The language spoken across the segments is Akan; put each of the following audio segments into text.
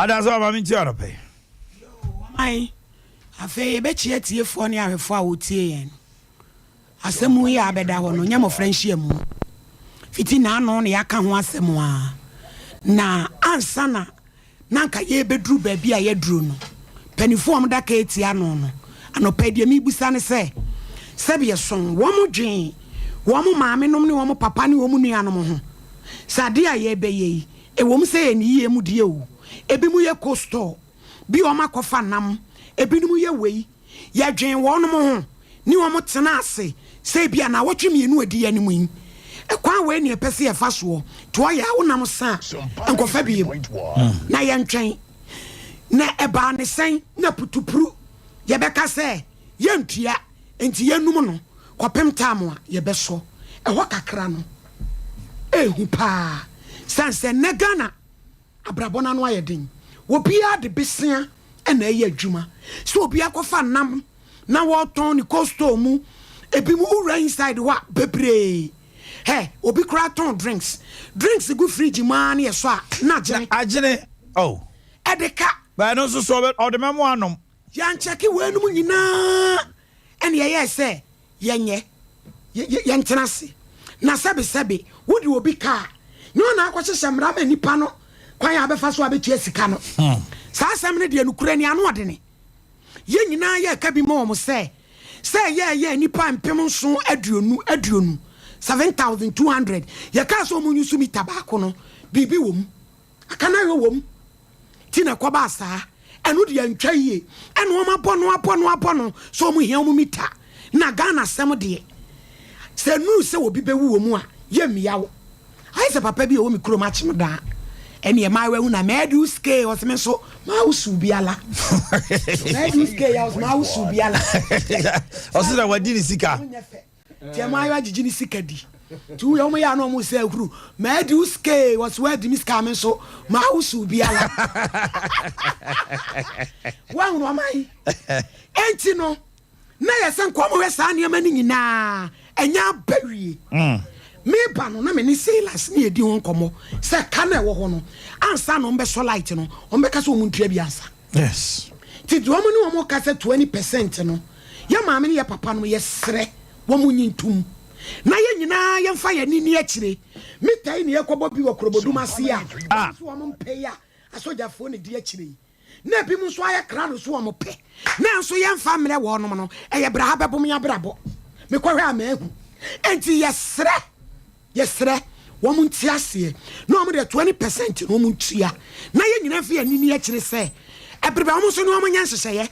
Adanse ɔma me nti anɔpɛ. Ɔman, afei yɛbɛkyia atiefoɔ ne ahwɛfoɔ a wɔtie yɛn. Asɛm yi a abɛda hɔ no, nyɛ mmɔfra nhyiamu. Fiti n'ano na yɛaka ho asɛm a, na ansa na na anka yɛrebɛduru baabi a yɛaduru no, mpanimfoɔ a wɔda keeti ano no, anɔpa yi deɛ merebisa ne sɛ, sɛdeɛ ɛso wɔn dwen wɔn maamenom ne wɔn papa ne wɔn nuanom ho sɛ adeɛ a yɛrebɛyɛ yi, ɛwom sɛ yɛn yie mu deɛ o, ebinom yɛ cold store, bi wɔn akɔfa nam, ebinom yɛ wei, Yɛdwen wɔnom ho ne wɔn tena ase sɛ ebia naawɔtwe mmienu a ɛdi yɛn anim yi, ɛkwan wei na yɛpɛ sɛ yɛfa soɔ, nti ɔyɛ a wonam sa a, nkɔfa biom na yɛntwɛn. Na ɛbaa ne sɛn na putupru yɛbɛka sɛ yɛntua nti yɛnum no kɔpem tam a yɛbɛsɔ ɛhɔ kakra no, ɛɛhu paa sane sɛ nnɛ Ghana Abrabɔ no ano ayɛ den. Obiara de besea na ɛyɛ adwuma. Sɛ obi akɔfa nam na wɔretɔn ne cold store mu, ebinom wowura inside hɔ a, bebree. Hɛ, obi koraa tɔn drinks. Drinks gu fridge mu ara na yɛsɔ a, na agyene. Agyene, oh. Ɛde ka. But ɛno nso so ɔde mɛmo anom. Yɛankyɛke weinom nyinaa ɛna yɛyɛɛ sɛ yɛnyɛ, yɛntena ase. Na sɛbesɛbe, wode obi ka a, nyɛ wo na akɔhyehyɛ mmara ma nnipa no kwan a bɛfa so abetua sika no. Saa asɛm no deɛ, nokorɛ ni, ano ɔdene. Yɛn nyinaa yɛreka bi ma wɔn sɛ, sɛ ɛyɛɛyɛ nnipa 7220, 7,200, yɛkaa sɛ wɔn nyusu mita baako no, biribi wɔ mu. Akanayɔ wɔ mu. Nti na ɛkɔbaa saa. Ɛno deɛ antwa yie. Ɛna wɔn abɔ no abɔ no abɔ no sɛ wɔn hia wɔn mita. Na Ghana asɛm deɛ, sɛ ɛnuru sɛ obi bɛwu wɔ mu a, yɛmmia wo. Ayɛ sɛ papa bi a ɔwɔ me kurom akyem daa. Ɛneɛ mmaayewa hu na mɛɛde wo sika ee, ɔse me nso mawosow bi ala. Mɛɛde wo sika ee, ɔse mawosow bi ala. Ɔse na wadi ne sika. Wonyɛ fɛ. Nti mmaayewa gyegye ne sika di. Nti woyɛ wɔn yɛ a na wɔn sɛ ahuru. Mɛɛde wo sika ee, ɔse woadi me sika a me nso mawosow bi ala. Woahunu ɔman? Enti no, na yɛ sɛ nka wɔhwɛ saa nneɛma no nyinaa, ɛnyɛ aba wie. Meba no, na me ne Silas ne yɛdi ho nkɔmmɔ sɛ ka no a ɛwɔ hɔ no, ansa na wɔbɛsɔ light no, wɔbɛka sɛ wɔn ntua bi ansa. Yes. Nti deɛ wɔn ne wɔn ka sɛ 20% no, yɛ maame ne yɛ papa no, yɛsrɛ wɔn nyi ntom. Na yɛn nyinaa yɛmfa yɛn ani nni akyire. Mita yi na yɛkɔbɔ bi wɔ Kurobodum ase yi a, wɔn nso wɔn mpɛ yi a, asogyafoɔ na ɛdi akyire yi. Na ebinom nso ayɛ krado so wɔn pɛ, nanso yɛmfa mmerɛ wɔnom no, ɛyɛ braha bɛbom yɛn abrabɔ. Mekɔhwɛ a mahu. Enti yɛsrɛ, yɛsrɛ wɔn nte aseɛ na wɔn deɛ 20% no wɔn ntua na yɛn nyinaa mfa yɛn ani nni akyire sɛ ɛbere bɛn wɔn nso ne wɔn nyɛ nhyehyɛeɛ.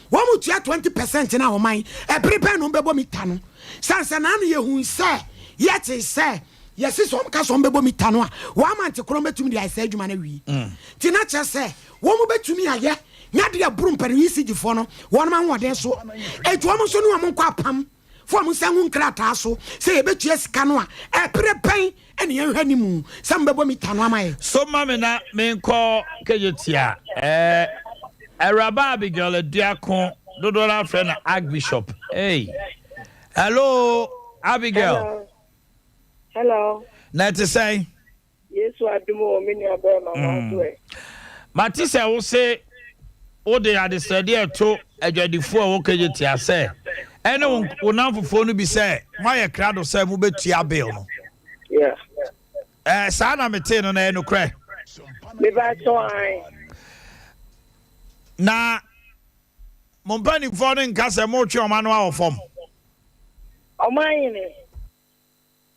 Wɔn tua 20% no a ɔman, ɛbere bɛn na wɔn bɛbɔ mita no? Sane sɛ naano yɛhuu sɛ, yɛtee sɛ, Yɛse sɛ wɔn ka sɛ wɔn bɛbɔ mita no a, wɔn amante korɔ bɛtumi de ayɛ saa adwuma no awie. Nti na kyerɛ sɛ wɔn bɛtumi ayɛ nya deɛ ɛboro mpanin ECG foɔ no wɔn ahoɔden so. Enti wɔn nso ne wɔn nkɔ apam fa wɔn nsa ngu nkrataa so sɛ yɛbɛtua sika no a, ɛberɛ bɛn na yɛnhwɛ ne mu sɛ mobɛbɔ mita no ama yɛn. So ma me na menkɔ Kejetia eh, Awuraba Abigail Aduako, dodoɔ no ara frɛ no Archbishop. Hey, hello Abigail. Hello. Hello. Na ɛte sɛn? Yesu adom o, me nua bɛrima na nso ɛ. Mate sɛ wo se wode adesrɛdeɛ reto adwadifoɔ a ɛwɔ Kejetia sɛ ɛne wo nnamfofoɔ no bi sɛ moayɛ krado sɛ mobɛtua bill no. Yeah. Eh, saa na metee no na ɛyɛ nokorɛ? Meba kyɛw ae. Na mo mpanimfoɔ no nka sɛ moretwe wɔn ano awɔ fam? Ɔmanhene,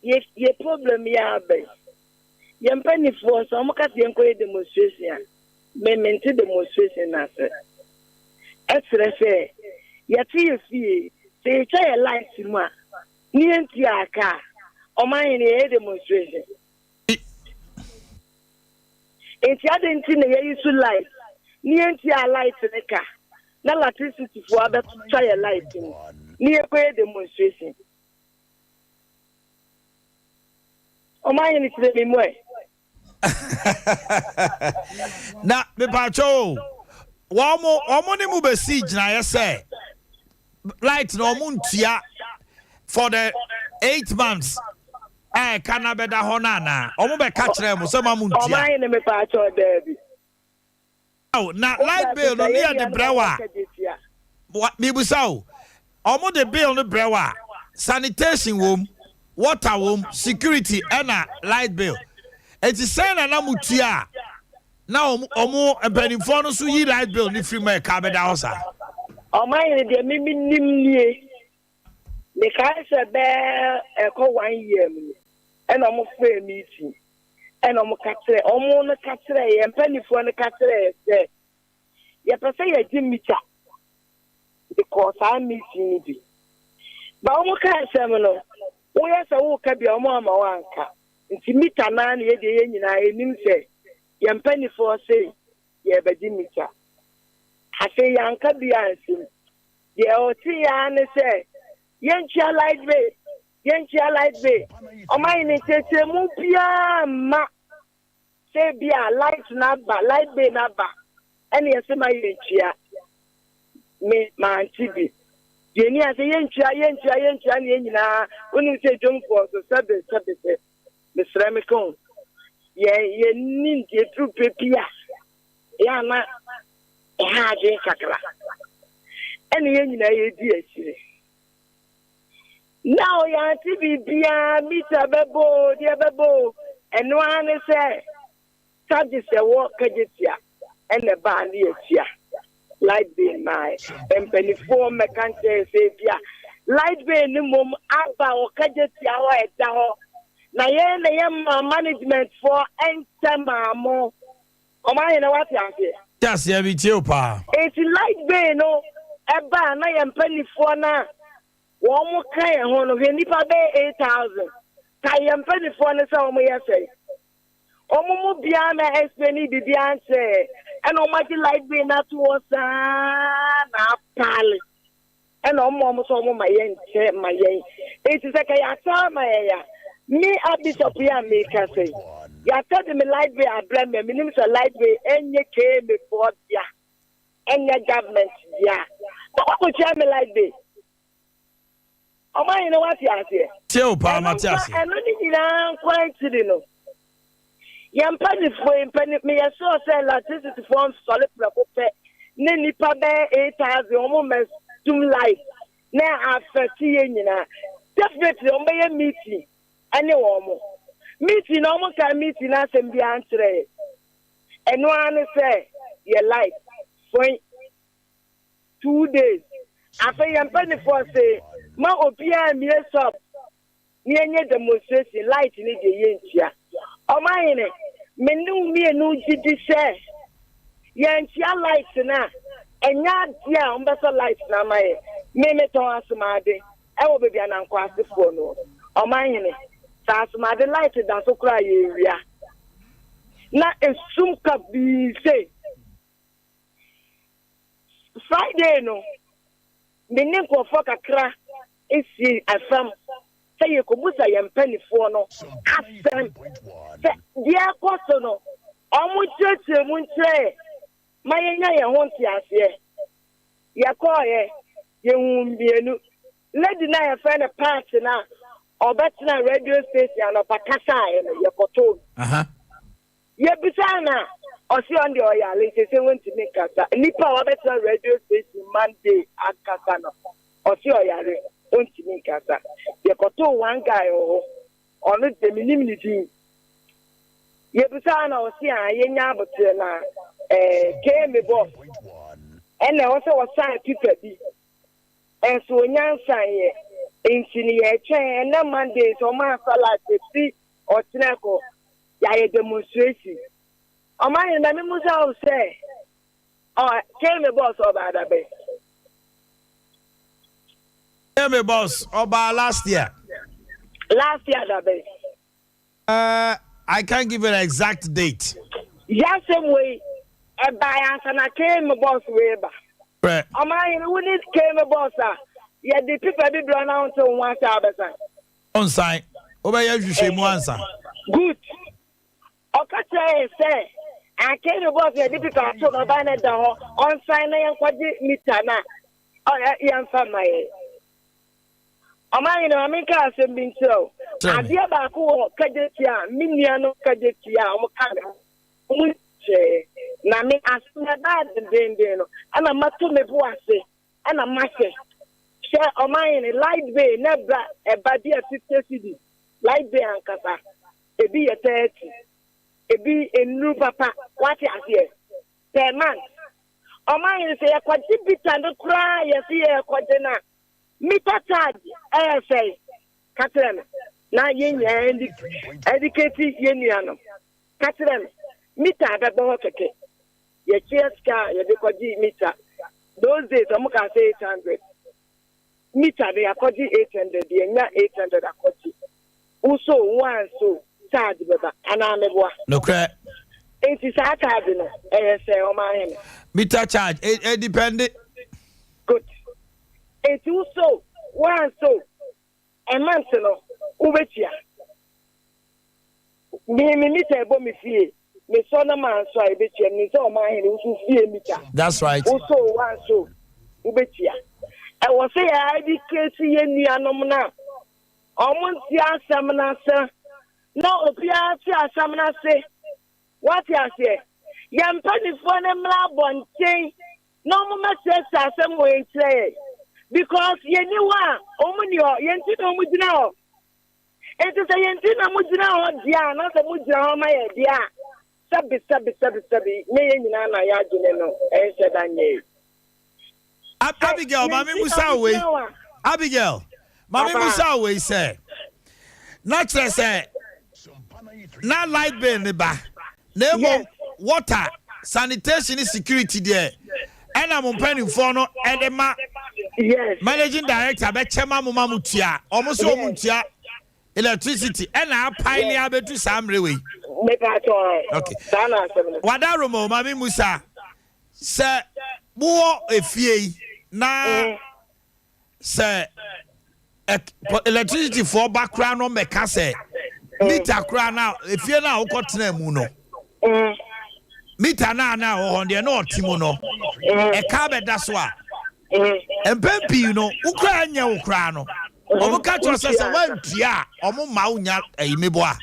yɛ yɛ problem yi aba yi, yɛn mpaninfoɔ sɛ wɔn ka sɛ yɛn kɔ yɛ demonstration a, me me nte demonstration no ase. Ɛkyerɛ sɛ yɛte yɛ fie, sɛ yɛtwa yɛ light mu a, ne yɛn tua aka a, ɔmanhene yɛyɛ demonstration. Enti adɛn nti na yɛyi so light ne yɛntua light no ka na latricity foɔ abɛtwa yɛ light mu ne yɛkɔyɛ demonstration? Ɔmanhene kyerɛ me mu ɛ. Na mepaakyɛw o, wɔn wɔn ne mo bɛsii gyinaeɛ sɛ light na wɔn ntua for the 8 months a ɛka na bɛda hɔ no anaa? Wɔn bɛka kyerɛ mo sɛ ma mo ntua? Ɔmanhene mepaakyɛw, daabi. Na light bill no ne yɛ de brɛ wa mibusa o, ɔmo de bill no brɛ wa, sanitation wom, water wom, security ɛna light bill. Eti sɛn na mo tua a na ɔmo mpanimfoɔ no nso yi light bill ne firi mu a ɛka bɛda hɔ saa? Ɔman yɛn deɛ, mimi nim nie, mekae sɛ bɛɛ ɛkɔ one year mu ni ɛna ɔmo frɛ meeting, ɛna ɔmo ka kyerɛ ɔmo no, ka kyerɛ yɛn mpanimfoɔ no, ka kyerɛ yɛ sɛ yɛpɛ sɛ yɛgye meter de kɔɔ saa meeting no bi ba. Ɔmo ka asɛm no, woyɛ sɛ woka bi a, ɔmo ama wanka. Nti meter naa na yɛdeɛ, yɛn nyinaa yɛnim sɛ yɛn mpanimfoɔ se yɛbɛgye meter. Afei yɛanka bi ansim deɛ ɔte ya ne sɛ yɛntua light bill, yɛntua light bill. Ɔman ne nkyerɛkyerɛmu biara mma sɛ bi a light n'aba, light bill n'aba, ɛne yɛsɛ ma yɛntua. Me mante bi deɛ ni ase. Yɛntua, yɛntua, yɛntua ne yɛn nyinaa wonim sɛ dwomfoɔ so sɛbe sɛbe sɛ mesrɛ me ka o, yɛn yɛni deɛ duru pɛ bi a yɛ ana ɛha adwen kakra, ɛne yɛn nyinaa yɛdi akyire na ɔyɛante biribiara. Meter bɛbɔ o, deɛ bɛbɔ o, ɛno ara ne sɛ charges ɛwɔ Kejetia ɛna ɛbaa ne yɛtua light bill. Maa mpanimfoɔ mmɛka nkyɛn sɛ bi a light bill ne mmom aba wɔ Kejetia hɔ, ɛda hɔ na yɛn na yɛn ma management foɔ ɛnkyɛ maa mo. Ɔmo ayɛ na wate aseɛ. Te aseɛ bi tie o paa. Eti light bill no ɛbaa na yɛn mpanimfoɔ na wɔn mo ka yɛn ho no, hwɛ, nipa bɛyɛ 8,000 ka yɛn mpanimfoɔ no sɛ wɔn yɛ sɛ wɔn mu biara na explain biribiara nkyerɛ, ɛna wɔn agye light bill no ato hɔ saa na apaale, ɛna wɔn a wɔn sɛ wɔn ma yɛn nkyɛ ma yɛn. Eti sɛ ka yɛasa ama yɛn ya, me a bishop yi a meka sɛ yɛatɔ de me light bill abrɛ me, menim sɛ light bill ɛnyɛ KMA foɔ dea, ɛnyɛ government dea, kɔkɔ kɔtua me light bill. Ɔmo ayɛ wate aseɛ. Tie o paa, mate aseɛ. Ɛno ne nyinaa nkwan tiri no, yɛn mpanimfoɔ yi mpani meyɛ sure sɛ electricity foɔ nsɔre prɛko pɛ ne nipa bɛyɛ 8,000 wɔn mɛ dum light na affect yɛn nyinaa. Definitely wɔn bɛyɛ meeting ɛne wɔn mo meeting na wɔn ka meeting na asɛm bi ankyerɛ yɛ. Ɛno ara ne sɛ yɛ light fɔin 2 days. Afei yɛn mpanimfoɔ se ma obiara mmie shop ne yɛnyɛ demonstration. Light ne deɛ yɛntua. Ɔmahene, me ne wo mmienu gye di sɛ yɛntua light no a, ɛnyɛ adeɛ a wɔbɛsɔ light no ama yɛ. Me metɔn asomade ɛwɔ baabi a nankɔ asefoɔ no. Ɔmahene, sɛ asomade light da so koraa, yɛwia na esum kabii. Se Friday no, me ne nkurɔfoɔ kakra esi afam sɛ yɛkɔbusa yɛn mpanimfoɔ no asɛm sɛ deɛ ɛkɔ so no, ɔmo kyerɛkyerɛ mu nkyerɛ ma yɛnya yɛn ho nteaseɛ. Yɛkɔɔyɛ, yɛhu mmienu. Lady na yɛfrɛ no Paati na ɔbɛtena radio station anɔpa kasaeɛ no, yɛkɔtoo no. Yɛbisa na ɔsi ɔn deɛ ɔyare nti sɛ wɔntumi nkasa. Nipa a wabɛtena radio station Monday akasa no, ɔsi ɔyare, ɔntumi nkasa. Yɛkɔtoo one guy wɔ hɔ, ɔno deɛ menim ne din. Yɛbisa na ɔsi a yɛnya abotire na KMA boss ɛna ɛwɔ sɛ wɔsan paper bi ɛnso onya nsan yɛ, nti no yɛtwɛn ɛnɛ Monday sɛ ɔmo ansa light efi ɔkyerɛ kɔ yɛayɛ demonstration. Ɔmo ayɛ na mímu sɛ ɔmo sɛ ɔ KMA boss ɔba adabɛ. KMA boss ɔbaa last year. Last year adabɛ. I can't give you an exact date. Yasɛm wei ɛbaa ansa na KMA boss wei ba. Ɔmo ayɛ wo ne KMA boss a yɛde paper bi brɛ na ɔnte wo ho ase abɛsan. Ɔnsan, wobɛyɛ nhwehwɛmu ansa. Good. Ɔka kyerɛ yɛn sɛ KMA boss yɛde paper ato na ɔbaa no da hɔ, ɔnsan na yɛnkɔgye meter na ɔyɛ yɛmfa ma yɛn. Ɔmo ayɛ na maame nka asɛm bi nkyerɛ o. Kyerɛ me. Adeɛ baako wɔ Kejetia a me nua no Kejetia a ɔmo ka ne ho ɔmo. kyerɛ yɛn. Na me asɛm ɛbaa dendenden no, ɛna mato me bo ase, ɛna mahyɛ. Hwɛ ɔman hene, light bill na ɛba ɛba bi a 50 cedis, light bill ankasa, ebi yɛ 30, ebi nnuru papa, wate aseɛ, per month. Ɔman hene, sɛ yɛkɔgye meter no koraa, yɛsi yɛkɔgye no a, meter charge ɛyɛ sɛn? Ka kyerɛ me na yɛn nyinaa educate yɛn nuanom. Ka kyerɛ me, meter bɛbɔ hɔ kɛkɛ, yɛkyerɛ sika a yɛde kɔgye meter. Those days ɔmo ka sɛ 800 meter no, yɛakɔgye 800, yɛnya 800 akɔgye woso wanso, charge bɛba anaa meboa? Nokorɛ. Nti saa charge no ɛyɛ sɛ, ɔman hene? Meter charge e depend. Good. Nti woso wanso, a month no wobɛtua. Me meter ɛbɔ me fie, mesɔ na manso a, ɛbɛtua me sɛ ɔman hene woso fie meter. That's right. Woso wanso, wobɛtua. Ɛwɔ sɛ yɛ educate yɛ nuanom no a ɔmo nte asɛm no ase na obiara te asɛm no ase, wate aseɛ. Yɛn mpanimfoɔ no mmra abɔnten na ɔmo mɛsiesie asɛm wɔ yɛn kyerɛ yɛn, because yɛni hɔ a, ɔmo ni hɔ. Yɛn ti na ɔmo gyina hɔ. Nti sɛ yɛn ti na mo gyina hɔ deɛ a, na sɛ mo gyina hɔ ma yɛ deɛ a, sɛbi sɛbi sɛbi sɛbi, nye yɛn nyinaa na yɛ adwene no ɛnhyɛ da nyɛ yi. Abigail, maame musa wei. Abigail, maame musa wei sɛ, na kyerɛ sɛ na light bill ne ba na emom water, sanitation ne security deɛ, ɛna mo mpanimfoɔ no ɛde ma managing director bɛkyɛ ma mo ma mo tua. Ɔmo sɛ ɔmo ntua electricity, ɛna apae abɛtu saa mmerɛ wei. Mepa atɔ. Okay. Saa na asɛm no. Wada romo, maame musa sɛ mowɔ efie yi na sɛ electricity foɔ ba koraa no, mɛka sɛ meter koraa na efie no a wokɔ tena mu no, meter no a na ɛwɔ hɔ deɛ na ɔte mu no, ɛka bɛda so a, mpɛn pii no wokora nyɛ wo koraa no, ɔmo ka kyerɛ sɛ woantua a, ɔmo ma wo nya ɛyi meboa.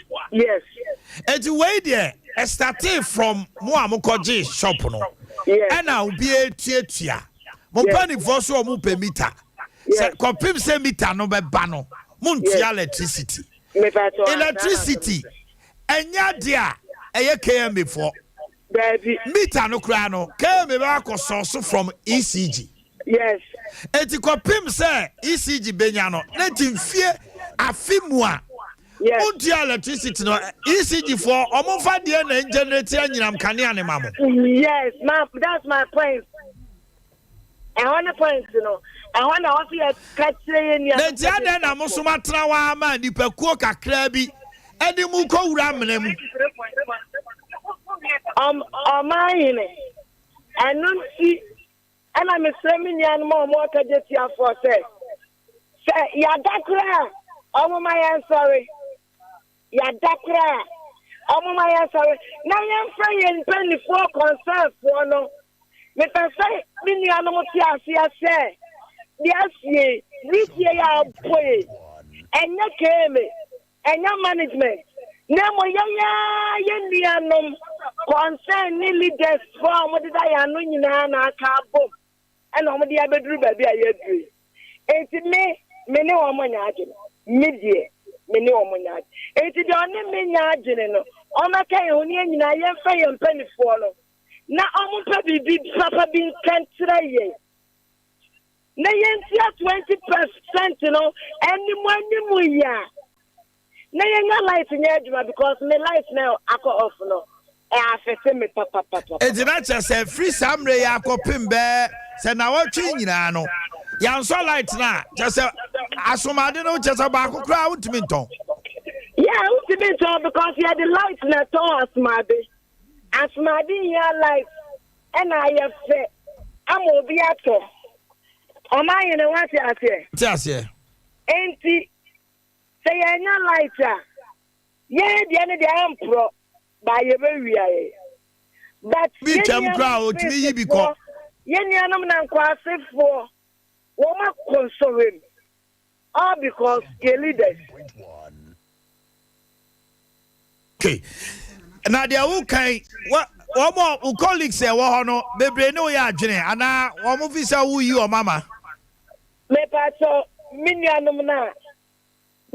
Eti wei deɛ, ɛstart from mo a mokɔgye shop no, ɛna obiara tuatua. Mo mpanimfoɔ so ɔmo pɛ meter sɛ kɔpem sɛ meter no bɛba no, montua electricity. Mepa atɔ. Electricity ɛnyɛ adeɛ a ɛyɛ KMA foɔ. Daabi. Meter no koraa no, KMA bɛ akɔ sɔɔso from ECG. Eti kɔpem sɛ ECG benya no ne ti nfie afi mu a, montua electricity no, ECG foɔ ɔmo nfa deɛ na generate anyinam kanea ne ma mo. Yes, ma that's my point. Ɛhɔ ne point no, ɛhɔ na wɔsi yɛ ka kyerɛ yɛn nua. Na nti adɛn na mo so matena hɔ ama nipakuo kakra bi ɛde mu kɔwura amena mu? Ɔman hene, ɛno nti ɛna mesrɛ me nuanom a ɔmo aka gye tiafoɔ sɛ yɛada koraa, ɔmo ma yɛn sɔre. Yɛada koraa, ɔmo ma yɛn sɔre na yɛmfrɛ yɛn mpanimfoɔ, concernfoɔ no. Mepɛ sɛ me nuanom te aseɛ sɛ deɛ asie wetie yɛ abɔ yi, ɛnyɛ KMA, ɛnyɛ management, na mmom yɛyɛ yɛn nuanom concern ne leaders foɔ a wɔdeda yɛn ano nyinaa na aka abom ɛna wɔde abɛduru baabi a yɛaduru yi. Enti me ne wɔn nyɛ adwene. Me deɛ, me ne wɔn nyɛ adwene. Enti deɛ ɔne me nyɛ adwene no, ɔmɛka yɛn ho ne yɛn nyinaa yɛmfa yɛn mpanimfoɔ no na ɔmo mpɛ biribi papa bi nka nkyerɛ yɛn na yɛntua 20% no anim anim yi a, na yɛnya light nyɛ adwuma, because me light na akɔ off no, ɛ affect me papapapa. Enti na kyerɛ sɛ firi saa mmerɛ yi akɔpem bɛɛ sɛ nawɔtwe nyinaa no, yɛansɔ light no a, kyerɛ sɛ asomade no, kyerɛ sɛ baako koraa wontumi ntɔn. Yeah, wotumi ntɔn, because yɛde light na ɛtɔn asomade. Asomade hia light ɛna ayɛ fɛ ama obi atɔ. Ɔman yɛn wate aseɛ? Te aseɛ. Enti sɛ yɛnya light a, yɛn deɛ no deɛ ɛmporɔ ba, yɛbɛwia yɛ, but Bi twam koraa a, otumi yi bi kɔ. Yɛn nuanom na nkwasefoɔ wɔn akɔ nsɔhwɛ mu, all because yɛ leaders. Okay, na deɛ wokan wa Wɔn a wo colleagues a ɛwɔ hɔ no bebree ne wo yɛ adwene anaa wɔn fi sɛ woyi wɔn ama? Mepakyɛw, me nuanom no a,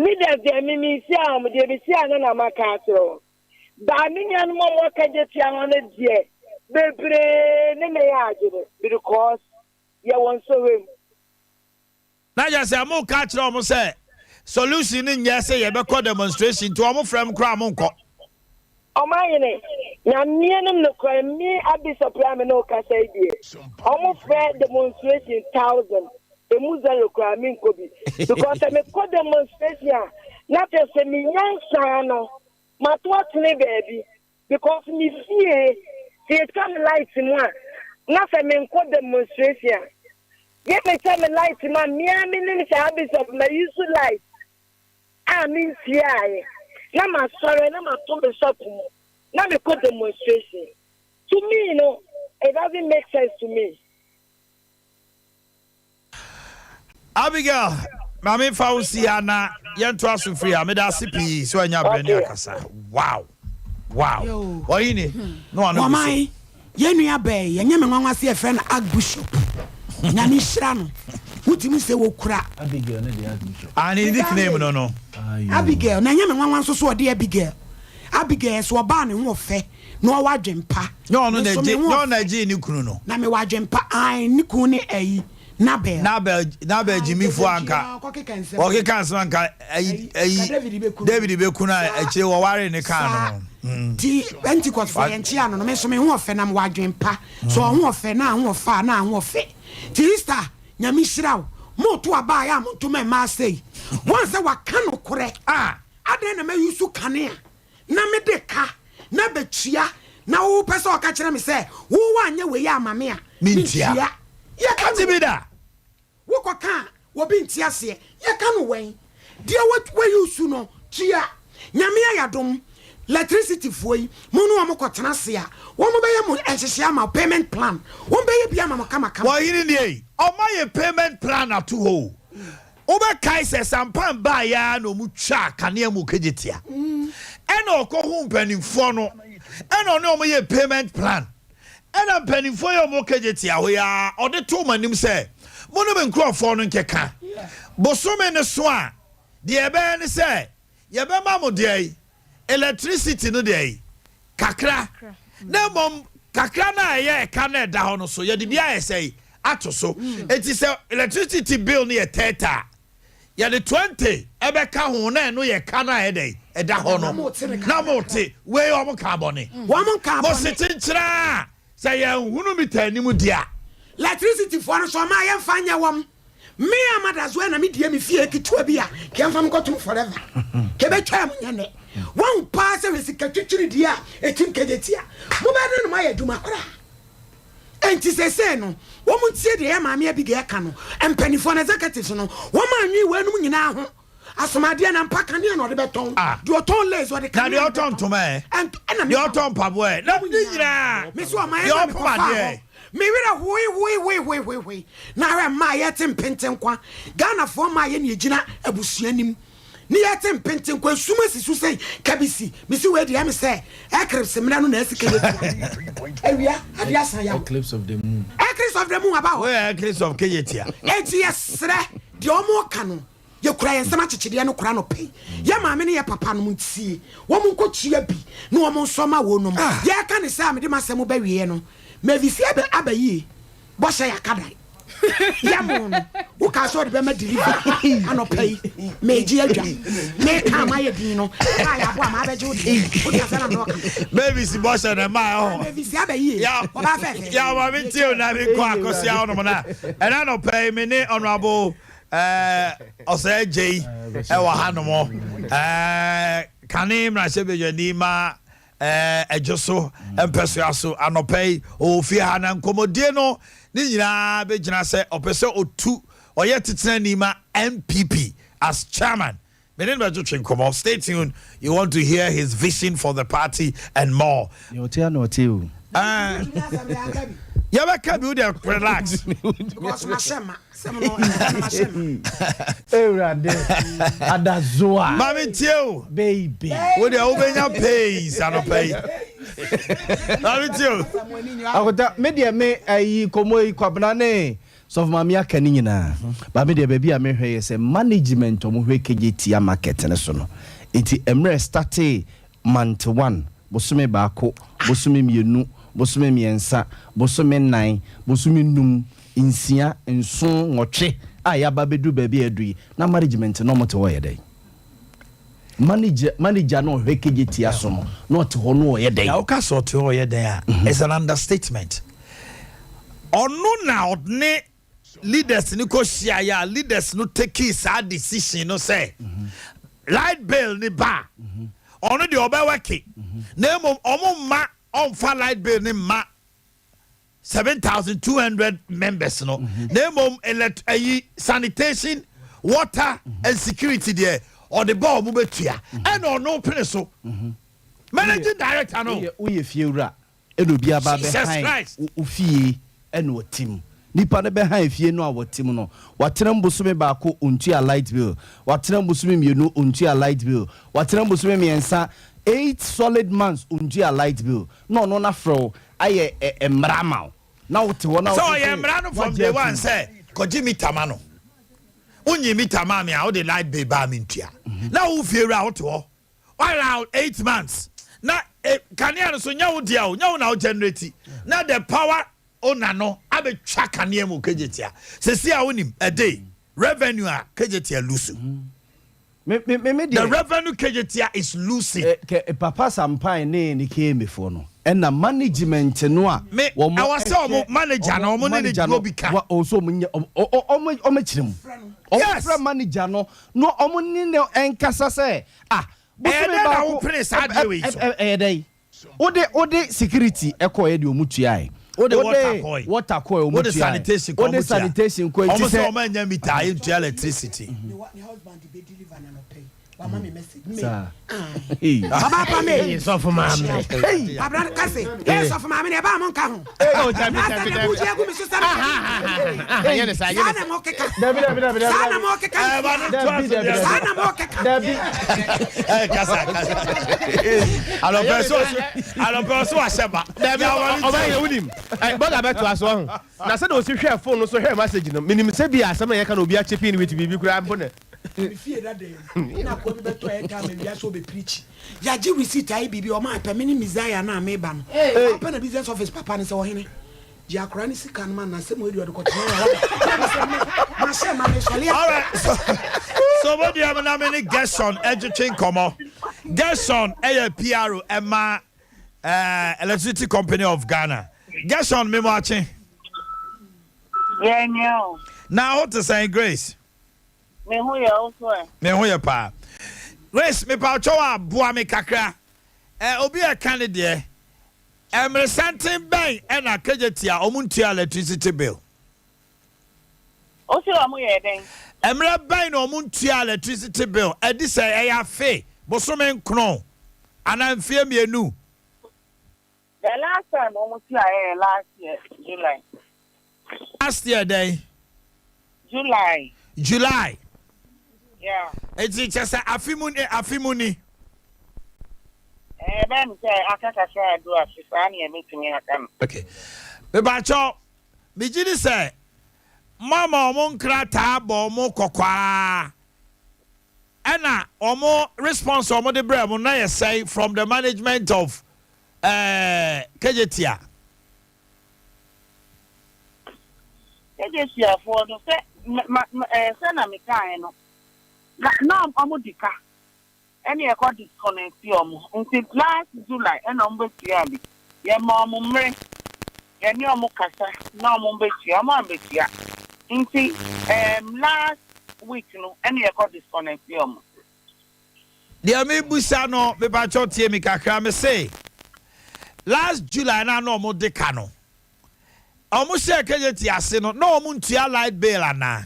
leaders deɛ me menhyia wɔn, deɛ mehyia no na maka akyerɛ wɔn. But me nuanom a wɔwɔ Kagyetia hɔ no deɛ, bebree ne me yɛ adwene because yɛwɔ nsɔhwɛ mu. Na kyerɛ sɛ mo ka kyerɛ wɔn sɛ solution no nyɛ sɛ yɛbɛkɔ demonstration nti wɔn frɛ mo koraa mo nkɔ. Ɔmanhene, Nyame anim nokorɛ me Abisop yi a me ne wo kasa yi deɛ, wɔn frɛ demonstration thousand, emu zero koraa me nkɔ bi. Because sɛ me kɔ demonstration a, na kyerɛ sɛ me nyansa no, mato atene baabi. Because me fie sɛ yɛtwa me light mu a na sɛ menkɔ demonstration a yɛ me twa me light mu a me ara menim sɛ Archbishop ma use light a mentuaeɛ na masɔre na mato me shop mu na mekɔ demonstration to me no it doesn't make sense to me. Abigail, ma me fa wo si ha na yɛntoa so firi ha. Meda ase pii sɛ wanya berɛ ne akasa. Wow. Wow. Ɔyi ni na wano gu so. Wɔman, yɛn nua bɛɛ, yɛnyɛ me nwanwa sɛ yɛfrɛ no Archbishop. Nyame nhyira no. Wotumi sɛ wɔkura. Abigail ne de Archbishop. Ah, ne nickname no no. Abigail, na ɛnyɛ me nwanwa nso so ɔde Abigail. Abigail, sɛ ɔbaa ne ho ɔfɛ. Na ɔwɔ adwempa. Nyɛ ɔno na egye, nyɛ ɔno na egyee ne kunu no. Na mewɔ adwempa, ae, ne kunu ne ayi, Nabel. Nabel, Nabel gyimifo anka, ɔkeka nsɛm anka ayi, ayi, David beku no a akyire wɔwaree ne kaa no. Ti Pentecost fo yɛn kyea no no, me nso me ho ɔfɛ na mewɔ adwempa. So ɔho ɔfɛ na aho ɔfɛ a na aho ɔfɛ. Ti Easter, Nyame nhyira wo. Mo to aba a yɛ a mo nto ma mmaa sei. Wɔn sɛ waka nokorɛ. Ah! Adɛn na ma use kanea? na mede ka na bɛtua na wo pɛ sɛ ɔka kyerɛ me sɛ wo woanyɛ wei ama me a mentua. Yɛka no wɛn? Da. Wokɔ ka a obi nte aseɛ. Yɛka no wɛn? Deɛ wa use no tua. Nyame ayɛ adom electricity foɔ yi mo ne wɔn kɔ tena ase a wɔn bɛyɛ mo nhyehyɛɛ ama wo payment plan wɔn bɛyɛ bi ama mo kama kama. Wɔhene nie, ɔma yɛ payment plan ato hɔ o. Wobɛkae sɛ sampan baeɛ ara na wɔtwaa kanea mu kegyetia. Ɛna ɔkɔhuu mpanimfoɔ no, ɛna ɔne wɔn yɛɛ payment plan. Ɛna mpanimfoɔ yi a wɔwɔ kegyetia hɔ yi ara, ɔde too wɔn anim sɛ, Mo ne me nkurɔfoɔ no nkeka. Bosome no so a, deɛ yɛbɛyɛ ne sɛ, yɛbɛma mo deɛ, electricity no deɛ, kakra, na mmom kakra no a ɛyɛ ɛka no a ɛda hɔ no so, yɛde bi ayɛ sɛn? Ato so. Enti sɛ electricity bill no yɛ 30 a, yɛde 20 ɛbɛka ho na ɛno yɛ ka no a ɛyɛ dɛn? Ɛda hɔ no. Na mote wei wɔn kaa bɔne. Mo se kyenkyeraa a sɛ yɛnhunu mita anim deɛ a. Electricity foɔ no so ɔmaa yɛmfa nyɛ wɔn. Me a mada so na me deɛ me fie ketewa bi a kɛ mfa me kɔtom forever kɛ bɛtwaa mu nyɛ nɛ wahu paa sɛ hwɛ sika twitwiri deɛ a ɛtim kɛgye tia mobɛyɛ dɛn na moayɛ adwuma koraa enti sesei no wɔn ntie deɛ yɛ maame Abigail ka no mpanifoɔ no executives no wɔn anwe weinom nyinaa ho Asomadeɛ na mpa kanea na ɔde bɛtɔn. Ah. Deɛ ɔtɔn lace ɔde Na kanea deɛ na ɔtɔn bɛtɔn. ntoma ɛ? Ɛnt ɛna Deɛ meka ɔtɔn mpaboa ɛ? Na Wɔn ne nyinaa. nyinaa. Me so ɔman Deɛ ɛna ɔpam mekɔfaa adeɛ hɔ. ɛ? Me werɛ hoe hoe hoe hoe hoe hoe. Na hwɛ mmaa yɛte mpentenkwa. Ghanafoɔ mmaa yɛ na yɛgyina abusua anim. Ne yɛte mpentenkwa esum asi so sɛ kabisi. Me se wei deɛ ɛme sɛ eclipse mmerɛ no na asi Kejetia. Awia adeɛ asan yaw. Eclipse of the moon. Eclipse of the moon aba hɔ. Woyɛ eclipse of Kejetia. Enti yɛsrɛ deɛ wɔka no. Yɛkura yɛn nsam akyekyedeɛ no kora anɔpa yi. Yɛn maame ne yɛn papa nom ntie. Wɔn nkɔtua bi na wɔn nsɔ ma wɔn nom. Yɛreka ne sɛ a mede m'asɛm bɛwieɛ no, Mavis aba aba yie. Bɔhyɛ yɛ akadan. Yɛ mo no, wokaa sɛ ɔde bɛma delivery anɔpa yi. Megye adwa. Meka a mayɛ din no, ɛbaa yɛ aboa ma abɛgye wo deɛ. Wote asɛm na mene ɔka. Mavis bɔhyɛ na ɛmaa ɛhɔ. Mavis aba yie. Ɔbaa fɛfɛ. Yɛ ma me tie o na me nkɔ akɔsia hɔnom na ɛna anɔpa yi me ne honorable Ɔsɛe Gyei wɔ hanom, kane mmarahyɛbadwani ma Ɛdwo so mpɛsoa so. Anɔpa yi ɔwɔ fie ha na nkɔmmɔdie no ne nyinaa bɛgyina sɛ ɔpɛ sɛ ɔtu ɔyɛ tetenani ma NPP as chairman. Me ne no bɛtwetwe nkɔmmɔ. Stay tuned, you want to hear his vision for the party and more. Nea ɔte a na ɔte o. Yɛbɛka bi wo deɛ relax. Because mahyɛ ma. Sɛm no ɛda no mahyɛ ma. Ewurade adazoa. Maame tie o. Baby. Wo deɛ wobɛnya pains anɔpa yi. Maame tie o. Akota, me deɛ me ayi kɔmɔ yi Kwabena ne Sɔfo Maame aka ne nyinaa. Ba me deɛ baabi a mehwɛ yɛ sɛ management ɔmo hwɛ Kejetia market ne so no. Eti mmerɛ startee month 1, bosome 1, bosome 2, bosome 3, bosome 4, bosome 5, 6, 7, 8 a yɛaba bɛdu baabi a adu yi na management na ɔmo te hɔ yɛ dɛn? Manager na ɔhwɛ Kejetia so no na ɔte hɔ no ɔyɛ dɛn? Na woka sɛ ɔte hɔ ɔyɛ dɛn a, it's an understatement. Ɔno na ɔne leaders ni kɔ hyia a leaders no take saa decision no sɛ light bill ni ba, ɔno deɛ ɔbɛwɛke na mmom ɔmo mma ɔmfa light bill ni mma 7,200 members no, na mmom elect ayi sanitation, water and security deɛ, ɔde bɔ ɔmo bɛtua. Ɛna ɔno pene so, managing director no. Woyɛ fie wura ɛna obi aba Jesus bɛhan Christ. wo fie ɛna ɔtim nipa no bɛhan fie no a wɔtim no, watena mu bosome 1, ontua light bill. Watena mu bosome 2, ontua light bill. Watena mu bosome 3, 8 solid months, ontua light bill, na ɔno n'afrɛ wo ayɛ mmara ma wo na wote hɔ na sɛ wote ɔyɛ mmara no from wagye day one atum. Sɛ kɔgye meter ma no, wonyi meter ma me a, wode light bill baa me ntua na wo fie wura wote hɔ allow 8 months na kanea no so nyɛ wo deɛ o, nyɛ wo na wo generate, na the power owner no abɛtwa kanea mu Kejetia. Sɛsi a wonim a day revenue a Kejetia lose? Me The deɛ revenue Kejetia is losing. Papa Sampan ne KMA no ɛna management no a Me, wɔn ɛwɔ sɛ ɔmo ɛhwɛ- manager no, ɔmo ne ne manager duro bi ka. Ɔsɛ ɔmo nyɛ ɔmo kyerɛ mu ɔmo frɛ manager no na ɔmo ne ne ɛnkasa sɛ ah, Ɛyɛ bosome dɛn na 1 wopene saa adeɛ wei so? Ɛyɛ dɛn wode security ɛkɔɛ deɛ ɔmo tua yɛ? Wode water kɔɛ. Water kɔɛ, ɔmo Wode tua yɛ. sanitation kɔ, Wode ɔmo tua. sanitation kɔɛ Ɔmo nti sɛ sɛ ɔmo anya meter a yɛntua electricity. Ne husband bɛ deliver na nɔpɛ yi wama me message me. Saa. Aye. Hey. Ɔba pa me. Sɔfo maame. Abra kase yɛ sɔfo maame na ɛba mo nka ho. Oh, dabi, Na dabi, sɛ ne dabi. bu egu mi so sɛ Yɛ ne saa, yɛ saa ne na saa. mo keka. Dabi, dabi, dabi, dabi. Saa na mo keka. Ɛ, ba no Dabi, toa so dabi, deɛ. Saa na mo keka. Dabi. Ɛ, kasa kasa, alɔpɛ so wahyɛ ba. Dabi, ɔba yɛ wunim. Bɔga bɛ to aso ɔho. Na sɛ de osi hwɛ phone no so hwɛ message no, minim sɛ bi asɛm na yɛka na obi akyɛ pin with biribi koraa mpo na. Mi fie da dɛm na akɔ bi bɛtɔ ɛta ma wia so bɛ preach, yagye receipt ayi biribi ɔmo apɛ me ne Messiah na meba no ɔpɛ na business office papa ne sɛ ɔhene gye akora ne sika no ma na sɛ mo edi ɔde kɔtena yɛ hɔ ma hyɛ ma me sɔle. All right, so mo deɛ mo na me ne Gerson ɛtwetwe nkɔmɔ. Gerson ɛyɛ PRO ɛma Electricity Company of Ghana. Gerson, mi mo akye. Yɛn nua o. Na ho te sɛn, Grace? Me ho yɛ, wo so ɛ? Me ho yɛ paa. Grace, mepatwɛw a boa me kakra. Obi a ɛka ne deɛ mmeresanten bɛn ɛna Kejetia ɔmo ntua electricity bill? O si wɔn yɛ dɛn? Mmerɛ bɛn na ɔmo ntua electricity bill? Ɛdi sɛ ɛyɛ afe, bosome 9 anaa mfie 2? The last time wɔn ti a yɛ last year July. Last year dɛn? July. July? Yeah. Eti kyɛ sɛ afe mu ni, afe mu ni. Ɛɛ, bɛn sɛ aka kakra adu afe saa ne yɛbɛtumi aka no. Okay, mebakyɛw, megye di sɛ mama ɔmo nkrataa bɔ ɔmo kɔkɔaa ɛna ɔmo response a ɔmo de brɛ mo na yɛ sɛn from the management of Kejetia? Kejetiafoɔ no sɛ ma sɛ na mekaeɛ no na ɔmo di ka ɛne ɛkɔ disconnect ɔmo, nti last July ɛna ɔmo bɛtua bi. Yɛma ɔmo mmerɛ yɛne ɔmo kasa na ɔmo bɛtua, ɔmo ambɛtua, nti last week no ɛne yɛkɔ disconnect ɔmo. Deɛ mebusa no, mebakyɛw, tie mi kakra. Me se last July na ɔmo de ka no, ɔmo hyɛ Kejetia ase no na ɔmo ntua light bill anaa?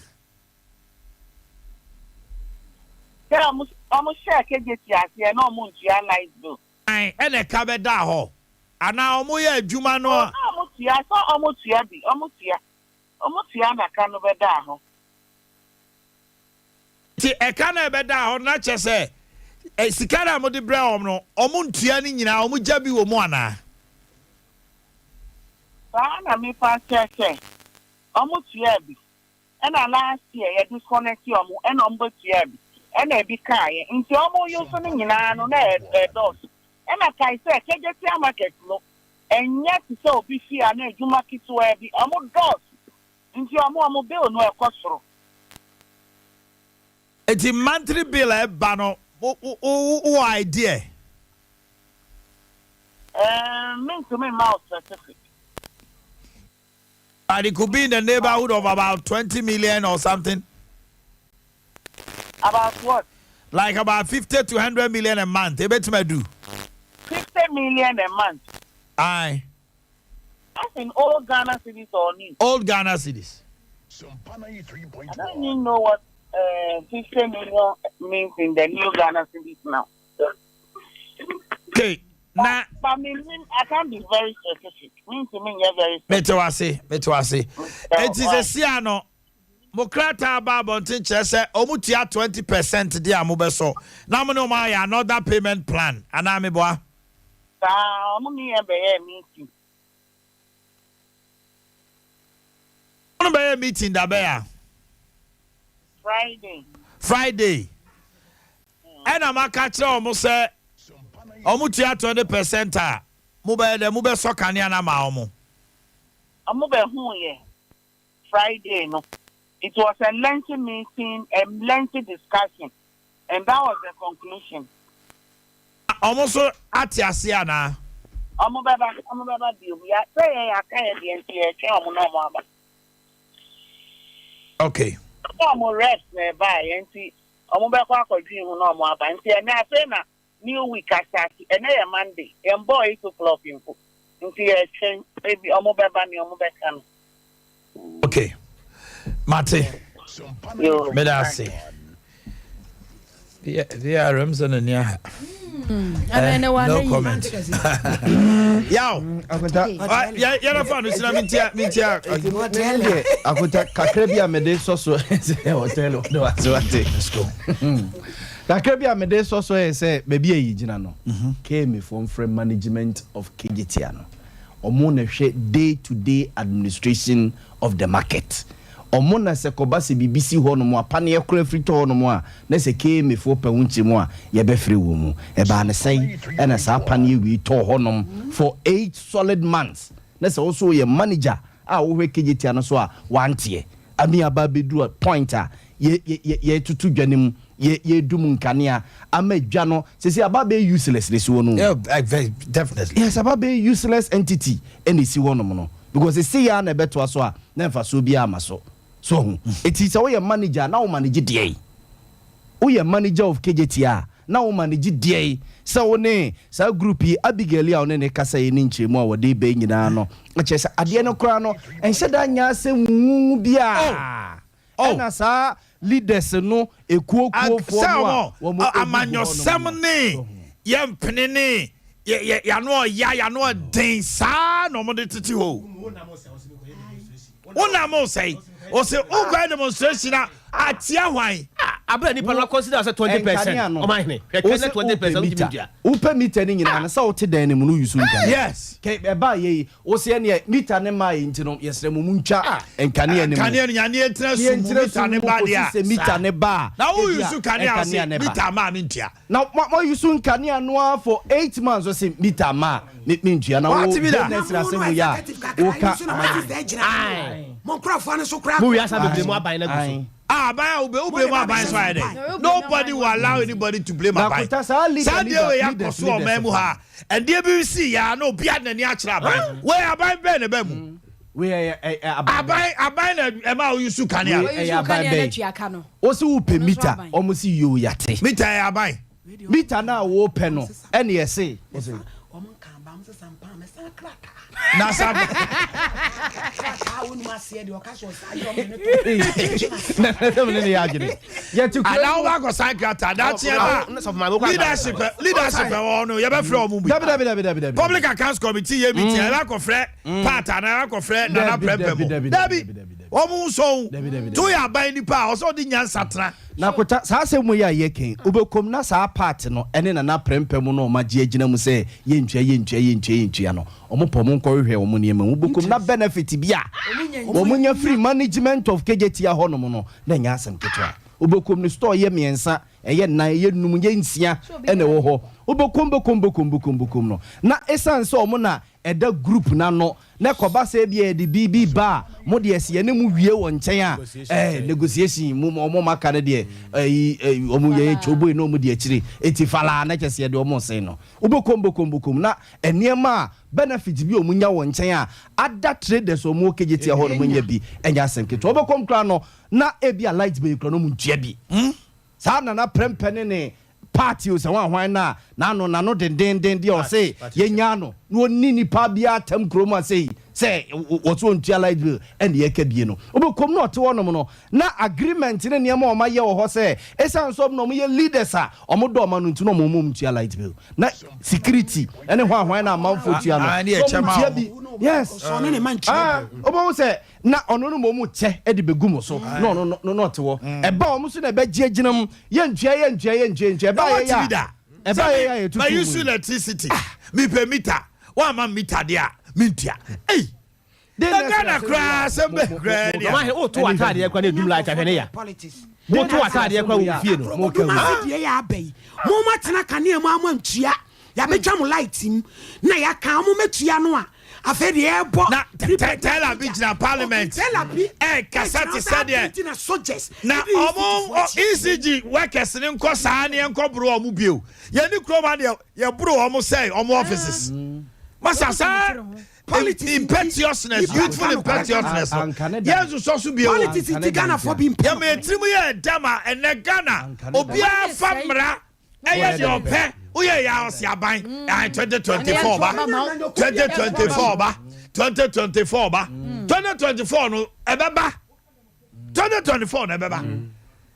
Sɛ ɔmo hyɛ Kejetia aseɛ na ɔmo ntua light bill. Ɛn, ɛna ɛka bɛda hɔ anaa ɔmo yɛ adwuma no a? Na ɔmo tua, sɛ ɔmo tua bi, ɔmo tua na ka no bɛda hɔ. Nti ɛka na ɛbɛda hɔ na kyɛ sɛ Sika no a mode brɛ wɔn no, wɔn ntua no nyinaa, wɔn gya bi wɔ mu anaa? Saa na mepa kyerɛ sɛ wɔn tua bi. Ɛna last year yɛ disconnect wɔn, ɛna wɔn bɛ tua bi, ɛna ebi kaa yɛ, nti wɔn use no nyinaa no na ɛdɔɔso. Ɛna kae sɛ Kejetia Market no, ɛnyɛ te sɛ obi fie a na adwuma ketewa bi, wɔn dɔɔso, nti wɔn bill no ɛkɔ soro. Eti monthly bill a ɛba no, wo idea? Mintumi mma wo specific. But it could be in the neighborhood of about 20 million or something. About what? Like about 50 to 100 million a month. Ebetumi adu. 50 million a month? Aye. That's in old Ghana cedis or new? Old Ghana cedis. I don't even know what 50 million means in the new Ghana cedis now. Okay. Na But I mean, I can't be very specific. Mean to me, you're very specific. Mete wase, mete wase. Eti sɛ sia no, mo krataa ba abɔnten kyerɛ sɛ ɔmo tua 20% de a, mo bɛsɔ na mo ne ɔmo ayɛ another payment plan anaa meboa? Saa, ɔmo ne yɛn bɛyɛ meeting. Ɔmo bɛyɛ meeting da bɛyɛ a? Friday. Friday. Ɛna maka kyerɛ ɔmo sɛ ɔmo tua 20% a, mo bɛyɛ dɛ mo bɛsɔ kanea no ama ɔmo. Ɔmo bɛ hu yɛ Friday no. It was a lengthy meeting, a lengthy discussion, and that was the conclusion. Ɔmo nso ate ase anaa? Ɔmo bɛba, ɔmo bɛba bio. Ya sɛ yɛ yɛ aka yɛ deɛ, nti yɛtwɛn ɔmo na ɔmo aba. Ɔmo reps na ɛbaa yɛ, nti ɔmo bɛkɔ akɔdwin ho na ɔmo aba. Nti ɛnɛ afei na new week asase, ɛnɛ yɛ Monday, yɛn bɔ 8 o'clock mpo, nti yɛtwɛn ebi ɔmo bɛba ne ɔmo bɛka no. Okay, mate. Yo. Meda ase. VRM sɛ n'ani aha. No comment. Yaw. Yɛrɛ fa no sina mintia mintia. Deɛ Akota, kakra bi a mede sɔ so sɛ hotel de wase wate. Let's go. Kakra bi a mede sɔ so yɛ sɛ baabi a yɛgyina no, KMA foɔ mfrɛ management of Kejetia no. Ɔmo na hwɛ day to day administration of the market. Ɔmo na sɛ kɔba sɛ biribi si hɔ nom, apaneɛ kora firi tɔ hɔ nom a, na sɛ KMA foɔ pɛ ho nkyɛmu a, yɛbɛfrɛ wɔ mu. Ɛbaa ne sɛn ɛna saa apaneɛ wei tɔɔ hɔ nom for 8 solid months, na sɛ wo so woyɛ manager a wohwɛ Kejetia no so a, wanteɛ ami aba abɛduru a point a yɛtutu dwa no mu, yɛdum nkanea ama dwa no sɛsi aba bɛyɛ useless ne si hɔ no. Yeah, very definitely. Yes, aba bɛyɛ useless entity ɛna esi hɔ nom no, because esi ya na ɛbɛtoa so a, na mfasoɔ bi ama so so ho. Eti sɛ woyɛ manager na wo manage deɛ yi, woyɛ manager of Kejetia a, na wo manage deɛ yi, sɛ wo ne saa group yi, Abigail yi a wo ne ne kasa yi ne nkyerɛmu a wɔde bɛn nyinaa no, ɛkyerɛ sɛ adeɛ no koraa no ɛnhyɛ da nya sɛ nwunwu bi a ɛna saa leaders no ekuokuofoɔ sɛ no a ɔmo wɔn egu hɔ nom amanyɔsɛm no. Ne yɛmpene ne yano ɔya yano ɔden saa na ɔmo de tete hɔ. Wonam sɛi ɔsɛ wokɔɛ demonstration a atia hwan? Abira nipa no consider sɛ 20%. Nkanea no, ɔman hene hwɛ wo kɛ sɛ sɛ 20 wopɛ percent meter. wotumi dua. Wopɛ meter no nyinaa no sɛ wote dan no mu no, use nkanea. Kɛ ɛbaa yɛ yi, wo sɛ ɛneɛ meter ne maa yi, nti no yɛsrɛ mo, mu ntwa nkanea no mu. Kanea no nyaneɛ tena sum mu, meter ne ba deɛ sɛ meter ne ba a, na wo ebia use kanea nkanea sɛ ne ba. Meter maa me ntua. Na mo use nkanea no ara for 8 months, ɔsɛ meter ma me ntua na wo Wate bi da? business na asɛm yi a woka. Mo nkurɔfoɔ no so koraa. Mu wiase bebree mu aban no agu so. Ah, aban a wobe mu aban so ayɛ dɛ, nobody will allow anybody to blame Na aban. Kuta, saa leader, saa deɛ wei akɔ leaders, so ɔman leaders mu ha, ɛdeɛ bi si ya na obi ade n'ani akyerɛ aban wei. Aban bɛɛ na ɛbɛ mu? Wei ɛyɛ aban. Aban na ɛma wo use kanea. Wei ɛyɛ aban bɛn? Wo sɛ wopɛ meter, ɔmo si yo, yate. Meter yɛ aban. Meter no a wopɛ no, ɛne ɛse Ɔmo nka aba, ɔmo sɛ sampa mɛsan krataa. Na sa Krataa wo num. aseɛ deɛ ɔka sɛ ɔsaa yɛ ɔmo ne to. Na sɛ mene ne yɛ adwene yɛte kuro Anaa wobɛ akɔ san krataa daakye ɛba leadership leadership ɛwɔ hɔ no yɛbɛfrɛ ɔmo bi. Dabi, dabi, dabi, dabi, dabi. Public Accounts Committee yɛ meeting a yɛbɛakɔfrɛ part anaa yɛbɛakɔfrɛ Nana Dabi, Prɛmpɛ dabi, mo. dabi, Dabi. dabi, dabi, dabi. Ɔmo nsɔn. Dabi, dabi, dabi. To yɛ aban nipa a ɔsɛ ɔde nyansa tena. Na kota saa asɛm mu yi a yɛkɛn wobɛkom na saa part no ɛne Nana Prɛmpɛ mu no ɔma gye agyina mu sɛ yɛntua, yɛntua, yɛntua, yɛntua no, ɔmo pɔ ɔmo nkɔhwehwɛ ɔmo nneɛma mu. Wobɛkom na benefit bi a ɔmo nya free management of Kejetia hɔnom no na ɛnyɛ asɛm ketewa. Wobɛkom no store yɛ mmiɛnsa, ɛyɛ nnan, ɛyɛ num, ɛyɛ nsia ɛna ɛwɔ hɔ. Wobɛkom, bɛkom, bɛkom, bɛkom, bɛkom no na ɛsiane sɛ ɔmo na ɛda group n'ano na kɔba sɛ ebi yɛde biribi ba a, mo deɛ si yɛne mu wie wɔ nkyɛn a negotiation mu ɔmo ma ka no deɛ ɛyi ɛyi ɔmo yɛ tsoboyi na ɔmo di akyire eti falaa na kyɛ sɛ yɛde ɔmo sɛn no. Wobɛkom, bɛkom, bɛkom na nneɛma a benefit bi a ɔmo nya wɔ nkyɛn a other traders ɔmo wɔ Kejetia hɔ no mo nya bi, ɛnyɛ asɛm ketewa. Wobɛkom kora no na ebi a light bill kora no ɔmo ntua bi. Saa Nana Prɛmpɛ ne party o sɛ wɔn ahwan na n'ano n'ano dendenden deɛ ɔse yɛnya no na ɔni nipa biara tam kurom ase yi sɛ wɔso ɔntua light bill ɛne yɛka bie no. Wobɛkom na ɔte hɔnom no na agreement ne nneɛma a ɔma yɛ wɔ hɔ sɛ ɛsiane sɛ ɔmo na ɔmo yɛ leaders a ɔmo dɔ ɔma no nti na ɔmo ɔmo ntua light bill na security ɛne hɔ ahwan na amanfoɔ tua no Ah, ne yɛ na kyɛ ɔmo ma ntua ɔmo. bi, yes. Ɔno ne ma ntua. Ah, wobɛhu sɛ na ɔno no mmom kyɛ de bɛgu mo so na ɔno no na ɔte hɔ ɛba ɔmo so na ɛbɛgye agyina mu, yɛntua, yɛntua, yɛntua, yɛntua. Ɛba yɛ Wɔtumi yɛ da. a ɛba yɛ yɛ a yɛtutu Ma mu. use electricity, mepɛ meter, woama meter deɛ a mentua. Ei, na Ghana koraa sɛ bɛ koraa Ɔmo ahɛ woto ataadeɛ kora na edum light ahwɛ ne ya. Politics. Woto ataadeɛ kora wɔ fie no. Aborɔdoma deɛ yɛ aba yi, moma tena kanea mu ama ntua, yɛabɛtwa mo light mu na yɛaka ɔmo mɛtua no a, afei deɛ ɛbɔ. Na Taylor bi gyina parliament ɛkasa te sɛ deɛ na soldiers na ɔmo ECG workers ne nkɔ saa ne nkɔ boro ɔmo bio. Yɛne kurom adeɛ yɛboro ɔmo sɛ ɔmo offices masa saa. Politics Impetuousness, youthful impetuousness no Ankane da. yɛn nsosɔ so bio. Politics nti Ghanafoɔ bi mpɛ. Yɛmɛ tirim yɛ dɛm a ɛnɛ Ghana Ankane da. obiara fa mmara ɛyɛ deɛ ɔpɛ. Woyɛ yɛ a ɔsi aban ayi 2024 ba, 2024 ba, 2024 ba, 2024 no ɛbɛba, 2024 no ɛbɛba.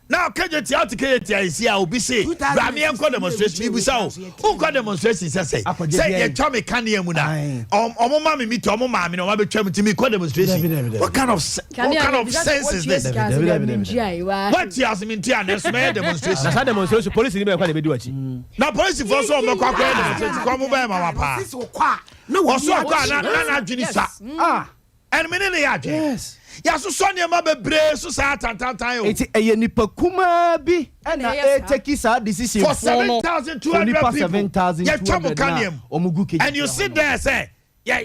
Na Kejetia ɔte Kejetia esi a obi se brami yɛn kɔ demonstration. Ibusa o, nkɔ demonstration sɛ Akɔgye sɛ deɛ. Yɛtwa mi kanea mu na Aye. ɔmo ma mi meter, ɔmo maa mi na ɔmo abɛtwa mu ti mi kɔ demonstration. Dabi, dabi, dabi. What kind of sense is this? Dabi, dabi, dabi, dabi. What ase mi ntua na ɛso mɛyɛ demonstration? Na saa demonstration, police ni bɛyɛ kɔ na ebedi w'akyi. Na polisifoɔ nso ɔmo bɛkɔ akɔyɛ demonstration kɔ ɔmo bɛyɛ mama paa. Ɔso akɔ a na n'adwene sa. Ah. Ɛnum ne yɛ adwene. Yasosɔ nneɛma bebree so saa tantantan o. Eti ɛyɛ nipa kumaa bi ɛna ɛyɛ saa. ɛtake saa decision For fo no 7,200 for nipa people. 7,200 Yɛtwa mo na kanea mu. ɔmo gu Kejetia And you hɔ sit no. there sɛ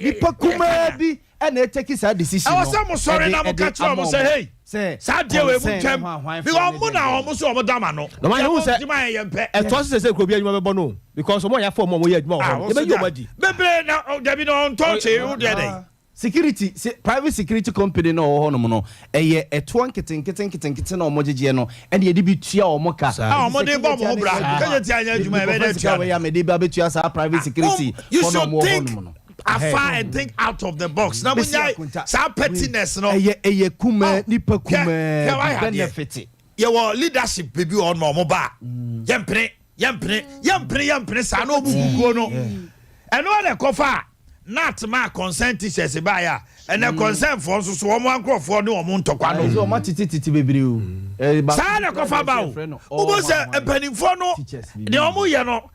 Nipa kumaa bi ɛna ɛtake saa decision ɛwɔ no sɛ mo sɔre na mo ka kyerɛ ɔmo sɛ hey, sɛ saa deɛ wɔ emu concern ntɛm ho ahwan because fo ne ɔmo na deɛ. ɔmo so ɔmo dama no. Na wɔn ahu sɛ Yɛn mo yɛ yɛn pɛ. ɛtɔ so sɛ kuro bi adwuma bɛbɔ no because ɔmo a yɛafɔ ɔmo a wɔyɛ adwuma wɔ Ah, hɔ no wɔn so yɛbɛyi da ɔmo adi. Bebree na dabi na ɔntɔn kyee wo deɛ dɛ. Security private security company na ɔwɔ hɔnom no, ɛyɛ ɛtoɔ nketenkete nketenkete na ɔmo gyegyeɛ no ɛna yɛde bi tua ɔmo ka. Ah, ɔmo de bɔ ɔmo ho bra. Kejetia anyɛ adwuma, ɛbɛyɛ dɛ tua no. Wɔyɛ amede bi abɛtua saa private security You fɔ na should ɔmo wɔ think hɔnom no. afar and think out of the box na mo Besi nya akonta. saa pettiness no. Ɛyɛ kumaa Oh, nipa hwɛ kumaa wayɛ bi adeɛ. benefit. Yɛwɔ leadership bi wɔ hɔ nom a ɔmo ba a, yɛmpene, yɛmpene, yɛmpene, yɛmpene saa na ɔmu guguo no. Ɛno ɛna ɛkɔfa a nat ma concern teachers baeɛ a ɛnɛ concern foɔ nso so wɔn ankorɔfoɔ ne wɔn ntɔkwa Ɛsɛ no. ɔmo atete tete bebree o. Saa na ɛkɔfa ba o. Wobɔ sɛ mpanimfoɔ no Teachers bi. deɛ ɔmo yɛ no,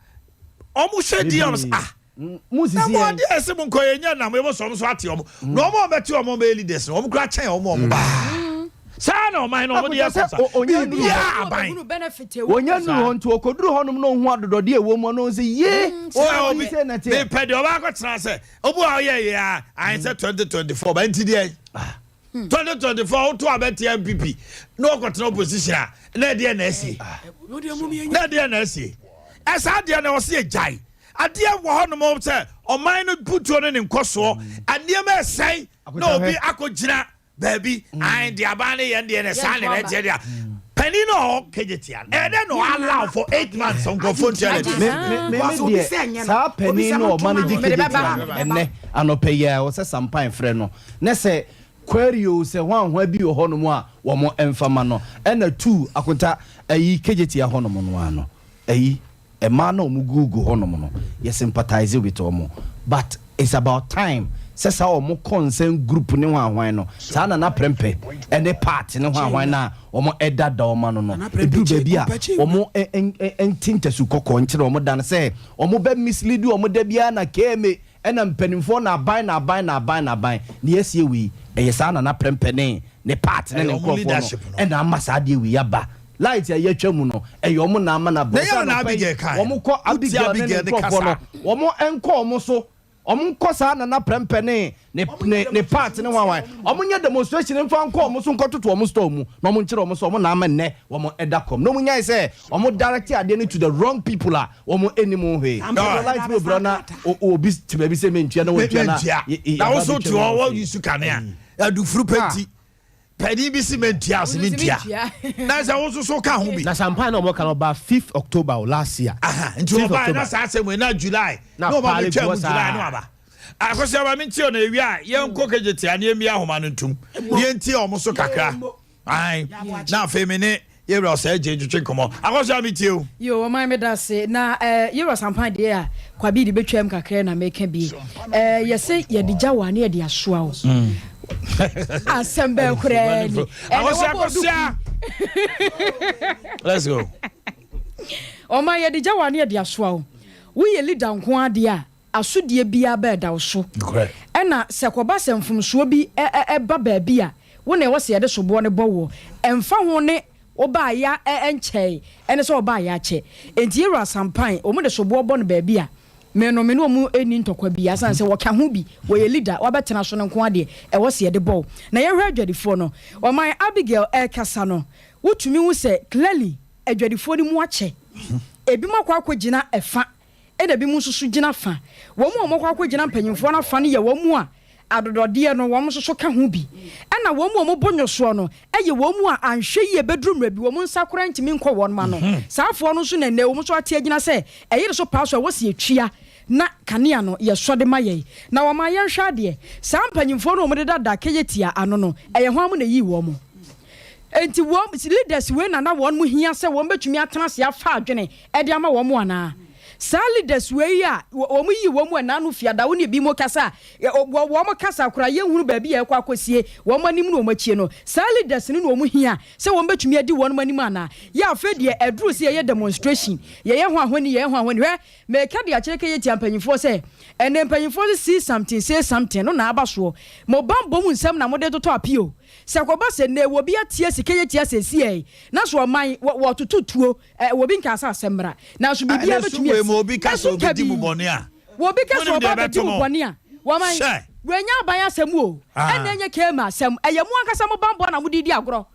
ɔmo hwɛ di ɔmo sɛ ah, Mu na sisi mo yɛn. adeɛ ɛsɛ mo nkɔ yɛ nya nam yɛbɔ sɔm so ate ɔmo na ɔmo a ɔbɛte ɔmo bɛyɛ leaders no, ɔmo kura kyɛn ɔmo a ɔmo baa saa na ɔman no ɔmo de yɛ Akɔtɔ sɛ kɔsa onya nuru biribiara aban. Wɔnya nuru hɔ nti ɔkɔduru hɔnom na ɔhu adodɔdeɛ ɛwɔ mu no sɛ ye Wo obi sɛ na teɛ. mepɛ deɛ ɔba akɔtena sɛ obu a ɔyɛ yɛ a ayɛ sɛ 2024 ba nti deɛ 2024 woto abɛte NPP na ɔkɔtena opposition a na ɛdeɛ na asie na ɛdeɛ na asie. Ɛsaa deɛ na ɔsi agyae adeɛ wɔ hɔnom sɛ ɔman no butuo no ne nkɔsoɔ nneɛma ɛsɛn na obi akɔgyina baabi ayi deɛ aban ne yɛn deɛ ne saa ne bɛkyɛ deɛ panin na ɔwɔ Kejetia no ɛdɛ na ɔ allow for 8 months nkurɔfoɔ ntua me n'akyi. me me Because me obi sɛ deɛ ɛnyɛ no, saa obi panin sɛ no montoma ɔma no gye no. Kejetia no ɛnɛ anɔpɛ yi a wɔsɛ sampan frɛ no ne sɛ Query o, sɛ hwanhwa bi wɔ hɔnom a wɔn mfa ma no. Ɛna tu akonta ayi Kejetia hɔnom no ara no, ayi mmaa no a wɔn gugu hɔnom no, yɛ sympathize with wɔn, but it's about time sɛ saa wɔn concern group ne hwanhwan no, saa Nana Prempeh ɛne part ne hwanhwan no a wɔn ɛdada wɔn ano no, ɛduru baabi a wɔn nte ntasu kɔkɔɔ nkyerɛ wɔn dan sɛ wɔn bɛ mislead wɔn da biara na KMA ɛna mpanimfoɔ na aban na aban na aban na aban ne yɛsie wei. Ɛyɛ saa Nana Prempeh ne ne part ne ne Ɛyɛ wɔn nkurɔfoɔ no leadership no. Ɛna ama saa adeɛ wei aba. Light a yɛatwa mu no, ɛyɛ wɔn na ama no aba. Na ɛyɛ Ɔsɛ na anɔpa yi Abigail kae wɔn no. kɔ Wotie Abigail ne ne Abigail ne nkurɔfoɔ kasa. no, wɔn nkɔ wɔn so, wɔn nkɔ saa Nana Prempeh ne ne ne ne part ne hwanhwan, wɔn nyɛ demonstration mfa nkɔ wɔn so nkɔtoto wɔn store mu na wɔn nkyerɛ wɔn sɛ wɔn na ama nnɛ wɔn ɛda kɔm, na wɔn nyae sɛ wɔn direct adeɛ no to the wrong people a wɔn anim hwee. Alright. Light bi obira na obi te baabi sɛ mentua na wɔntua na Mentua. Na yɛba wo so abɛtwa te mu hɔ wɔ wɔ fie. yusu kanea adufuru pɛ nti panin bi si mentua ase mentua na sɛ wo nso so ka ho bi. Na sampan na ɔmo ka no, ɔba 5th October o, last year. Aha, nti 5th ɔbaa na October. saa asɛm wei na July Na na ɔba paale bɛtwa gu mu hɔ July saa. na waba akɔsi aba mentie ɔno ewie a, yɛnkɔ Kejetia ne yɛmmia ahoma no ntom ne yɛntie ɔmo so kakra. Ae, na afei me ne yɛwura ɔsɛe gye ntwetwe nkɔmmɔ. Akɔsi a, metie o. Yo, ɔman, meda ase. Na yɛwura Sampan deɛ a kwabi de bɛtwam kakra na meka bi. Yɛse yɛde gya wɔ a ne yɛde asoa wo. Asɛm bɛɛ koraa ni. Ɛnɛ Akɔsi wɔbɔ akɔsia, let's go. Ɔman, yɛde gya wɔ a ne yɛde asoa wo. Woyɛ leader nko adeɛ a, asodie biara bɛɛda wo so. Ɛna sɛ kɔba sɛ mfomsoɔ bi ɛba baabi a, wo na ɛwɔ sɛ yɛde soboɔ no bɔ woɔ. Ɛmfa ho ne wobaa ya nkyɛe ɛne sɛ wɔbaa ya akyɛ. Enti yɛwura Sampan, wɔn de soboɔ bɔ no baabi a, me no me ne wɔn nni ntɔkwa bi, asan sɛ wɔka ho bi, wɔyɛ leader, wabɛtena so no nko adeɛ ɛwɔ sɛ yɛde bɔ wo. Na yɛhwɛ adwadifoɔ no, ɔman Abigail ɛrekasa no, wotumi hu sɛ clearly adwadifoɔ no mu akyɛ. Ebinom akɔ akɔgyina ɛfa, ɛna ebinom nso so gyina fa. Wɔn a wɔkɔ akɔgyina mpanyimfoɔ no afa no yɛ wɔn a adodɔdeɛ no wɔn nso so ka ho bi. Ɛna wɔn a wɔbɔ nnwosoɔ no yɛ wɔn a anhwɛ yie bɛduru mmerɛ bi wɔn nsa koraa ntumi nkɔ wɔn ano. Saa afoɔ no nso na nnɛ wɔn nso ate agyina sɛ ɛyere so paa so a ɛwɔ sɛ yɛtua na kanea no yɛsɔ de ma yɛn. Na wɔma yɛnhwɛ adeɛ. Saa mpanyimfoɔ no a wɔdeda da Kejetia ano no, ɛyɛ hwan mo na ɛyii wɔn? Enti wɔn leaders wei na na wɔn hia sɛ wɔn bɛtumi atena ase afa adwene de ama wɔn anaa? Saa leaders wei a wɔn yi wɔn mu ɛnaa no fiada, wo ne ebi mo kasa a, wɔn kasa koraa yɛnhunu baabi a ɛkɔ akɔsie wɔn anim ne wɔn akyie no. Saa leaders no na wɔn hia sɛ wɔn bɛtumi adi wɔn anim anaa? Yɛ afei deɛ ɛduru sɛ yɛyɛ demonstration, yɛyɛ ho ahoni, yɛyɛ ho ahoni. Hwɛ, meka de akyerɛ kɛyɛ tia mpanyinfoɔ sɛ ɛnɛ mpanyinfoɔ sɛ see something say something no na aba soɔ. Mo bammɔ mu nsɛm na mode totɔ apio. Sɛ kɔba sɛ nnɛ obi atie sika yɛ tia seesei na so ɔman wɔtoto tuo, obi nkaa sɛ asɛm mmra, nanso biribiara Ɛna bɛtumi sum wei asi. mu obi ka sɛ Ɛso nka obedi mu bi. bɔne a, Obi ka sɛ monim deɛ ɔba abɛdi ɛbɛto mo mo. bɔne a, wɔman, Hyɛ. wei nyɛ aban asɛm o, ɛna ɛnyɛ KMA asɛm, ɛyɛ mo ankasa mo bammɔ na mode redi agorɔ.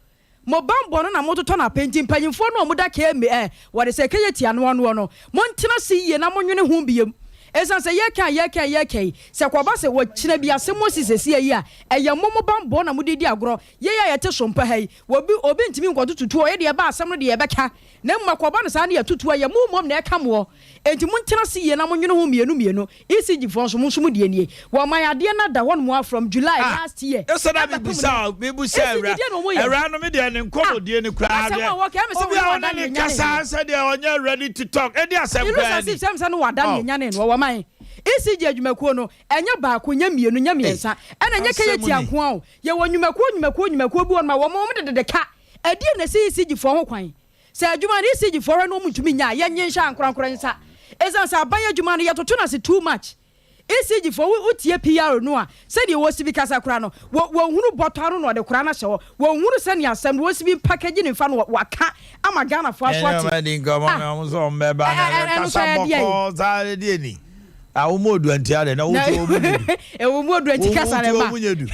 Mo bammɔ no na mototɔ no apɛ nti mpanyimfoɔ no a wɔda KMA, wɔde sɛ KJT ano anoɔ no, montena ase yie na monwene ho biom. Ɛsiane sɛ yɛreka a yɛreka a yɛreka yi, sɛ kɔba sɛ wɔkyena bi asɛm asi seesei yi a, ɛyɛ mo mo bammɔ na mode redi agorɔ. Yɛn a yɛte so mpa ha yi, obi, obi ntumi nkɔtoto tuo, yɛn deɛ ɛba asɛm no deɛ yɛbɛka, na mmom akɔba no saa na yɛto tuo a, ɛyɛ mo mmom na ɛka moɔ. Enti montena ase yie na monwene ho mmienu mmienu. ECG foɔ nso, mo nso mo deɛ nie. Wɔma yɛn adeɛ no ada hɔnom ara from July last year Ɛsɛ na abɛpem mebisa nnɛ. o, mebisa ECG awura. deɛ na wɔn yɛ? Awura no, me deɛ ne nkɔmmɔdie no koraa Asɛm deɛ. a wɔka, ɛyɛ me sɛ Obi wɔne a wada ɔne ne ne kasa nyane. sɛ deɛ ɔnyɛ ready to talk. Ɛdi asɛm It looks koraa as ni. if sɛ sɛ no wada ne Oh. nyane no. Wɔwɔ man. ECG adwumakuo no, ɛnyɛ baako, nyɛ mmienu, nyɛ mmiɛnsa. Ɛna ɛnyɛ Asɛm kɛyɛ tia ni. nko ara o. Yɛwɔ nnwumakuo, nnwumakuo, nnwumakuo bi wɔ hɔnom a wɔn wɔn dedede ka. Ɛdeɛn na ɛsi ECG foɔ ho kwan? Sɛ adwuma no ECG foɔ hwɛ na wɔn ntumi nyɛ a, yɛnnye nhyɛ ankorankoro nsa. Ɛsiane sɛ aban adwuma no yɛtoto no ase too much. ECG foɔ, wo wotie PR no a, sɛdeɛ wɔsi bi kasa koraa no, wɔ wɔnhunu bɔtɔ ano na wɔde koraa no ahyɛ hɔ. Wɔnhunu sɛnea asɛm no wɔsi bi package ne nfa no wɔaka ama Ghanafoɔ aso Ɛne ate. ɔmo adi nkɔmmɔ Ah, na ɔmo nso ɔmo bɛba na ɛno nso ɛbɛkasa ɛyɛ deɛ yi. bɔkɔɔ saa deɛ ni. Ah, wo mu odu anti ade na wo tu wo mu nye du. Ɛwɔ mu odu anti kasa ne Wo ba. tu wo mu nye du.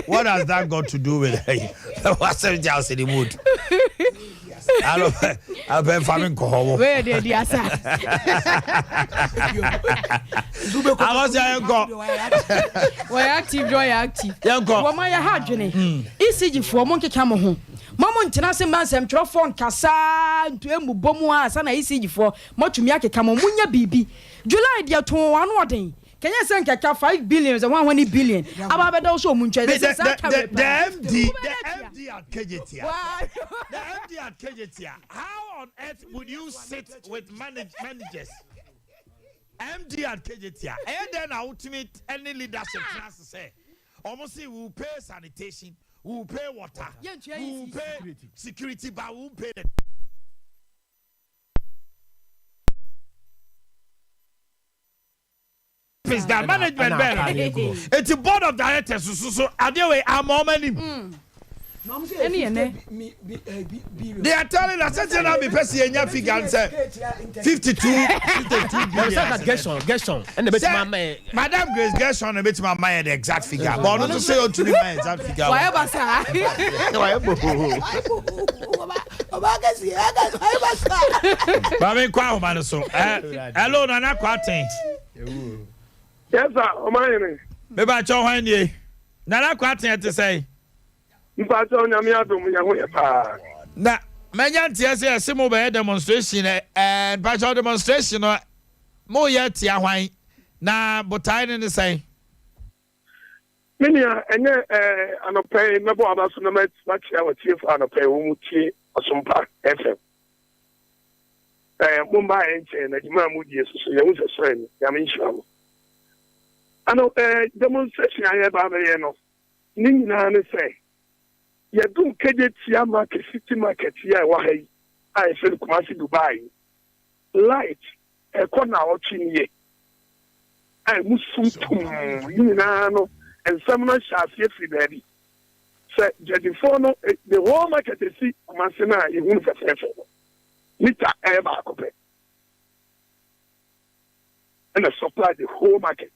What has that got to do with wasɛm gya ase ne mu odu? Alo, abɛ fa me nkɔ hɔ wo. Wei deɛ di asa. Akɔsi ayɛ nkɔ. Wɔyɛ active deɛ ɔyɛ active. Yɛnkɔ. Wɔn ayɛ ha adwene. ECG foɔ, mo nkeka mo ho. Mo mo ntena ase mma nsɛmtwerɛfoɔ nkasa ntu emu bɔ mu a sana. ECG foɔ, mo atumi akeka mo, mo nya biribi. July deɛ too ano ɔden. Kɛnyɛ sɛ nkɛka 5 billion sɛ hwan ne billion aba abɛda wo so ɔmu ntwa The, sɛ saa the, ka the, wei the paa. MD, the MD at Kejetia, the MD at Kejetia. How on earth would you sit with managers? MD at Kejetia. And then ultimate any leadership class say, almost say we will pay sanitation, we will pay water, Yeah, we will pay security, but we won't pay the is that management ɛna bɛn ataade gu hɔ. eti board of directors soso adeɛ wei ama ɔmo anim. Ɛne yɛ nɛ. They are telling us sɛ na mi pɛ si enya figure n sɛ 52 52 Ɛsɛ ka billion. Gerson Gerson ɛna bɛtumi ama yɛ. Madam Grace Gerson na ebetumi ama yɛ the exact figure, but ɔno nso sɛ ɔntumi ma yɛ exact figure. Wayɛ basaa. Wayɛ bohoo. Ɔba kɛse wayɛ basaa. Maame nkɔ ahoma no so. Ɛ, hello, Nana Kwaten. Yes sir, ɔman. Meba kyɛw, hwan nie? Nana Kwaten, ɛte sɛ? Mpatsɛ, Onyame adom, yɛn ho yɛ paa. Na mɛnya nteɛ sɛ yɛse mo bɛyɛ demonstration. Ɛ ɛ mpakyɛw, demonstration no mo yɛ tia hwan na botae ne ne sɛn? Me nua, ɛnyɛ anɔpɛ yi mɛbɔ aba so na makyia wɔtiefo anɔpɛ yi wɔn mu tie Ɔsompa FM. Mo mba yɛn nkyɛn na adwuma a mo die soso yɛn ho sɛ sɔrɔ ni. Nyame nhyira mo. Ano demonstration a yɛba abɛyɛ no ne nyinaa ne sɛ yɛdum Kejetia Market, city market yi a ɛwɔ ha yi a yɛfrɛ no Kumasi Dubai yi, light ɛkɔ na ɔtwe nie a emu sum tum ne nyinaa no, nsɛm no hyɛ aseɛ firi baabi sɛ gyadifoɔ no, the whole market esi Kumasi no a yɛhu no fɛfɛɛfɛ no, meter ɛyɛ baako pɛ ɛna supply the whole market.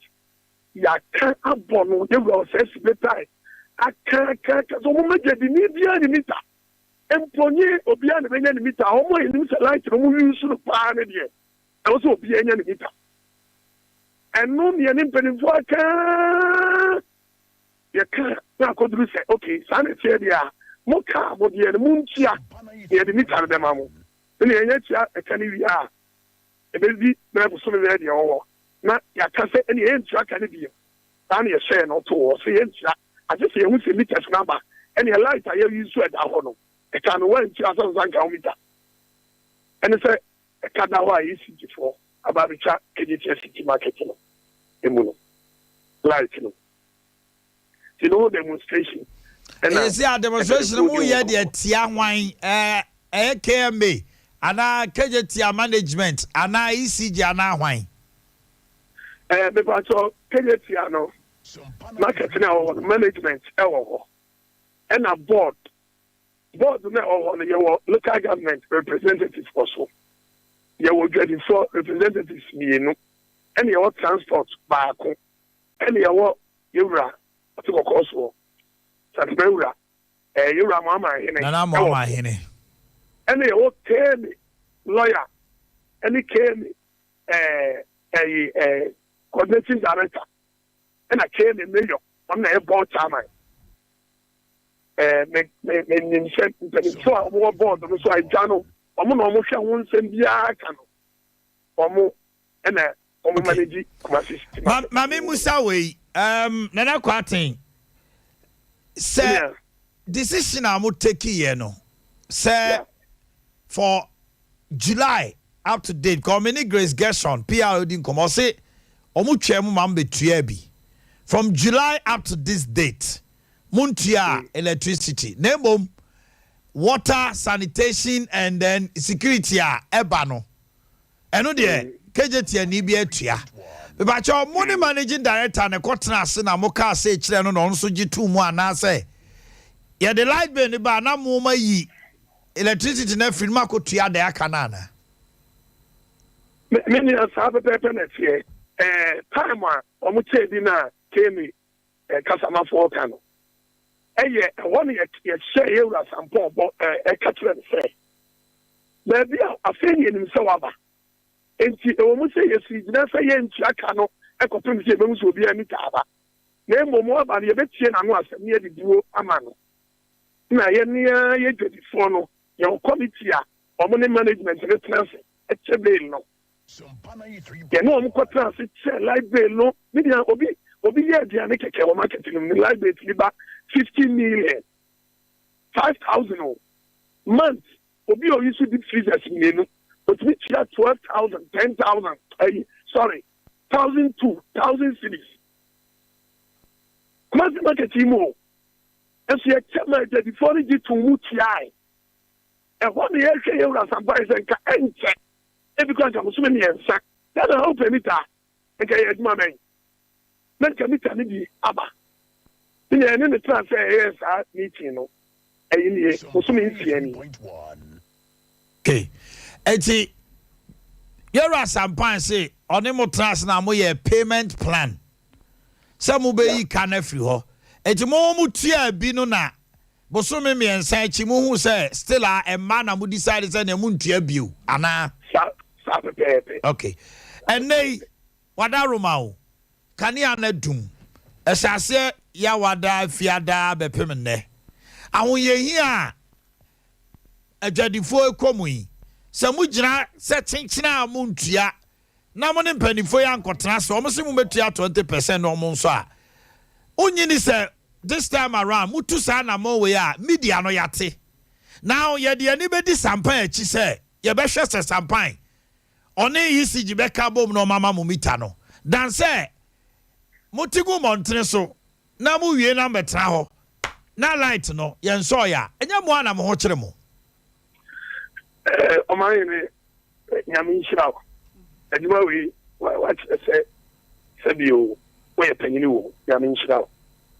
Yɛaka abɔ no, yɛwura ɔsɛ si betae aka aka aka sɛ ɔmo ma gyadini biara ne meter mponye, obiara na bɛnya ne meter. Ɔmo a yɛnim sɛ light no ɔmo use no paa ne deɛ, ɛwɔ sɛ obiara nya ne meter. Ɛno neɛ ne mpanimfoɔ aka yɛka na akɔduru sɛ okay, saa na ɛteɛ deɛ a mo kaa mo deɛ no montua na yɛde meter no bɛma mo. Ɛne yɛnyɛ tua ɛka no wie a, ɛbɛdi bɛyɛ bosome bɛyɛ deɛ ɔwɔ na yɛaka sɛ ɛne yɛntua ka no bio. Saa na yɛhyɛɛ no ɔtoo hɔ sɛ yɛntua agye sɛ yɛhu sɛ meters no aba. Ɛne light a yɛyi so ɛda hɔ no, ɛka no wantua sɛ nsa nka wo meter. Ɛne sɛ ɛka da hɔ a ECG foɔ aba abɛtwa Kejetia city market no emu no light no, nti no demonstration. Ɛyɛ sɛ a demonstration no mo yɛ deɛ tia hwan? Ɛyɛ KMA anaa Kejetia management anaa ECG anaa hwan? Mepatɔ, Kejetia no market no a ɛwɔ hɔ no, management ɛwɔ hɔ, ɛna board no a ɛwɔ hɔ no, yɛwɔ local government representative wɔ so, yɛwɔ dwadifoɔ representatives mmienu, ɛna yɛwɔ transport baako, ɛna yɛwɔ yɛwura ɔte kɔkɔɔ soɔ Santuma wura, yɛwura Muama Ahene. Nana ɛwɔ Muama so. Ahene. Ɛna yɛwɔ KMA lawyer ɛne KMA ɛyi coordinating director, ɛna KMA mayor, ɔno na ɛyɛ board chairman. Me me me nim sɛ mpanyinfoɔ a wɔwɔ board no so a edwa no, wɔn na wɔn hwɛ ho nsɛm biara ka no, wɔn ɛna wɔn manage Kumasi city market. Maame Musa wei, Nana Kwaten, sɛ decision a mo take yɛ no sɛ for July up to date, kɔ me ne Grace Gerson PR di nkɔmɔ, ɔse ɔmo twɛ mu ma mo bɛtua bi from July up to this date, mo ntua electricity, na mmom water, sanitation and then security a ɛba no, ɛno deɛ Kejetia ni bi atua. Mebakyɛ, mo ne managing director ne kɔtena ase na mo kaa sɛ kyerɛ no na ɔno nso gye tuu mu, anaasɛ yɛde light bill ne ba na mo ma yi electricity na afiri no mu akɔtua deɛ aka no ana? Me nua, saa pɛpɛɛpɛ na ɛteɛ. Time a wɔn kyɛɛ bi na KMA kasamafoɔ ka no, ɛyɛ ɛhɔ no yɛhyɛ yɛwura Sampɔn bɔ ɛka kyerɛ no sɛ baabi a afei ne yɛnim sɛ waba nti, ɛwɔ mu sɛ yɛsi gyina sɛ yɛntua ka no ɛkɔpem sɛ yɛbɛhu sɛ obiara meter aba, na mmom waba no, yɛbɛtie n'ano asɛm ne yɛde buo ama no. Na yɛnea yɛ dwadifoɔ no, yɛwɔ committee a wɔn ne management no tena ase ɛkyɛ bill no. Yɛne wɔn kɔtena ase kyɛ light bill no. Me nua, obi obi yɛ aduane kɛkɛ wɔ market no mu, ne light bill tumi ba 50 million, 5,000 o month. Obi a oyi so deep freezers mmienu, otumi tua 12,000, 10,000, ɛyi, sorry, 1,002,000 cedis. Kumasi market yi mu o, nso yɛkyɛ ma adwadifoɔ no gye to mu tuae. Ɛhɔ ne yɛhwɛ yɛn wura Sampa yi sɛ nka ɛnkyɛ, ebi kora nka bosome 3 sɛ na wopɛ meter, nka yɛ adwuma bɛn na nka meter no bi aba. Ne nea ɛne ne tena sɛ ɛyɛ saa meeting no, ɛyi nie, bosome 6 ni. Okay, eti yɛwura Sampan se ɔne mo tena ase na moyɛ payment plan sɛ mobɛyi ka no afiri hɔ. Eti mo tua bi no na bosome 3 akyi mohu sɛ still a ɛma na mo decide sɛ nea montua bio anaa? Saa saa pɛpɛɛpɛ. Okay, ɛnɛ yi wada roma o, kanea no dum, ɛhyɛ aseɛ yɛawada fiada bɛpem nnɛ. Ahoyɛhi a adwadifoɔ kɔ mu yi, sɛ mogyina sɛ kyenkyene a montua na mo ne mpanimfoɔ yi ankɔtena sɛ ɔmo sɛ mobɛtua 20% na ɔmo nso a wonyini sɛ this time around mutu saa namɔ wei a, media no yɛate. Now yɛde ani bɛdi Sampan akyi sɛ yɛbɛhwɛ sɛ Sampan ɔne ECG bɛka bom na ɔmama mo meter no dan sɛ mote gu mmɔntene so na mowie na mbɛtena hɔ na light no yɛnsɔɔ yɛ a, ɛnyɛ mo a na mo ho kyerɛ mo. Ɔman yi ne Nyame nhyira wo. Adwuma wei wakyerɛ sɛ sɛbio woyɛ panyini wɔ. Nyame nhyira wo.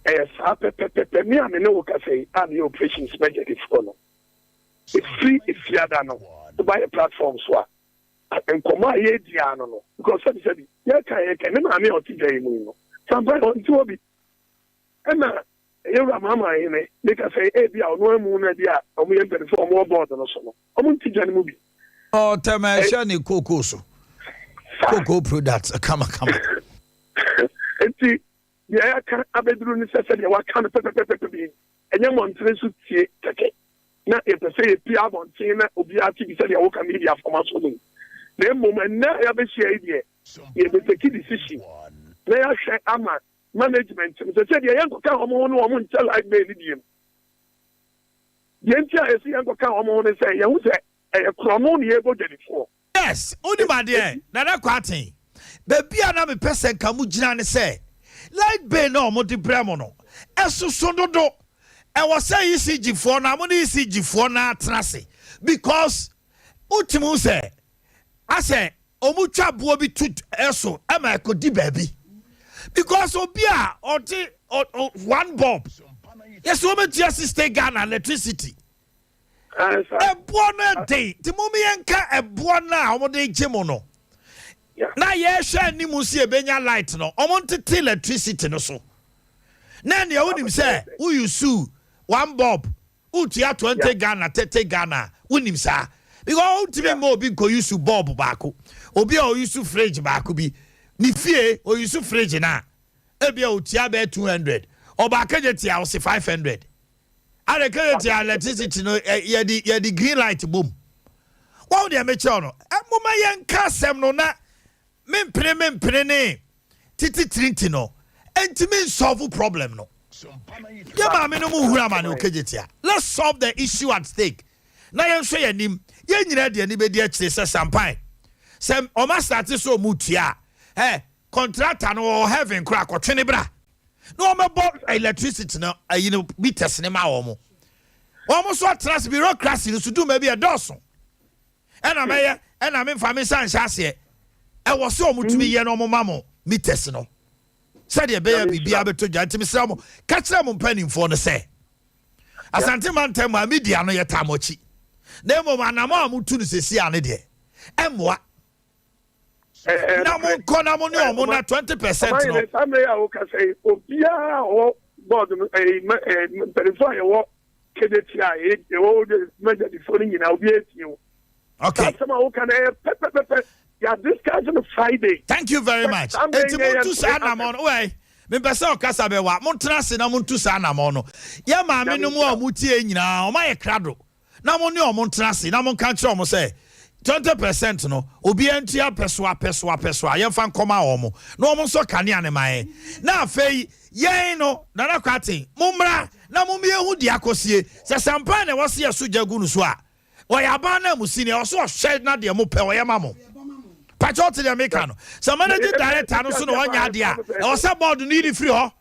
Ɛyɛ saa pɛpɛpɛpɛ. Me a me ne wo kasa yi a meyɛ operations magyadifoɔ no, ɛfiri efiada no woba yɛ platform so a, nkɔmmɔ a yɛdi ano no, because sɛbi sɛbi yɛka yɛka, me maame a ɔte dwa yi mu yi no, sampa ɔnte hɔ bi, ɛna yɛwura maama ahene meka sɛ ebi a ɔno amu no bi a ɔmo yɛ mpanimfoɔ a ɔmo wɔ board no so no, ɔmo nte dwa no mu bi. Ɔtɛmɛ ɛhyɛ ne kookoo so, cocoa product kamakama. Nti deɛ yɛaka abɛduru ne sɛ, sɛdeɛ waka no pɛpɛpɛpɛ bi, ɛnyɛ mmɔntene so tie kɛkɛ na yɛpɛ sɛ yɛpie abɔnten na obiara te bi sɛdeɛ woka media fɔma so no, na mmom ɛnnɛ a yɛabɛhyia yi deɛ, yɛbɛtake decision na yɛahwɛ ama management no sɛ sɛdeɛ yɛnkɔka wɔn ho no, wɔn nkyɛ light bill no biem. Deɛ nti a yɛsi yɛnkɔka wɔn ho no sɛ yɛho sɛ ɛyɛ korɔno ne yɛbɔ dwadifoɔ. Yes, wonim adeɛ, Nana Kwaten, baabi a na mepɛ sɛ nka mo gyina ne sɛ light bill na ɔmo de brɛ mo no ɛsoso dodo. Ɛwɔ sɛ ECG foɔ na mo ne ECG foɔ na atena ase, because wotumi sɛ asɛ ɔmo twa boɔ bi to ɛso ɛma ɛkɔdi baabi, because obi a ɔde one bulb, yɛsɛ wɔbɛtua 60 Ghana electricity. Ɛboɔ no den, nti mo yɛnka ɛboɔ no a wɔde gye mo no na yɛhwɛ anim si ebenya light no, ɔmo ntete electricity no so na nea wonim sɛ woyusu one bulb wotua 20 Ghana, 30 Ghana, wonim saa, because wontumi mma obi nkɔ use bulb baako. Obi a ɔuse fridge baako bi ne fie, ɔuse fridge na ebi a otua bɛyɛ 200, ɔbaako gye tia ɔsi 500 ada kegye tia electricity no. Yɛde green light bom wɔn deɛ mekyerɛw no ɛ moma yɛnka asɛm no na mempene mempene ne titi tirinti no ntumi nsolve problem no. Yɛ maame no mu hura ama ne okegye tia. Let's solve the issue at stake na yɛnhwɛ yɛn anim. Yɛn nyinaa deɛ ni bɛdi akyire sɛ Sampan sɛ ɔma start sɛ ɔmu tua a, contractor no wɔ heaven koraa akɔtwe ne bra na wɔmɛbɔ electricity no ayi no meters ne ma wɔn. Wɔn nso atena ase. Bureaucracy no so duma bi ɛdɔɔso, ɛna mɛyɛ ɛna memfa me nsa nhyɛ aseɛ. Ɛwɔ sɛ ɔmo tumi yɛ no, ɔmo ma mo meters no sɛdeɛ ɛbɛyɛ biribiara bɛtɔ dwa. Nti mesrɛ mo, ka kyerɛ mo mpanimfoɔ no sɛ Asante mantam a media no yɛtaa mo akyi, na mmom anamɔ a motu no sɛsi a ne deɛ ɛmmoa na monkɔ na mo ne ɔmo na 20% no. Saa mmerɛ yi a woka sɛ obiara a ɔwɔ board no, mpanimfoɔ a yɛwɔ kɛdɛti a yɛwɔ magyadifoɔ no nyinaa, obiara tie wo. Asɛm a woka no ɛyɛ pɛpɛpɛpɛ. Yɛ discuss no Friday. Thank you very much. Eti montu saa anamɔ no wɛ. Mepɛ sɛ ɔkasa bɛwa, montena ase na montu saa anamɔ no. Yɛ maame no mu a ɔmo tie nyinaa, ɔmo ayɛ krado na mo ne ɔmo ntena ase na monka nkyerɛ ɔmo sɛ 20% no, obiara ntua pɛsoa pɛsoa pɛsoa, yɛmfa nkɔma wɔn na wɔn nso kanea ne ma yɛn. Na afei yɛn no, Nana Kwaten, mommra na mommyɛhu deɛ akɔsie. Sɛ sampan na ɛwɔ se yɛ so gya gu no so a, ɔyɛ aban no amusini, ɛwɔ so ɔhwɛ na deɛ mopɛ ɔyɛ ma mo. Pakyɛ, ɔte deɛ meka no sɛ managing director no so na ɔnyɛ adeɛ a, ɛwɔ sɛ board no yi ne firi hɔ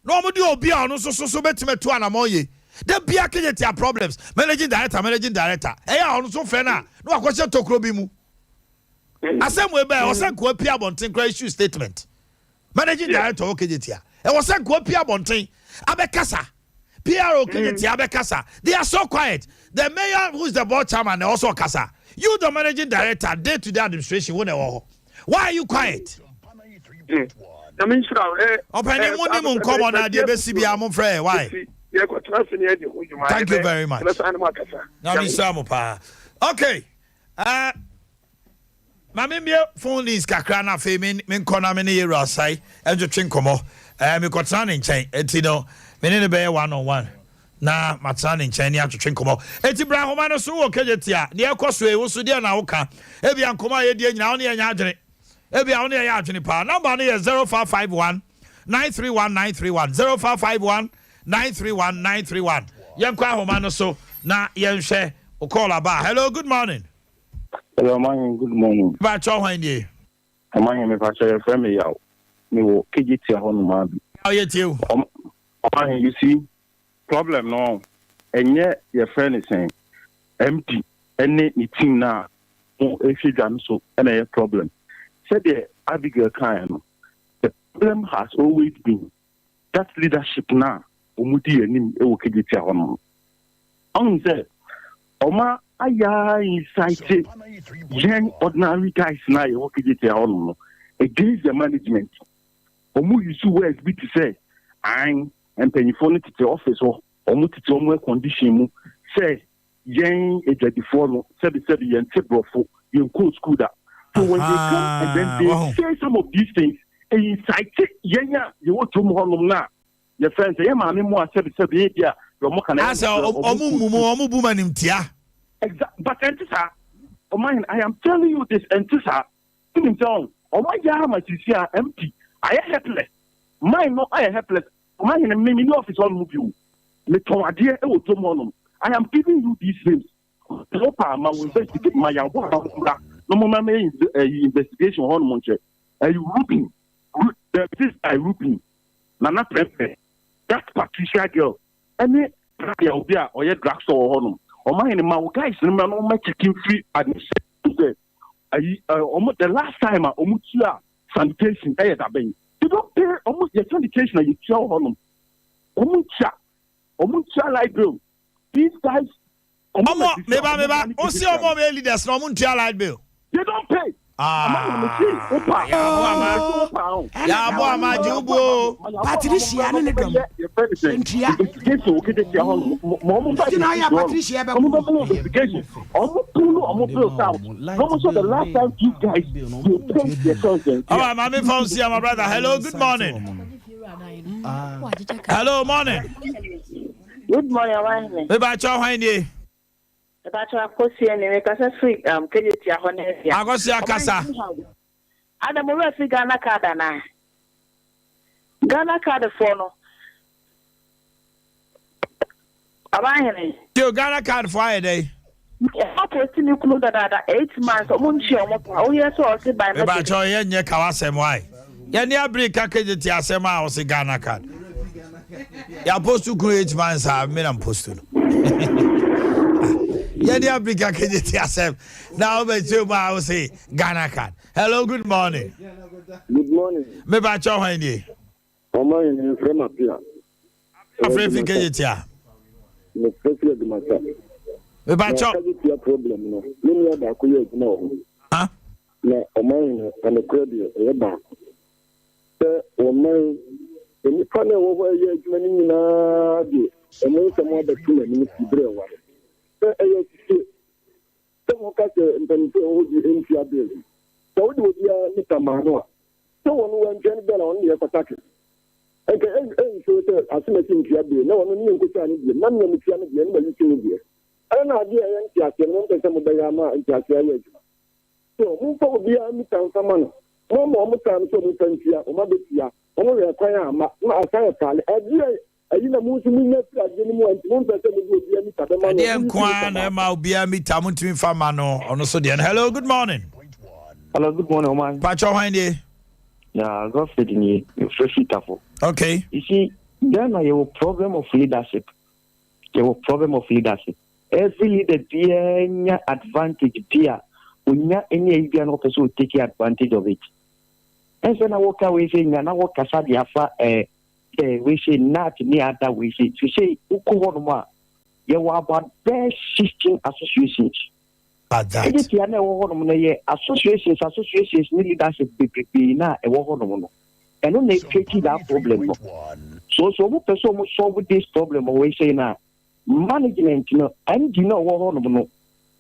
na wɔn de obi a ɔno nso so bɛtumi atu anamɔ yie. Da bia Kejetia problems, managing director, managing director. Ɛyɛ a ɔno nso fɛ no a na wakɔhyɛ tokuro bi mu. Asɛm wei bɛɛ, ɛwɔ sɛ nkoa pia abɔnten kora issue statement. Managing director wɔ Kejetia, ɛwɔ sɛ nkoa pia abɔnten abɛkasa. PRO Kejetia abɛkasa. They are so quiet. The mayor, who is the board chairman, na also kasa. You, the managing director, day to day administration wo na ɛwɔ hɔ, why are you quiet? Nyame nhyira wo. Ɔpɛni, mu ni mu nkɔmɔ na adeɛ bɛsi bi a mo frɛ why. Yɛkɔtena se ne yɛde ho dwuma. Thank you very much. Yɛbɛsan ne mu akasa. Nyame nhyira mo paa. Okay, maame, mbie phone lines kakra na afei me nkɔ na me ne yɛwura Asai ɛntwetwe nkɔmmɔ. Mekɔtena ne nkyɛn, enti no me ne ne bɛyɛ one on one na matena ne nkyɛn ne atwetwe nkɔmmɔ. Eti bra ahoma no so wɔ Kejetia, deɛ ɛkɔ so yi, wo so deɛ na woka? Ebia nkɔmmɔ a yɛdie nyinaa wo ne yɛnyɛ adwene, ebia wo ne yɛyɛ adwene paa. Number no yɛ 0551 931 931, 0551 931 931. Yɛnkɔ ahoma no so na yɛnhwɛ o call aba. Hello, good morning. Hello, Ɔmanhene, good morning. Bàtchɔ, hwan nie? Ɔmanhene, mepakyɛ, yɛfrɛ me Yaw. Mewɔ Kejetia hɔ nom abi. Ɔyɛ tie o. Ɔmanhene, you see, problem no, ɛnyɛ yɛfrɛ no sɛn, MD ɛne ne team no a mo ehwɛ dwa no so ɛna ɛyɛ problem. Sɛdeɛ Abigail kaeɛ no, the problem has always been that leadership na wɔn di anim ɛwɔ Kejetia hɔ nom. Ɔhun sɛ ɔma ayɛ incite yɛn ordinary guys na yɛwɔ Kejetia hɔ nom no against the management. Ɔmo use words bi te sɛ an mpanyinfoɔ no tete office hɔ, ɔmo tete ɔmo air condition mu, sɛ yɛn adwadifoɔ no, sɛbisɛbi, yɛn te borɔfo, yɛn kɔ school da. So when they come and then they say some of these things, incite yɛn a yɛwɔ dwom hɔnom na yɛfrɛ sɛ yɛn maame mu a, sɛbisɛbi, yɛ bi a ɔmo kana. Asɛ ɔmo mu mu ɔmo bu ma nim tia. Exact, but ɛnti saa. Ɔman, I am telling you this, ɛnti saa. Wonim sɛ ɔmo ayɛ ama sisi a MP ayɛ helpless, mine no ayɛ helpless. Ɔman, mi ní office hɔnom bi o, metɔn adeɛ ɛwɔ dwom hɔnom. I am giving you these names. Wopa ma wo investigate ma yɛn bɔ ama mo na mo ma mɛ ɛyi investigation hɔnom nkyɛn. Ɛyi Ruben, this guy Ruben, Nana Prɛmpɛ, that Patricia girl, ɛne Rabia, obi a ɔyɛ drug store wɔ hɔnom. Ɔman yɛn ma wo guys no ma na ɔmo checking free administration sɛ ayi ɔmo the last time a ɔmo tua sanitation ɛyɛ dabɛn. They don't pay. Ɔmo yɛ sanitation a yɛtua wɔ hɔnom, ɔmo ntua, ɔmo ntua light bill. These guys. Ɔmo meba meba o si ɔmo ɔmo yɛ leaders na ɔmo ntua light bill. They don't pay. Ah, yàbọ̀ àmà jẹ́ ubu o. Patricia ne ne dɔm ntua. Investigation wo Kejetia hɔ nom ma ɔmo. Nti na ɔyɛ Patricia bɛ ɔmo bɛ mo investigation, ɔmo pull ɔmo bills out na ɔmo so the last time these guys dey pay their sons. All right, maame phone si my brother. Hello, good morning. Hello, morning. Good morning, Ɔmanhene. Mepa kyɛw, hwan nie? Mepakyɛw, Akosua ni, mekasa firi Kejetia hɔ no area. Akosua, kasa. Ada mo werɛ firi Ghana Card anaa? Ghana Card foɔ no. Ɔmanhene. Yo, Ghana Card foɔ ayɛ dɛ? Ɔposti ne kunu dadaada 8 months, ɔmo ntua ɔmo pa. Woyɛ sɛ ɔse by Mepa kyɛw, yɛ nyɛ kawa asɛm wae. Yɛne abiri ka Kejetia asɛm a ɔse Ghana Card. Yɛapost kunu 8 months a me na mpost no. Yɛne abiri ka Kejetia asɛm na wobɛkyerɛ mu a wose Ghana Card. Hello, good morning. Good morning. Mepa kyɛw, hwan nie? Ɔman yɛn frɛ ma pia. Afrɛ fi Kejetia. Mefrɛ fi Adumasa. Mepa kyɛw. Na Kejetia problem no, me nua baako yɛ adwuma wɔ hɔ. Na ɔman no, anokorɛ deɛ ɛyɛ baako. Sɛ ɔman nnipa no a ɛwɔ hɔ a ɛyɛ adwuma no nyinaa de ɔmo nsɛm abɛto n'anim si berɛ ɛwa no. Sɛ ɛyɛ sise sɛ wɔka sɛ mpanimfoɔ a ɛwɔ hɔ bi ntua bill. Sɛ wode obiara mita maa no a, sɛ wɔn wɔntwa no bill a ɔno deɛ ɛkɔtake. Nka ɛnsuo sɛ asomasi ntua bill na ɔno ne yɛnkɔtua ne deɛ na nea metua no deɛ ne ma yi ne deɛ. Ɛna adeɛ a ɛyɛ nteaseɛ no mompɛ sɛ mobɛyɛ ama nteaseɛ ayɛ adwuma. So momfa obiara mita mfa ma no. Moama wɔn time sɛ wɔmfa ntua, wɔn abɛtua. Wɔn hwɛɛ kwan a amma, na asan yɛ kaale. Ɛdeɛn ayi na mo nso monya firi adeɛ no mu a nti mompɛ sɛ mode obiara mita bɛma no? Ɛdeɛn Monyi nko mita ara na baako. ɛma obiara mita montumi mfa mma no ɔno so deɛ no. Hello, good morning. Hello, good morning, Oman. Pacho hwan nie? Yeah, Godfred nie, mefrɛ Fitafo. Okay. You see, Ghana yɛwɔ problem of leadership. Yɛwɔ problem of leadership. Every leader biara nya advantage bi a onya any ayi biara na ɔpɛ sɛ ɔtake advantage of it. Ɛnsɛ na wɔka wei sɛ nya na wɔkasa de afa ɛɛ eh, wei sɛ nat ne ada wei sɛ so sɛ wokɔ hɔnom a yɛwɔ about bɛɛ 16 associations. About that. Ɛde tia na ɛwɔ hɔnom no yɛ associations associations ne leadership bebrebe na ɛwɔ hɔnom no. Ɛno na ɛcreate that problem no. So wɔn pɛ sɛ wɔn solve this problem wɔ wei sɛ na management no MD na ɔwɔ hɔnom no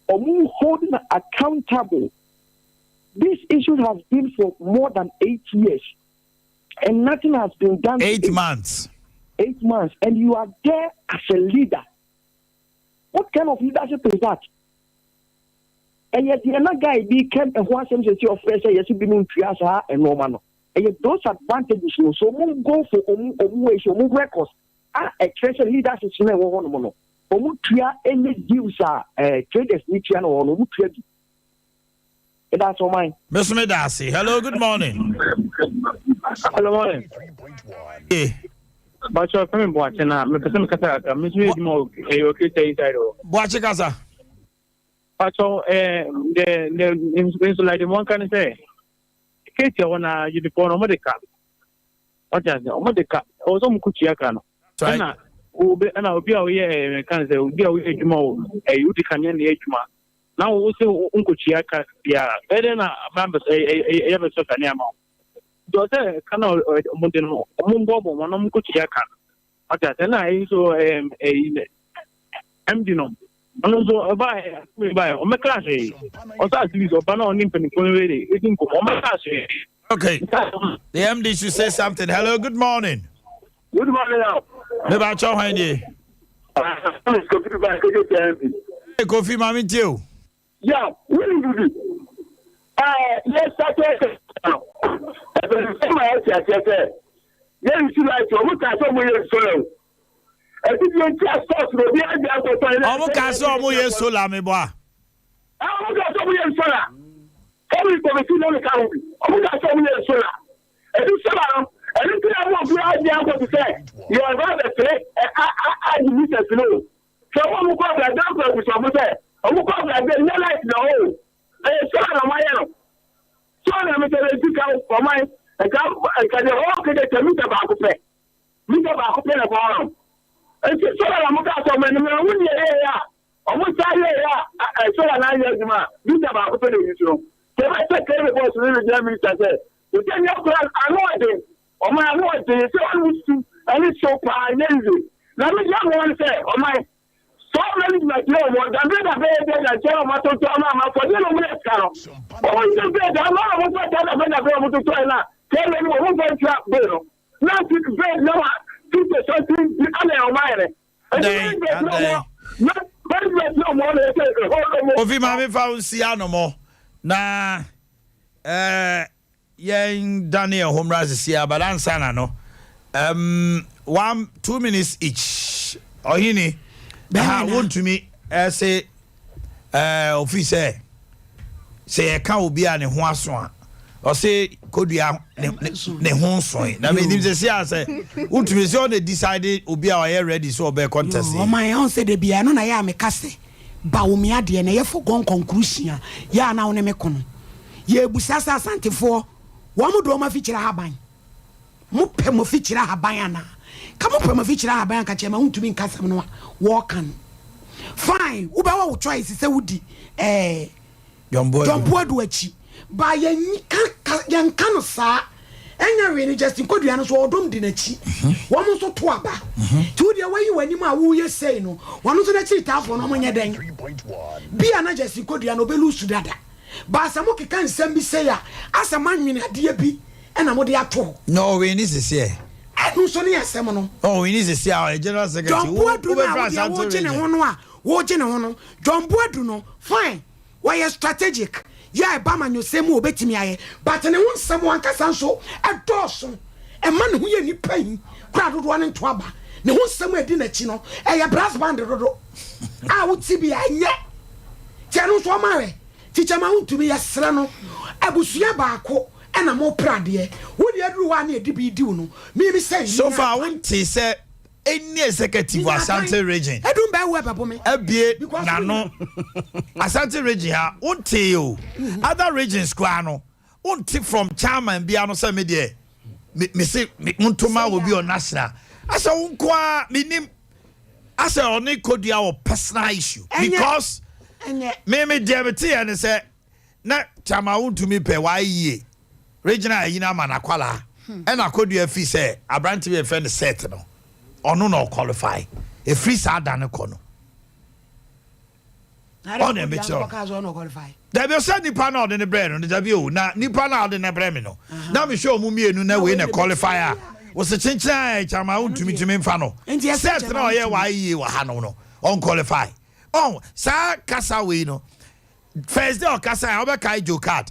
wɔn hold no accountable. This issue has been for more than 8 years and nothing has been done. 8 to it. months. 8 months, and you are there as a leader. What kind of leadership is that? Ɛyɛ deɛ na guy bi kɛm ɛho asɛm sɛ sɛ ɔfrɛ sɛ yɛsɛ bi mu ntua saa ɛnɔɔma no, ɛyɛ those advantages no. So ɔmo go for ɔmo ways, ɔmo records a ɛkyerɛ sɛ leadership no ɛwɔ hɔnom no, ɔmo tua any dues a traders ni tua no wɔ hɔ no, ɔmo tua bi. Ɛda so, ɔman. Mr. Medasi. Hello, good morning. Hello, morning. Yeah. Bacho, fɛn mi Buakye na mepɛ sɛ mekasa kakra. Me nso yɛ adwuma wɔ ɛyɛ Okita inside hɔ. Buakye kasa. Bacho, the nso like the one kan sɛ Kejetia hɔ na yɛdifoɔ no ɔmo de ka. Ɔte ase, ɔmo de ka. Ɛwɔ sɛ ɔmo kɔ tua ka no. Ɛna obi ɛna obi a ɔyɛ kan sɛ obi a ɔyɛ adwuma wɔ wodi kanea na ɛyɛ adwuma. Na wo sɛ nkɔtua ka biara. Bɛyɛ dɛ na aban bɛ ɛyɛ ɛyɛ bɛsɔ kanea ma wo. Nti ɔsɛ ka na ɔmo de no, ɔmo mbɔbɔ wɔn na ɔmo kɔtua ka no. Ɔte ase, na ɛyi nso ɛyi MD no, ɔno nso ɔba ɛ ba ɛ ɔmɛka ahwee, ɔsɛ at least ɔba na ɔne mpanimfoɔ no wei de edi nkɔmɔ, ɔmɛka ahwee. Okay. The MD should say something. Hello, good morning. Good morning now. Me ba cho hwan die? Kofi ba Kejetia MP. Hey, Kofi Mami Tio. Yeah, wuli bibi. Yɛ started no. Ɛbɛn sɛ ma yɛ ti aseɛ sɛ yɛ nsu light, ɔmo ka sɛ ɔmo yɛ solar o. Ɛti bi nti a stores na obi adi akɔtɔ yɛ. Ɔmo ka sɛ ɔmo yɛ solar, me bɔ a. Ɔmo ka sɛ ɔmo yɛ solar. Ɛmi committee na mi ka ho bi. Ɔmo ka sɛ ɔmo yɛ solar. Ɛti solar no, ɛni ti na ɔmo obi adi akɔtɔ sɛ yɛ ba bɛfɛ ɛ a a adi meters no o. Sɛ ɔmo kɔ abirade akɔ abusuafo sɛ ɔmo kɔ abirade nyɛ light na o. Ɛyɛ solar na ɔmo ayɛ no. Solar na mi sɛ ɛti ka ɔman nka nka deɛ ɔwɔ Kejetia, meter baako pɛ. Meter baako pɛ na ɛkɔ hɔ no. Nti solar na mo ka sɛ ɔmo anim na ɔmo nie yɛ yɛ a ɔmo sa yɛ yɛ a solar na ayɛ adwuma a meter baako pɛ na eyi so no. Sɛ ɛbɛ sɛ kɛlɛ bɔs ne regional minister sɛ sɛ nyɛ kora ano ɔden, ɔmo ano ɔden sɛ ɔmo su ɛne so paa nyɛ yiye na mi yɛ mo wɔn sɛ ɔman sɔ management yɛ ɔmo dabe dabe yɛ dɛ na nkyɛn ɔmo atoto ɔmo ama fɔ deɛ na ɔmo yɛ sika no, ɔmo nkyɛn bɛɛ da ɔmo ɔmo fɔ ta dabe dabe ɔmo toto yɛ na kɛlɛ ni ɔmo fɔ ntua bɛɛ no na ti bɛɛ na wa 50 something ana ɔmo ayɛ dɛ. Adɛn, adɛn. Management yɛ ɔmo na yɛ sɛ ɛhɔ ɔmo. Kofi Mami fa nsi anomo na yɛn dane yɛn ho mmra sisi abada ansa na no 1, 2 minutes each. Ɔhene ha wontumi ɛsɛ ofi sɛ yɛka obi a ne ho aso a, ɔse Kodua ne ho nsoe na menim sɛ si a sɛ wontumi sɛ ɔna decide obi a ɔyɛ ready sɛ ɔbɛ contest yi. Ɔman ɛhɔn sɛ de bia ɛno na yɛ a meka sɛ Bawumia deɛ na ɛyɛ foregone conclusion a yɛ a na wo ne me ko no, yɛbusa sɛ Asantefoɔ wɔn mo de wɔn afikyerɛ ahaban, mo pɛ mo afikyerɛ ahaban anaa? Ka mo pɛ mo afikyerɛ ahaban anka kyerɛ ma wontumi nka asɛm no a wɔɔka no. Fine, wobɛwɔ wo choice sɛ wodi John Boadu. John Boadu akyi ba yɛnka no saa ɛnya wei no. Justin Kodua no so ɔdɔm di n'akyi, wɔn nso to aba, nti wo deɛ wayi w'anim a woyɛ sei no, wɔn nso n'akyiri taafoɔ no ɔmo nyɛ dɛn bia na Justin Kodua no ɔbɛlu dada baasa. Mo keka nsɛm bi sei a asɛ mo anwene adeɛ bi ɛna mo de ato hɔ. Na ɔwei ne sisi ɛ. Ɛno nso ne asɛm no. Ɔwei ne sisi a ɔyɛ general secretary. John Boadu no a wodeɛ wogye ne ho no a. wogye ne ho no, John Boadu no fine wɔyɛ strategic yɛ a ɛba amanyɔsɛm mu a obetumi ayɛ but ne ho nsɛm ankasa nso ɛdɔɔso ɛma ne ho yɛ nipa yi koraa dodoɔ no nto aba ne ho nsɛm a ɛdi n'akyi no ɛyɛ brass band dodo a wote bi a ɛnyɛ nti ɛno nso ɔma hwɛ Teacher ma wontumi yɛsrɛ no abusua baako ɛna mo pere adeɛ wo deɛ aduru hɔ a ne yɛde bi di wo no mimi sɛ So far wontee sɛ any executive wɔ Ashanti region abue n'ano Ashanti region ha wontee o other regions koraa no wonte from chairman bia no sɛ me deɛ me se montoma obi on national asɛ wo nko ara menim asɛ ɔne Kodua wɔ personal issue because me me deɛ mete yɛ ne sɛ na Chairman wontumi pɛ wayie regional ayi no ama n'akwalaa ɛna Kodua fi sɛ aberante bi yɛfrɛ no Seth no ɔno na ɔqualify ɛfiri saa da no kɔ no ɔna ɛbɛkyerɛ no dabi ɔsɛ nipa na ɔde ne brɛ no dabi o na nipa na ɔde ne brɛ me no na mehwɛ ɔmo mmienu na wei na qualify a wɔsɛ kyenkyen a Chairman wontumi tumi nfa no Seth na ɔyɛ wayie wɔ ha no no ɔnqualify ɔn saa kasa wei no first day ɔkasa a ɔbɛkae Joe Card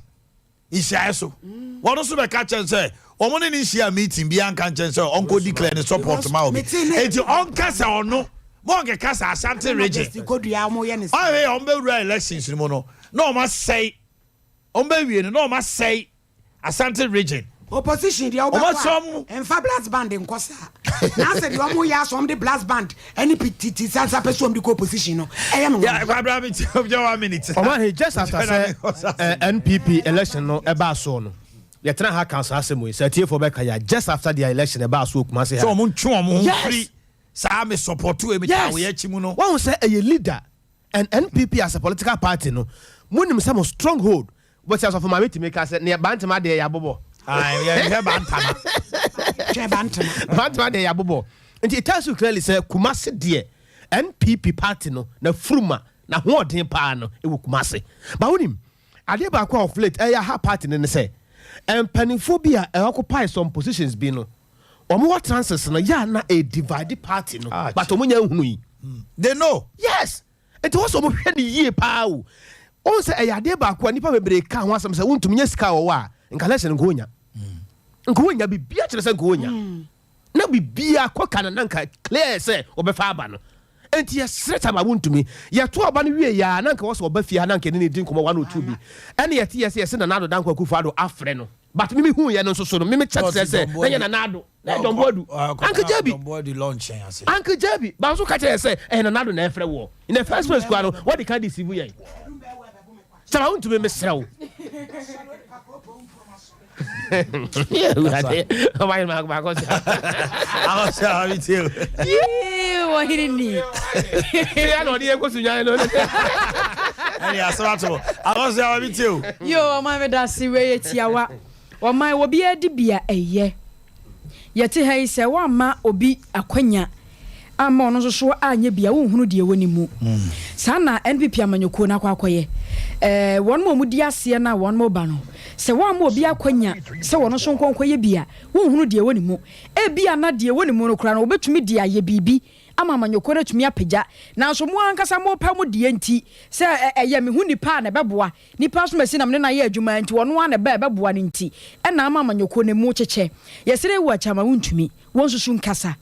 nhyiaeɛ so wɔn nso bɛka kyɛn sɛ wɔn ne ne nhyia meeting bi anka nkyɛn sɛ ɔnkɔ declare ne support ma obi eti ɔnka sɛ ɔno mo ɔnkeka sɛ Ashanti region ɔyɛ wɔn bɛwura elections no mu no na wɔn asɛe wɔn bɛwie no na wɔn asɛe Ashanti region. Opposition deɛ wobɛkɔ a ɛmfa brass band nkɔ saa na asɛ deɛ ɔmo yɛ asɛ ɔmo de brass band ɛne pititi sansa pɛ sɛ ɔmo de kɔ opposition no ɛyɛ me nwanwa. Kwabra mi ti obi one minute. Ɔmo ahe just after sɛ NPP election no ɛbaa soɔ no yɛtena ha kaa saa asɛm wei sɛ atiefoɔ bɛka yɛ a just after their election ɛbaa soɔ Kumasi ha. Sɛ ɔmo ntwe ɔmo ho mfiri saa me support wei me taa wei akyi mu no. Wahu sɛ ɛyɛ leader and NPP as a political party no mo nim sɛ mo stronghold Wobɛte asɔfo maame tumi ka sɛ, Neɛ Bantama deɛ yɛabobɔ. Ae, yɛnhwɛ Bantama. Hwɛ Bantama. Bantama deɛ yɛabobɔ. Nti it tells you clearly sɛ Kumasi deɛ NPP party no n'afuruma, n'ahoɔden paa no ɛwɔ Kumasi. But wonim, adeɛ baako a of late ɛyɛ aha party no ne sɛ, mpanimfoɔ bi a occupy some positions bi no, wɔn wɔ trances no, yɛ a na ɛdivide party no, but wɔn nya nhunu yi. They know. Yes! Nti ɛwɔ sɛ wɔhwɛ no yie paa o. Wohu sɛ ɛyɛ adeɛ baako a nnipa bebree ka ho asɛm sɛ wontumi nyɛ sika a wɔwɔ a, nka election nka wɔnya. Nka wɔnya, biribiara kyerɛ sɛ nka wɔnya. Na biribiara kɔ ka no na nka clear sɛ wɔbɛfa aba no. Nti yɛsrɛ Tama wontumi. Yɛto aba no wie yɛ a na nka ɛwɔ sɛ ɔba fie ha na nka yɛne no di nkɔmmɔ one or two bi. Ɛne yɛte yɛ sɛ yɛse Nana Addo Dankwa Akufo Addo afrɛ no. But me mehuuiɛ no nso so no, me me kyɛ kyerɛ sɛ na ɛnyɛ Nana Addo. Na John Boadu. Uncle Jabi. Uncle Jabi. Ba nso ka kyerɛ sɛ ɛyɛ Nana Addo na ɛfrɛ woɔ. In the first place koraa no, wɔde ka deceive yɛn. Sɛ wontumi mesrɛ wo. Wɔhene ni. Ya na ɔde yɛ kɔ sunyan no. Ɛne asɛm ato. Akɔsɛ ɔbi tie o. Yo, ɔman meda ase wei yɛ tiawa. Ɔman, obiara di bi a ɛyɛ. Yɛte ha yi, sɛ woamma obi akwanya amma ɔno nso so anyɛ bi a, wonhunu deɛ ɛwɔ ne mu. Saa na NPP amanyɔkuo no akɔ akɔyɛ. Ɛɛ, wɔn a wɔdi aseɛ no a wɔn ba no, sɛ woamma obi akwanya sɛ ɔno nso nkɔ nkɔyɛ bi a, wonhunu deɛ ɛwɔ ne mu. Ebia na deɛ ɛwɔ ne mu no koraa no, wɔbɛtumi de ayɛ biribi ama amanyɔkuo no atumi apagya. Nanso mo ankasa mopɛ mo deɛ nti, sɛ ɛyɛ me ho nipa a na ɛbɛboa, Nipa asomasi na mene no ayɛ adwuma nti ɔno ara na ɛba a ɛbɛboa no nti ɛna ama amanyɔkuo no mu kyekyɛ. Yɛsrɛ Yehowa kyɛ ama wontumi. Wɔnsusu nkasa.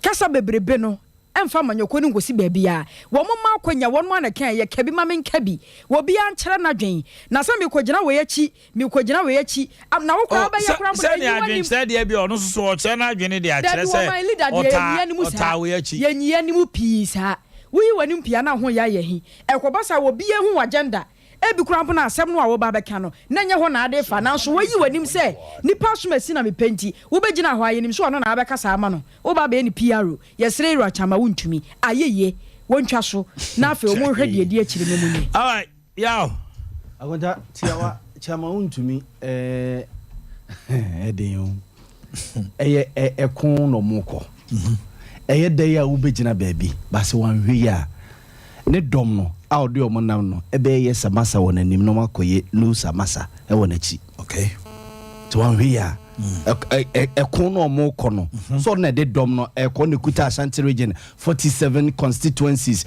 Kasa bebrebe no ɛmfa amanyɔkuo no nkɔsi baabiara. Wɔn mma akwanya, wɔn ara na ɛka ɛyɛ, ka bi ma menka bi. Obiara nkyerɛ n'adwen. Na sɛ mekɔgyina wei akyi, mekɔgyina wei akyi, na wo koraa Oh, wobɛyɛ sɛ, koraa mpo deɛ, sɛnea ɛnyi w'anim. adwenkyerɛ deɛ bi a ɔno nso so ɔkyerɛ n'adwene de akyerɛ Dabi, sɛ wɔn leader deɛ yɛnyi ɔtaa, anim saa. ɔtaa wei akyi. Yɛnyi anim pii saa. Woyi w'anim pii a na ho yɛ ayɛ he. Ɛkɔba saa a, obiara hu w'agenda. Ebi koraa mpo na asɛm no a woreba abɛka no, na ɛnyɛ hɔ na ade refa, nanso woayi w'anim sɛ nipa asomasi na mepɛ nti, wobɛgyina hɔ a, yɛnim sɛ ɔno na abɛkasa ama no. Woreba abɛyɛ no PRO. Yɛsrɛ Ira Kyama, wontumi. Ayɛ yie. Wɔntwa so, na afei wɔnhwɛ deɛ ɛdi akyire no mu nyɛ. Alright, Yaw. Akonta, tiawa, Kyama wontumi eh, ɛden o. Ɛyɛ ɛko na ɔmo kɔ. Ɛyɛ dɛn a wobɛgyina baabi, but sɛ wanhwɛ yie a, Ne dɔm no a ɔde wɔn nam no bɛyɛ yɛ samasa wɔ n'anim na wɔakɔyɛ no samasa wɔ n'akyi. Okay. Nti wanhwɛ yie a. Ɛko no ɔmo kɔ no so ɔno na ɛde dɔm no ɛkɔ na ekuta Ashanti Region 47 constituencies,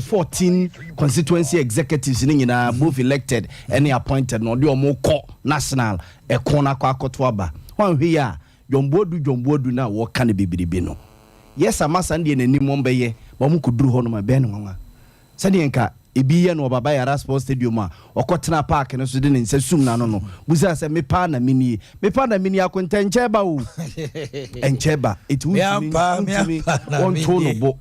14 constituency executives ne nyinaa, both elected ɛne appointed, na ɔde ɔmo kɔ national ɛko no akɔ akɔto aba. Wɔn ahwɛ yi a, dwɔnboadu no a wɔka no bebrebe no, yes, amasa no deɛ n'anim wɔn bɛyɛ ba wɔn kɔduru hɔ nom a, bɛyɛ no nwanwa sɛdeɛ nka ebi yɛ no wɔ Baba Yara Sports Stadium a ɔkɔtena park no so de ne nsa sum n'ano no busa sɛ, "Mepa na menie, mepa na menie." Akonta nkyɛn ba o, nkyɛn ba eti wuntumi wuntumi wɔnto no bo,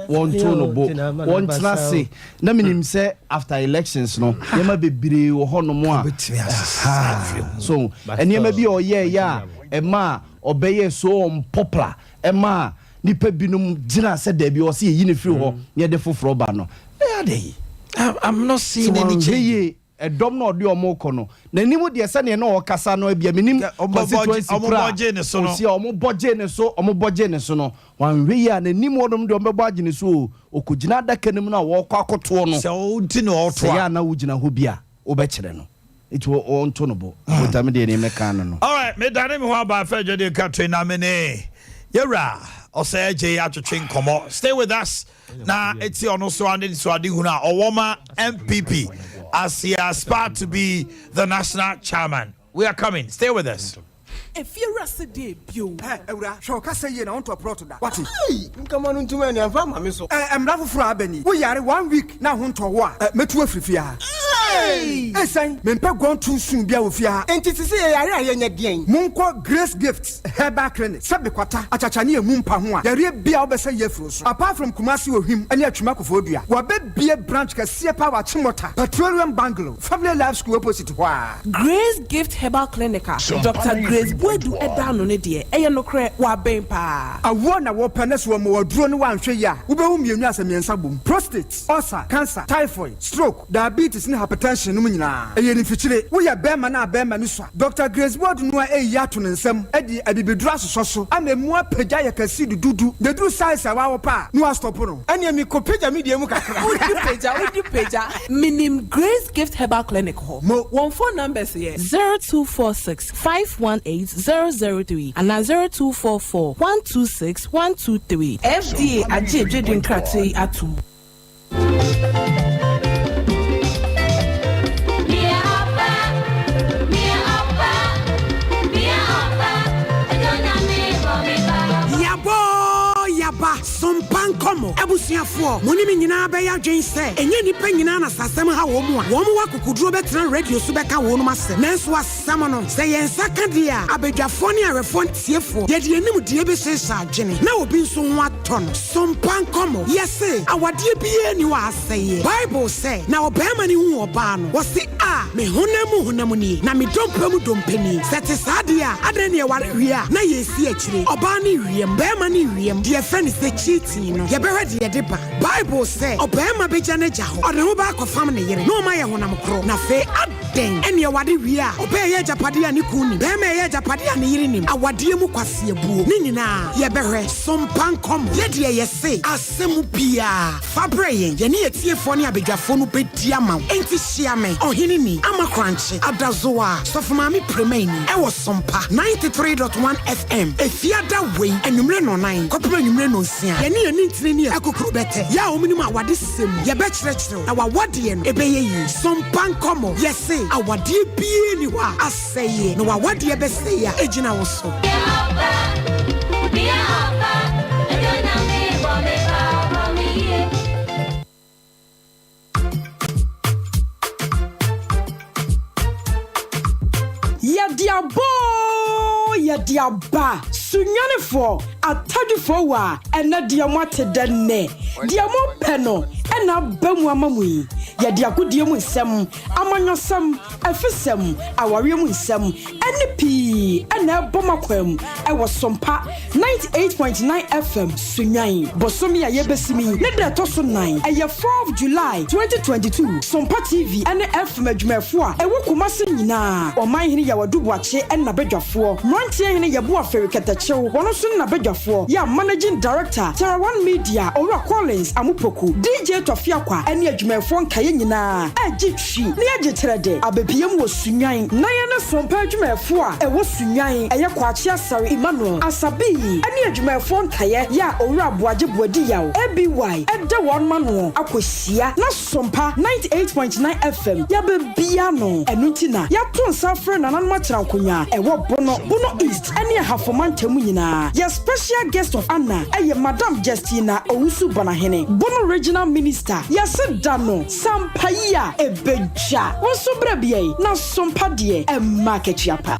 wɔnto no bo, wɔntena ase. Na menim sɛ after elections no, nneɛma bebree wɔ hɔnom a so nneɛma bi a ɔyɛɛyɛ a ɛma a ɔbɛyɛ so unpopular, ɛma a nipa binom gyina sɛ daabi, ɔsɛ yɛyi ne firi hɔ na yɛde foforɔ ba no, ɛyɛ adɛ yi. I'm not seeing any change. Yie ɛdɔm na ɔde ɔmo kɔ no n'anim deɛ, sɛdeɛ na ɔkasa no, ebia menim constituency kura osi a ɔmo bɔ gye ne so, ɔmo bɔ gye ne so no, wanhwɛ yie a, n'anim hɔnom deɛ, ɔmo bɛbɔ agye ne so o. Okɔgyina adaka no mu no a wɔkɔ akɔtoɔ no sɛ ɔnti na ɔto sɛ yɛ a na wogyina hɔ bi a wobɛkyerɛ no, nti wɔnto no bo wotame deɛ ne mɛka no. Alright, medane me ho aba afɛ dwade ka na me ne yɛwura ɔsɛ agye atwetwe nkɔmmɔ. Stay with us na eti ɔno so ane so ade hunu a ɔwɔ ma NPP as he aspire to be the national chairman. We are coming, stay with us. Efiewura se de bio. Ɛ awura, hwɛ, ɔkasa yie na wontɔ plot da, wate? Nkama no ntoma ani amfa ama me so. Ɛ mmara foforɔ a aba ni, woyare one week na ho ntɔ wo a, ɛ mɛtu afiri fie ha. Ɛsiane mempɛ gone too soon bia wɔ fie ha. Enti sisi yɛyare a, yɛnyɛ deɛn? Monkɔ Grace Gift Herbal Clinic sɛ bekwata akyakya ne emu mpa ho a, yareɛ bia wobɛsɛ yɛ afiri so. Apart from Kumasi Ohwim ne Atwima Koforidua, wɔabɛbie branch kɛseɛ paa wɔ Achimota Petroleum Bungalow, Family Life School opposite hɔ a. Grace Gift Herbal Clinic a Dr Grace Boadu ɛda ano no deɛ, ɛyɛ nokorɛ, wɔabɛn paa. Awoɔ na wɔpɛ na sɛ wɔma waduro no woanhwɛ yi a, wobɛhu mmienu asɛ mmiɛnsa bom: prostate, ulcer, cancer, typhoid, stroke, diabetes ne hypertension nom nyinaa ɛyɛ ne mfikyire. Woyɛ bɛrima no a bɛrima no sua, Dr Grace Boadu no a ɛyi ato ne nsam de abibiduro asosɔ so ama emu apagya yɛ kɛse dududu na ɛduru size a wawɔ pa a na wastop no. Ɛneɛ mekɔ pagya me deɛ mu kakra. Wodi pagya, wodi pagya. Menim Grace Gift Herbal Clinic hɔ. Mo. Wɔn phone numbers yɛ 0246 518 003 anaa 0244 126 123. FDA agye edwedi nkrataa yi ato mu. Yabɔ yaba sompa nkɔmmɔ. Abusuafoɔ, mo ne me nyinaa bɛyɛ adwen sɛ ɛnyɛ nnipa nyinaa na sasɛm ha wɔ mu a wɔn wɔ akokoduro bɛtena radio so bɛka wɔn nom asɛm. Nanso asɛm no, sɛ yɛn nsa ka deɛ a, abadwafoɔ ne awɛfoɔ ntiefoɔ, yɛde anim deɛ bɛhyehyɛ adwene na obi nso ho atɔ no. Sompa nkɔmmɔ, yɛse awadeɛ biara ni wɔ asɛeɛ. Bible sɛ na ɔbarima no hu ɔbaa no, wɔse, "A, me honam mu honam nie, na me dompe mu dompe nie." Sɛ te saa deɛ a, adɛn ne ɛware wie a na yɛsi akyire? Ɔbaa ne wiem, barima ne wiem, deɛ ɛfrɛ no sɛ cheating no, yɛbɛhwɛ deɛ yɛde ba. Bible sɛ ɔbarima bɛgya n'agya hɔ, ɔde ho baakɔfam ne yere na ɔma yɛ honam korɔ. Na afei adɛn ɛne ɛwade wie a, ɔbaa ɛyɛ agyapadeɛ a ne kun nim, barima ɛyɛ agyapadeɛ a ne yere nim? Awadeɛ mu kwaseabuo ne nyinaa yɛbɛhwɛ. Sompa nkɔmmɔ, yɛdeɛ yɛse asɛm biara fa brɛ yɛn, yɛne yɛtiefoɔ ne abadwafoɔ no bɛdi ama wo. Enti hyia me, ɔhene ni ama korankye adazoa sɔfo maame premani, ɛwɔ Sompa 93.1 FM efiada wei anwummerɛ nɔnan kɔpem anwummerɛ nonsia. Yɛne yɛne ntini ne akukuru bɛtɛ yɛ a wɔnim awade sɛm mu, yɛbɛkyerɛkyerɛw na wawadeɛ no ɛbɛyɛ yie. Sompa nkɔmmɔ, yɛse awadeɛ bie ni hɔ a asɛeɛ na wawadeɛ bɛsɛe a ɛgyina wo so. Yɛde abɔ, yɛde aba. Sunyanefoɔ, atadwofoɔ, wɔ a ɛnɛ deɛ moate dɛ nnɛ deɛ mopɛ no ɛna aba mu ama mu yi. Yɛde agodie mu nsɛm, amanyɔsɛm, afisɛm, awareɛ mu nsɛm ɛne pii ɛna ɛbɔ mo akwan mu ɛwɔ Sompa 98.9 FM Sunyan. Bosome a yɛbɛsim yi ne da ɛtɔ so 4, ɛyɛ 4 July 2022, Sompa TV ɛne FM adwumayɛfoɔ a ɛwɔ Kumase nyinaa, ɔman hene Yawadu Boakye ɛna badwafoɔ, mmeranteɛ hene Yɛboa Fɛri Kɛtɛkyew, wɔno nso ne n'abadwafoɔ, yɛ a managing director Terra One Media Owura Collins Amopoku, DJ Tɔfiakwa ɛne adwumayɛfoɔ nkaeɛ nyinaa ɛgye twi ne yɛgye kyerɛ de abɛpiem wɔ Sunyan na yɛne Sompa adwumayɛfoɔ a ɛwɔ Sunyani, ɛyɛ Kwakye Asare Emmanuel, Asabii, ne adwumayɛfoɔ nkaeɛ yɛ a Owura Aboagye Boadi Yaw, ABY, da wɔn ano akɔhyia na Sompa 98.9 FM yɛabɛbia ano. Ɛno nti na yɛato nsa afrɛ nananom akyerɛnkonwa a ɛwɔ Bono, Bono East ne Ahafo mantam nyinaa. Yɛ Special Guest of Honour yɛ Madam Justina Owusu Banahene, Bono Regional Minister. Yɛse da no sampa yi a ɛbɛdwa. Wo nso bra bia yi na sompa deɛ ɛmma akatua pa.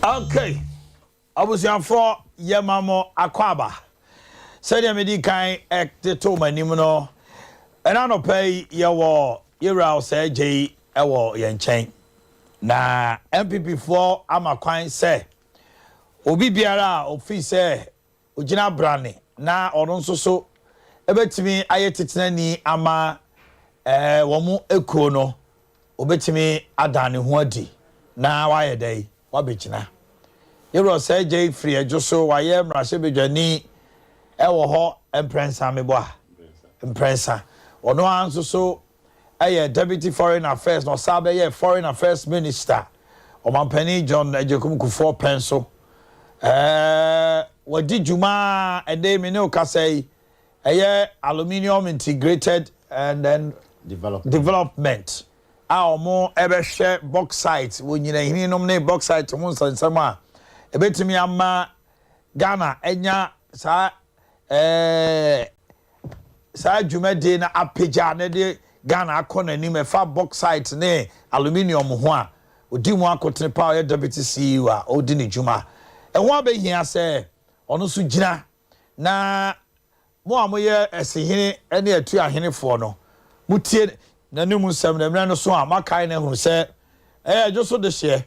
Okay, abusuafoɔ yɛma mo akwaaba. Sɛdeɛ medi kan de too mo anim no, ɛna anɔpa yi yɛwɔ yɛwura Osei Adjei wɔ yɛn nkyɛn. Na NPP foɔ ama kwan sɛ obi biara a ɔfiri sɛ ɔgyina brane na ɔno nso so bɛtumi ayɛ titenani ama wɔn ekuo no, ɔbɛtumi adan ne ho adi na wayɛ dɛn? Wabɛgyina. Yɛwura Osei Adjei firi Adwo so, wayɛ mmarahyɛbadwani wɔ hɔ mprɛnsa, meboa? Mprɛnsa. Ɔno ara nso so yɛ Deputy Foreign Affairs na ɔsan bɛyɛɛ Foreign Affairs Minister Ɔmanpanin John Agyekum Kufuor pɛn so. Ɛɛ wadi dwuma a ɛnɛ yi me ne wo kasa yi ɛyɛ Aluminium Integrated and then Development, development a wɔn ɛbɛhwɛ bauxite wɔ nyinahini nom ne bauxite ho nsɛnsɛm a ɛbɛtumi ama Ghana anya saa ɛɛ saa dwumadie no apagya na ɛde Ghana akɔ n'anim ɛfa bauxite ne aluminium ho a, ɔdi mu akotene paa, ɔyɛ Deputy CEO a ɔredi ne dwuma. Ɛho abɛhia sɛ ɔno nso gyina na mo a moyɛ Ɛsehene ne Atuahenefoɔ no, motie n'anom nsɛm na mmerɛ no so a moakae no ahunu sɛ ɛyɛ Dwoso dehyeɛ,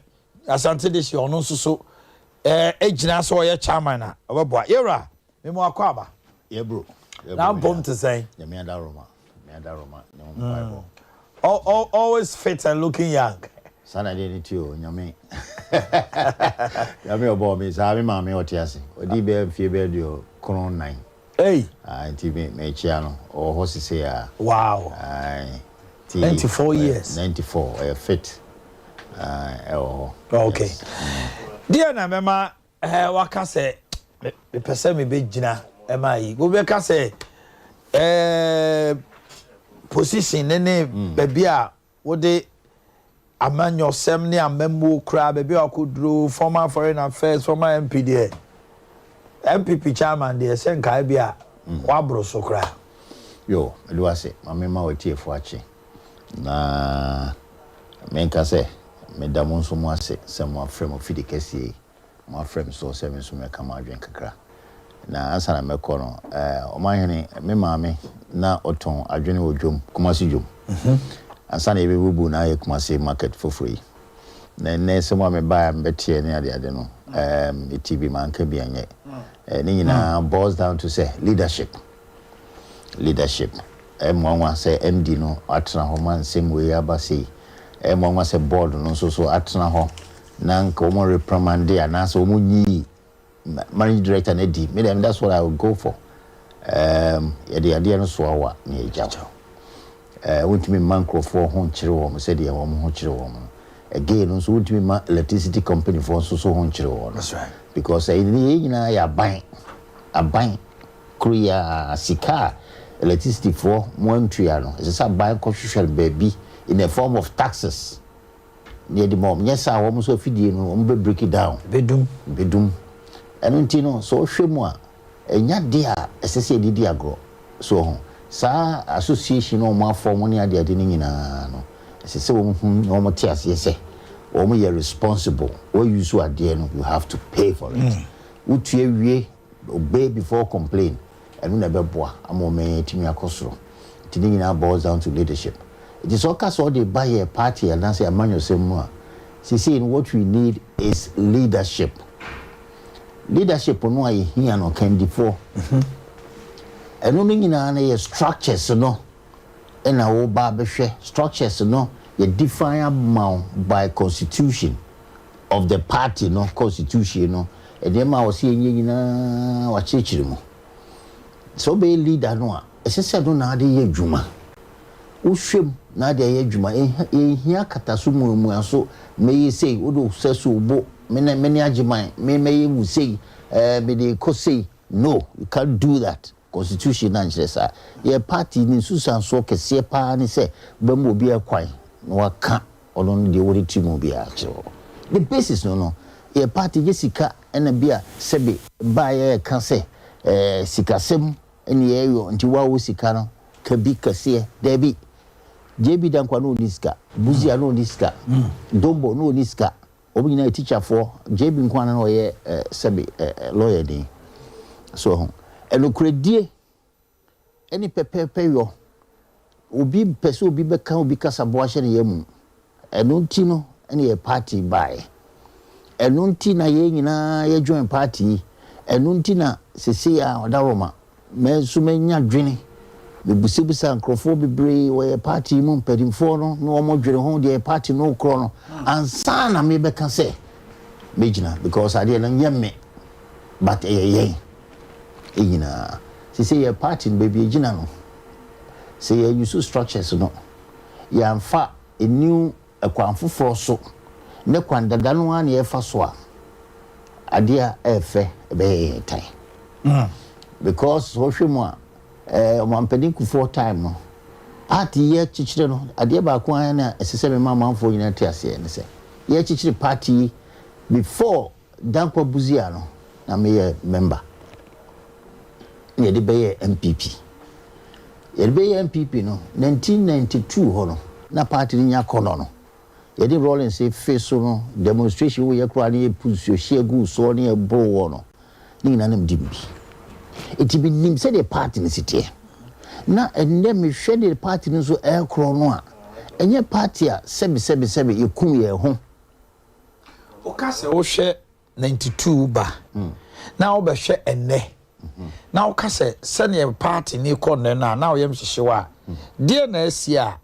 Asante dehyeɛ, ɔno nso so gyina sɛ ɔyɛ chairman a ɔbɛboa. Yɛwura, Me mu akwaaba. Yɛ bro. Na mpom te sɛn? Nyame adaworoma. Nyame adaworoma ne ho mpaebɔ. Always fit and looking young. Saa na adeɛ no te o, Nyame Nyame ɔbɔɔ me saa, me maame ɔte ase, ɔdii bɛyɛ mfeɛ bɛyɛ 94. Ei! Ah, nti me mekyea no, ɔwɔ hɔ sesei a. Wow! Aye, nti. 94 years. 94, ɔyɛ fit, ah, ɛwɔ hɔ. Okay. Yes. Deɛ na mɛma Ɛɛ waka sɛ mepɛ sɛ mebɛgyina ɛma yi wobɛka sɛ ɛɛ position ne ne mm. baabi a wode amanyɔsɛm ne amammuo koraa baabi a wakɔduro former foreign affairs former MP deɛ MPP chairman deɛ sɛ nkae bi a mm. waboro so koraa. Yo, mede wase ma mema w'atiefo akye na menka sɛ meda mo nso mo ase sɛ moafrɛ mo fidi kɛseɛ yi Moafrɛ me so sɛ me nso mmɛka m'adwene kakra. Na ansa na mɛkɔ no, eh, ɔmanhene, me maame na ɔtɔn adwene wɔ dwom, Kumasi dwom. Ansa na yɛbɛbubu na ayɛ Kumasi market foforɔ yi. Na ɛnnɛ sɛ mo a mebaeɛ a mebɛteɛ ne adeade no, eh, mete bi manka bi anyɛ. Eh, ne nyinaa boils down to sɛ leadership. Leadership. Ɛyɛ nwanwa sɛ MD no atena hɔ ma nsɛm wei aba sei. Ɛyɛ nwanwa sɛ board no nso so atena hɔ na nka wɔn reprimande anaasɛ wɔn nyi managing director no adi. Me deɛ that's what I would go for. Um, yɛde adeɛ no soa wo a na yɛgya wo. Uh, wontumi mma nkurɔfoɔ ho nkyere wɔn sɛdeɛ wɔn ho kyere wɔn no. Again nso wontumi mma electricity company foɔ nso so ho nkyere wɔn. That's right. Because ɛyi ne yɛn nyinaa yɛ aban. Aban koro yi ara sika a electricity foɔ mo antua no ɛsɛ sɛ aban kɔhwehwɛ no baabi in a form of taxes. Na yɛde ma wɔn. Nyɛ saa a, wɔn nso afidie no, wɔn bɛ break it down. Ɛbɛdum. Ɛbɛdum. Ɛno nti no, sɛ wohwɛ mu a, ɛnyɛ adeɛ a ɛsɛ sɛ yɛde di agorɔ. So woahu? Saa association no a wɔn afɔm ne adeade no nyinaa no, ɛsɛ sɛ wɔn hu na wɔn te aseɛ sɛ wɔn yɛ responsible. Wo use adeɛ no, you have to pay for it. Wotua wie, obey before complain. Ɛno na ɛbɛboa ama ɔman yi atumi akɔ soro. Nti ne nyinaa boils down to leadership. Nti sɛ ɔka sɛ ɔde ba yɛ party anaasɛ amanyɔsɛm mu a, seesei no what we need is leadership. Leadership no a yɛhia no, kandifoɔ. Ɛno no nyinaa no yɛ structures no na woba abɛhwɛ. Structures no yɛ define ama wo by constitution of the party no, constitution no, nneɛma a wɔsɛ yɛnyɛ nyinaa wɔakyerɛkyerɛ mu. Sɛ wobɛyɛ leader no a, ɛsɛ sɛ ɛno na ade yɛ adwuma. Wohwɛ mu. na ade ayɛ adwuma. Yɛnhia kataso muamuaso, mɛyɛ sei, wode wo sɛ so wo bo, me ne me ne Agyeman, me mɛyɛ wo sei, ɛɛ mede rekɔ sei. No, you can't do that. Constitution no ankyerɛ saa. Yɛn party ne nsusuansoɔ kɛseɛ paa ne sɛ wobɛma obiara kwan na waka ɔno no deɛ ɔwɔ ne tiri mu biara akyerɛ wo. The basis no no, yɛn party nyɛ sika ɛna bi a sɛbe baeɛ ɛka sɛ ɛɛ sikasɛm ɛne yɛyɔ nti wo a wowɔ sika no ka bi kɛseɛ. Daabi. JB Danquah na ɔnni sika, Busia na ɔnni sika, Dombo na ɔnni sika. Wɔn nyinaa yɛ tikyafoɔ, JB nko ara na ɔyɛ sɛbe lawyer ni. So wahu? Nokorɛdie ne pɛpɛɛpɛyɔ, obi mpɛ sɛ obi bɛka obi kasaboa ahyɛ ne yam. Ɛno nti no na yɛ party baeɛ. Ɛno nti na yɛn nyinaa yɛ join party yi. Ɛno nti na sesei a Ɔdawroma Me nso manya dwene. Mebusabusa nkurɔfoɔ bebree wɔ yɛn party yi mu mpanimfoɔ no ne wɔn dwene ho deɛ party no rekorɔ no ansa na mebɛka sɛ mɛgyina because adeɛ no nyɛ me but ɛyɛ yɛn nyinaa. Sesei yɛn party no baabi ɛgyina no sɛ yɛ use structures no yɛamfa a new Kwan foforɔ so ne kwan dada no ara na yɛfa so a, adeɛ a ɛyɛ fɛ ɛbɛyɛ yɛn tan. Because sɛ wohwɛ mu a, eh, Ɔmampanin Kufuor time no, party yi yɛkyekyere no, adeɛ baako ara na ɛsɛ sɛ mema amanfoɔ nyinaa te aseɛ ne sɛ, yɛkyekyere party yi before Dankwa Busia no na meyɛ member na yɛde bɛyɛɛ NPP. Yɛde bɛyɛɛ NPP no, 1992 hɔ no na party no nya akɔnnɔ no, yɛde Rawlings fe so no, demonstration woyɛ koraa na yɛpu nsuo hyeɛ gu soɔ ne yɛboro woɔ no, ne nyinaa na medi mu bi. Nti menim sɛdeɛ party no si teɛ. Na ɛnnɛ mehwɛ deɛ party no nso ɛrekorɔ no a, ɛnyɛ party a sɛbe sɛbe sɛbe yɛkum yɛn ho. Woka sɛ wohwɛ 92 ba na wobɛhwɛ ɛnnɛ na woka sɛ sɛdeɛ party no rekɔ nnɛ no a na wo yam hyehye wo a, deɛ na asi a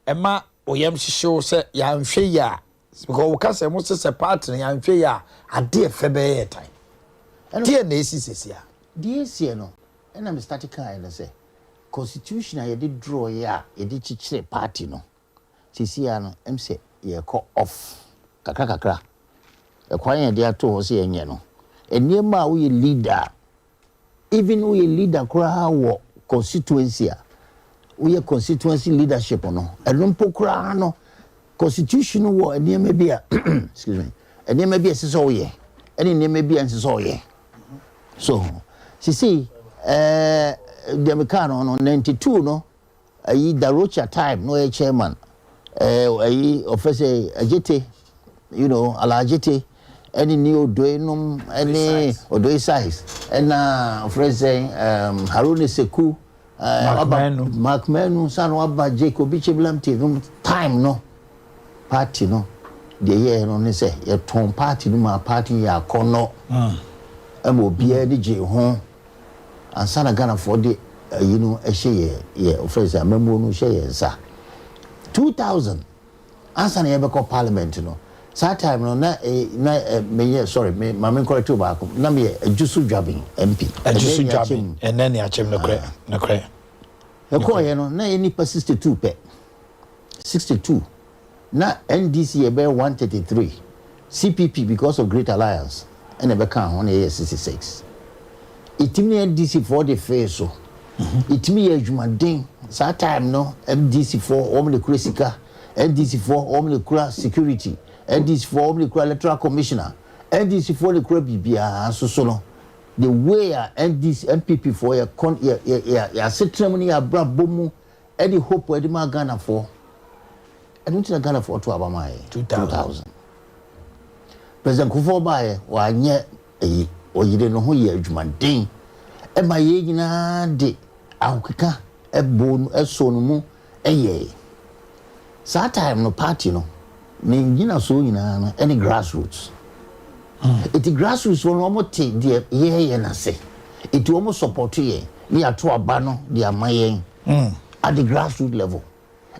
ɛma wo yam hyehye wo sɛ yɛanhwɛ yie a, because woka sɛ mo se sɛ party no yɛanhwɛ yie a adeɛ fɛ bɛyɛ yɛ tan. Deɛ na esi sɛsi a? Deɛ esiɛ no ɛna me start kaeɛ no sɛ constitution a yɛde draw yɛ a yɛde kyekyere party no Seesei ara no, ɛm sɛ yɛrekɔ off kakra kakra. Ɛkwan a yɛde ato hɔ sɛ yɛnyɛ no, nneɛma a woyɛ leader a, even woyɛ leader koraa wɔ constituency a, woyɛ constituency leadership no, ɛno mpo koraa no, constitution no wɔ nneɛma bi a, excuse me, nneɛma bi a ɛsɛ sɛ woyɛ, ɛne nneɛma bi a ɛnsɛ sɛ woyɛ. So, seesei, ɛɛ, deɛ mekaa no no, 92 no, Ayi Da Rocha time na ɔyɛ chairman eh, ayi ɔfɛ sɛ Agyete you know Ala Agyete ɛne ni Odoe nom ɛne Odoe size ɛna ɔfrɛ sɛ um, Haruna Seku eh, Mark Manu. Mark Manu sana waba Jake Obi Cheblamte nom time no party no deɛ yɛɛ no ne sɛ yɛtɔn party no ma party yɛ akɔnnɔ ɛma obiara ani gyee ho. Ansa na Ghanafoɔ de ayi no hyɛ yɛ yɛ wɔfrɛ no sɛ amammuo no hyɛ yɛn nsa. 2000 ansa na yɛbɛkɔ parliament no saa time no na eh, na eh, menyɛ sorry me ma me nkɔrɛte baako na meyɛ Adwusu Dwabin MP. Adwusu Dwabin ɛnɛ ne akyɛm nokorɛ nokorɛ. Ɛkɔɔyɛ no na yɛ nipa 62 pɛ 62 Na NDC yɛ bɛyɛ 133, CPP because of Great Alliance ɛna ɛbɛkaa ho na yɛyɛ 66. Yɛtumi ne NDC foɔ de fee so, yɛtumi yɛ adwumaden, saa time no MDC foɔ wɔn na ɛkura sika, NDC foɔ wɔn na ɛkura security, NDC foɔ wɔn na ɛkura electoral commissioner, NDC foɔ na ɛkura biribiara nso so no the way a NDC, NPP foɔ yɛ kɔn yɛ yɛ yɛ yɛ asetena mu ne yɛ abrabɔ mu Ɛde hope ɛde maa Ghanafoɔ. Ɛno nti na Ghanafoɔ to aba maa yɛn. 2000. President Kufuor baeɛ, wanyɛ ɛyi, ɔyere ne ho yɛ adwumaden ɛma yɛn nyinaa de ahokeka ɛbɔɔ no, ɛsɔɔ no mu ɛyɛe. Saa time no party no ne ngyinasoɔ nyinaa no ɛne grassroots. Eti grassroots foɔ no wɔn te deɛ yɛɛyɛ no ase. Eti wɔn support yɛn ne yɛato aba no de ama yɛn at the grassroots level.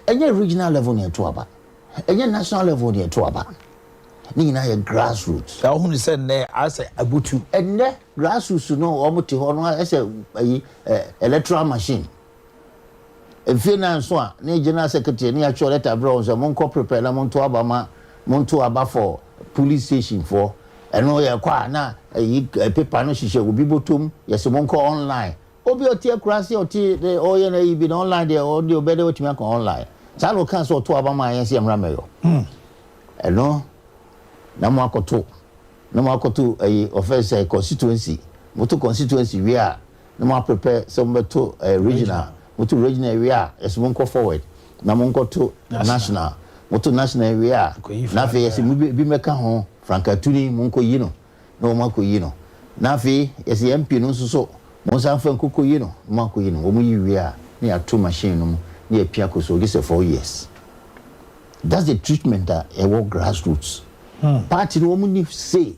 Ɛnyɛ regional level na yɛto aba. Ɛnyɛ national level na yɛto aba. Ne nyinaa yɛ grassroots. Na wohunu sɛ nnɛ ayɛ sɛ abutu. Ɛnnɛ grassroots no wɔn te hɔ no ayɛ sɛ ayi electoral machine. Mfie nan so a ne general secretary ne yɛatwerɛ letter brɛ wɔn sɛ monkɔ prepare na monto aba ma monto aba for police station foɔ. Ɛno yɛkɔ a na ayi paper no hyehyɛ obi bɔtɔm yɛse monkɔ online. Obi a ɔte akuraase a ɔte dɛ ɔyɛ n'ayi bi no online deɛ ɔno deɛ ɔbɛyɛ dɛ watumi akɔ online. Saa na ɔkaa sɛ ɔto aba maa yɛn sɛ yɛmmra mmɛyɔ. Ɛno na moakɔto na moakɔto ayi ɔfɛ sɛ constituency. Moto constituency wie a na mo aprepare sɛ mobɛto regional. Moto regional wie a yɛse monkɔ forward na monkɔto national. Moto national wie a na afei yɛse mo bi mmɛka ho frankatuni monkɔyi no. na wɔn akɔyi no, na afei yɛsɛ MP no nso so monsan mfa nkɔ kɔyi no, na wɔn akɔyi no, wɔn yi wie a na yɛato machine no mu na yɛapia kɔ so, gye sɛ 4 years. That's the treatment a ɛwɔ grassroots. Party no wɔn ni say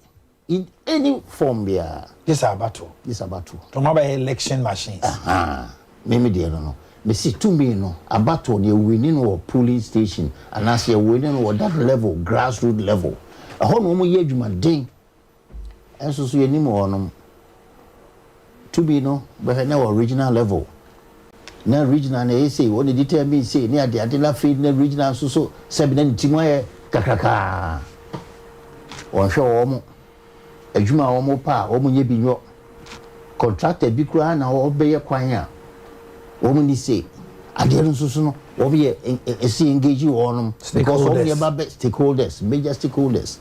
in any form biara. Gye sɛ abatoɔ. Gye sɛ abatoɔ. To wɔn abɛyɛ election machines. Ahaa, me me deɛ no no, mesi tumi no abatoɔ no yɛwini no wɔ polling station anaasɛ yɛwini no wɔ that level, grassroots level. Ɛhɔ na wɔn yɛ adwumaden. Ɛnso so yɛnim wɔnom. Tumi no bɛhwɛ na wɔ regional level. Na regional na ɛyɛ sei, wɔn na determine sei ne ade ade na afei na regional nso so sɛbi na ne ti mu ayɛ kakrakaa. Wɔnhwɛ wɔn adwuma a wɔn pɛ a wɔn nyɛ bi nyɔ. Contractor bi koraa na ɔbɛyɛ kwan a wɔn ni sei. Adeɛ no nso so no wɔn yɛ ɛsi engage wɔnom because wɔn yɛ ba bɛ stakeholders, major stakeholders.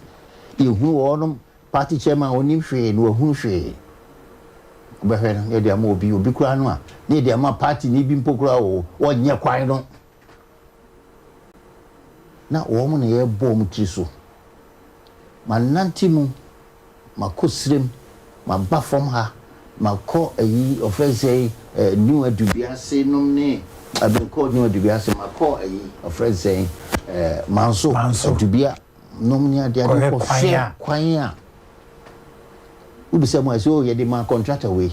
Yɛhunu wɔnom party chairman onim hwee na wahunu hwee. Wobɛhwɛ no na yɛde ama obi, obi koraa no a na yɛde ama party ni bi mpo koraa o, wɔnyɛ kwan no. Na wɔn na yɛrebɔ wɔn tiri so. Manante mu, makɔ sirem, maba fam ha, makɔ ayi ɔfrɛ sɛ eh, New Adubiase nom ne ɛbɛnkɔ New Adubiase, makɔ ayi ɔfrɛ sɛ eh, Manso, Adubia nom ne ade ade Kɔhwɛ kwan kɔhwɛ a. kwan a wobisa mu a sɛ oh yɛde ma contractor wei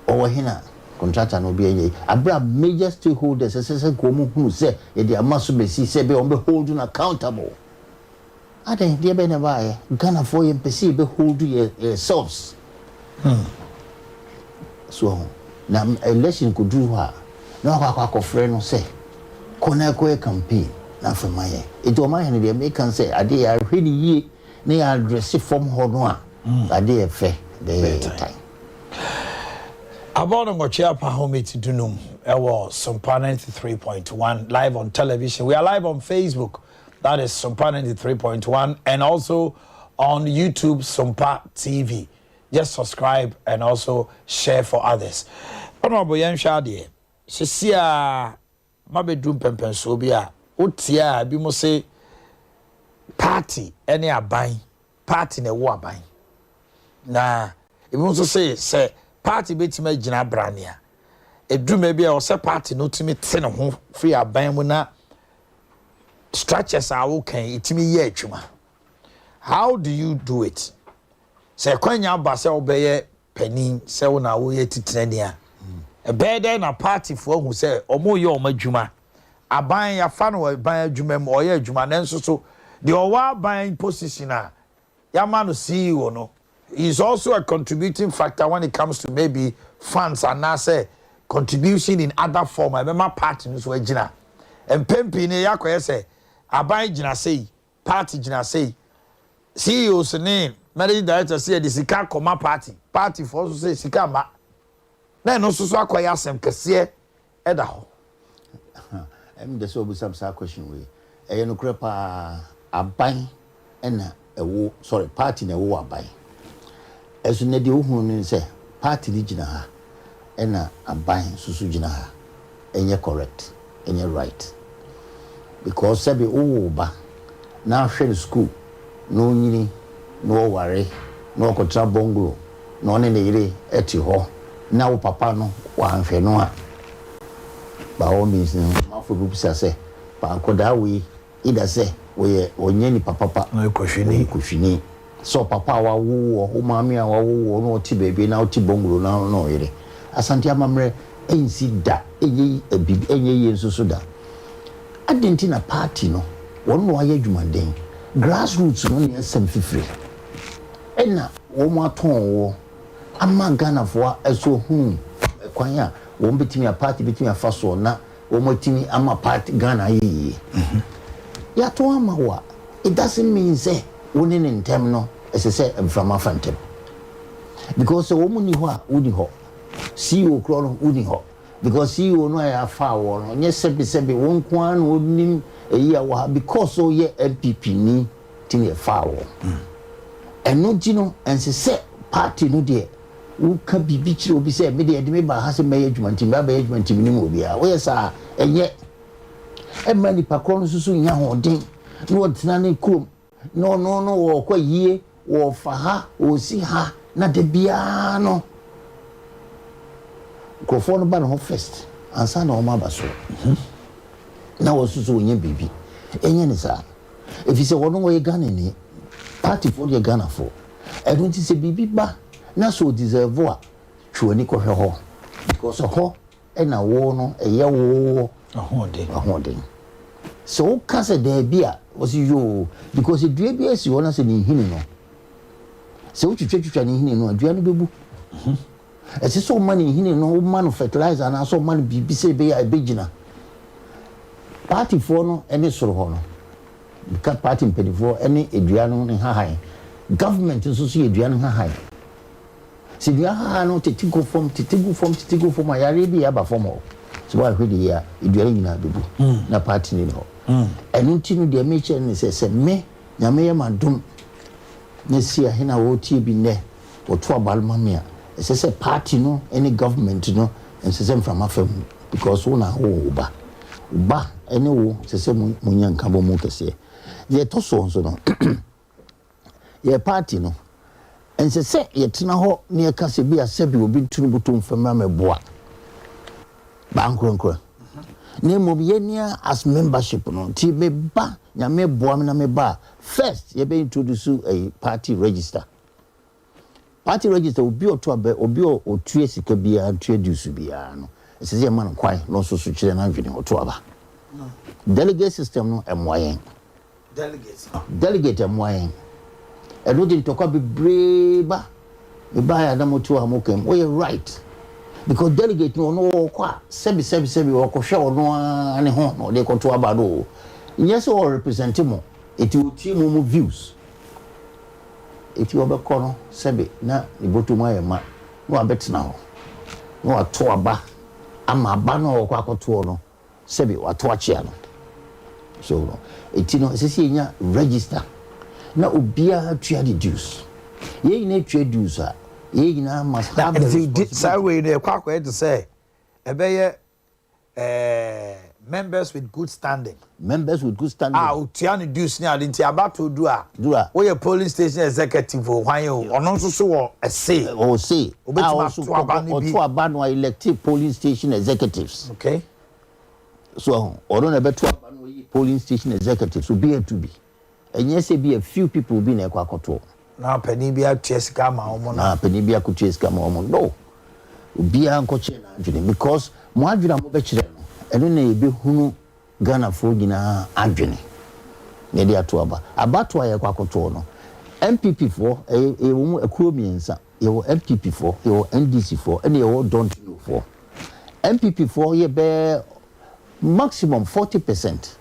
ɔwɔ he na contractor no obi anyɛ yi abere a major stakeholders ɛsɛ sɛ nka wɔn hunu sɛ yɛde ama so bɛsi sɛ ɛbɛyɛ wɔn bɛ hold no accountable. Adɛn, deɛ bɛn na ɛbaeɛ? Ghanafoɔ yɛmpɛ sɛ yɛbɛ hold yɛ yɛselves so ho. Na election kɔduru hɔ a, na wakɔ akɔ akɔfrɛ no sɛ kɔ na ɛkɔyɛ campaign na afei ma yɛn. Nti ɔma yɛn no deɛ meka sɛ adeɛ yɛahwɛ no yie na yɛ address fam hɔ no a, adeɛ yɛ fɛ bɛyɛ tan. Abɔ no nwɔtwe apa homit dunum ɛwɔ Sompa 93.1 live on television. We are live on Facebook. That is Sompa 93.1 and also on YouTube Sompa TV. Just subscribe and also share for others. Honorable yɛnhwɛ adeɛ. Sisi a mabɛduru mpɛmpɛnsoɔ bi a wotie a ebi mo se party ne aban, party na ɛwɔ aban. Na ebi nso se sɛ party bɛtumi agyina brane a ɛduru bi a ɛwɔ sɛ party no tumi te ne ho firi aban mu na structures a wokan ɛtumi yɛ adwuma. How do you do it? Sɛ kwanya aba sɛ wobɛyɛ panin sɛ wo na woyɛ titenani a, ɛbɛyɛ dɛn na partyfoɔ ahu sɛ ɔmo yɛ ɔmo adwuma? Aban yɛafa no wɔ aban adwuma mu, ɔyɛ adwuma, nanso so deɛ ɔwɔ aban position a yɛama no CEO no, he is also a contributing factor when it comes to maybe funds anaasɛ contribution in other form a ɛbɛma party no so agyina. Mpɛn pii no yɛ akɔyɛ sɛ aban gyina sei, party gyina sei, CEOs ne managing directors sɛ yɛde sika kɔma party, party foɔ nso sɛ sika mma, na ɛno nso so akɔyɛ asɛm kɛseɛ ɛda hɔ. Ɛmi dɛ sɛ ɔbisam saa question wei. Ɛyɛ nokorɛ paa, aban ɛna ɛwo, sorry, party na ɛwo aban. Ɛso na deɛ wohunu ne sɛ party no gyina ha ɛna aban nso so gyina ha. Ɛnyɛ correct, ɛnyɛ right. Because sɛbi wowo wo ba na ahwɛ no school na onyini na ɔware na ɔkɔtena bungalow na ɔne ne yere ɛte hɔ na wo papa no wanhwɛ no a, by all means no amanfoɔ bɛbisa sɛ pa akwadaa wei either sɛ wɔyɛ ɔnyɛ nipa papa, ɔyɛ kɔhwini, kɔhwini sɛ ɔpapa a wawo wɔ wo maame a wawo wɔ na ɔte baabi na ɔte bungalow na na ɔyere. Asante amammerɛ ɛnsi da, ɛnyɛ bibi, ɛnyɛ yie nso so da. Adɛn nti na party no wɔn na wɔayɛ adwumaden, grassroots no ne asɛm fifire ɛna wɔn atɔn wɔ ama Ghanafoɔ ɛso hunu kwan a wɔn bɛtumi a party bɛtumi afa soɔ na wɔatumi ama party Ghana ayɛ yie. Yɛato ama wo a, it doesn't mean sɛ wo ne ne ntɛm no ɛsɛ sɛ mframa fa ntɛm. Because sɛ wɔn nni hɔ a, wonni hɔ. CEO korɔ no, wonni hɔ. Because CEO no a yɛafa wɔ no, nyɛ sɛbesɛbe wo nko ara na wonim eyi a wɔ ha because sɛ woyɛ NPP ni nti na yɛfaa wɔ. Ɛno nti no, ɛnsɛ sɛ party no deɛ woka biribi kyerɛ obi sɛ me deɛ yɛde me baa ha sɛ mɛyɛ adwuma nti meba abɛyɛ adwuma nti menim obiara. Woyɛ saa a, ɛnyɛ. Ɛmma nipa korɔ no nso so nnya ahoɔden na ɔntena ne kurom na ɔno no ɔɔkɔ ayie, ɔɔfa ha, ɔɔsi ha na da biara no nkurɔfoɔ no ba ne ho first ansa na wɔn aba soɔ na wɔn nso so wɔnya biribi. Ɛnyɛ ne saa. Ɛfiri sɛ wɔn wɔyɛ Ghanani, partyfoɔ deɛ Ghanafoɔ. Ɛno nti sɛ biribi ba na sɛ ɔdeserve a, twe w'ani kɔhwɛ hɔ because ɛhɔ na wo no ɛyɛ wo ahoɔden. Sɛ woka sɛ daabi a, wɔsi yoo because dua bi asi hɔ na sɛ ne nhini no, sɛ wotwitwatwitwa ne nhini no a, dua no bɛbu. Ɛsɛ sɛ woma ne nhini no, woma no fertilizer anaasɛ woma no biribi sɛ ɛbɛyɛ a ɛbɛgyina. Partyfoɔ no ne soro hɔ no, ka party mpanimfoɔ ne dua no ne hahan. Government nso so yɛ dua no hahan. Sɛ dua hahan no tete gu fam, tete gu fam, tete gu fam a, yareɛ bi aba fam hɔ. Sɛ woanhwɛ no yie a, dua no nyinaa bɛbu na party no nni hɔ. Ɛno nti no deɛ mekyerɛ ne sɛ, sɛ me, Nyame yɛ m'adom na si ahene a wɔretie bi nnɛ, wɔto aba no ma me a, ɛsɛ sɛ party no ne government no, ɛnsɛ sɛ mframa fa mu because wo na wowɔ wo ba. Wo ba ne wo ɛsɛ sɛ monya nkabɔmu kɛseɛ. Deɛ ɛtɔ soɔ nso no, yɛ party no, ɛnsɛ sɛ yɛtena hɔ na yɛka sɛ bi a sɛbi obi nto no bɔtɔ mfa mmra mmɛboa bankorankora. Na mmom yɛn as membership no, nti meba, Nyame boa me na meba a, first yɛbɛ introduce ɛyi party register. Party register obi a ɔto abɛ, obi a ɔtua sika biara, ntua dues biara no, ɛsɛ sɛ yɛma no kwan na ɔnso so kyerɛ n'adwene, ɔto aba. Delegate system no ɛmmoa yɛn. Delegate ɛmmoa yɛn. Ɛno de ntɔkwa bebree ba. Mebaeɛ a na mote hɔ a moka mu. Woyɛ right. Because delegate no ɔno ɔkɔ a sɛbi sɛbi sɛbi ɔkɔhwɛ ɔno ara ne ho na ɔde kɔto aba no o. Nyɛ sɛ ɔrepresente mo. Eti ɔtie mo mo views. Eti ɔbɛkɔ no sɛbi na ne bɔtɔ mu ayɛ ma na wabɛtena hɔ na wato aba ama aba no a ɔkɔ akɔtoɔ no sɛbi wato akyea no. So no, eti no ɛsɛ sɛ yɛnya register na obiara tua ne dues. Yɛn nyinaa tua dues a, yɛn nyinaa must have the responsibility. Saa wei no ɛkɔ akɔyɛ te sɛ ɛbɛyɛ eh, members with good standing. Members with good standing. A otua ne dues ne ade nti abatoɔ du a. Du a. Woyɛ polling station executive o, hwan o, ɔno nso so wɔ ɛse. Ɔwɔ se. Obetumi ato aba no bi. Ɔto aba no a elective polling station executives. Okay. So ɔho, ɔno na ɛbɛto aba no ayi polling station executives, obi atu bi. Ɛnyɛ sɛ bi a few people bi na ɛkɔ akɔtoɔ. Na panin bi atua sika ama wɔn na. Na panin bi akɔtua sika ama wɔn, no. Obiara nkɔkyerɛ n'adwene because mo adwene a mobɛkyerɛ no, ɛno na yɛbɛhunu Ghanafoɔ nyinaa adwene na yɛde ato aba. Abatoɔ a yɛkɔ akɔtoɔ no, NPP foɔ, ɛyɛ yɛwɔ mu akuo mmiɛnsa. Yɛwɔ NPP foɔ, yɛwɔ NDC foɔ, ɛna yɛwɔ don't know foɔ. NPP foɔ yɛ bɛyɛ maximum 40 percent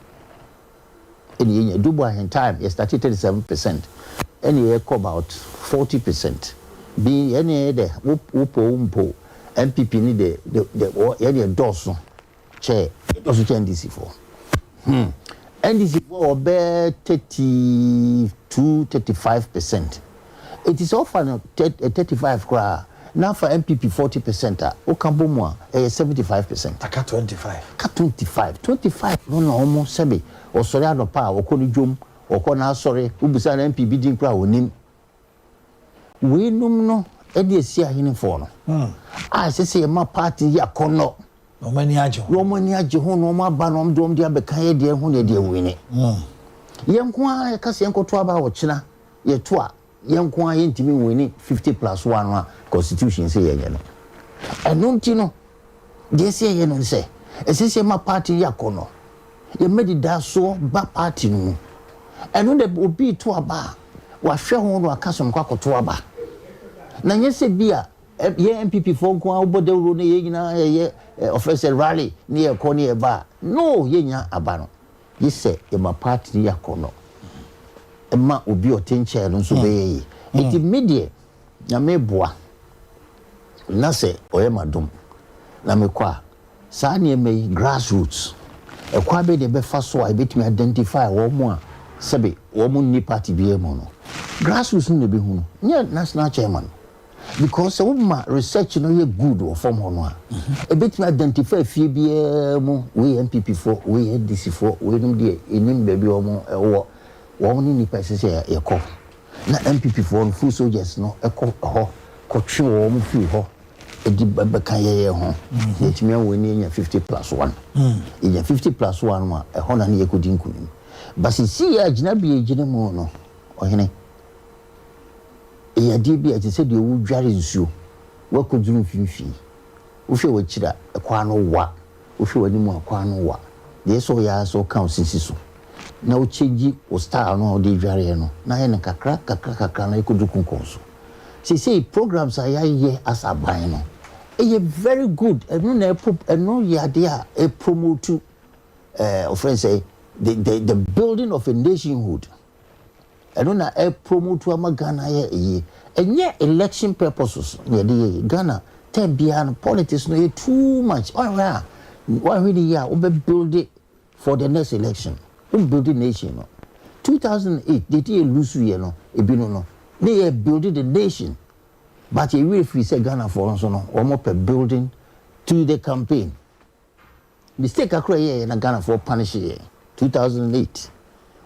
ɛna yɛnya. Dubu ahen time yɛ start 37% ɛna yɛkɔ about 40% bi ɛna yɛ dɛ wopɔ wo mpo NPP ni de de wɔ yɛde ɛdɔɔso kyɛ ɛdɔɔso kyɛ NDC foɔ. NDC foɔ wɔ bɛɛ 32, 35%. Eti sɛ ɔfa no 35 koraa na afa NPP 40% a, woka bɔ mu a ɛyɛ 75%. Aka 25. Aka 25. 25 no na wɔn sɛbe ɔsɔre anɔpa a ɔkɔ ne dwom, ɔkɔ n'asɔre, wobisa no MP bi din koraa a ɔnim. Weinom no de asi ahenefoɔ no a ɛsɛ sɛ yɛma party yi akɔnnɔ. Na wɔn ani agye ho. Na wɔn ani agye ho na wɔn aba na wɔn de wɔn de abɛka yɛ deɛ ho na yɛde awini. Yɛn nko ara yɛka sɛ yɛnkɔto aba a ɔkyena yɛto a yɛn nko ara yɛntumi nwini 50 plus 1 a constitution sɛ yɛnyɛ no. Ɛno nti no deɛ ɛsɛ yɛyɛ no sɛ ɛsɛ sɛ yɛma party yi akɔnnɔ. Yɛma didasoɔ ba party no mu. Ɛno na obi reto aba a wahwɛ ho na waka sɛ ɔmkɔ akɔto aba. Na nyɛ sɛ bi a Yɛn NPP foɔ nko ara wobɔ dawuro na yɛn nyinaa yɛyɛ ɔfrɛ sɛ rally ne yɛkɔ ne yɛba a, no yɛnnya aba no. Gye sɛ yɛma party no yɛ akɔnnɔ ma obi a ɔte nkyɛn no nso bɛyɛ yie. Enti me deɛ Nyame boa na sɛ ɔyɛ m'adom na mekɔ a, saa nneɛma yi, grass roots, ɛkwan bɛn na yɛbɛfa so a yɛbɛtumi identify wɔn a sɛbe wɔn nni party biara mu no? Grass roots no na ɛbɛhu no, nyɛ national chairman. Because sɛ woma research no yɛ good wɔ fam hɔ no a, ɛbɛtumi identify fie biara mu, wei yɛ NPP foɔ, wei yɛ NDC foɔ, weinom deɛ yɛnnim baabi a wɔn wɔ, wɔn ne nnipa ɛsɛ sɛ yɛkɔ. Na NPP foɔ no, foot soldiers no kɔ hɔ kɔtwe wɔn firi hɔ de bɛka yɛyɛ ho. Na yɛtumi awɔ ani anya 50 plus one. Yɛnya 50 plus one a, ɛhɔ na ne yɛkɔdi nkunim. But seesei a gyinabea yɛgyina mu no, ɔhene, Ɛyɛ adeɛ bi a ɛte sɛ deɛ woredware nsuo, woakɔduru mfimfini. Wohwɛ w'akyiri a, ɛkwan no wa, wohwɛ w'anim a, ɛkwan no wa. Deɛ ɛsɛ sɛ woyɛ ara sɛ woka wo sisi so na wo change wo style no a wode redwareɛ no na ayɛ no kakra kakra kakra na ɛkɔduru konkɔn so. Seesei programs a yɛayɛ as aban no, ɛyɛ very good. Ɛno na ɛpo, ɛno yɛ adeɛ a ɛpromote ɛɛ wɔfrɛ no sɛ the, the, the building of a nationhood. Ɛno na ɛ promote ama Ghana ayɛ yie. Ɛnyɛ election purposes na yɛde yɛ yie. Ghana term biara no politics no yɛ too much. Woanhwɛ a woanhwɛ no yie a wobɛ build for the next election. Wo build nation no. 2008 deɛ ti yɛ lose yɛ no ebi no no ne yɛ build the nation but yɛ werɛ firi sɛ Ghanafoɔ nso no wɔn pɛ building to the campaign. Mistake kakra a yɛyɛɛ na Ghanafoɔ punish yɛn 2008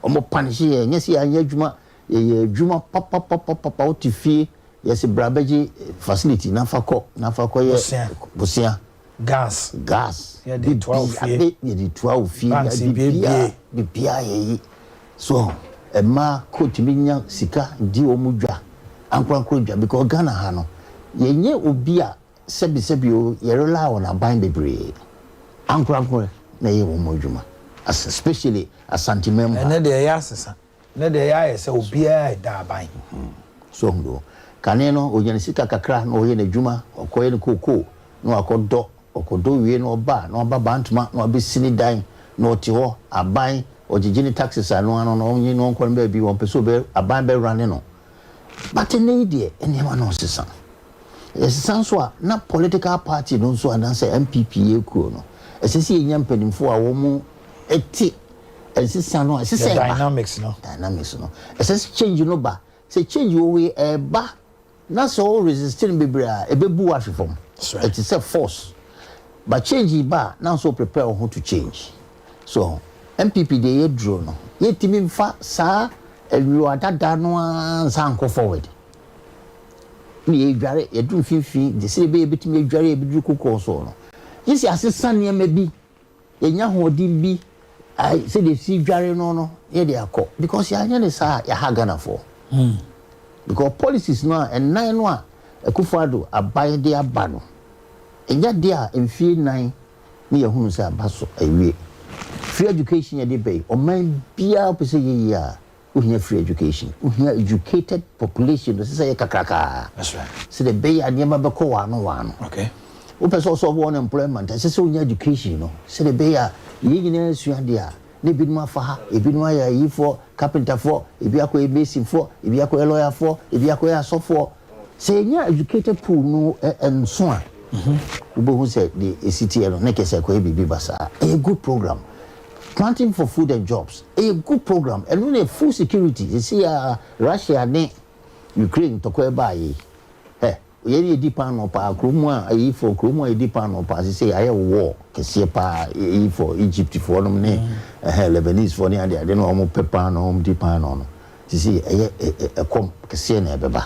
wɔn punish yɛn nyɛ sɛ yɛanyɛ adwuma yɛyɛ adwuma papapapapa wote fie yɛse bra bɛgye facility na fa kɔ na fa kɔ yɛ bosea gas gas yɛde toa wo fie yɛde toa wo fie banks biebie bibia yɛyi so ɛma kɔ tumi nya sika di wɔn dwa ankorankoro dwa because Ghana ha no yɛnyɛ obi a Sɛbi sɛbi o, yɛ rely on aban bebree, ankorankoro na ɛyɛ wɔn adwuma, especially Asanteman mu ha. Ɛnɛ deɛ ɛyɛ asesa, ɛnɛ deɛ ɛyɛ ayɛ sɛ obiara ɛda aban. So ɔhu do, kane no ɔnya ne sika kakra na ɔyɛ n'adwuma, ɔkɔyɛ ne kookoo na wakɔ dɔ, ɔkɔ dɔ wie na ɔba a na waba Bantama na wabɛsi ne dan na ɔte hɔ, aban ɔgyegye ne taxes ano ano na ɔnye no ɔnkɔ ne baabi, ɔmpɛ sɛ ɔbɛ aban bɛ rane no. But ɛnɛ yi deɛ nneɛma no resesa. Yɛsesa nso a, na political party no nso anaasɛ NPP yɛ kuo no, ɛsɛ sɛ yɛnya mpanimfoɔ a wɔn te nsesa no a ɛsɛ sɛ ɛba. Dynamics no. Dynamics no. Ɛsɛ sɛ change no ba. Sɛ change wɔ hɔ yi ɛreba na sɛ wo resist no bebree a, ɛbɛbu wo ahwe fam. Ɛte sɛ force. But change yi ba a, na nso wo prepare wo ho to change. So NPP deɛ yɛduro no, yɛntumi mfa saa awia dada no ara nsa nkɔ forward. na yɛredware, yɛduru mfimfini de sɛdeɛ ɛbɛyɛ yɛbɛtumi adware a yɛbɛduru kokoɔ soɔ no, gye sɛ yɛasesa nneɛma bi, yɛnya ahoɔden bi sɛdeɛ yɛsi dware no no yɛde akɔ because yɛanyɛ ne saa a yɛaha Ghanafoɔ. Hmm. Because policies no a ɛnan no a Akufo-Addo aban de aba no, ɛnyɛ adeɛ a mfie nan ne yɛhunu sɛ aba so awie. Free education yɛde bɛyi, ɔman biara pɛ sɛ yɛyie a Wohia free education. Wohia educated population no, ɛsɛ sɛ ɛyɛ kakrakaa. Sɛdeɛ ɛbɛyɛ a nneɛma bɛkɔ wɔn ano wɔn ano. Wopɛ sɛ ɔsɔlve unemployment a, ɛsɛ sɛ wonya education no. Sɛdeɛ ɛbɛyɛ a yɛn nyinaa asua adeɛ a, na ebinom afa ha, ebinom ayɛ ayifoɔ, carpenterfoɔ, ebi akɔyɛ masonfoɔ, ebi akɔyɛ lɔyafoɔ, ebi akɔyɛ asɔfoɔ. Sɛ yɛnya educated pool no nso a, wobɛhu sɛ deɛ ɛsi teɛ no, na kyerɛ sɛ ɛkɔyɛ biribi basaa. Ɛyɛ good program. Planting for food and jobs ɛyɛ good program ɛno ne food security sisi a Russia ne Ukraine ntɔkwa ɛbaa yi ɛ yɛn yɛdi paanoo paa kuro mu a ɛyi fɔ kuro mu a yɛdi paanoo paa sisi ayɛ war kɛseɛ paa ɛyi fɔ Egypt foɔ nom ne ɛhɛ Lebanese foɔ ne ade ade no wɔn pɛ paanoo wɔn di paanoo no sisi ɛyɛ ɛkɔm kɛseɛ na ɛbɛba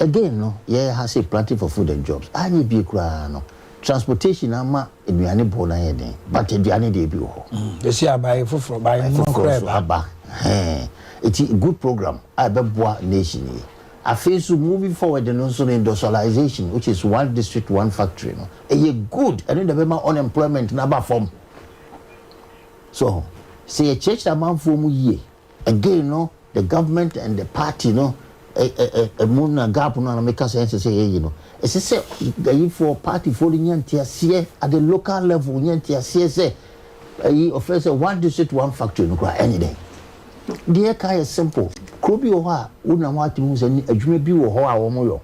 again no yɛ ha sɛ planting for food and jobs anyɛ bie koraa no Transportation ama aduane boɔ no ayɛ den but aduane deɛ ebi wɔ hɔ. Yɛsi abae foforɔ bae mono koraa ɛba. Aba hɛn eti good program a ɛbɛboa nation yi. Afei nso moving forward no nso no industrialization which is one district one factory no ɛyɛ good ɛno na ɛbɛma unemployment no aba fam. So sɛ yɛkyerɛkyerɛ amanfoɔ mu yie again no the government and the party no ɛ ɛ ɛ ɛmu na gap no a na meka sɛ ɛnsɛ sɛ yɛyi no. Ɛsɛ sɛ ayifoɔ, partyfoɔ no nya nteaseɛ at the local level, nya nteaseɛ sɛ ayi ɔfrɛ sɛ one district one factory no koraa ɛne dɛn. Deɛ ɛka yɛ simple. Kuro bi wɔ hɔ a wonam hɔ atumi hu sɛ adwuma bi wɔ hɔ a wɔyɔ.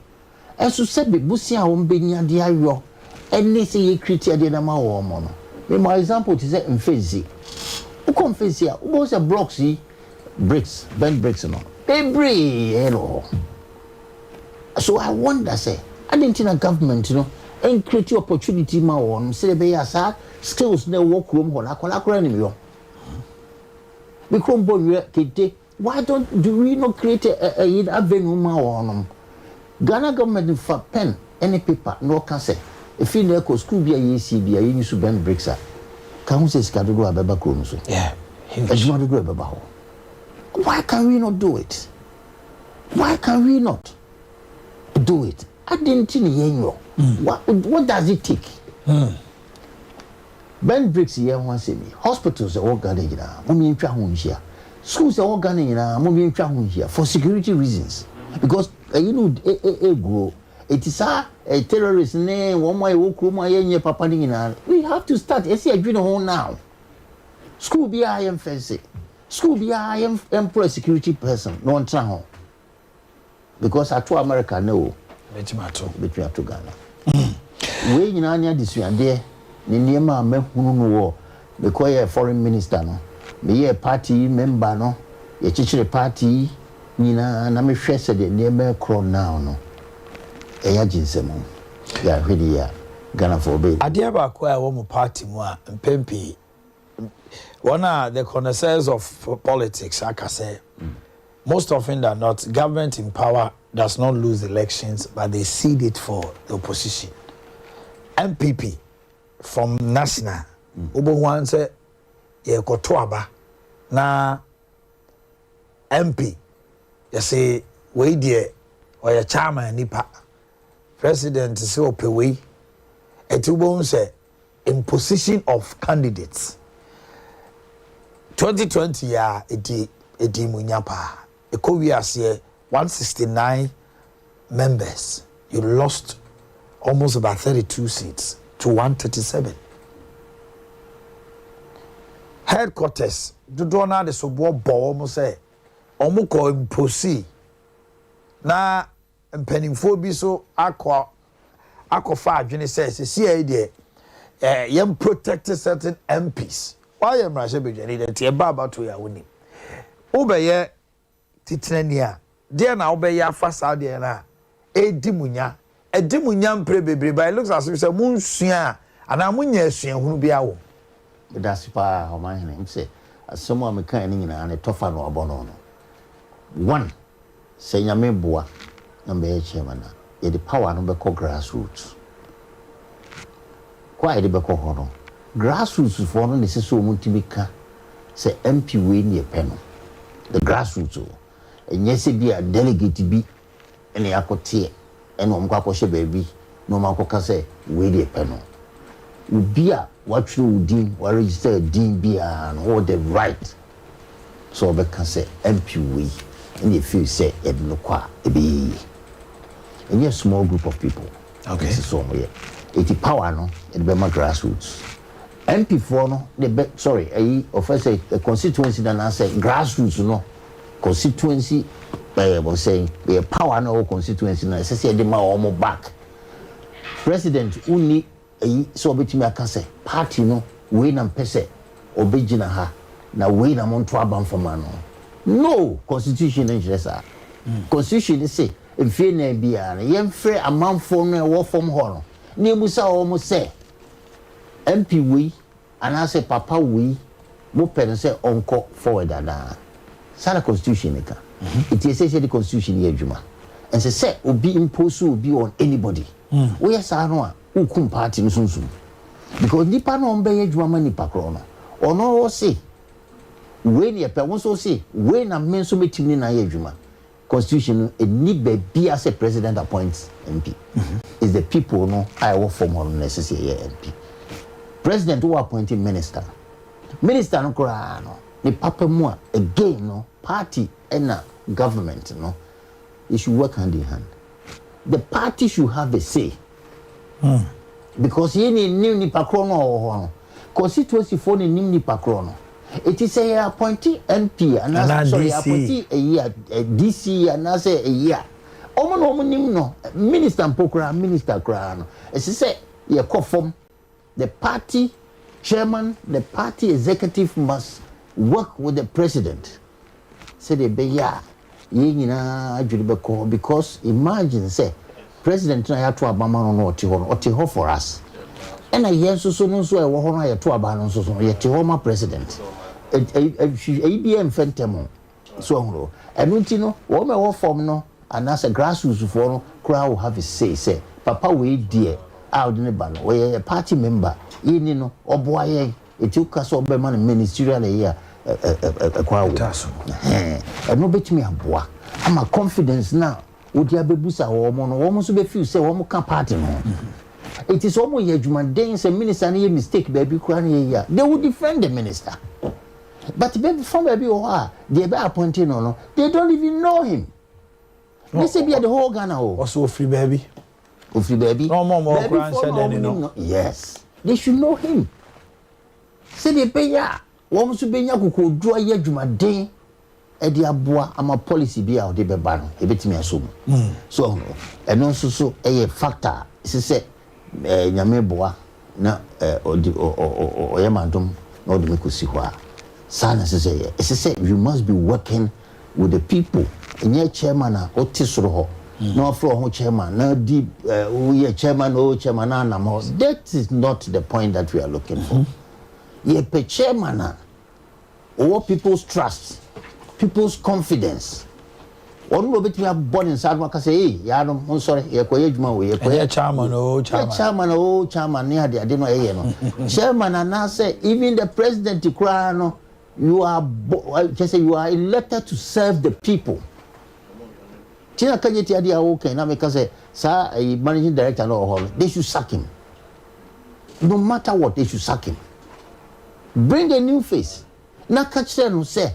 Ɛso sɛbe bosea a wɔbɛnya de ayɔ ɛne sɛ yɛ create adeɛ no ama wɔn no. Mema example te sɛ Mfensi. Wokɔ Mfensi a wobɛhu sɛ blocks yi, bricks, burnt bricks no bebree ɛna wɔ hɔ. So I wonder sɛ adɛn nti na government no ɛncreate opportunity ma wɔn sɛdeɛ ɛbɛyɛ a saa skills no ɛwɔ kurom hɔ no akwadaa koraa nim yɔ. Me kurom bɔ nwerɛ kente. Why don't do we not create a, a, a avenue ma wɔnom? Ghana government fa pen ne paper na ɔka sɛ ɛfiri nnɛ rekɔ school bi a yɛresie bi a yɛnyi so burnt bricks a ka ho sɛ sika dodoɔ a ɛbɛba kuro no so. Adwuma dodoɔ a ɛbɛba hɔ. Why can we not do it? Why can we not do it? Adɛn nti na yɛnyɔ? What, what does it take? Burnt bricks yɛ ho asɛm yi, hospitals ɛwɔ Ghana nyinaa mom yɛntwa ho nhyia, schools ɛwɔ Ghana nyinaa mom yɛntwa ho nhyia for security reasons because ɛyi no ɛguro eti saa terrorists ne wɔn a ɛwɔ kurom a yɛnyɛ papa no nyinaa we have to start ɛsi adwene ho now. School biara yɛn fɛnse, school biara yɛn employ security person na ɔntena ho. Because ato America nɛ o. Bɛtumi ato. Bɛtumi ato Ghana. Wei nyinaa ne adesuadeɛ ne nneɛma a mahunu no wɔ mekɔyɛɛ foreign minister no, meyɛɛ party yi member no, yɛkyekyere party yi nyinaa na mehwɛ sɛdeɛ nneɛma ɛkorɔ now no, ɛyɛ agye nsam. Yɛanhwɛ no yie a, Ghanafoɔ bɛ. Adeɛ baako a ɛwɔ mo party mu a mpɛn pii wɔn a the connoisseurs of politics aka sɛ Most often than not, government in power does not lose elections but they cede it for the opposition. NPP from national, wobɛhu ara sɛ yɛrekɔto aba na MP yɛse wei deɛ ɔyɛ chairman nipa, president sɛ ɔpɛ wei, ɛti wobɛhu sɛ imposition of candidates 2020 a ɛdi ɛdi mu nya paa ɛkɔ wie aseɛ 169 members you lost almost about 32 seats to 137 headquarters dodoɔ no ade soboɔ bɔ wɔn sɛ wɔn kɔ imposi na Mpanimfoɔ bi nso akɔ akɔfa adwene sɛ sesia yi deɛ eh, yɛn protect certain MPs. Woayɛ mmarahyɛbadwani dɛ nti ɛba abatoɔ yi a wonim. Wobɛyɛ titenani a, deɛ na wobɛyɛ afa saa deɛ no a ɛredi mo nya. Ɛdi mo nya mprɛ bebree but it looks as if sɛ monsua anaa monya asuahunu biara wɔ mu. Meda ase paa Ɔmanhene. M sɛ asɛm a mekaeɛ no nyinaa ne tɔfa no abɔ no no. One, Sɛ Nyame boa na mebɛyɛ chairman a, yɛde power no bɛkɔ grass roots. Kɔ a yɛde bɛkɔ hɔ no, grass roots foɔ no na ɛsɛ sɛ wɔn tumi ka sɛ MP wei ne yɛpɛ no. The grass roots o. Ɛnyɛ sɛ bi a delegate bi na yɛakɔteɛ ɛna wɔn kɔ akɔhyɛ baabi na wɔn akɔka sɛ wei deɛ pɛ no. Obi a watwerɛ wo din, wa register din biara no, ɔwɔ the right sɛ ɔbɛka sɛ MP wei ɛna yɛ feel sɛ yɛde no kɔ a ɛbɛyɛ yie. Ɛnyɛ small group of people okay. ɛsɛ sɛ wɔn yɛ. Eti power no yɛde bɛma grassroots. MP foɔ no de bɛ sorry ɛyi ɔfɛ sɛ constituency na anaasɛ grassroots no constituency ɛyɛ bɔ sɛn yɛ power na ɛwɔ constituency no ɛsɛ sɛ yɛde ma wɔn back. President wonni ɛyi sɛ ɔbɛtumi aka sɛ party no wei na mpɛ sɛ ɔbɛgyina ha na wei na monto aba mfama no. No, constitution no nkyerɛ saa. Constitution no se mfie nan biara no yɛmfrɛ amanfoɔ no a ɛwɔ fam hɔ no na yɛmmisa wɔn sɛ MP wei anaasɛ papa wei mopɛ no sɛ ɔnkɔ forward anaa? Saa na constitution no ka. Nti ɛsɛ sɛ yɛde constitution yɛ adwuma. Ɛnsɛ sɛ obi impose obi on anybody. Woyɛ saa no a, wokum party no sunsum. Because nipa no a ɔmbɛyɛ adwuma ma nipa korɔ no, ɔno ɔse wei na yɛpɛ, wo nso wose wei na me nso mɛtumi ne no ayɛ adwuma. Constitution no ɛnni baabiara sɛ president appoints MP. It's the people no a ɛwɔ fam hɔ no na ɛsɛ sɛ yɛyɛ MP. President wɔ appoint minister. Minister no koraa no, ne papa mu a, again no, party ɛna government no, they should work hand in hand. the party should have a say. Because yɛn na yɛnim nipa korɔ no a ɔwɔ hɔ no. Constituency foɔ na nim nipa korɔ no. Eti sɛ yɛ appointi MP anaa sorry yɛ appointi ɛyi a DC anaasɛ ɛyi a, wɔn na wɔn nim no. Minister mpo koraa minister koraa no, ɛsɛ sɛ yɛkɔ fam. The party chairman, the party executive must work with the president sɛdeɛ ɛbɛyɛ a yɛn nyinaa adwene bɛkɔ hɔ because imagine sɛ president no a yɛato aba ma no no ɔte hɔ no, ɔte hɔ for us. Ɛna yɛn nso so no nso a ɛwɔ hɔ no a yɛto aba no nso so no, yɛte hɔ ma president. Ɛyi biara mfɛ ntɛm o. So ahunu? Ɛno nti no, wɔn a ɛwɔ fam no anaasɛ grassroots foɔ no koraa will have a say sɛ papa wei deɛ a wode no ba no, ɔyɛ yɛn party member, yɛnni no, ɔboa yɛn, nti woka sɛ wobɛma no ministerial ayi a, ɛkwan wɔ mu. Ɛhɛn, ɛno bɛtumi aboa ama confidence no a wode abɛbusa wɔn no, wɔn nso bɛ feel sɛ wɔn ka party no ho. Nti sɛ wɔn yɛ adwumaden, sɛ minister no yɛ mistake baabi koraa no yɛ yie a, they will defend the minister. But baabi fa baabi wɔ hɔ a deɛ ɛbɛ appointing no no they don't even know him. Ne sɛ bia the whole Ghana o. Ɔsɛ ofiri baabi. Ofiri baabi. Na ɔmo ɔmo Baabi koraa foɔ nhyɛ na dɛ ɔmo ne nim no. no. Yes they should know him. Sɛdeɛ ɛbɛyɛ a wɔn nso bɛnya akokoɔduro ayɛ adwumaden de aboa ama policy bi a ɔde bɛba no ɛbɛtumi asɔ mu. So ɔho no, ɛno nso so yɛ factor a ɛsɛ sɛ eh, Nyame boa na eh, ɔde ɔyɛ m'adom na ɔde me kɔsi hɔ a, saa na ɛsɛ sɛ yɛ. Ɛsɛ sɛ you must be working with the people, ɛnyɛ chairman a wote soro hɔ na wafrɛ wo ho chairman na di eh, woyɛ chairman o chairman na anam hɔ. That is not the point that we are looking for. Yɛpɛ chairman a Ɔwɔ people's trust, people's confidence. Ɔno na obetumi abɔ ne nsa ano aka sɛ, ei, yaanom, monsɔre, yɛrekɔyɛ adwuma o, yɛrekɔyɛ. Ɛnyɛ chairman o, chairman. Ɛnyɛ chairman o, chairman ne ade ade no a ɛyɛ no. Chairman anaasɛ even the president koraa no, you are, kyerɛ sɛ you are elected to serve the people. Tina Kajeti adeɛ a woka yi na meka sɛ saa ɛyi managing director no wɔ hɔ no, they should sack him. No matter what, they should sack him. Bring a new face na ka kyerɛ no sɛ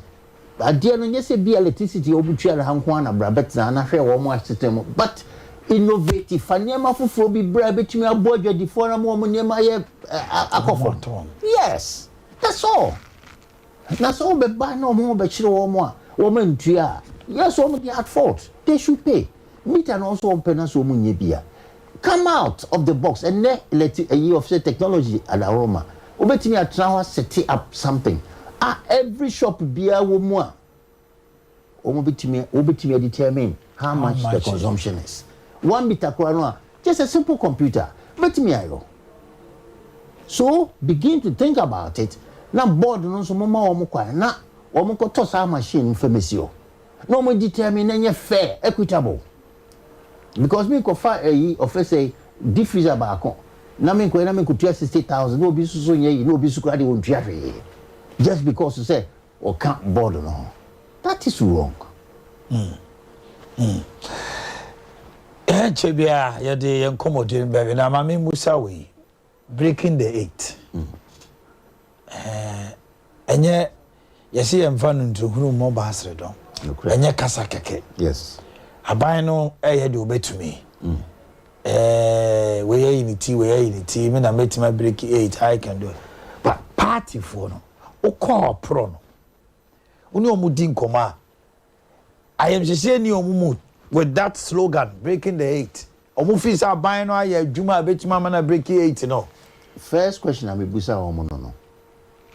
adeɛ no nyɛ sɛ bi electricity a wɔtua no ha nko ara na bra bɛtena ha na hwɛ wɔn asetena mu but innovate fa nneɛma foforɔ bi bra ɛbɛtumi aboa adwadifoɔ no ama wɔn nneɛma ayɛ akɔ fam. Yes, that's all. Na sɛ wɔbɛba na wɔn ho bɛkyere wɔn a wɔn antua a, yes wɔn they are at fault, they should pay. Meter no nso wɔn pɛ na sɛ wɔn nyɛ bi a, come out of the box. Ɛnnɛ elect ɛyi of sɛ technology adaworoma, wobɛtumi atena hɔ asɛte up something a every shop biara wɔ mu a wɔn bɛtumi wobɛtumi adetermine how much the consumption is. One meter koraa no a, just a simple computer bɛtumi ayɔ. So begin to think about it na board no nso momma wɔn kwan na wɔn nkɔtɔ saa machine no mfa mmɛsi hɔ na wɔn determine na ɛnyɛ fair, equitable. Because me nkɔfa ɛyi ɔfɛ sɛ deep freezer baako na me nkɔyɛ na me nkɔtua 60,000 na obi nso so nyɛ yi na obi nso koraa deɛ wɔntua hwee just because sɛ Ɔka board no ho. That is wrong. Mm. Mm. Ɛnkyɛ biara yɛde yɛn nkɔmmɔdie no bɛwe na maame mmusa wei breaking the eight. Mm. Ɛnyɛ yɛsi yɛn mfa no ntuhunu mmɔ baasere dɔn. Ɛnyɛ kasa kɛkɛ. Yes. Aban no ɛyɛ deɛ ɔbɛtumi. Mm. Ɛɛ wei ayi ne ti wei ayi ne ti me na mɛtumi abreaki eight I can do it. But partyfoɔ no wokɔ ɔporɔ no wo ne wɔn di nkɔmɔ a ayamhyehyeɛ ni wɔn mu with that slogan breaking the eight wɔn fi sɛ aban no ayɛ adwuma a ɛbɛtumi ama no breaking eight no. First question a mebusa wɔn no no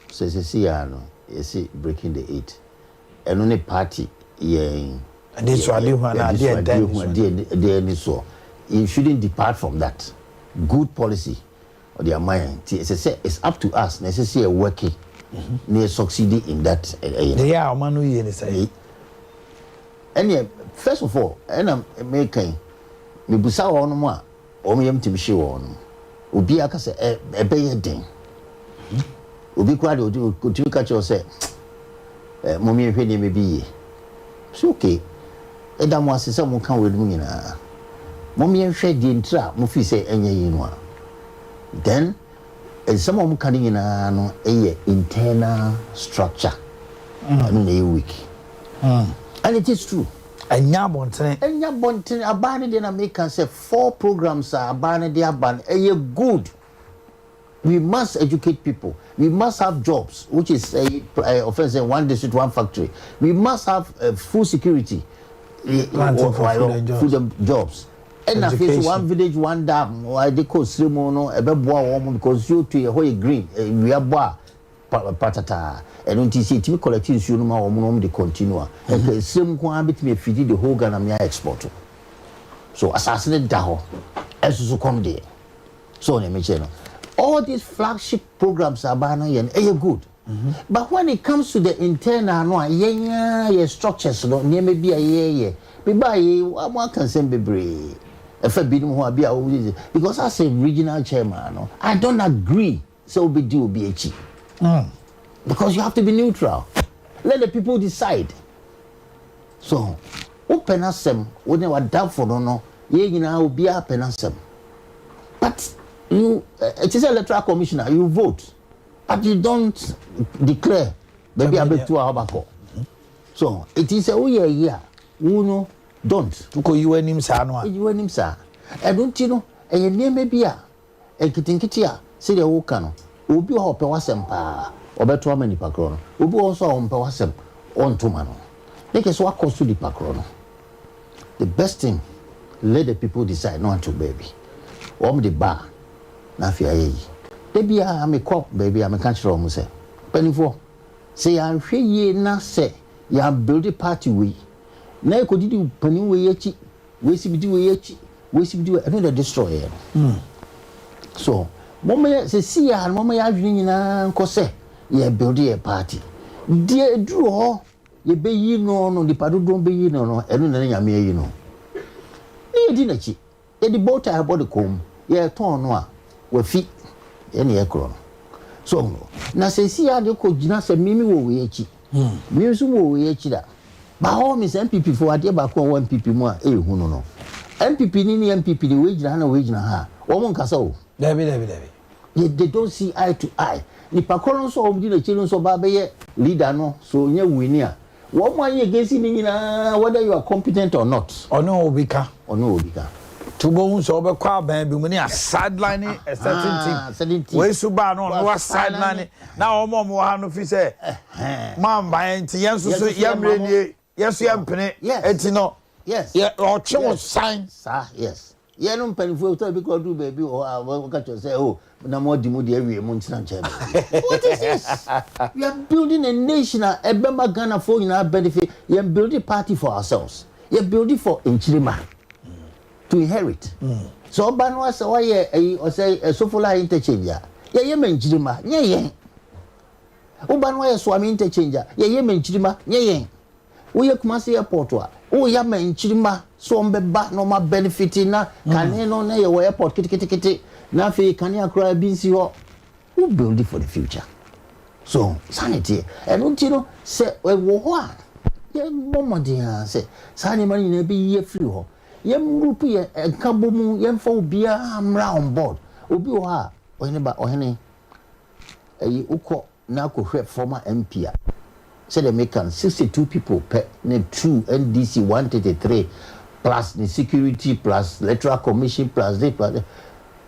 sɛ sɛsei ara no yɛse breaking the eight ɛno ne party yɛn Adesuadehu anaa adeɛ a ɛda ani soɔ. Adesuadehu adeɛ ani soɔ you shouldn't depart from that good policy ɔde ama yɛn nti ɛsɛ sɛ it's up to us na ɛsɛ sɛ yɛ worki na yɛ succeed in that ɛyɛ. Deɛ a ɔma no yie ne sɛ. Ɛneɛ first of all ɛna meka yi mebusa wɔnom a Wɔn yam tumi hye wɔn. Obiara ka sɛ, Ɛ, ɛbɛyɛ den. Obi koraa deɛ, ɔtumi ka kyerɛ wo sɛ, Ɛ, mom yɛnhwɛ nneɛma bi yie. So okay, yɛda mo ase sɛ moka weinom nyinaa. Mom yɛnhwɛ deɛ ntira a mofii sɛ ɛnyɛ yie no a. Then, nsɛm a wɔka no nyinaa no yɛ internal structure. Ɛno na ɛyɛ weak. And it is true. Ɛnyɛ abɔntene. Ɛnyɛ abɔntene. Abaa no deɛ na meka sɛ four programs a abaa no de aba no ɛyɛ good. We must educate people. We must have jobs which is ɛyi uh, offense sɛ one district one factory. We must have uh, food security. Planting for food and jobs. Food and jobs. Ɛna afei so one village one dam wɔde kɔ sire mu no ɛbɛboa wɔn because nsuo tu yɛ hɔ yɛ green wia bɔ a patataa ɛno nti sɛ yɛtumi collect nsuo no ma wɔn na wɔn de continue a ɛka esire mu nko ara bɛtumi afidi the whole Ghana mea export so asase no da hɔ ɛnso so kɔm deɛ so ɔne mekyerɛ no all these flagship programs abaa no yɛ no ɛyɛ good but when it comes to the internal no a yɛn ara yɛ structures no nneɛma bi a yɛyɛ mebaa yɛ wɔn aka nsɛm bebree ɛfa binom ho a bi a wɔn because as a regional chairman no I don't agree sɛ wobɛdi obi akyi because you have to be neutral let the people decide so wopɛ n'asɛm wo ne w'adamfo no no yɛn nyinaa obiara pɛ n'asɛm but you ɛte sɛ electoral commissioner you vote but you don't declare baabi a bɛtu a wabakɔ so ɛti sɛ woyɛ ayi a wo no don't wokɔ yi w'anim saa no a yi w'anim saa ɛno nti no ɛyɛ nneɛma bi a Nketenkete a, sɛdeɛ woreka no, obi wɔ hɔ a ɔpɛ w'asɛm paa, ɔbɛto ama nipa korɔ no. Obi wɔ hɔ nso a ɔmpɛ w'asɛm, ɔnto ma no. Ne kyerɛ sɛ woakɔ so nipa korɔ no. The best thing, let the people decide na wɔato baabi. Wɔn de ba a, na afei ayɛ yi. Da biara mekɔ baabi a meka kyerɛ wɔn sɛ, mpanimfoɔ, sɛ yɛanhwɛ yie na sɛ yɛambuilde party wei, na yɛkɔdidi panin wei akyi, Wei si di wei akyi, wei si di wei, ɛno na destroy yɛ no. So mɔmɔ yɛ sɛ si yɛ a mɔmɔ yɛ adwene nyinaa nkɔ sɛ yɛ build yɛ party. Deɛ eduru hɔ yɛbɛyi no no nipa dodoɔ bɛyi no no ɛno na ne nyame ayi no. Ne yɛdi n'akyi yɛde bow tie bɔ ne kɔn mu yɛtɔn no a wafi yɛne yɛ korɔ no. So na sɛ si yɛ ade kɔ gyina sɛ mimi wɔ wei akyi mi nso mu wɔ wei akyi da. By all means NPP fo adeɛ baako a ɛwɔ NPP mu a ɛyɛ hu no no NPP ni ne NPP ni wei gyina ha na wei gyina ha a wɔn nkasa o. Dabi dabi dabi. They, they don't see eye to eye. Nipa korɔ no nso a wɔn di n'akyi no nso ɔba abɛyɛ leader no so nyɛ wini a wɔn ayɛ against ne nyinaa whether you are competent or not. Ɔne obi ka. Ɔne obi ka. Nti wobɛhu sɛ wobɛkɔ aban bi mu ne a sideline a certain team. Certain team. Wei so baa no ɔno wa sideline na wɔn a wɔwɔ ha no fi sɛ moamba yɛn nti yɛn nso so yɛn mmerɛ nie yɛn nso yɛn mpene nti no yɛ ɔtwe wo san. Saa yes yɛn no mpanimfoɔ tɔ bi kɔ du baabi wɔ hɔ a wɔka kyerɛ sɛ o na mo adi mo deɛ awie mo ntena nkyɛn baabi. What is this? We are building a nation a ɛbɛma Ghanafoɔ nyinaa benefit. Yɛn building party for ourselves. Yɛ building for nkyirima to inherit. Sɛ ɔba no asɛ wayɛ ɛyi ɔsɛ Sofola interchange a yɛyɛ ma nkyirima nyɛ yɛn. Woba no wayɛ Suame interchange a yɛyɛ ma nkyirima nyɛ yɛn. Woyɛ Kumasi airport a woyɛ ama nkyirima sɛ wɔn bɛba na wɔn abenefit na kane no na yɛwɔ airport ketekete na afei kanea koraa bi nsi hɔ. Wo build for the future. So saa na ɛteɛ. Ɛno nti no sɛ ɛwɔ hɔ a yɛmmɔ mmɔden ara sɛ saa nneɛma no nyinaa bɛyi afiri hɔ. Yɛn group yɛ nka bɔ mu yɛmfa obiara mmra on board. Obi wɔ hɔ a ɔhene ba ɔhene ɛyi wokɔ na akɔhwɛ former MP a sɛdeɛ meka no 62 people pɛ ne true NDC 133 plus ne security plus electoral commission plus this plus that.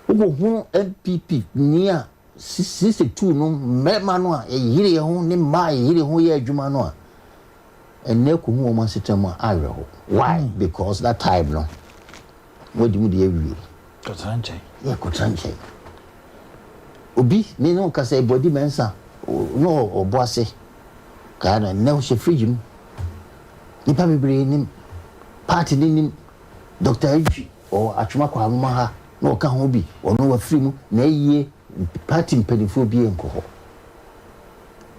Wokɔhunu NPP ni a 62 no mmarima no a yɛyere yɛn ho ne mmaa a yɛyere ho yɛ adwuma no a ɛnnɛ kɔhu wɔn asetena mu a awerɛho. Why? Because that time no wɔadi mu deɛ awie. Kɔtena nkyɛn. Yɛ kɔtena nkyɛn. Obi me ne wo kasa yi Boadi Mensah na ɔbɔ ase kaa na nnɛ ɔhyɛ fridge mu. Nipa bebree nim party ne nim Dr. Antwi ɔwɔ Atwoma Kwamoma ha na ɔka ho bi ɔno wafiri mu na ayie party mpanimfoɔ bi nkɔ hɔ.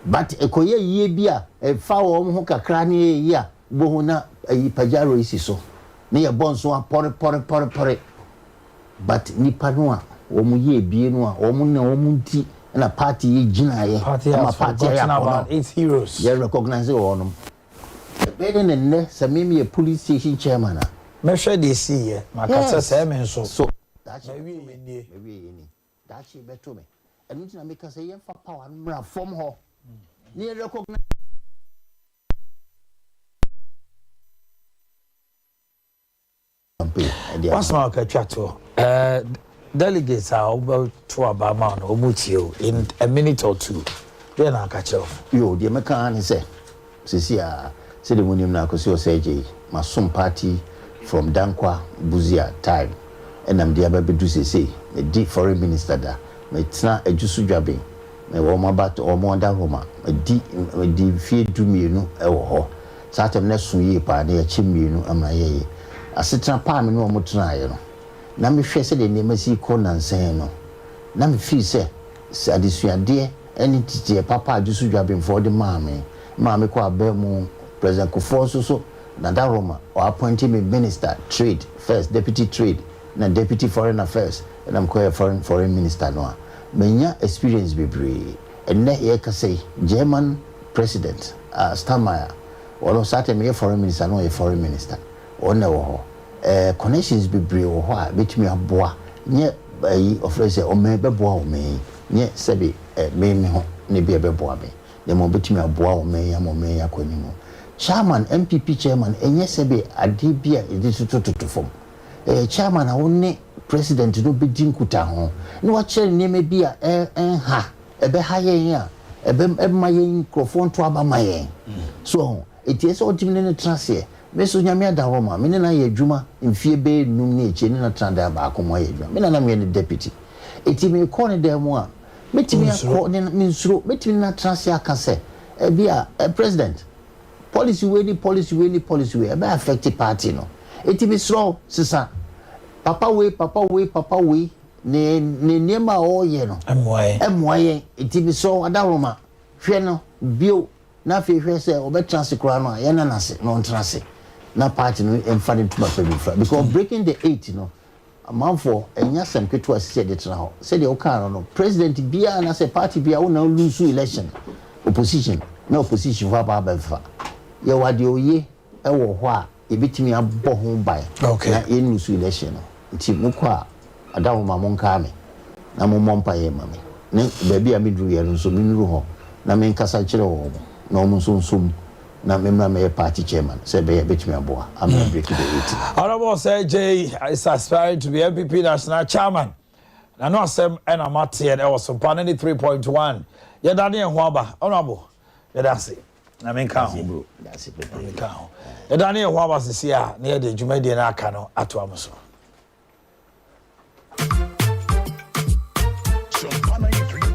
But ɛkɔyɛ yie bi a ɛfa wɔn ho kakra ne yɛ yie a wobɛhu na ayi Pajaro yi si so ne yɛbɔ nso apɔre pɔre pɔre pɔre but nipa no a wɔn yɛ ebie no a wɔn na wɔn nti na party yi gyinaeɛ Party ama has party ayɛ forgotten akɔnɔ about its heroes. yɛ recognize wɔn ɛbɛyɛ ne nnɛ sɛ me meyɛ police station chairman a Mɛhwɛ deɛ esiiɛ maka sɛ Yes. sɛɛ me nso. So daakye Mawie yɛ nie. mawie yɛ ni daakye bɛto me ɛno nti na meka sɛ yɛmfa power no mmra fam hɔ ne yɛ recognize. de ama. W'asɛm a woka twa toɔ. Eh, delegates a wɔbɛto aba ama wo no, wɔn tie o, in a minute or two, deɛ na aka kyerɛ wɔn? Yoo, deɛ mɛka ara ne sɛ, seesei ara, sɛdeɛ monim no, Akwasi Osei Adjei, masom party from Dankwa Busia time ɛna mede aba abɛdu seesei. Madi foreign minister da, metena Adwusu Dwaben, me wɔn aba wɔn adaworoma, madi madi mfeɛ du-mmienu wɔ hɔ. Saa tɛm no ɛso yie paa, na yɛkyɛ mmienu amena yɛyɛ. Asetena pa a me ne wɔn tenaeɛ no, na mehwɛ sɛdeɛ nneɛma si rekɔ nnansa yi no, na me feel sɛ sɛ adesuadeɛ ne nteteɛ papa a Jusu Dwabenfoɔ de maa me, maa me kɔɔ abaa mu, President Kufuor nso so, Nadaroma, ɔ appointe me Minister, Trade, first, Deputy Trade, na Deputy Foreign Affairs, ɛna mekɔyɛɛ Foreign Foreign Minister no a, manya experience bebree. Ɛnnɛ yɛrekasa yi, German President, ah, Steinmeier, ɔno saa tɛm meyɛ Foreign Minister na ɔyɛ Foreign Minister, ɔno na ɛwɔ hɔ. Eh, connections bebree wɔ hɔ a ɛbɛtumi aboa, nyɛ ayi, ɔfrɛ sɛ ɔman bɛboa ɔman yi, nyɛ sɛbe eh, me me ho na ebi a ɛbɛboa me, na mmom ɛbɛtumi aboa ɔman yi ama ɔman yi akɔ anim. Chairman, NPP chairman, ɛnyɛ sɛbe adeɛ bi a yɛde totototo fam. Ɛyɛ chairman a wo ne president no bɛdi nkutaho na wakyerɛ no nneɛma bi a ɛnha, ɛbɛha yɛn a, ɛbɛma yɛn nkurɔfoɔ nto aba ma yɛn. So ɔho, ɛti ɛsɛ sɛ wotumi ne no tena aseɛ. Me nso Nyame adaworoma, me ne no ayɛ adwuma mfeɛ bɛyɛ nnum ne akyire ne no atena dan baako mu ayɛ adwuma. Me na na meyɛ ne deputy. Ɛti mekɔ ne dan mu a, mɛtumi akɔ ne no, mensuro, mɛtumi ne no atena ase aka sɛ, ɛbi a, president, policy wei ne policy wei ne policy wei ɛbɛ affect party no eti mesrɛ wo sesa papa wei papa wei papa wei ne ne nneɛma a ɔreyɛ no ɛmmoa yɛn eti mesrɛ wo adaworoma hwɛ no bio na afei hwɛ sɛ ɔbɛtena ase koraa no a yɛnna no ase na ɔntena ase na party no mfa ne ntoma pa bi mfra because breaking the eight no Amanfoɔ, ɛnyɛ asɛm ketewa ɛsɛ sɛ yɛde tena hɔ. Sɛdeɛ wokaa no no, president biara anaasɛ party biara wo na wo lose election, opposition, na opposition foɔ aba abɛfa. Yɛwɔ adeɛ oye wɔ hɔ a yɛbɛtumi abɔ ho ban na yɛn lose election no. Nti mokɔ a, Adahoma monkaa me na mommɔ mpaeɛ mma me. Ne baabi a meduruiɛ no nso mennuru hɔ na menkasa nkyerɛ wɔn na wɔn nso nsɔ mu. na me mmra mɛyɛ party chairman sɛ ɛbɛyɛ a ɛbɛtumi aboa ama yɛ break the 80. Honourable Osei Gyei is aspiring to be NPP National Chairman. N'ano asɛm na mateɛ no ɛwɔ Sompa 93.1. Yɛda ne yɛn ho aba. Honourable, yɛda ase. Na menka ho. Menka ho. Yɛda ne yɛn ho aba sisi a na yɛde dwumadie no aka no atoa mo so.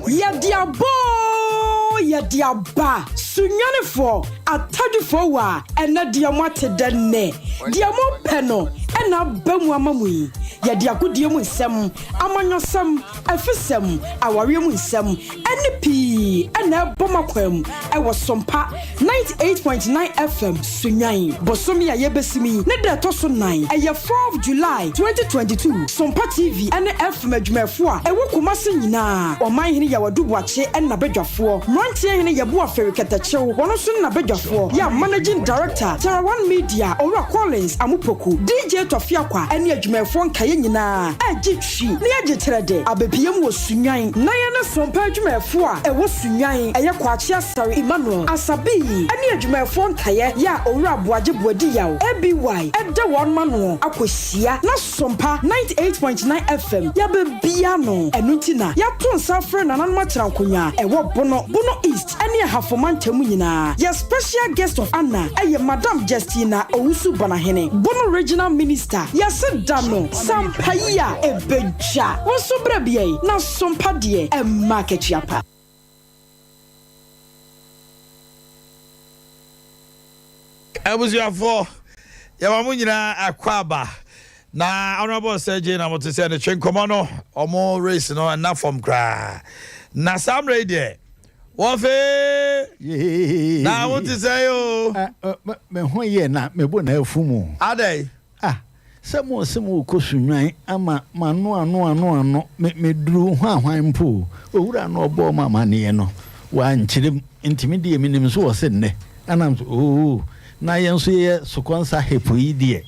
Yɛde aba oo, yɛde aba. Sunyanifoɔ, Atadwifoɔ wa, ɛnɛ deɛ moate dɛ nnɛ. Deɛ mopɛ no na aba mu ama mo yi. Yɛde agodie mu nsɛm, amanyɔsɛm, afisɛm, awareɛ mu nsɛm, ɛne pii na ɛbɔ mo akwan mu wɔ Sompa 98.9 FM Sunnwan. Bosome a yɛbɛsim yi ne da ɛtɔ so nan, ɛyɛ fourth July 2022. Sompa TV ne FM adwumayɛfoɔ a ɛwɔ Kumasi nyinaa, Ɔmanhene Yaw Adu Boakye ne n'abadwafoɔ, Mmeranteɛ Hene Yeboah Ferry Kɛtɛkyew, wɔn nso ne n'abadwafoɔ, yɛ a Managing Director, Terra One Media, Owura Collins Amupoku, DJ Tɔfi Akwa ne adwumayɛfoɔ nkaeɛ nyinaa regye Twi ne agye kyerɛ de abɛpue mu wɔ Sunnwan. Na yɛne Sompa adwumayɛfoɔ a ɛwɔ Sunnwan, ɛyɛ Kwakye Asare Emmanuel, Asabii, ne adwumayɛfoɔ nkaeɛ yɛ a Owura Aboagye Boadi Yaw, ABY, da wɔn ano akɔhyia na Sompa 98.9 FM yɛabɛbie ano. Ɛno nti na yɛato nsa afrɛ Nananom Akyerɛnkonwa a ɛwɔ Bono, Bono East ne Ahafo mantam mu nyinaa. Yɛ Special Guest of Honour yɛ Madam Justina Owusu Banahene, Bono Regional Minister. Yɛse da no sampa yi a ɛbɛdwa. Wo nso bra bi ɛ, na sompa deɛ ɛmma akatua pa. Abusuafoɔ, yɛma mo nyinaa akwaaba. Na Honourable Sir Jay na mote sɛ ne twe nkɔmmɔ no, ɔmo race no ɛna fam koraa. Na saa mmerɛ yi deɛ, wɔfe na wote sɛ o. Me ho yɛ na mebo na afu mu. Adɛn? Ah, sɛ mo se mo rekɔ Sunnwan ama m'ano ano ano ano, me meduru hwanhwan mpo o. Owura no ɔbɔɔ me amaneɛ no, wankyerɛ mu, nti me deɛ menim so ɔse nnɛ, ɛna me so oo, na yɛn nso yɛyɛ Sokɔnsa Hepo yi deɛ,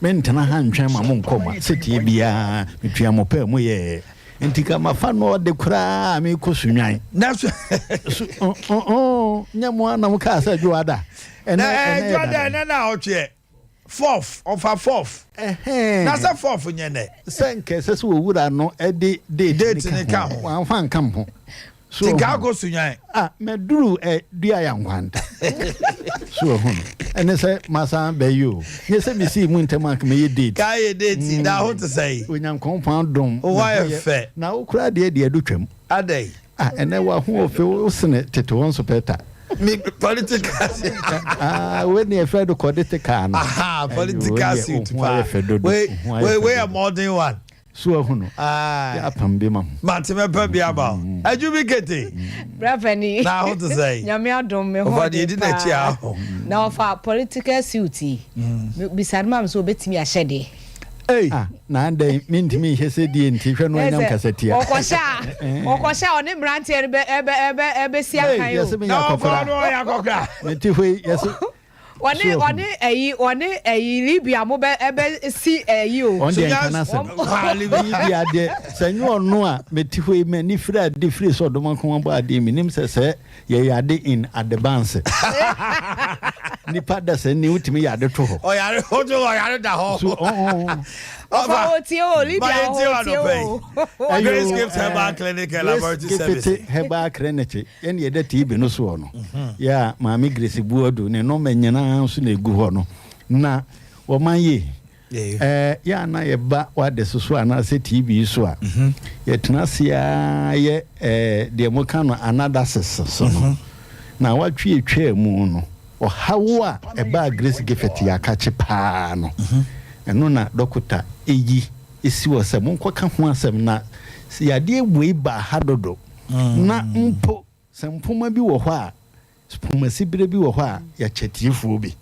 mentena ha ntwɛn ma mo nkɔ ma setie biara, metua mo pɛ a moyɛɛ, nti ka mafa no ɔde koraa a merekɔ Sunnwan. Na so. Su, oh, oh, nyɛ mo ara na mokaa sɛ Dwoada, ɛnɛ, Na ɛnɛ yɛ Dwoada, da bɛn? ɛnɛ na ɔtweɛ. Fourth, ɔfa fourth. Na sɛ fourth nyɛ nɛ. Sɛ nka ɛsɛ sɛ owura no de date no ka ho. Wamfa anka ho. So Ti nka akɔ Sunyani. Ah, mɛduru ɛ dua ya nkwanta. So ehu no. Ɛne sɛ masan bɛyi o. Nyɛ sɛ mesii mu ntɛm anka mɛyɛ date. Ka yɛ date, na ho te sɛn? Onyankopɔn adom. Wo ho ayɛ fɛ. Na wo koraa deɛ deɛ ɛdo twam. Adɛn? Ah, ɛnɛ w'ahoɔfɛ wo sene tete hɔ nso pɛta. Me political suit. Ah, wei ne yɛfrɛ no kɔdete no. Aha, political suit paa. Wei, wei, wei yɛ modern one. So ahu no. Aye. Yɛ apam bi ma ho. Mate mɛpɛ bi ama wo. Adwu bi kete. Bra pani. Na ho te sɛ. Nyame adom me ho Ɔfa deɛ edi n'akyi aho. Na ɔfa political suit yi. Bisa no ma me sɛ obetumi ahyɛ deɛ. Ei! Ah, na adɛn mentumi nhyɛ sɛ die nti hwɛ no anyam kasatia. Ɔkɔhyɛ a, ɔkɔhyɛ a ɔne mmeranteɛ no bɛ ɛbɛ ɛbɛ ɛbɛsi akan o. Yɛsɛ menya akɔkora. Na ɔkɔ no ɔyɛ akɔkora. Mete hɔ yi yɛsɛ. Ɔne ɔne ɛyi ɔne ɛyi Libya mo bɛ ɛbɛ si ɛyi o. Ɔn deɛ nka n'asɛm. Libya deɛ sɛ nyɛ ɔno a mete hɔ yi m'ani firi ade firi sɛ ɔdɔm akoma bɔ adeɛ menim sɛ sɛ yɛyɛ ade in advance. Nipa da sɛ ni wotumi yɛ ade to hɔ. Ɔyare wotu ɔyare da hɔ. So ɔn. Ɔfa otie o Libya otie o. Grace Gift Herbal Clinic and Laboratory Service. Grace Gift Herbal Clinic. Yɛn deɛ ɛda TV no soɔ no, yɛ a Maame Grace Buadu ne nɔma nyinaa nso na ɛgu hɔ no. Na wɔman yie. Ɛɛ yɛ a na yɛba w'ade so so anaasɛ TV yi so a, yɛtena ase ara yɛ ɛɛ deɛ moka no analysis so no. Na watwe atwaa mu no, ɔhaw a ɛbaa Grace Gifford yɛ akakye paa no, ɛno na dɔkota yi si hɔ sɛ monkɔka ho asɛm na yadeɛ wei baa ha dodo. Na mpo sɛ mpoma bi wɔ hɔ a, pomasibere bi wɔ hɔ a, yɛkyɛ tiefoɔ bi.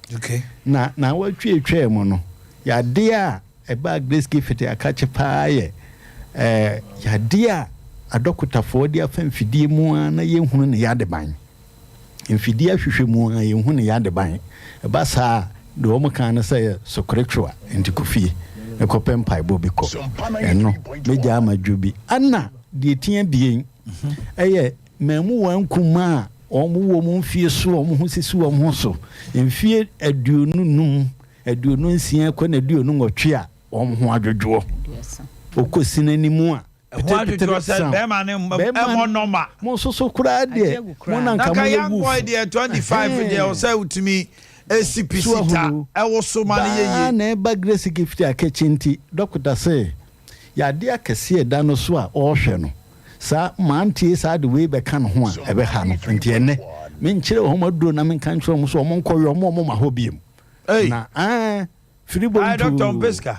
Na naawɔtwe atwaa mu no, yadeɛ a ɛbaa Grace Gift akakye paa yɛ eh, yadeɛ a adɔkotafoɔ de afa mfidie mu ara na yɛnhunu ne yadeban. Mfidie ahwehwɛ mu ara yɛnhu ne yadeban. Ɛba saa a, deɛ wɔn ka ne sɛ yɛ sokoretwoa, nti kɔ fie na kɔpɛ mpaebɔ bi kɔ. Ɛno, mɛgya ama dwo bi. Ɛna Deɛ ɛtia abien yɛ mmamuwa nkumaa a wɔwɔ wɔn mfie so a wɔn ho sisi wɔn ho so, mfie 25, 26 kɔ na 28 a wɔn ho adwodwoɔ. Wɔkɔ sini anim a, Ɛho adwodwoɔ sɛ bɛrima no mmɔ nɔma. Mo nso so koraa deɛ, mo na nka moyɛ young boy deɛ 25 deɛ ɔsɛ wotumi esi pisi ta ɛwoso ma no yɛ yie. Baa na ɛba Grace Gift Akɛkye nti, dɔkota se Yadeɛ akɛseɛ a ɛda no so a ɔrehwɛ no, saa mmeranteɛ saa de wei bɛka ne ho a, ɛbɛha no. Nti ɛnnɛ, menkyerɛ wɔn aduro na menka nkyerɛ wɔn sɛ wɔn nkɔyɔ wɔn a wɔmma hɔ biom. Na ɛɛ, firi bɔ ntuu.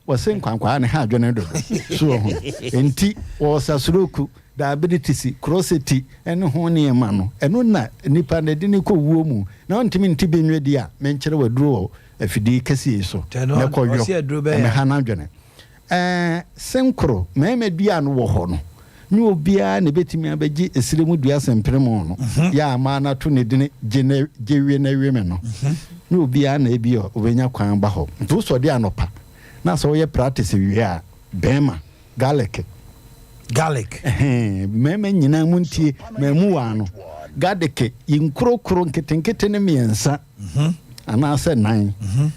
Wɔse nkwankwaa ne ha adwene dodo. So wahu? Enti wɔsa stroke, diabetes, kroseti ne ho nneɛma no, ɛno na nipa no ɛde no kɔ wuo mu. Na ɔntumi nte bi nwe deɛ a, menkyerɛ wo aduro wɔ afidie kɛseɛ yi so na kɔ yɔ ɛmɛha n'adwene. Ɛɛ senkoro mɛɛma dua no wɔ hɔ no nyɛ obiara na ɛbɛtumi abɛgye esire mu dua sempremo no yɛ a maa no ato ne dini gye na gye we na we me no nyɛ obiara na ebi a ɔbɛnya kwan ba hɔ nti wosɔde anɔpa na sɛ woyɛ practice wie a bɛɛma Garlic. Garlic. Ɛhɛn, mmarima nyinaa mu ntie, mmamu wɔ ano. Garlic, yi nkurokuro nketenkete no mmiɛnsa mhm. anaasɛ nan. Mhm.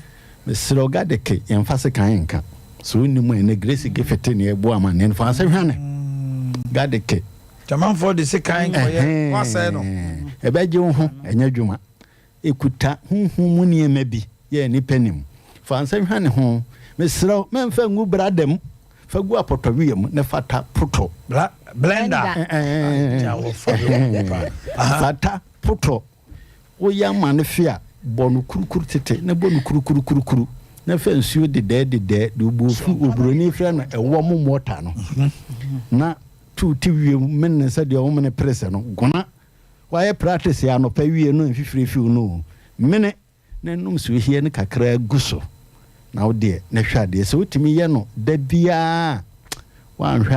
Mesrɛ wo, garlic, yɛmfa sekan nka. So wonim a ɛnɛ Grace Giffete ne ɛboa ama ne mfa ase hwane. Mm. Garlic. Jamanfoɔ de sekan kɔyɛ wasɛe no. Ɛbɛgye wo ho, ɛnyɛ adwuma. Ɛkuta honhom mu nneɛma bi yɛ nnipa nim. Fa nsa hwa ne ho. Mesrɛ wo, mɛmfa ngu brada mu. Fa gu apɔtɔwia mu na fa ta potɔ. Blender. Fa ta potɔ. Woyɛ ama no fe a, bɔ no kurukuru tete na bɔ no kurukurukurukuru na fa nsuo dedɛɛ dedɛɛ deɛ obuofu oburoni frɛ no ɛwɔ mo mɔta no na tu te wiem mene sɛdeɛ womene presɛ no gona Wayɛ practice anɔpa wie no mfifire fi wo no o, mene na nom suahia no kakraa gu so na wo deɛ na hwɛ adeɛ. Sɛ wotumi yɛ no da biara a, woanhwɛ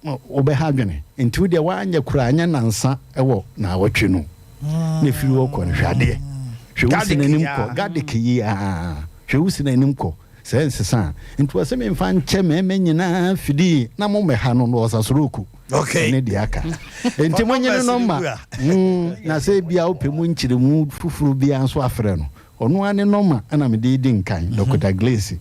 a wobɛha adwene. Nti wo deɛ woanyɛ koraa nyɛ nansa wɔ naawɔtwe no na firi hɔ kɔ no hwɛ adeɛ. Hwɛ wo si n'anim kɔ, garlic yi ara, hwɛ wo si n'anim kɔ. Sɛ ɛnsesa a, nti ɔse memfa nkyɛ mmarima nyinaa fidii na mommɛha no na ɔsa soroku ne deɛ aka. Nti monye no nɔmba na sɛ ebia wopɛ mu nkyerɛmu foforɔ biara nso afrɛ no. Ɔno ara ne nɔma na mede redi nkan, Dɔkota Glacy.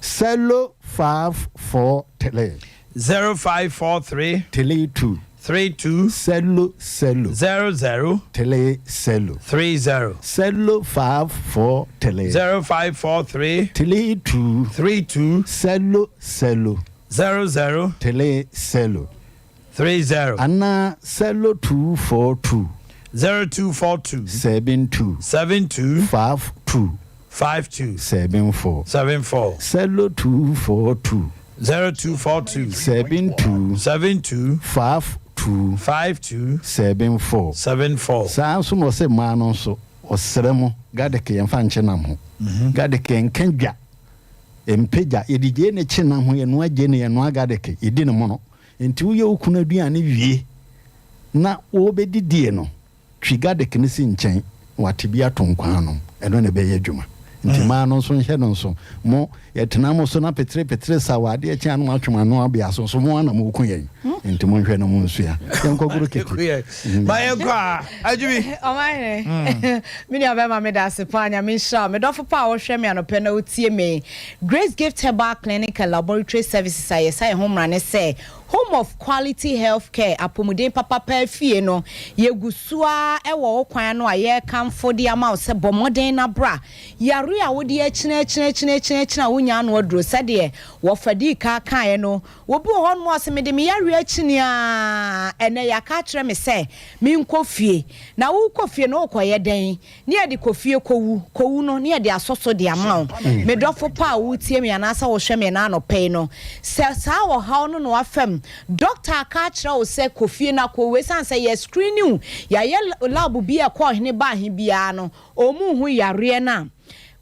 Sɛlo faaf fɔɔ tɛlɛ. 0543. Tele tu. 32. Sɛlo sɛlo. 00. Tele sɛlo. 30. Sɛlo faaf fɔɔ tɛlɛ. 0543. Tele tu. 32. Sɛlo sɛlo. 00. Tele sɛlo. 30. Anaa sɛlo 242. 0242. 72. 72. 52. 52. 74. 74. Sɛlo 242. 0242. 72. 72. 52. 52. 74. 74. Saa nso na ɔsɛ mmaa no nso, ɔsrɛ mo, gadeke yɛmfa nkye nam ho. Gadeke nka dwa, mpagya, yɛde gyeene kye nam ho, yɛnoa gyeene, yɛnoa gadeke, yɛdi no mono. Enti woyɛ wo kunu aduane wie na wɔrebɛdidie no, twi gadeke no si nkyɛn na wate bi ato nkwan anom. Ɛno na ɛbɛyɛ adwuma. Nti mmaa no nso nhyɛ no nso. Mo, yɛtena mo so na petere petere saw a, adeɛ kye a na moatwe mo ano abea so nso, mo ara na moreku yɛn. Nti monhwɛ na monsua. Yɛnkɔgoro kete. Ma yɛnkɔ a, Adwumi. Ɔmanhene, me nua bɛrima meda ase paa, Nyame nhyira wo. Me dɔfo pa a wohwɛ me anɔpɛ na wotie me. Grace Gift Herbal Clinic and Laboratory Services a yɛsa yɛn ho mmara ne sɛ Home of Quality Health Care, apɔmuden papa paa fie no, yɛgu so ara wɔ wo kwan ano a yɛrekamfo de ama wo sɛ bɔ mmɔden na bra. Yare a wode akyinakyinakyinakyina a wonnya ano aduro sɛdeɛ wɔfa dii ka kaeɛ no, obi wɔ hɔnom a ɔse mede me yareɛ akyini ara, ɛnnɛ yɛaka akyerɛ me sɛ menkɔ fie. Na worekɔ fie no worekɔyɛ dɛn? Ne yɛde kɔ fie kɔwu, kɔwu no, ne yɛde asɔ so de ama wo. Me dɔfo pa a woretie me anaasɛ wohwɛ me ɛnnɛ anɔpa yi no, sɛ saa ɔhaw no na woafa mu, dɔkta aka akyerɛ wo sɛ kɔ fie na kɔwu, ɛsiane sɛ yɛ screen wo, yɛayɛ lab bi a ɛkɔ ɔhene ba ahe biara no, wɔnhu yareɛ no a,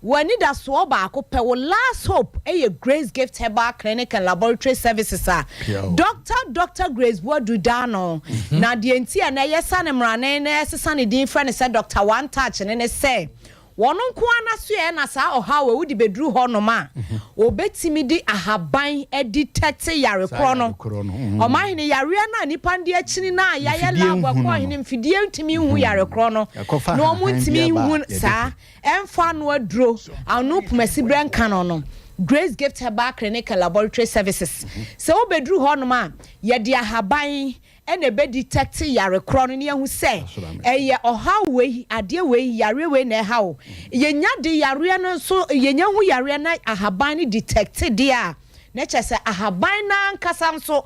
W'anidasoɔ baako pɛ, wo last hope yɛ Grace Gift Herbal Clinic and Laboratory Services a Dɔkta Dɔkta Grace Boadu da ano. Na deɛ nti a nnɛ yɛsa no mmrane na yɛsesa ne din frɛ no sɛ Dɔkta One Touch no ne sɛ, wɔn nko ara n'asoɛeɛ na saa ɔhaw wei wode bɛduru hɔnom a, wɔbɛtumi de ahaban aditɛte yare korɔ no. Ɔmanhene, yareɛ no a nnipa no de akyini no a yɛayɛ lab ɛkɔ ɔhene mfidie ntumi nhu yare korɔ no na wɔn ntumi nhu saa. Ɛmfa ano aduro, ano pomasiberɛ nka no no, Grace Gift Herbal Clinic and Laboratory Services. Sɛ wobɛduru hɔnom a, yɛde ahaban na ɛbɛ detect yare korɔ no na yɛahu sɛ ɛyɛ ɔhaw wei, adeɛ wei, yareɛ wei na ɛha wo. Yɛnya de yareɛ no nso, yɛnya hu yareɛ na ahaban no detect deɛ a, na kyerɛ sɛ ahaban no ankasa nso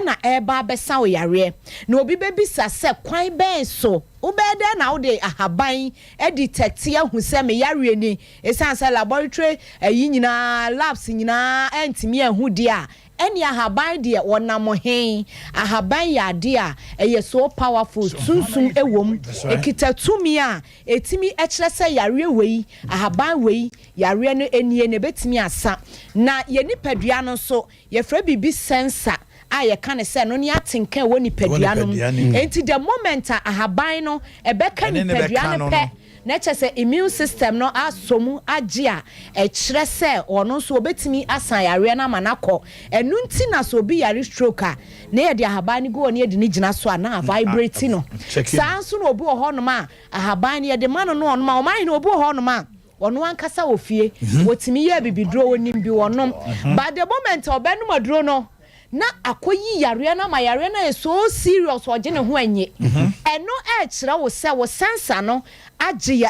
na ɛreba abɛsa wo yareɛ. Na obi bɛbisa sɛ kwan bɛn so, wobɛyɛ dɛn na wode ahaban adetɛkte ahu sɛ me yareɛ ni? Ɛsiane sɛ laboratory ayi nyinaa, labs nyinaa antumi anhu deɛ a, ɛnneɛ ahaban deɛ wɔnam he? Ahaban yɛ adeɛ a ɛyɛ so powerful, sunsum wɔ mu, ɛkita tumi a ɛtumi kyerɛ sɛ yareɛ wei, ahaban wei, yareɛ no nie na ɛbɛtumi asa. Na yɛn nipadua no nso, Yɛfrɛ biribi sensor a yɛka no sɛ ɛno ne atenka a ɛwɔ nipadua no mu. Enti the moment a ahaban no ɛbɛka nipadua no pɛ, na kyerɛ sɛ immune system no asɔ mu agye a ɛkyerɛ sɛ ɔno nso ɔbɛtumi asan yareɛ no ama no akɔ. Ɛno nti na sɛ obi yare stroke a, na yɛde ahaban no gu hɔ na yɛde no gyina so a na avibrate no. Saa nso na obi wɔ hɔnom a ahaban no yɛde ma no na ɔnom a, ɔman hene obi wɔ hɔnom a, Ɔno ankasa wɔ fie, wɔtumi yɛ abibiduro, ɔnim bi ɔnom. But the moment a ɔbɛnom aduro no, na akɔyi yareɛ no ama yareɛ no ayɛ so serious ɔgye ne ho annye. Ɛno ɛrekyerɛ wo sɛ wo sensor no agye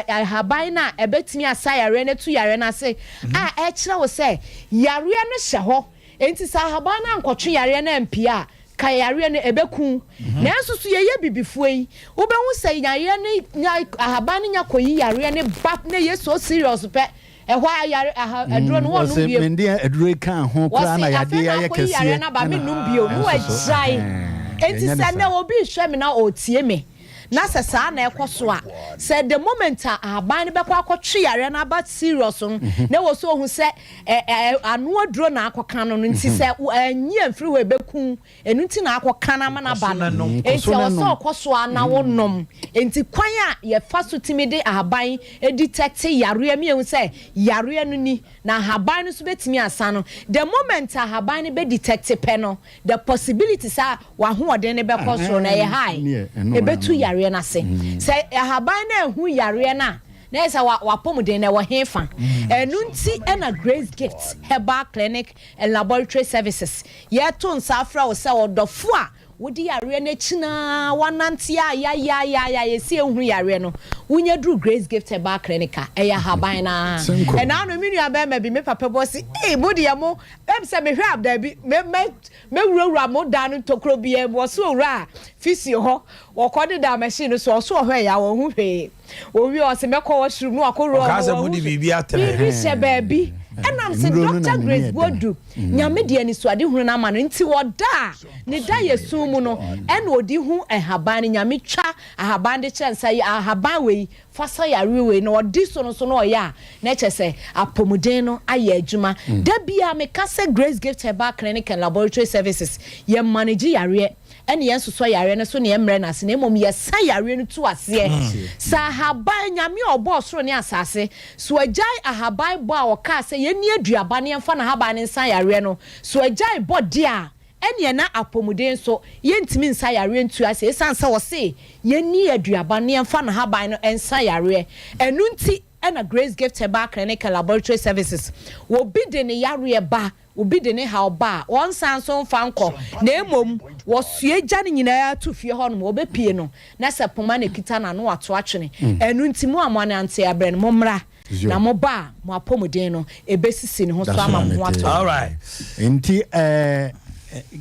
ahaban no a ɛbɛtumi asa yareɛ no atu yareɛ no ase a ɛrekyerɛ wo sɛ yareɛ no hyɛ hɔ. Enti sɛ ahaban no ankɔtwe yareɛ no ampue a, ka yareɛ no, ɛbɛku wo. Nanso so yɛyɛ Abibifoɔ yi, wobɛhu sɛ yareɛ no nya, ahaban no nya kɔyi yareɛ no ba na ɛyɛ so serious pɛ, ɛhɔ ara yare, aha, aduro no wɔnnom Wɔse bio. mende aduro yi kaa ho koraa Wɔse na afei yadeɛ yi na ayɛ akɔyi yareɛ kɛseɛ no aba, ɛna mennom bio, na ɛnso so wagyae. ɛhɛn, Enti yɛnyɛ no sɛ nnɛ saa. obi rehwɛ me na ɔretie me, na sɛ saa na ɛkɔ so a, sɛ the moment a ahaban no bɛkɔ akɔtwe yareɛ no aba serious no, na ɛwɔ sɛ ɔhu sɛ ɛ, ɛ, ano aduro na akɔka no no, nti sɛ anyi amfiri hɔ a ɛbɛku wo, ɛno nti na akɔka no ama no aba no. Enti ɛwɔ sɛ ɔkɔ so ara na wonom. Enti kwan a yɛfa so tumi de ahaban detect yareɛ ma yɛhu sɛ yareɛ no ni, na ahaban no nso bɛtumi asa no, the moment a ahaban no bɛ detect pɛ no, the possibility sɛ w'ahoɔden no bɛkɔ soro no ɛyɛ high, ɛbɛtu yareɛ no ase. Sɛ ahaban no anhu yareɛ no a, Na ɛyɛ sɛ w'apɔmuden no ɛwɔ he fa? Ɛno nti na Grace Gift Herbal Clinic and Laboratory Services yɛto nsa afrɛ wo sɛ ɔdɔfo a wode yareɛ no akyi no ara woanante a yayaayaaya yɛsi ɛnhunu yareɛ no, wonya duru Grace Gift Herbal Clinic a, ɛyɛ ahaban no ara. Ɛna ano me nua bɛrima bi, me papa bi ɔse, ei mo deɛ mo, ɛm sɛ mehwɛ a daabi, mɛ mɛ mɛwurawura mo dan no ntokuro biara mu, ɔse owura fisio hɔ, wɔkɔ deda machine no so, ɔse ɔhwɛ yɛ a wɔnhu hwee. Owie ɔse mɛkɔ washroom na wakɔ wura Ɔkaa hɔ sɛ wahu mode hwee. biribi atrɛ. Biribi hyɛ baabi. Ɛnam sɛ Nnuro no na Doctor n'ani Grace yɛ den. Boadu Nyame de anisoadehunu no ama no nti ɔda a ne da yɛ sum mu no ɛna ɔde hu nhaban no. Nyame twa ahaban de kyerɛ no sɛ ahaban wei fa sa yareɛ wei na ɔdi so no nso na ɔyɛ a na kyerɛ sɛ apɔmuden no ayɛ adwuma. Da biara meka sɛ Grace Gift Herbal Clinic and Laboratory Services yɛ manage yareɛ ɛne yɛn sosɔ yareɛ no so ne yɛn mmerɛ no ase na mmom yɛsa yareɛ no tu aseɛ. Sɛ ahaban, Nyame a ɔbɔɔ soro ne asase, so agyae ahaban bɔ a ɔkaa sɛ yɛnni aduaba na yɛmfa n'ahaban no nsa yareɛ no, so agyae bɔ deɛ a, ɛneɛ na apɔmuden nso yɛntumi nsa yareɛ ntu aseɛ ɛsiane sɛ ɔse yɛnni aduaba na yɛmfa n'ahaban no nsa yareɛ. Ɛno nti na Grace Gift Herbal Clinic and Laboratory Services, obi de ne yareɛ ba Obi de ne haw ba a, wɔnsan nso mfa nkɔ, na mmom wɔsoa gya no nyinaa to fie hɔnom. Wɔbɛpue no, na sɛ poma na ɛkita no a, na wɔato atwene. Ɛno nti, mo a moanante abrɛ no, mommra, na moba a, mo apɔmuden no, ɛbɛsisi ne ho so ama mo ho atɔ mo. Nti ɛɛ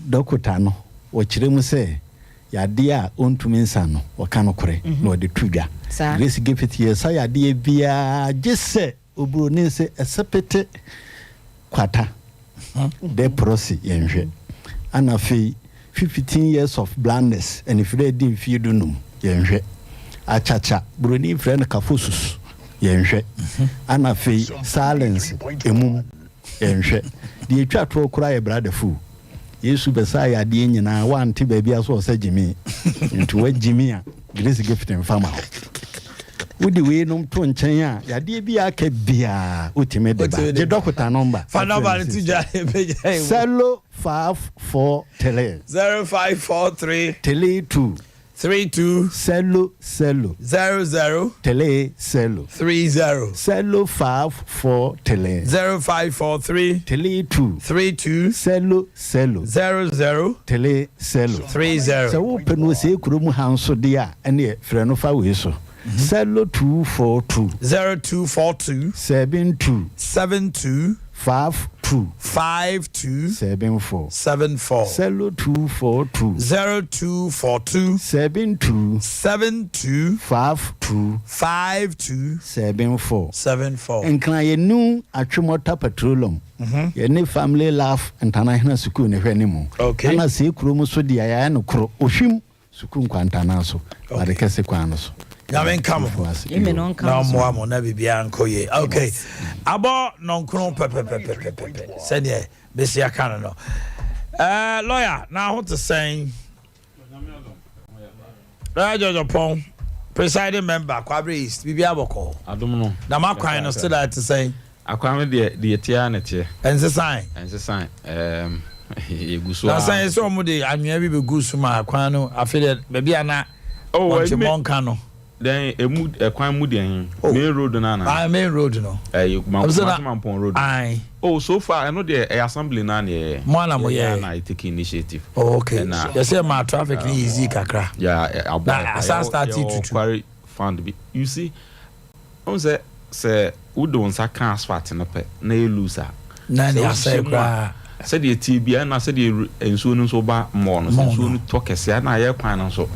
dɔkota no wɔkyerɛ mu sɛ yadeɛ a ɔntumi nsa no wɔka nokorɛ na wɔde to dwa. Grace Giffith yɛsa yadeɛ biara gye sɛ Oburoni se ɛsepete kwata dɛ prɔse yɛnhwɛ. Ana afei 15 years of blindness anifere adi mfie du num yɛnhwɛ. Akyakya buroni frɛ no kafosus yɛnhwɛ. Ana afei silence emum yɛnhwɛ. Deɛ etwa toɔ koraa yɛ brother fool. Yesu bɛsaa yadeɛ nyinaa wante baabi a so ɔsɛ gyimi nti wagyimi a Grace Gift mfa ma wo. Wode weinom to nkyɛn a yadeɛ bi a aka biara wotumi de ba. Gye dɔkota nɔmba. Fa nɔmba no to dwa ebegya emu. Sɛlo 543. 0543. 32. 32. Sɛlo sɛlo. 00. Tele sɛlo. 30. Sɛlo 543. 0543. 32. 32. Sɛlo sɛlo. 00. Tele sɛlo. 30. Sɛ wopɛ no ɔsɛe kuro mu ha nso deɛ a, ɛneɛ frɛ no fa wei so. Sɛlo 242. 0242. 72. 72. 52. 52. 74. 74. Sɛlo 242. 0242. 72. 72. 52. 52. 74. 74. Nkran yɛ New Atwemɔta Petroleum. Yɛne Family Love International Sukuu na ɛhwɛ ne mu. Okay. Ɛna see kuro mu so deɛ yɛayɛ no koro. Ohwim Sukuu nkwantanaa so. Ade kɛse kwan no so. Nyame nka mo ho. Amen, ɔnka Na mo so. ɔmmoa mo na biribiara nkɔ yie. Okay. Abɔ nɔnkron pɛpɛpɛpɛpɛpɛ sɛdeɛ bɛsi aka no no. Eh, lawyer, na ho te sɛn? Lawyer George Opong, presiding member, Kwabre East, biribiara bɔkɔɔ. Adom no. Na m'akwan no still a ɛte sɛn? Akwan no deɛ, deɛ ɛteɛ ara na ɛteɛ. Ɛnsesae? Ɛnsesae. Ɛɛm, yɛgu so ara. Na sɛn sɛ wɔn de anwea bi bɛgu so ma akwan no, afei deɛ baabi a na Oh, wɔnte ɛme- mmɔnka no. Dɛn, emu, ɛkwan mu deɛ he? Oh. Main road no anaa? Ah, main road no. Ɛyɛ Kuma, Ɛm sɛ na- Kumasi Mampong road. Ae. Oh, so far, ɛno deɛ ɛyɛ assembly no ara na yɛyɛ. Mo ara na mo Yɛyɛ yɛɛ? ara na yɛ take initiative. Oh, okay. Ɛna- Yɛsɛ ɛmaa traffic no easy kakra. Yeah, ɛ- aboa Na yɛ paa. asan Yɛwɔ- start yɛwɔ tutu. quarry fund bi. You see, Wohu sɛ, sɛ wode wo nsa ka asphalt no pɛ na ɛyɛ loose a, Na sɛ ɛne wohyehyɛ asɛe mu a, koraa. sɛdeɛ ɛteɛ biara na sɛdeɛ nsuo no nso ba mmɔɔ no, sɛ nsuo no tɔ kɛseɛ a, na ayɛ kwan no nso,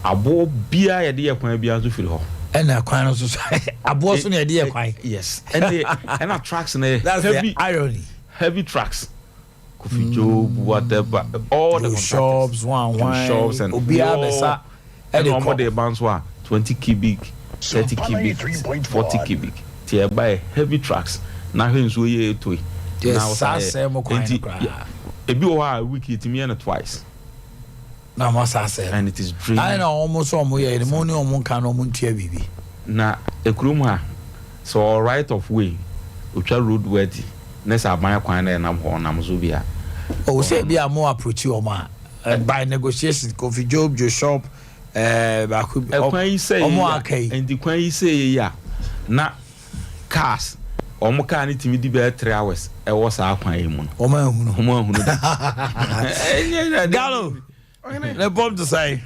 aboɔ biara yɛde yɛ kwan biara nso firi hɔ. Ɛna kwan no nso so, aboɔ so na yɛde yɛ kwan. Yes, ɛne ɛna trucks no yɛ That's heavy, the irony. Heavy trucks. Kofi Job, whatever, all the contractors. Shops, one, one, shops and obiara bɛsa ɛde ɛna kɔ. wɔn de ba nso a 20 cubic, 30 cubic, 40 cubic. Ti ɛba yɛ heavy trucks na ahwɛ nsuo yɛ eto yi. Yes, Na saa wɔsan yɛ. sɛɛ mo kwan no Nti, koraa. yɛ- ebi wɔ hɔ a week yɛtumi yɛ no twice. Na mo asa asɛe no. And it is draining. Ayɛ na wɔn nso wɔn yɛ no mo ne wɔn nka na wɔn ntua biribi. Na ekurom ha sɛ ɔwɔ right of way otwa road worthy ne sɛ aban kwan na ɛnam hɔ ɔnam so bi a. Oh sɛ ebi a mo approach wɔn a by negotiation Kofi Job Joe Shop ɛɛ baako bi Ɛkwan yi sɛ wɔn yɛ aka yi. Nti kwan yi sɛ yɛ yi a. Na cars, wɔn car no tumi di bɛyɛ 3 hours ɛwɔ saa kwan yi mu no. Wɔn ahunu. Wɔn ahunu da. Gallo, ne bɔm te sɛn?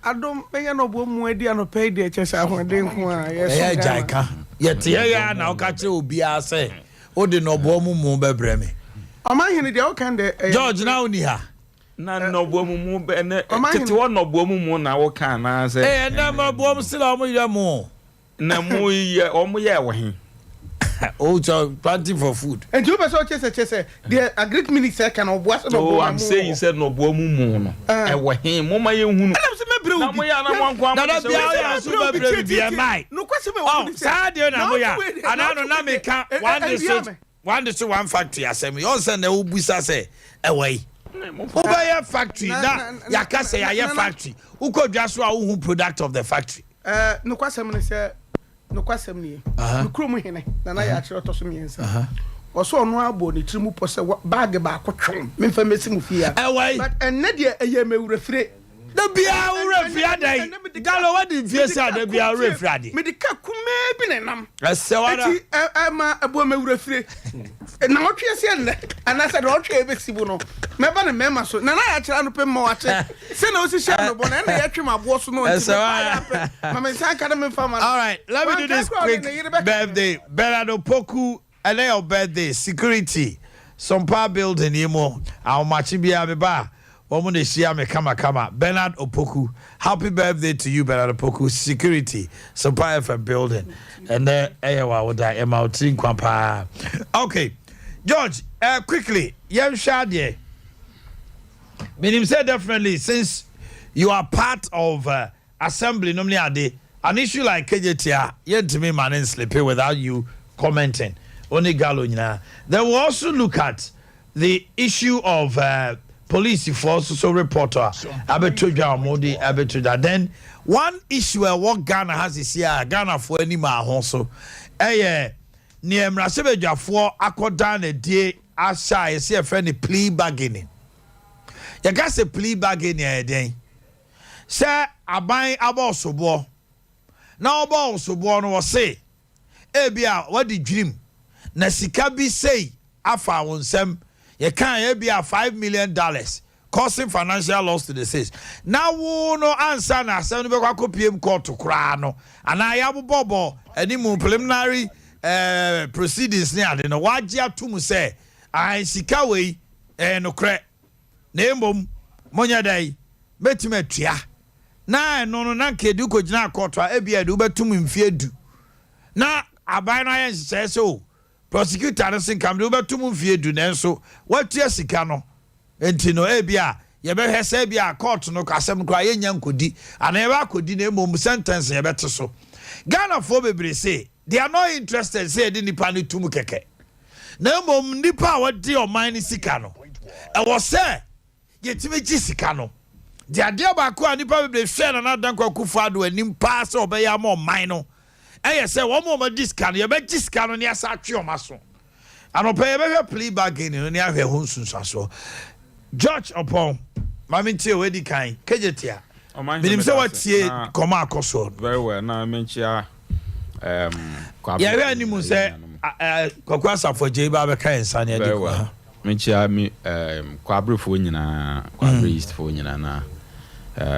Adom bɛyɛ na ɔbɔ mu adi anɔpa yi deɛ, kyɛ sɛ ahoɔden nko a Ɛyɛ yɛsom gyae Ghana. Ka yɛte yɛ a na woka kyerɛ obiara sɛ wode nɔboa mu mu bɛbrɛ me. Ɔmanhene, deɛ woka deɛ ɛyɛ George, na woni ha. Na nnɔboa mu mu bɛ ne Ɔman tete hene. hɔ nnɔboa mu mu na woka anaasɛ? Ɛyɛ nɛ mmaboa mu sila ɔmo yɛ mo. Na mu yɛ ɔmo yɛ wɔ he? Oh, so planting for food. Nti wopɛ sɛ wokyɛ sɛ kyɛ sɛ deɛ agric minister ka no, ɔboa sɛ Oh, nɔboa I'm mu saying wɔ sɛ nnɔboa mu mu no ɛwɔ he? Mo ma yɛn hunu. Ɛnam sɛ mɛbrɛ wo Na bi. mo yɛ ana mo nko Dada ama bia ɔyɛ aso bɛbrɛ bi bi ɛmae. Nokwasɛm a ɛwɔ mu Oh, ne sɛ, saa deɛ na na mo yɛ wote wei deɛ, anaa no na na wote wei meka deɛ, one ɛwia district me. one district one factory asɛm yi ɔnsɛ na wobisa sɛ ɛwɔ yi wobɛyɛ factory Na- na na- na- yɛaka sɛ na- yɛayɛ na- na- factory, wokɔ dwa so a wohu product of the factory. Nokwasɛm ne sɛ, nokwasɛm nie, me kurom hene Nana yɛ akyerɛ ɔtɔ so 3, ɔsɛ ɔno abɔ ne tiri mu pɔ sɛ bag baako twɛn memfa mɛsi mu fie a. Ɛwɔ yi. But ɛnnɛ deɛ, ɛyɛ mɛwura fire. Da biara wowura fie adan. Gallo, wadi mfie sɛ ada biara wowura fie ade. Mede ka kumaa bi na ɛnam. Ɛsɛ wada. Eti ɛma ɛboa mɛwura fire na ɔtwe ɛsɛ nnɛ anaasɛ deɛ ɔtwe ɛbɛsi bu no mɛba ne mɛma so. Nana yɛ akyerɛ ano pɛ mma wakye sɛ na osi hyɛ no bɔ na ɛna yɛtwe ma aboɔ so no nti Ɛsɛ mɛfa yɛ apɛ ma me nsa nka ne memfa ma no. All right, let me do this quick birthday. Bernard Opoku, ɛnɛ your birthday, security, Sompa building yi mu, ahomakye biara me ba, wɔn na ehyia me kamakama. Bernard Opoku, happy birthday to you, Bernard Opoku, security, Sompa FM building. Ɛnɛ ɛyɛ wɔ awoda, ɛma otiri nkwa paa. Okay, George, quickly, yɛnhwɛ adeɛ. Menim sɛ definitely since you are part of assembly nom ne ade, an issue like Kejetia, yɛntumi ma ne nslip without you commenting. Only Gallo nyinaa. Then we also look at the issue of police force so reporter abɛto dwa a wɔde abɛto dwa. Then one issue a ɛwɔ Ghana ha sisi a Ghanafoɔ anim aho so ɛyɛ nea mmarahyɛbadwafoɔ akɔdan n'adie ahyɛ a yɛsɛ yɛfrɛ no plea bargaining. Yɛka sɛ plea bargaining ɛyɛ dɛn? Sɛ aban abɔ ɔsoboɔ na ɔbɔ ɔsoboɔ no, wɔse ebi a wɔde dwirim na sika bi sei afa wɔn nsam, yɛka ebi a $5 million causing financial loss to the state, na wo no ansa na asɛm no bɛkɔ akɔpiem court koraa no anaa yɛabobɔbɔ animu preliminary proceedings ne ade no, wagye ato mu sɛ ahan sika wei ɛyɛ nokorɛ na mmom monyɛ dɛ mɛtumi atua, na ɛno no na nka ɛde kɔgyina court a ebia ɛde wobɛtum mfie 10, na aban no ayɛ nhyehyɛeɛ sɛ o prosecutor no se nka mede wobɛtum mfie 10, nanso woatua sika no nti no ebia yɛbɛhwɛ sɛ ebia court no asɛm koraa yɛnya nkɔdi anaa yɛbɛ akɔdi na mmom sentence yɛbɛte so. Ghanafoɔ bebree se they are not interested sɛ yɛde nipa no tum kɛkɛ, na mmom nipa a wɔde ɔman no sika no, ɛwɔ sɛ yɛtumi gye sika no. De adeɛ baako a nipa bebree hwɛ Nana Dankwa Akufo Addo anim paa sɛ ɔbɛyɛ ama ɔman no ɛyɛ sɛ wɔn a wɔde sika no, yɛbɛgye sika no ne asa atwe wɔn aso. Anɔpɛ yɛbɛhwɛ plea bargaining no ne ahwɛ ho nsunsuasoɔ. George Ɔpɔn, maame ntie o, edi kan Kejetia, menim sɛ watie kɔmɔ akɔ soɔ no. Very well, na menkyia Yɛhwɛ anim sɛ Kwaku Asafo Agye ba bɛka yɛn nsa ne adi Very well, menkyia me Kwaberefoɔ nyinaa, Kwabere Eastfoɔ nyinaa, na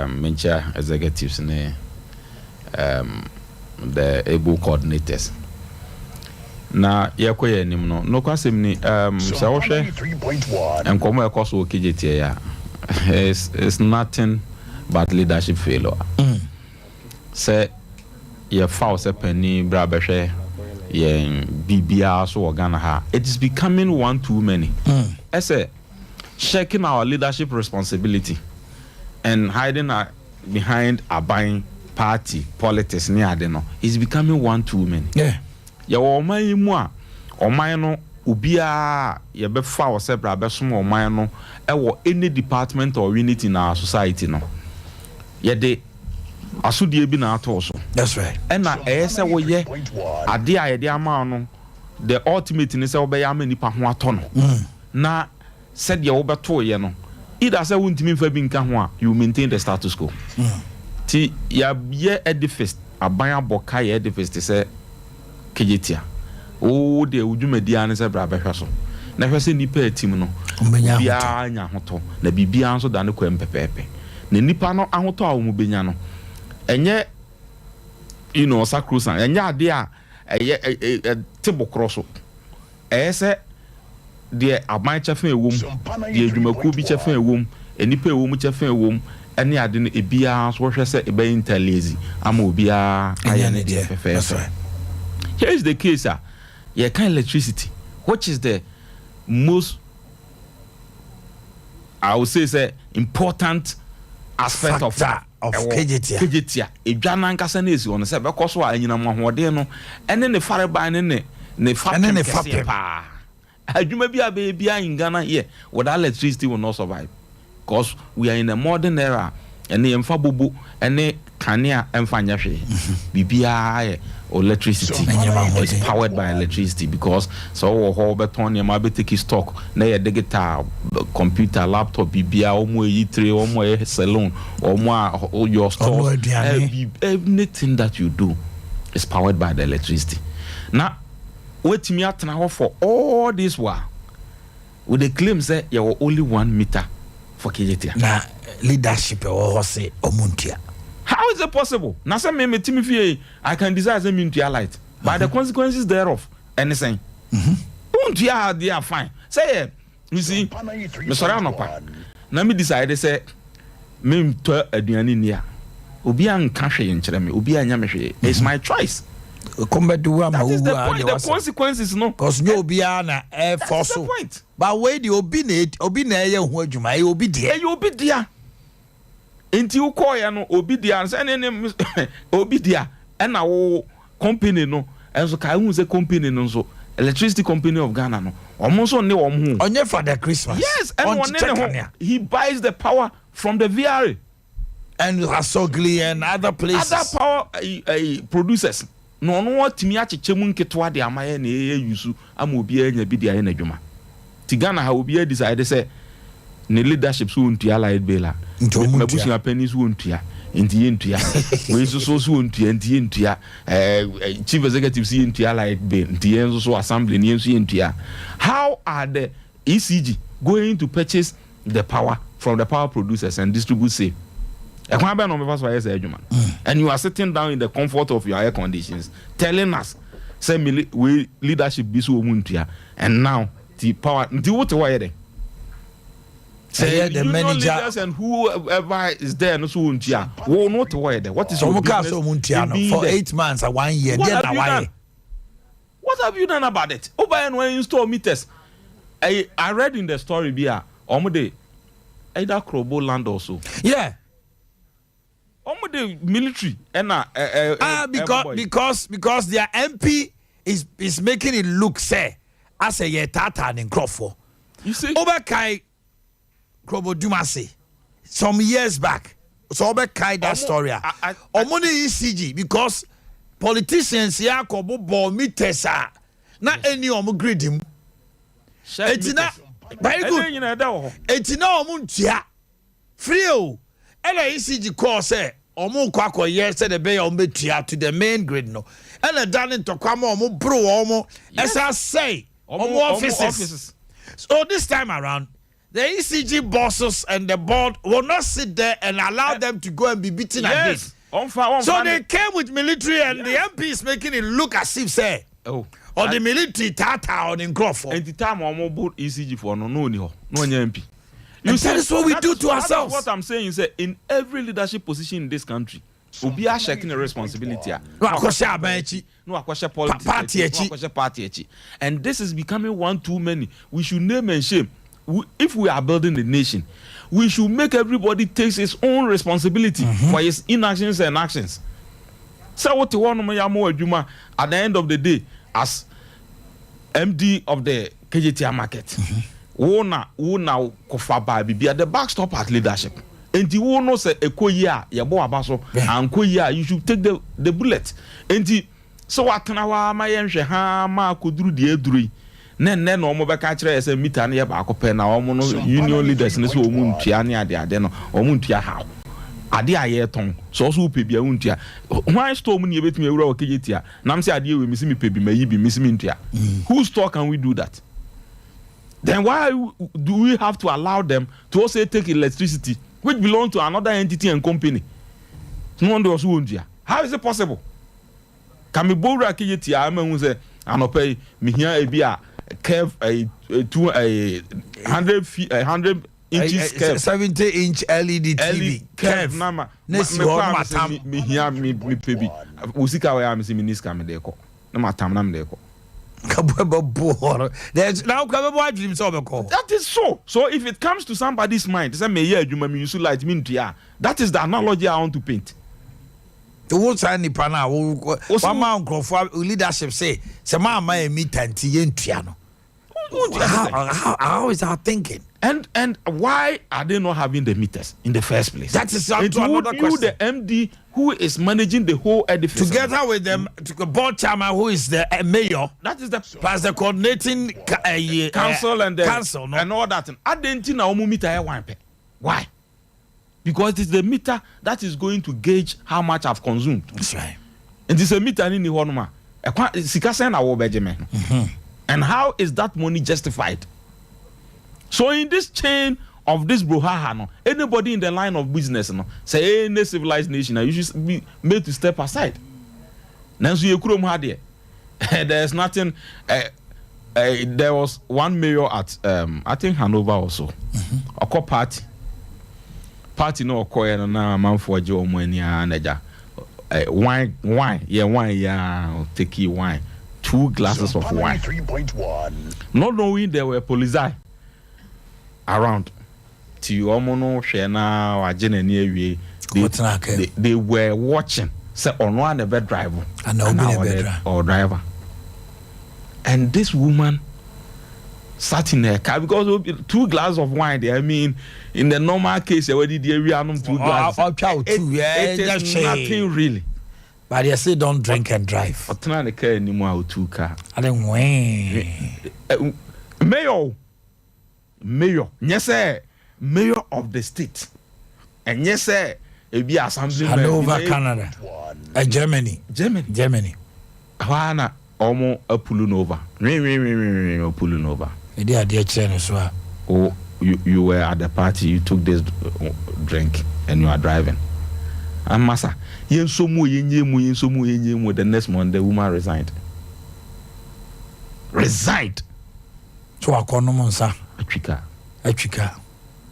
menkyia executives ne the able coordinators. Na yɛkɔ yɛn anim no, nokwasɛm ni, sɛ wohwɛ nkɔmmɔ a ɛkɔ so wɔ Kejetia a, it's nothing but leadership failure. Sɛ yɛfa wo sɛ panin berɛ a bɛhwɛ yɛn biribiara so wɔ Ghana ha, it is becoming one too many. Ɛsɛ shirking our leadership responsibility and hiding behind aban party politics ne ade no is becoming one too many. Yɛwɔ ɔman yi mu a, ɔman no obiara yɛbɛfa wo sɛ bra bɛsom ɔman no ɛwɔ any department or unit in our society no, yɛde asodie bi na ato so. That's right. Ɛna ɛyɛ sɛ woyɛ adeɛ a yɛde ama wo no, the ultimate ne sɛ wobɛyɛ ama nipa ho atɔ no. Na sɛdeɛ wobɛtooyɛ no, either sɛ wontumi mfa bi nka ho a, you maintain the status quo. Ti yɛayɛ edifice, aban abɔ ka yɛ edifice te sɛ Kejetia. Wo deɛ wo dwumadie ara ne sɛ bra bɛhwɛ so na hwɛ sɛ nnipa a ɛtim no obiara nya ahotɔ na biribiara nso da ne kwan mu pɛpɛɛpɛ. Na nnipa no ahotɔ a wɔbɛnya no ɛnyɛ you know sacrosanct, ɛnyɛ adeɛ a ɛyɛ ɛte bokorɔ so. Ɛyɛ sɛ deɛ aban kyɛfa a ɛwɔ mu, deɛ adwumakuo bi kyɛfa a ɛwɔ mu, nnipa a ɛwɔ mu kyɛfa a ɛwɔ mu ne ade no, ebiara nso wɔhwɛ sɛ ɛbɛyɛ interlace ama obiara ayɛ ne deɛ fɛfɛɛfɛ. Here is the case a yɛka electricity which is the most I would say sɛ important aspect of of Kejetia. Kejetia edwa no ankasa na esi hɔ no sɛ ɛbɛkɔ so a anyinam ahoɔden no ɛne ne farebae ne ne ne fapem kɛseɛ paa. Adwuma bi a bɛyɛ biara in Ghana here without electricity will not survive because we are in a modern era ɛne yɛmfa bobo ɛne kanea ɛmfa nyɛ hwee. Biribiara yɛ electricity is powered by electricity because sɛ wowɔ hɔ wobɛtɔn nneɛma wobɛteki stock na ɛyɛ digital computer laptop biribiara wɔn a ɛyi tire wɔn a ɛyɛ salon wɔn a your stores anything that you do is powered by the electricity na woatumi atena hɔ for all this while with the claim sɛ yɛwɔ only one meter for Kejetia. Na leadership ɛwɔ hɔ se ɔmo ntua. How is it possible? Na sɛ me mete me fie I can decide sɛ mentua light but the consequences thereof ɛne sɛn? Wontua a deɛ a fine sɛ yɛ you see mesɔre anɔpa na me decide sɛ mentɔ aduane nni a obiara nka hwee nkyerɛ me obiara nyɛ me hwee it's my choice. Kɔm bɛde wo ama That is wowu the a point deɛ the wasɛm. consequences no. Cause nyɛ obiara na That ɛfɔ is the so. point. But wei deɛ obi na obi na ɛyɛ ho adwuma ɛyɛ obi deɛ. Ɛyɛ obi dea. Nti wokɔɔyɛ no obi dea sɛ ne ne obi dea ɛna wo company no nso kae hu sɛ company no nso Electricity Company of Ghana no wɔn nso nne wɔn ho. Ɔnyɛ Father Christmas. Yes ɛna ɔne Ɔnkyekyɛ ne ho kanea. he buys the power from the VRA. And Asogli and other places. Other power eh, eh, producers na ɔno atumi akyekyɛ mu nketewa de ama yɛn na yɛyɛ yusu ama obiara anya bi de ayɛ n'adwuma. Nti Ghana ha obiara decide sɛ ne leadership so ɔntua light bill a, Nti ɔmo ntua. m'abusua panin so ɔntua nti yɛntua, wei nso so so ɔntua nti yɛntua, eh, eh, chief executive so yɛntua light bill nti yɛn nso so assembly no yɛn nso yɛntua. How are the ECG going to purchase the power from the power producers and distribute same? Ɛkwan bɛn na wɔbɛfa so ayɛ saa adwuma no? And you are sitting down in the comfort of your air conditions telling us sɛ me wei leadership bi so wɔn ntua and now ti power nti wote hɔ yɛ dɛn? Sɛ Ɛyɛ the union manager. leaders and whoever is there no so wɔn ntua wo no wote hɔ yɛ dɛn? What is your Sɛ wɔn kaa business sɛ wɔn ntua in no being for there? 8 months a one year What deɛ have na you wayɛ. done? What have you done about it? Wobaeɛ no wɔn install meters. I, I read in the story bi a wɔn de either Krobo land or so. Wɔn de military ɛna ɛ ɛ Ah, because their MP is making it look sɛ asɛ yɛ taataa ne nkurɔfoɔ. You see. Wobɛkae Krobo Dumase some years back. So wobɛkae that story a. Ɔmo ne ECG because politicians yɛ akɔbɔ bɔ meters a na ɛni ɔmo grid mu. Eti na very good. Ɛne nyinaa ɛda wɔ hɔ. Eti na ɔmo ntua free o ɛna ECG kɔɔ sɛ ɔmo nkɔ akɔyɛ sɛ de bɛyɛ ɔmo bɛtua to the main grid no ɛna da ne ntɔkwa ma ɔmo boro wɔn ɛsɛ asɛe ɔmo offices. Offices. So this time around the ECG bosses and the board will not sit there and allow them to go and be beaten again. Yes. Ɔnfa ɔnfa. So they came with military and the MP is making it look as if say or the military tata on nkurɔfoɔ. Nti time a ɔmo bo ECG foɔ no no oni hɔ na ɔnyɛ MP. And that is what we that do is- to that is ourselves. what I'm saying sɛ in every leadership position in this country obi ahyɛ ne responsibility a. Na wakɔhyɛ aban akyi. Na wakɔhyɛ politics party akyi. Na wakɔhyɛ party akyi and this is becoming one too many. We should name and shame. We, if we are building a nation, we should make everybody takes his own responsibility for his inactions and actions. Sɛ wote hɔ nom yɛ ama adwuma at the end of the day as MD of the Kejetia market, wo na kɔfa baa bibia the buck stop at leadership. Nti wo no sɛ ɛkɔ yie a yɛbɔ waba so, ankɔ yie a you should take the bullet. Nti sɛ watena hɔ ama yɛnhwɛ ha ma akɔduru deɛ aduru yi ne nnɛ na ɔmo bɛka kyerɛ yɛ sɛ meter no yɛ baako pɛ na ɔmo no union leaders no sɛ ɔmo ntua ne ade ade no ɔmo ntua how. Adeɛ a yɛretɔn, sɛ wo nso wopɛ bi a, wontua. Hwan store mu na yɛbɛtumi awura wɔ Kejetia nam sɛ adeɛ wei mese mepɛ bi, mayi bi, mese mentua? Whose store can we do that? Then why do we have to allow them to also take electricity which belongs to another entity and company? No wɔn de ɔso wɔntua. How is it possible? Ka mebɔ wura Kejetia a mahu sɛ anɔpa yi mehia ebi a curve eh, two eh, 100 feet, 100 inches curve. 70 inch LED TV curve na ma na si hɔ na matam. Me hia me me pɛ bi. Wo sika wɔ ya me se me ni sika me de kɔ. Na matam na me de kɔ. Kabo ɛbɛ bo hɔ no. Na wokura bɛbɔ adwenem sɛ ɔbɛkɔ. That is so. So if it comes to somebody's mind sɛ meyɛ adwuma me use light me ntua a, that is the analogy I want to paint. Wo saa nipa no a wo wama nkurɔfoɔ leadership se sɛ maama yɛ meter nti yɛntua no. How, how is our thinking? And and why are they not having the meters in the first place? That is up to another you, question. the MD who is managing the whole edifice, together with the, the board chairman who is the mayor. That is the plus the coordinating council and the council no? and all that. Adɛn nti na wɔn meter yɛ one pɛ. Why? Because it is the meter that is going to gauge how much I've consumed. That's right. Nti sɛ meter ni ni hɔ nom a, ɛkwa sika sɛn na wɔbɛgye me no? And how is that money justified? So in this chain of this brouhaha no, anybody in the line of business no, sɛ any civilized nation, you should be made to step aside. Nanso yɛ kurom ha deɛ, there is nothing. There was one mayor at I think Hanover also. Ɔkɔ party. Party no ɔkɔɛ no na amanfoɔ gye wɔn ani ara na gya. Wine, wine, yɛ wine yɛ take wine, 2 glasses of wine. Not knowing there were police around. Ti wɔn no hwɛ na wagye n'ani awie. They were watching. Sɛ ɔno a na ɛbɛ drive. Ana obi na ɛbɛ drive. Or driver. And this woman sat in her car because 2 glasses of wine. I mean, in the normal case, where did we have 2 glasses? It is nothing really. But they say don't drink and drive. Ɔtena ne car anymore, 2 car. I don't win. Mayor, mayor, yes sir, mayor of the state, and yes sir, it be assembly. Hanover, Canada, Germany, Germany, Germany. Ghana, omo a pulling over, ring, pulling over. Edi ade kyerɛ no so a. Oh, you were at the party, you took this drink and you are driving. And massa, yen so mu yen ye mu yen so mu yen ye mu. The next morning, the woman resigned. Resigned. So akono nsa. Atwika. Atwika.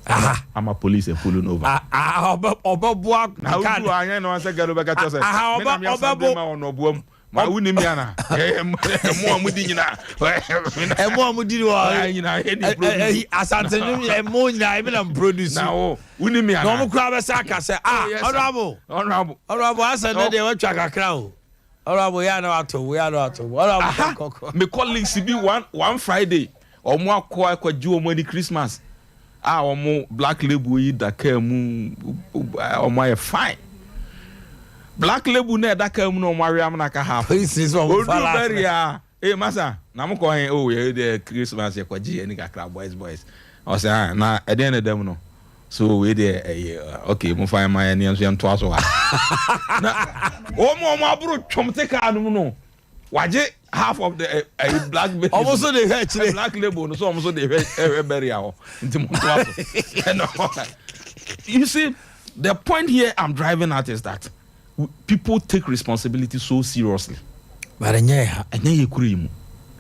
Aha. I'm a police pulling over. Ah, obo Na udu anya no ansa galo beka kyerɛ sɛ. Aha, Me na me obo assembly ma ono obuam. Ma wuni mi ana. Emu a mudi nyina. Emu a mudi wo. Nyina e ni produce. Asante ni emu nyina e me na produce. Na wo wuni mi ana. Na omo kura be sa aka sɛ ah honorable. Honorable. Honorable asa ne de watwa kakra o. Honorable ya na wato, ya na wato. Honorable koko. Me colleagues bi one Friday omo akɔ akɔgye omo ani Christmas. Ah, omo black label yi da kaa mu, omo ayɛ fine. Black label na ɛda kaa mu na omo awe am na ka half. Please, is omo Odu fala. bɛri a, eh masa, na mo kɔ hen, oh, yɛ de Christmas yɛ kɔgye yɛ ni kakra boys boys. Ɔsɛ, ah, na ɛdeɛn na ɛda mu no. So we de, okay, mo fa ma yɛ ni nso yɛ ntoa so ha. Na omo aboro twom te kaa no mu no. Wagye half of the black label. Omo so de hwɛ akyire. Black label no so omo so de hwɛ bɛri a hɔ. Nti mo ntoa so. No. You see, the point here I'm driving at is that people take responsibility so seriously. But ɛnyɛ ha. Ɛnyɛ yɛ kuro yi mu.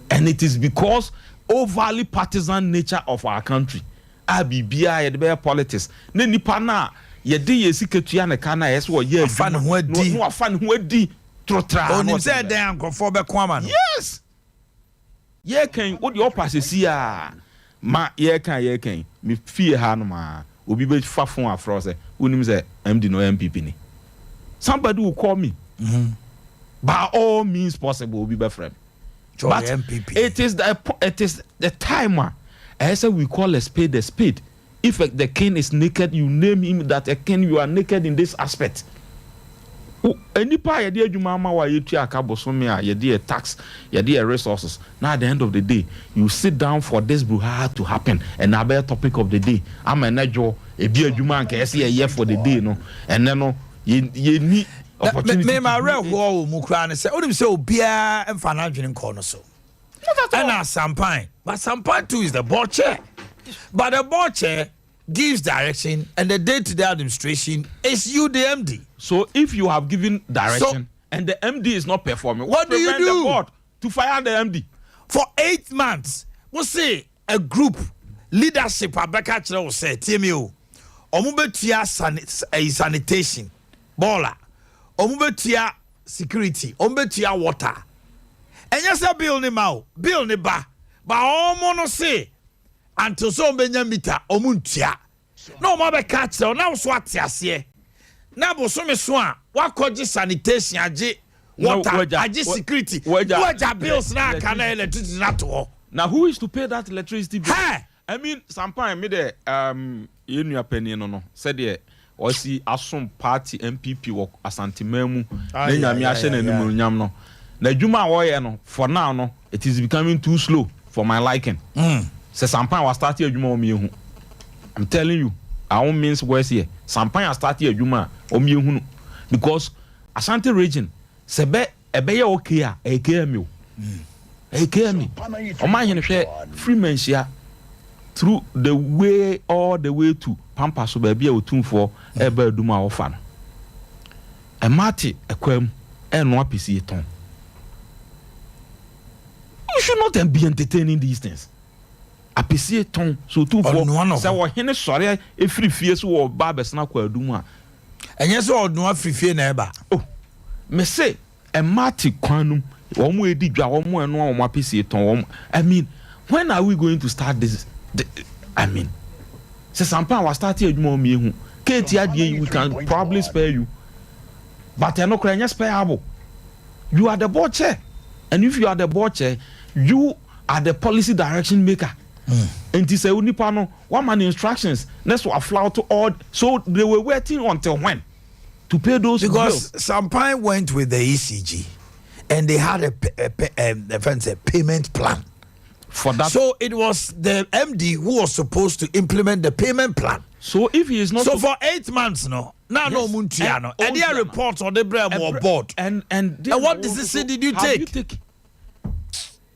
And it is because overly partisan nature of our country. A bibia yɛ de bɛyɛ politics. Ne nipa na yɛ de yɛ sika tua ne ka na yɛ sɛ ɔyɛ Afa ne ho adi. No, afa ne ho adi. Trotra. Onim sɛ ɛdɛn ankorɔfoɔ bɛko ama no. Yes. Yɛ kan wo de ɔpa sesi a ma yɛ kan yɛ kan me fie ha no ma obi bɛ fa phone afrɛ sɛ wonim sɛ MD no MPP ni. Somebody will call me. By all means possible obi bɛ frɛ me. Joy But MPP. It is the time a I say we call a spade a spade. If the king is naked, you name him that a king, you are naked in this aspect. Wo nnipa a yɛde adwuma ama wo a yɛtua ka bosome a yɛde yɛ tax, yɛde yɛ resources na at the end of the day you sit down for this brouhaha to happen ɛnɛ abɛyɛ topic of the day ama ɛnɛ dwo ebi adwuma a nka ɛsɛ yɛyɛ for the day no ɛnɛ no yɛ yɛnni opportunity Me to ma do werɛhoɔ wɔ mu koraa ne sɛ wonim sɛ obiara mfa n'adwene nkɔɔ no so ɛna Sampan but Sampan too is the board chair but the board chair gives direction and the day to day administration is you the MD. So if you have given direction so, and the MD is not performing, what, what do you do? The board to fire the MD? For eight months, we see a group leadership abɛka kyerɛ wo sɛ tie mi o ɔmo bɛtua eh, sanitation bɔɔla ɔmo bɛtua security ɔmo bɛtua water ɛnyɛ sɛ bill ne ma o bill ne ba ba ɔmo no se Until sɛ wɔn bɛnya meter wɔn ntua na wɔn abɛka akyerɛ wo na wo so ate aseɛ na bosome so a wakɔgye sanitation agye water agye security na wagya bills na aka na electricity na ato hɔ. Na who is to pay that electricity bill? Hey! I mean sampan me dɛ um, yɛn nua panin no no sɛdeɛ Wasi asom party NPP wɔ Asanteman mu na Nyame ahyɛ no animuonyam no, n'adwuma a ɔyɛ no for now no it is becoming too slow for my liking. Sɛ Sampan wa starte adwuma a ɔmyɛ hu. I'm telling you, I won't mince words here. Sampan a starte adwuma a ɔmyɛ hunu because Ashanti region sɛ bɛ Ɛbɛyɛ okay a, ɛyɛ KMA o. Ɛyɛ KMA. Ɔman hene hwɛ firi Manhyia through the way all the way to Pampa so baabi a Otumfoɔ ɛreba adum a ɔfa no. Ɛmaa te ɛkwan mu ɛrenoa pisie tɔn. You should not be entertaining these things. Apisie tɔn so Otumfoɔ sɛ ɔhene sɔre efiri fie so wɔ ba abɛsena kɔ adum a. Ɛnyɛ sɛ ɔnoa firi fie na ɛba. Oh, mese mmaa te kwan no mu, wɔn redi dwa, wɔn renoa wɔn apesie tɔn, wɔn, I mean, when are we going to start this, the, I mean, sɛ sampa a wastarte adwuma wɔn yɛhu, keeti adeɛ yi, we can probably spare you, but ɛno koraa ɛnyɛ spareable. You are the board chair, and if you are the board chair, you are the policy direction maker. Nti sɛ onipa no Wama no instructions ne so aflout all so they were waiting until when to pay those because bills. Sampan went with the ECG and they had a, a, a, a, a payment plan. For that. So it was the MD who was supposed to implement the payment plan. So if he is not. So for eight months, no. Now no muntiano. And their report on the brand board. And and and what decision did you take? You take?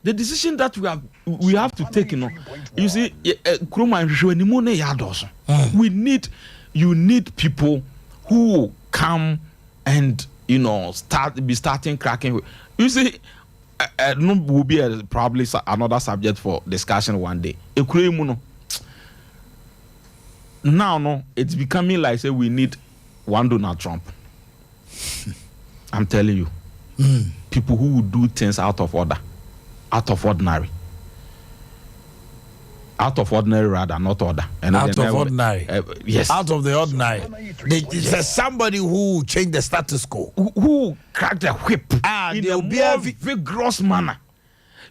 The decision that we have we have to take no you see eh, kurom ahwehwɛ ne yɛ adɔɔso hmm. we need you need people who come and you know start be starting cracking you see uh, uh, no will be a, probably another subject for discussion one day ekuro yi mu no now no it's becoming like say we need one Donald Trump. I'm telling you. Mm. People who will do things out of order, out of ordinary. Out of ordinary rather, not order. And out of ordinary. Yes. Out of the ordinary. They, yes. There's somebody who changed the status quo. Who, who cracked the whip ah, in a more vigorous manner.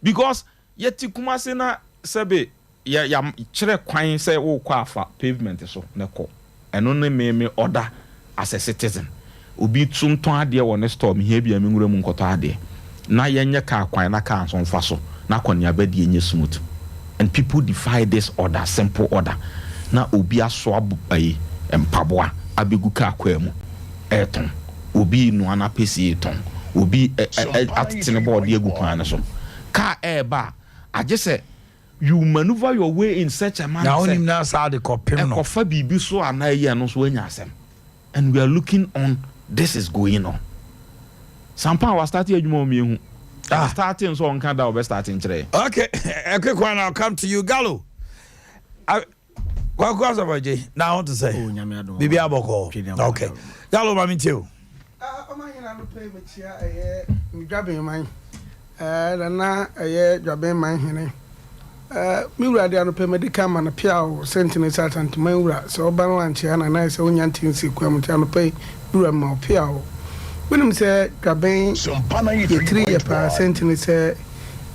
Because yɛte Kumasi na sɛbe yɛ ya kyerɛ kwan sɛ wokɔ a fa pavement so na kɔ. Ɛno ne me me order as a citizen. Obi tontɔn adeɛ wɔ ne store mehia bi a menwura mu nkɔtɔ adeɛ. Na yɛnyɛ car kwan na car nso mfa so na akɔneaba die nyɛ smooth. And people defy this order, simple order. Na obi asoa ayi mpaboa abɛgu car kwan mu ɛretɔn. Obi renoa n'apɛsie retɔn. Obi ɛ ɛ atete ne bɔɔdeɛ agu kwan no so. Car ɛreba a, agye sɛ you manoeuvre your way in such a manner Na sɛ wonim na saa de kɔpem no. ɛkɔfa biribi so anaa ɛyi ɛno nso woanya asɛm. And we are looking on, this is going on. Sampa a wastarte adwuma wɔn yɛhu. Ah. Wastarte nso ɔnka da ɔbɛ starte nkyerɛ yɛn. Okay, a quick one, I'll come to you. Gallo. I, Kwaku Asafo-Adjei, na ho te sɛ? Oh, Nyame adom. Biribi abɔkɔ. Okay. Gallo ma me ntie o. Ah, ɔma hene anɔpa yi mekyia ɛyɛ me Dwaben man, eh, Nana ɛyɛ Dwaben man hene. Eh, me wura de anɔpa yi madi kan ma no pia o, sɛntene sɛ Asanteman wura, sɛ ɔba no wankyea no anaa sɛ wonya nte nsi kwan mu nti anɔpa yi me wura mema wo pia o. Wonim sɛ Dwaben yɛ tiri yɛ paa sɛntene sɛ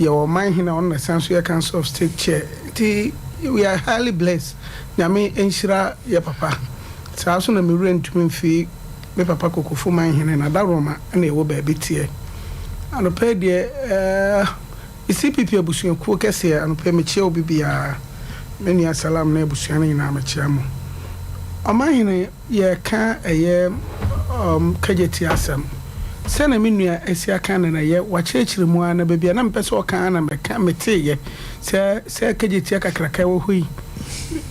Yɛwɔ ɔman hene a ɔno na san so yɛ council of state chair nti we are highly blessed Nyame nhyira yɛ papa. Saa nso na me werɛ ntumi mfi Me papa Kokofo man hene na Adaworoma na yɛwɔ baabi teɛ. Anɔpa yi deɛ eh, me CPP abusuakuo kɛseɛ, anɔpa yi mekyea obi biara. Me nua Salam ne abusua no nyinaa mekyea mo. Ɔmanhene, yɛreka ɛyɛ um, Kagyetia asɛm. Sɛnea me nua asi aka no na ɛyɛ, wakyerɛkyerɛ mu ara na baabi a na mepɛ sɛ ɔka ara na mɛka, meteeɛ sɛ sɛ Kagyetia kakraka ɛwɔ hɔ yi,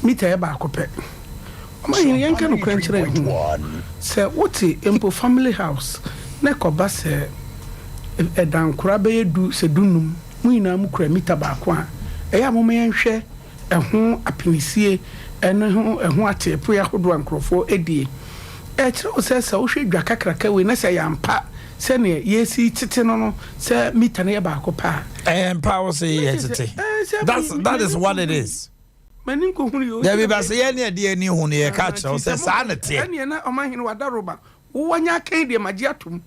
mita yɛ baako pɛ. Ɔmanhene, yɛnka nokorɛ nkyerɛ yɛn ho. Sɛ wote mpo family house na ɛkɔba sɛ ɛdankora bɛyɛ du sɛ dunum, mo nyinaa mokura mita baako a, ɛyɛ a momma yɛnhwɛ ɛho apinisie ne ho ɛho ateepoe ahodoɔ a nkorɔfoɔ die. Ɛkyerɛ wo sɛ sɛ wohwɛ dwa kakraka wei na sɛ ɛyɛ ampa sɛdeɛ yɛsi tete no no sɛ mita no yɛ baako pɛ a. Ɛyɛ mpa wo se yɛ tete. That's that is what it is. M'ani nkɔhunu yɛ o. Dabi ba sɛ yɛn ne ɛde ani hu no yɛka kyerɛ wo sɛ saa na teɛ. Ɛneɛ na ɔmanhene wadaroba wo wanya akan deɛ magye atom.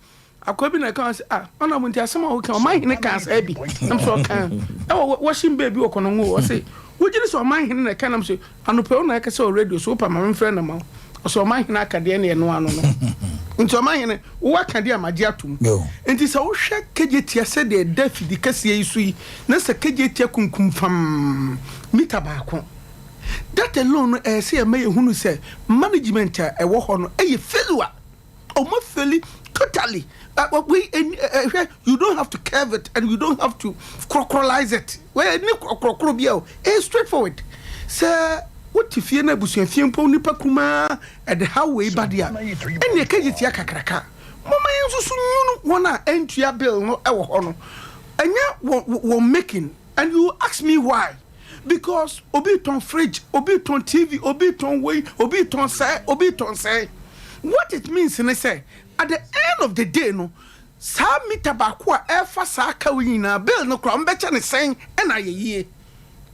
Akoa bi na ɛka sɛ, ah, ɔnam nti asɛm a woka, ɔmanhene kaa saa bi. Nam sɛ ɔka ɛwɔ washing bay bi wɔ Kɔnɔngo. Ɔse, wogye di sɛ ɔmanhene na ɛka? Nam sɛ, anɔpa wo na ɛka sɛ wɔ radio so, wopɛ ma memfrɛ no ma wo. Ɔse, ɔmanhene aka deɛ ne ɛno ano no. Nti ɔmanhene, wo aka deɛ a magye atom. Nti sɛ wohwɛ Kejetia sɛdeɛ ɛda afidi kɛseɛ yi so yi, na sɛ Kejetia kunkum fam mita baako. That alone no, ɛyɛ sɛ yɛma yɛhunu sɛ management a ɛwɔ hɔ no ɛyɛ failure. Ɔmo feli totally. Wei hwɛ, you don't have to curve it and you don't have to krɔkrɔlize it. Wei ɛni krɔkrɔkrɔ bia o. Ɛyɛ straight forward. Sɛ wote fie na abusua fie mpo nipa kumaa ɛde haw wei ba deɛ a, ɛnneɛ kegye tia kakraka. Momma yɛn nso so nwunu wɔn a ɛntua bill no ɛwɔ hɔ no. Ɛnyɛ wɔn wɔn making and you ask me why. Because obi retɔn fridge, obi retɔn TV, obi retɔn wei, obi retɔn sɛɛ, obi retɔn sɛɛ. What it means ne sɛ, at the end of the day no, saa meter baako a ɛrefa saa ka wei nyinaa, bill no koraa, wɔbɛkyɛ no sɛn na ayɛ yie?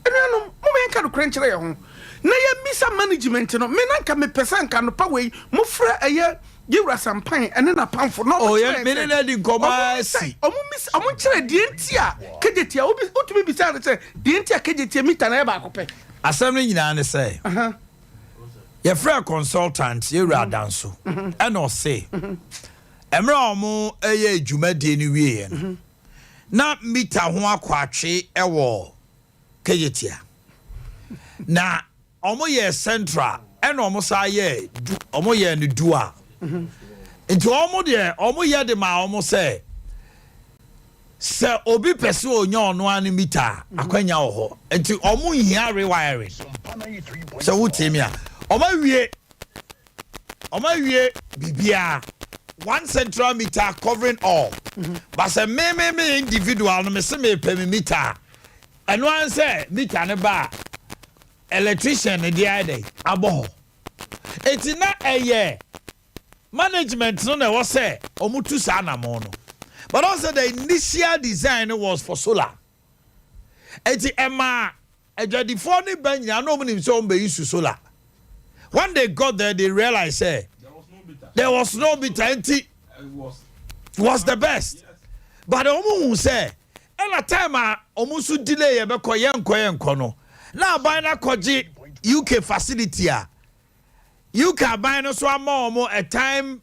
Anuanom, momma yɛnka nokorɛ nkyerɛ yɛn ho, na yɛmmisa management no. Me na nka mepɛ sɛ anka anɔpa wei mofrɛ ɛyɛ Yewura Sampan ne n'apamfo na Oh, wɔkyerɛ yɛ, yɛn me ne sɛ no adi nkɔmmɔ wɔn ara bisa, si. wɔn bisa, wɔn nkyerɛ deɛ nti a Kejetia, wobi, wotumi bisa no sɛ deɛ nti a Kejetia mita no yɛ baako pɛ. Asɛm no nyinaa ne sɛ, yɛfrɛɛ consultant, Yewura Adanso, ɛna ɔse, mmerɛ a wɔyɛɛ dwumadie no wieɛ no, na mita ho akwaatwe wɔ Kejetia. Na Ɔmo yɛɛ central ɛna ɔmo san yɛɛ du ɔmo yɛɛ no dual nti ɔmo deɛ ɔmo yɛ de maa ɔmo sɛ sɛ obi pɛ sɛ onya ɔno ara ne mita a akwanya wɔ hɔ nti ɔmo nhia rewiring sɛ wotie mi a ɔmo awie ɔmo awie biribiara one central meter covering all but sɛ me me me individual no me se me pɛ me meter a ɛno ara sɛ meter no ba a. Electrician no de ayɛ dɛn abɔ hɔ. Enti na ɛyɛ management no na ɛwɔ sɛ wɔn tu saa anamɔn no. But ɔn sɛ the initial design no was for solar. Enti ɛmaa adwadifoɔ no ba nyinaa na wɔn nim sɛ wɔn bɛ use solar. When they got there they realized sɛ there was no meter enti was the best. But wɔn hu sɛ Ɛna time a ɔmo nso delay yɛ bɛkɔ yɛnkɔ yɛnkɔ no na aban no akɔgye UK facility a UK aban no nso ama ɔmo a time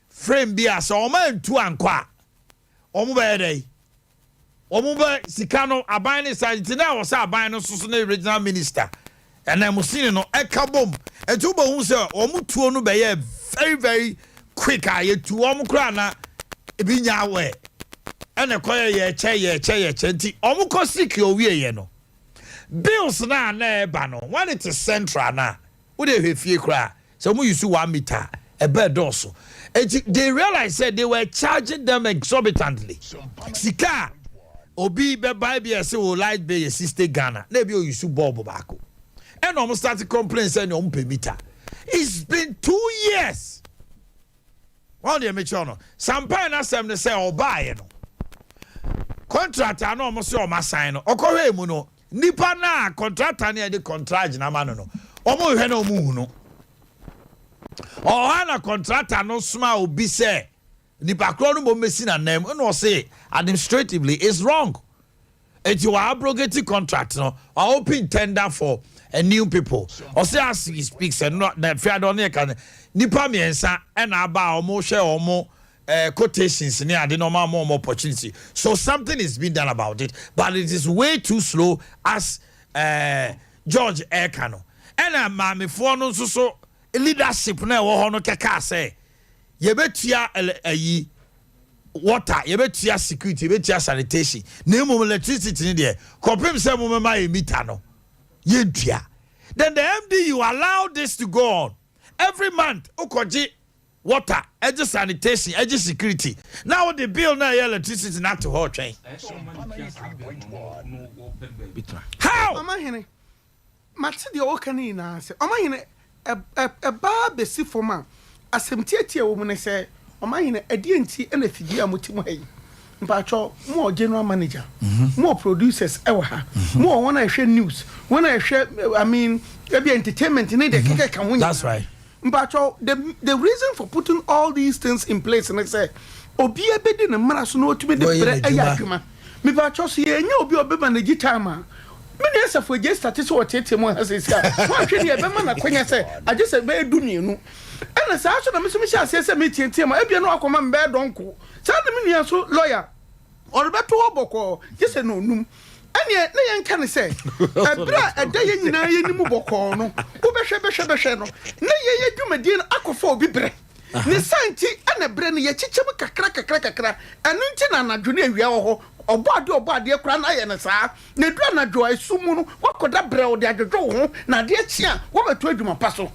frame bi a sɛ ɔmo antu ankɔ a ɔmo bɛyɛ dɛn? Ɔmo bɛ sika no aban no sa nti na ɛwɔ sɛ aban no nso so ne regional minister Ananmusini no ɛka bom nti wobɛhu sɛ wɔn tuo no bɛyɛɛ very very quick a yɛtu wɔn koraa na ebi nya awɛ ɛna ɛkɔyɛ yɛkyɛ yɛkyɛ yɛkyɛ nti wɔn kɔ secure wieɛ no bills no a na ɛba no when it is central no a wode hwɛ fie koraa sɛ wɔn use 1 meter ɛbɛ dɔɔso nti they realize sɛ they were charging them exorbitantly sika a obi bɛba bi a ɛsɛ wɔ light bill yɛ 60 Ghana na ebi oyi so bulb baako ɛna wɔn start complain sɛ nea wɔn pɛ meter. It's been 2 years. Wɔn deɛ mekyerɛ no Sampan n'asɛm no sɛ ɔbaayɛ no contractor na wɔn sɛ wɔn asan no ɔkɔhwɛ mu no nipa naa contractor ne yɛde contract gyina ma no wɔn hwɛ na wɔn hu no ɔhɔ na contractor no soma obi sɛ nipa korɔ no mbɔ mmesi n'anan mu ɛna ɔse administratively is wrong. Eti wa abrogate contract no, wa open tender for a new people. Ɔsɛ as he speaks, ɛno na fiade ɔne ɛka no, nipa mmiɛnsa ɛna aba a wɔn hwɛ wɔn quotations ne ade na wɔn ama wɔn opportunity. So something is being done about it, but it is way too slow as George ɛka no. Ɛna maamefoɔ no nso so leadership na ɛwɔ hɔ no kɛkɛ sɛ yɛbɛtua ɛyi water, yɛbɛtua security, yɛbɛtua sanitation, na mmom electricity ni deɛ, kɔpem sɛ mo mɛma yɛ meter no, yɛntua. Then the MD, you allow this to go on every month. Wokɔgye water, ɛgye sanitation, ɛgye security, na wode bill na ɛyɛ electricity na ato hɔ twɛn. How? Ɔmahene, mate deɛ wɔka no nyinaa sɛ ɔmahene ɛbaa bɛsi fam a, asɛm tietie wɔ mu ne sɛ, ɔmahene, ɛdeɛ nti ɛna afidie a mote mu ha yi, mpaatwɔ, mo wɔ general manager, mo wɔ producers ɛwɔ ha, mo wɔ wɔn a ɛhwɛ news, wɔn a ɛhwɛ, I mean, ebi entertainment ne deɛ kɛkɛ ka ho nyinaa. That's right. Mpaatwɔ, the reason for putting all these things in place ne sɛ obiara bɛdi ne mmara so na otumi de Wɔyɛ brɛ ɛyɛ n'adwuma. Adwuma, mipatwɔ, so yɛnyɛ obi a ɔbɛma n'agyi time a me nua Safo agye start sɛ wɔteetee mu ha sɛsi a, woanhwɛ ne yɛbɛma n'akwanya sɛ agye sɛ bɛyɛ 12, ɛna saa so na me nso mehyɛ aseɛ sɛ metietie mu a, ebia na wakɔma me bɛyɛ dɔnko saa na me nua so lawyer ɔrebɛto hɔ bɔkɔɔ gye sɛ na onum. Ɛneɛ na yɛnka ne sɛ ɛberɛ a ɛda yɛn nyinaa yɛnim bɔkɔɔ no, wobɛhwɛ bɛhwɛ bɛhwɛ no na yɛyɛ dwumadie no akɔfa obi berɛ ne sa nti, ɛna berɛ no yɛkyekyɛ mu kakra kakra kakra. Ɛno nti na anadwo ne awia wɔ hɔ. Ɔbɔ adeɛ, ɔbɔ adeɛ koraa na ayɛ no saa na ɛduru anadwo a ɛsum mu no, woakɔda berɛ wode adwodwo wo ho na adeɛ kye a, woabɛto adwuma pa so.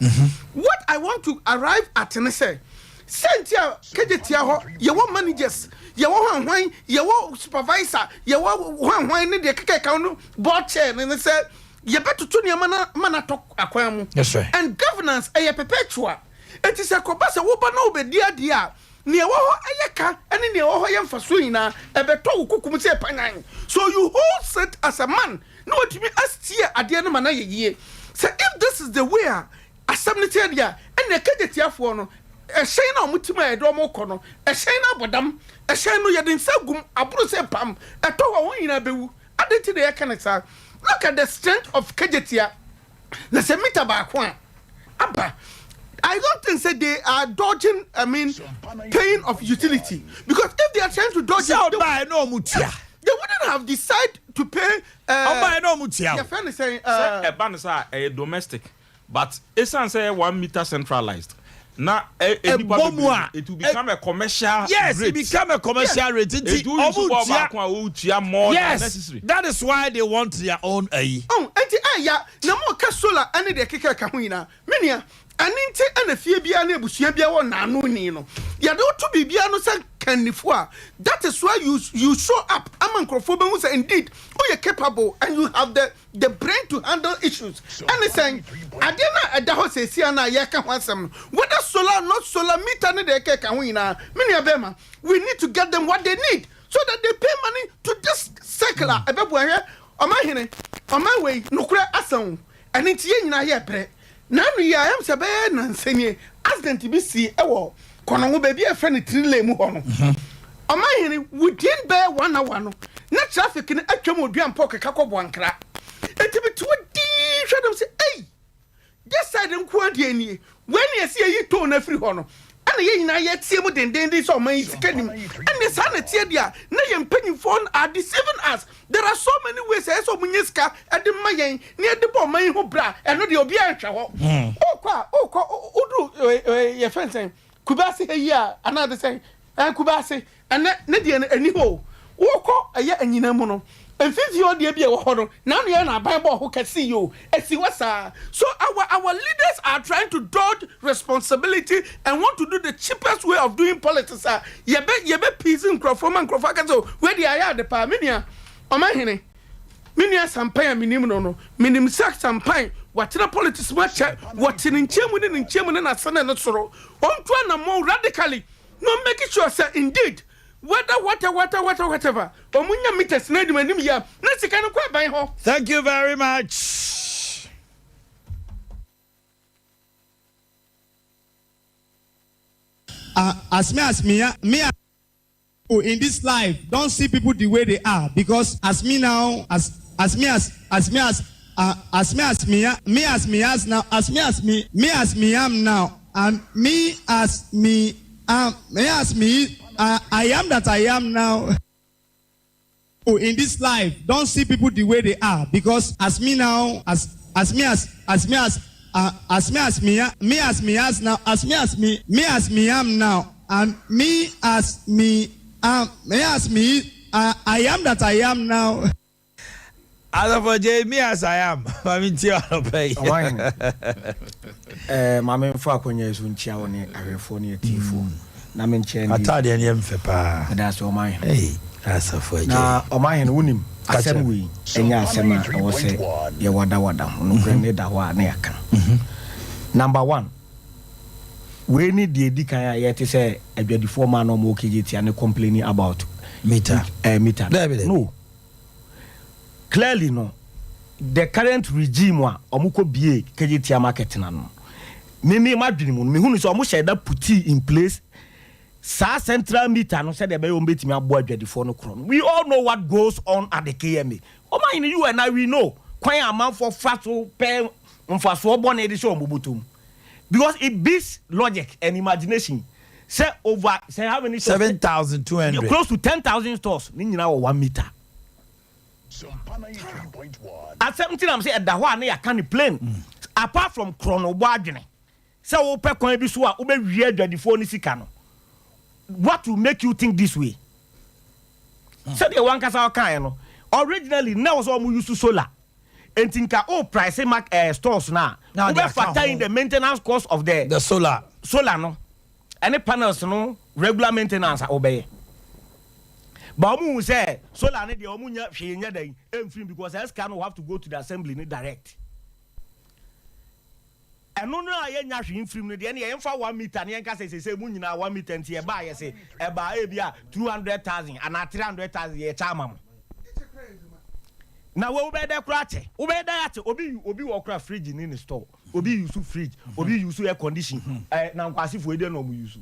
What I want to arrive at ne sɛ sɛ nti a Kejetia hɔ yɛwɔ managers, yɛwɔ hwanhwan, yɛwɔ supervisor, yɛwɔ hwanhwan ne deɛ kekeka no, board chair ne ne sɛ yɛbɛtoto nneɛma na ma no atɔ akwan mu. That's right. And governance ɛyɛ perpetual. Eti sɛ kɔba sɛ woba na wobɛdi adeɛ a, nea ɛwɔ hɔ ɛyɛ ka ɛne nea ɛwɔ hɔ yɛ mfasoɔ nyinaa ɛbɛtɔ wo kukum sɛ panyan. So you hold sit as a man na watumi asteer adeɛ no ma no ayɛ yie. Sɛ if this is the way a asɛm no teɛ deɛ a, ɛnna Kejetia no ɛhyɛn no a wɔn tim a yɛde wɔn kɔ no, ɛhyɛn no abɔdam, ɛhyɛn no yɛde nsa gum aboro sɛ pam ɛtɔ hɔ a, wɔn nyinaa bɛwu. Adi ti na yɛka ne saa. Look at the strength of Kejetia na sɛ meter baako a aba, I don't think say they are dodging, I mean, paying of utility, because if they are trying to dodge Sɛ it, they, ɔbaa na ɔmo tua. They wouldn't have decided to pay. Ɔbaa na ɔmo tua o. Yɛfrɛ no sɛn? Sɛ ɛba no sɛ a, ɛyɛ domestic, but esan sɛ ɛyɛ one meter centralized na ɛ enipa Ɛbɔ mu a, bebree, it will become a commercial Yes, rate. it become a commercial rate nti Etu yi ɔmo bɔ tua. baako a, o tua more than Yes, necessary. that is why they want their own ayi. Oh, enti ɛya na mo ka solar ɛne deɛ keka ka ho nyinaa, me nua, ɛne nti ɛna fie biara ne abusua biara wɔ naano ni no yɛde woto biribiara no sɛ kannifo a, that is why you show up ama nkurɔfoɔ bɛhu sɛ indeed woyɛ capable and you have the brain to handle issues. Ɛne sɛn adeɛ no a ɛda hɔ sɛsia no a yɛka ho asɛm no, whether solar, not solar, meter ne deɛ ɛkeka ho nyinaa, me nua bɛrima, we need to get them what they need so that they pay money to this circle a ɛbɛboa. Hwɛ, ɔman hene, ɔman wei nokorɛ asan o. Ɛne nti yɛn nyinaa yɛ brɛ n'ano yi a ɛyam sɛ bɛyɛ nansanie accident bi si ɛwɔ Kɔnɔngo baabi a yɛfrɛ no Three mu hɔ no. Ɔman hene, within bɛyɛ one hour no na traffic no atwam odua mpɔ keka kɔ Boankra. Eti bi tiwɔ dii hwɛ dɛm sɛ, ei, this side nko adeɛ nie. Wei ne yɛsi yɛyi toll no afiri hɔ no, ɛna yɛn nyinaa yɛtie mu dendenden sɛ ɔman yi sika nim. Ɛne saa na tie deɛ a na yɛn mpanyinfoɔ are deceiving us. There are so many ways ɛyɛ sɛ ɔmo nye sika ɛde ma yɛn ne yɛde bɔ ɔman yi ho bra. Ɛno deɛ obiara nhwɛ hɔ. Ɔkɔ a ɔkɔ ɔduru ɛɛ yɛfɛn sɛn, Kubase ha yi a, anaa de sɛn Kubase ɛnɛ ne deɛ no ɛni hɔ o. Wɔkɔ ɛyɛ anyina mu no mfimfini hɔ deɛ bi a ɛwɔ hɔ no n'ano yɛ na aban bɔ hɔ kɛse yi o, esi hɔ saa. So our leaders are trying to dodge responsibility and want to do the cheapest way of doing politics a yɛbɛ peace nkurɔfoɔ ma nkurɔfoɔ akɛse o. Wei deɛ ayɛ ade paa, me nua ɔman hene, me nua Sampan a menim no, menim sɛ Sampan watena politics mu akyɛ, wɔte ne nkyɛn mu ne ne nkyɛn mu ne n'ase ne ne soro. Ɔntu anammɔn radically na ɔmake sure sɛ indeed, whether water water water whatever, ɔmo nya meters na anim anim yia na sika no kɔ aban hɔ. Thank you very much. As me as me a me a. In this life don't see people the way they are because as me now as as me as as me as uh, as me as me me as me as now as me as me me as me am now and me as me am me as me uh, I am that I am now in this life don't see people the way they are because as me now as as me as as me as uh, as me as me me as me as now as me as me me as me am now and me as me am me as me uh, I am that I am now. Asafo Adjei, me as I am, ma me ntie anɔpa yi. Ɔman eh, ma me nfa akonnwa yi so nkyia wo ne ahwɛfoɔ ne atiefoɔ mm. na me nkyɛn ni. Ataadeɛ no yɛ mfɛ paa. Ɛda ase ɔman hene. Hey, Asafo Adjei. Na ɔman hene wonim asɛm wei ɛnyɛ asɛm a ɛwɔ sɛ yɛwadawada ho nokorɛ mhm. ne da hɔ a na yɛaka. Mhm. Number one, wei ne deɛ ɛdi kan a yɛte sɛ adwadifoɔ maa na ɔmo okegye tia ne complaining about meter. Eh, meter. No. Clearly no, the current regime a ɔmo kɔ bie Kejetia market no ano no, me me m'adwene mu no, me hunu sɛ ɔmo hyɛ da putii in place saa central meter no sɛdeɛ ɛbɛyɛ ɔmo bɛtumi abɔ adwadifoɔ no korɔ no. We all know what goes on at the KMA. Ɔmo ahene you and I we know kwan a amanfoɔ fa so pɛ mfasoɔ bɔne de hyɛ ɔmo bɔtɔ mu because it beats logic and imagination sɛ over sɛ how many stores? 7,200. Close to 10,000 stores ne nyinaa wɔ one meter. Asɛm nti na sɛ ɛda hɔ a ne yɛaka ne plain. Mm. Apart from korɔ no wobɔ adwene sɛ wopɛ kwan bi so a wobɛwie adwadifoɔ no sika no. What will make you think this way? Hmm. Sɛdeɛ wankasa ɔkaeɛ no, originally na wɔ sɛ wɔn use solar. Enti nka o price mark eh, stores no a, wobɛ factor in the maintenance cost of the, the solar. Solar no. Ɛne panels no regular maintenance a wobɛyɛ. But wɔn hu sɛ solar no deɛ wɔn nya hwee nyɛ dɛn ɛmfiri mu because saa sika no will have to go to the assembly no direct. Ɛno no a yɛnya hwee mfiri mu no deɛ ɛne yɛmfa one meter ne yɛnka sɛ seesei mu nyinaa one meter nti ɛbaa yɛse ɛbaa ebi a 200,000 anaa 300,000 yɛkyɛ ama mo. Na wei wobɛyɛ dɛ koraa akyɛ wobɛyɛ dɛ akyɛ obi obi wɔ koraa fridge ni ne store. Obi use fridge, obi use air condition. Ɛ na nkwasifo yi deɛ na wɔn use.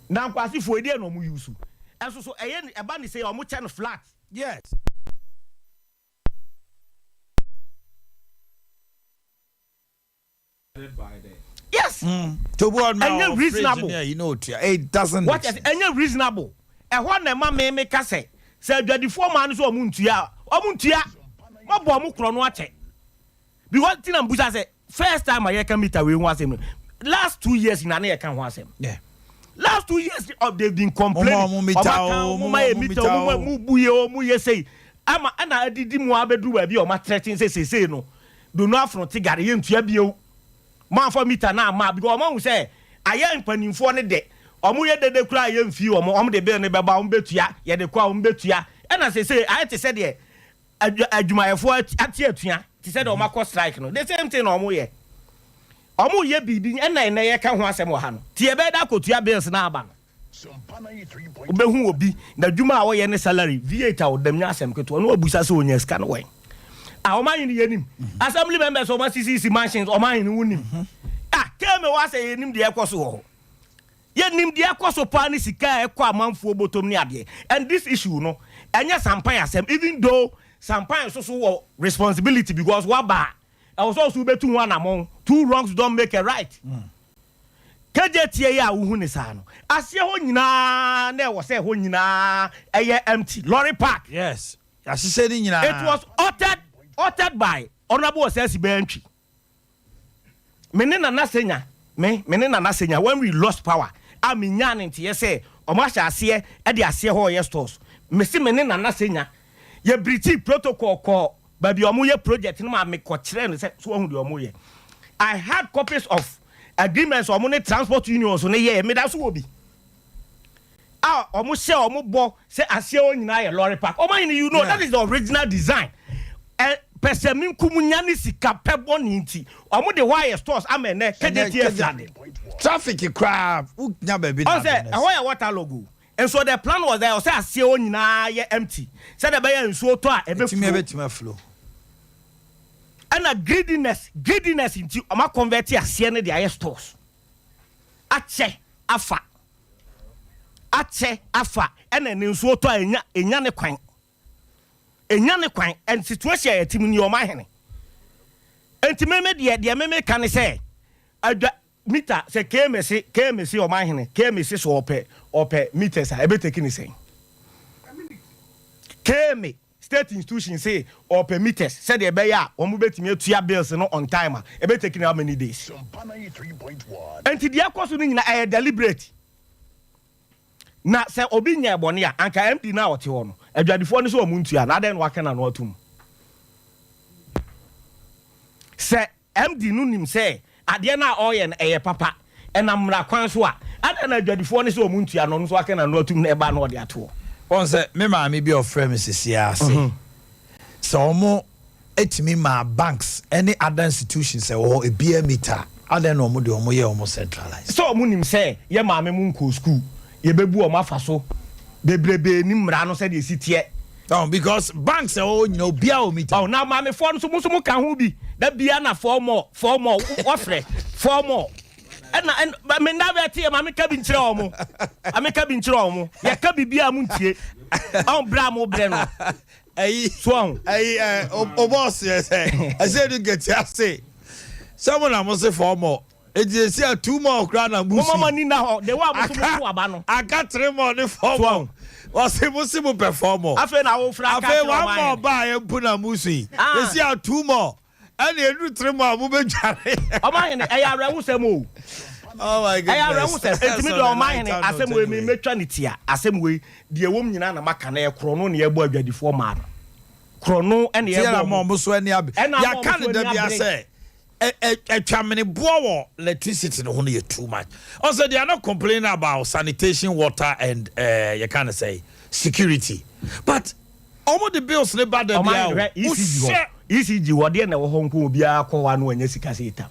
Na nkwasifo yi deɛ na wɔn use. Ɛnso so ɛyɛ ɛba ne sɛ wɔn kyɛ no flat. Yes. Yes. Mm. To bu ɔno Ɛnyɛ reasonable. You know, it doesn't make sense. Ɛnyɛ reasonable. Ɛhɔ na ɛma me me ka sɛ sɛ adwadifoɔ maa no sɛ wɔn ntua a wɔn ntua. Mabɔ wɔn korɔ no akyɛ. Because ti na mbusa sɛ first time a yɛka meter wei ho asɛm no last 2 years na ne yɛka ho asɛm. Last 2 years of they been complaining. Mo ma meter o, mo ma yɛ meter o, mo ma mo bu yɛ o, mo yɛ sei. Ama ɛna adidi mu abɛduru baabi a ɔma threaten sɛ seesei no dono afono te gare yɛ ntua bio. Mo anfa meter no amma because ɔmo ahu sɛ ayɛ mpanimfoɔ no dɛ. Ɔmo yɛ dede koraa yɛ mfii ɔmo, ɔmo de bill no bɛba ɔmo bɛtua, yɛde kɔ a ɔmo bɛtua. Ɛna seesei ayɛ te sɛ deɛ adwumayɛfoɔ ate atua te sɛ deɛ wɔn akɔ strike no the same thing na wɔn yɛ wɔn yɛ biribi ɛna ɛnɛ yɛka ho asɛm wɔ ha no ti yɛbɛyɛ dɛ akɔtua bills na aba no wobɛhu obi na adwuma a ɔyɛ ne salary V8 a ɔdam nyɛ asɛm ketewa na wabusa sɛ ɔnya sika no wɛn a wɔn ayene yɛnim assembly members wɔn asisisi mansions wɔn ayene wonim ah kɛmɛ wɔ asɛ yɛnim deɛ ɛkɔ so wɔ hɔ. Yɛnim deɛ ɛkɔ so paa ne sika a ɛkɔ amanfoɔ bɔtɔm ne adeɛ and this issue no ɛnyɛ Sampan asɛm even though Sampan nso so wɔ responsibility because waba a ɛwɔ sɛ ɔso wobɛtu ho anamɔn, two wrongs don't make a right. KJ tie yi a wohu ne saa no aseɛ hɔ nyinaa na ɛwɔ sɛ ɛhɔ nyinaa ɛyɛ empty lorry park. Yes, yɛahyehyɛ ne nyinaa. It was authored authored by Honourable Osei Bantwi. Me ne Nana Senya, me, me ne Nana Senya, when we lost power, a me nyaa ne nteɛ sɛ ɔmo ahyɛ aseɛ de aseɛ hɔ ɔyɛ stores. Me se me ne Nana Senya, yɛ breachii protocol kɔɔ baabi a ɔmo yɛ project no ma me kɔ kyerɛɛ no sɛ so wahu deɛ ɔmo yɛ. I had copies of agreements a ɔmo ne transport unions no yɛɛ, me da so wɔ bi. A wɔn hyɛ wɔn bɔ sɛ aseɛ hɔ nyinaa yɛ lorry park. Ɔman no you know that is the original design. Ɛ pɛsɛmenkominya ne sika pɛ bɔne nti wɔn de hɔ ayɛ stores ama ɛnɛ KJTF flooded. Traffic koraa wonya baabi na Ɔn sɛ ɛhɔ yɛ water log o. Nso the plan was that ɔsɛ aseɛ hɔ nyinaa yɛ empty sɛdeɛ ɛbɛyɛ nsuo tɔ a ɛbɛ Ɛtumi flow. ɛbɛtumi aflow. Ɛna greediness greediness nti wɔn akɔnvɛte aseɛ no de ayɛ stores. Akyɛ afa. akyɛ afa ɛna ne nsuo tɔ a enya enya ne kwan enya ne kwan and situation a yɛte mu ni ɔman hene nti meme deɛ deɛ meme ka ne sɛ adwa meter sɛ KMC KMC ɔman hene KMC so ɔpɛ ɔpɛ meters a ɛbɛ take ne sɛn KMA state institution say ɔpɛ meters sɛdeɛ ɛbɛyɛ a wɔn bɛtumi atua bills no on time a ɛbɛ take ne how many days nti deɛ ɛkɔ so no nyinaa ɛyɛ deliberate na sɛ obi nya ɛbɔne a anka MD no a ɔte hɔ no adwadifoɔ no sɛ wɔn ntua na adɛn na waka n'ano atum sɛ MD no nim sɛ adeɛ no a ɔreyɛ no ɛyɛ papa, ɛnam mmara kwan so a, adɛn na adwadifoɔ no sɛ wɔn ntua no, ɔno nso aka n'ano atum na ɛba na ɔde ato hɔ? Woahu sɛ me maame bi a ɔfrɛ me seesei ara se, sɛ wɔn tumi maa banks ne other institutions a ɛwɔ hɔ ebiara meter a, adɛn na wɔn deɛ wɔn yɛ wɔn centralized? Sɛ wɔn nim sɛ yɛ maame mo nkɔɔ sukuu, yɛbɛbu wɔn afa so bebrebee nim mmara no sɛdeɛ ɛsi teɛ. Oh, because banks ɛwɔ hɔ nyina obiara wɔ meter. Oh, na maamefoɔ no nso mo nso mo ka ho bi da bia na four more four more wɔfrɛ four more ɛna ɛna me nna bɛ te maame ka bi nkyerɛ wɔn maame ka bi nkyerɛ wɔn yɛ ka bi bia mo ntie ɔn brɛ a mo brɛ no ɛyi so ɔn. Ɛyi ɛ o bɔs yɛ sɛ ɛsɛ edu nkɛtɛ ase sɛ mo na mo se four more. Eti esi a two more koraa na mo si. Mo ma mo ani nna hɔ. The way a mo so mo to aba no. Aka three more ne four more. Ɔsi mo si mo pɛ four more. Afei na awofra aka Afei akyerɛ one ɔman more hene. baa yɛ mpo na mo su yi. Esi a two more. Ɛna eduru three more a mo bɛ dware. Ɔman hene, ɛyɛ awerɛhosɛm o. Oh my Ɛyɛ goodness. awerɛhosɛm. Enti me deɛ ɔman hene, asɛm wei me mɛtwa ne tia. Asɛm wei, deɛ ɛwom nyinaa na maka no, ɛyɛ korɔno na yɛbɔ adwadifoɔ maa no. Korɔno na Ti yɛbɔ ɛna ma wɔn. ɔmo so ani abe. Ɛna ama Yɛaka wɔn so no da ani biara abere. sɛ Atwameneboɔ wɔ electricity no ho no yɛ too much. Ɔsɛ they are not complaining about sanitation water and eh, yɛka no sɛ security but ɔmo de bills ne ba da Ɔman biara hwɛ o. ECG hɔ Wohwɛ. ECG hɔ deɛ na ɛwɔ hɔ nko obiara kɔ hɔ a na wanya sika sɛ etam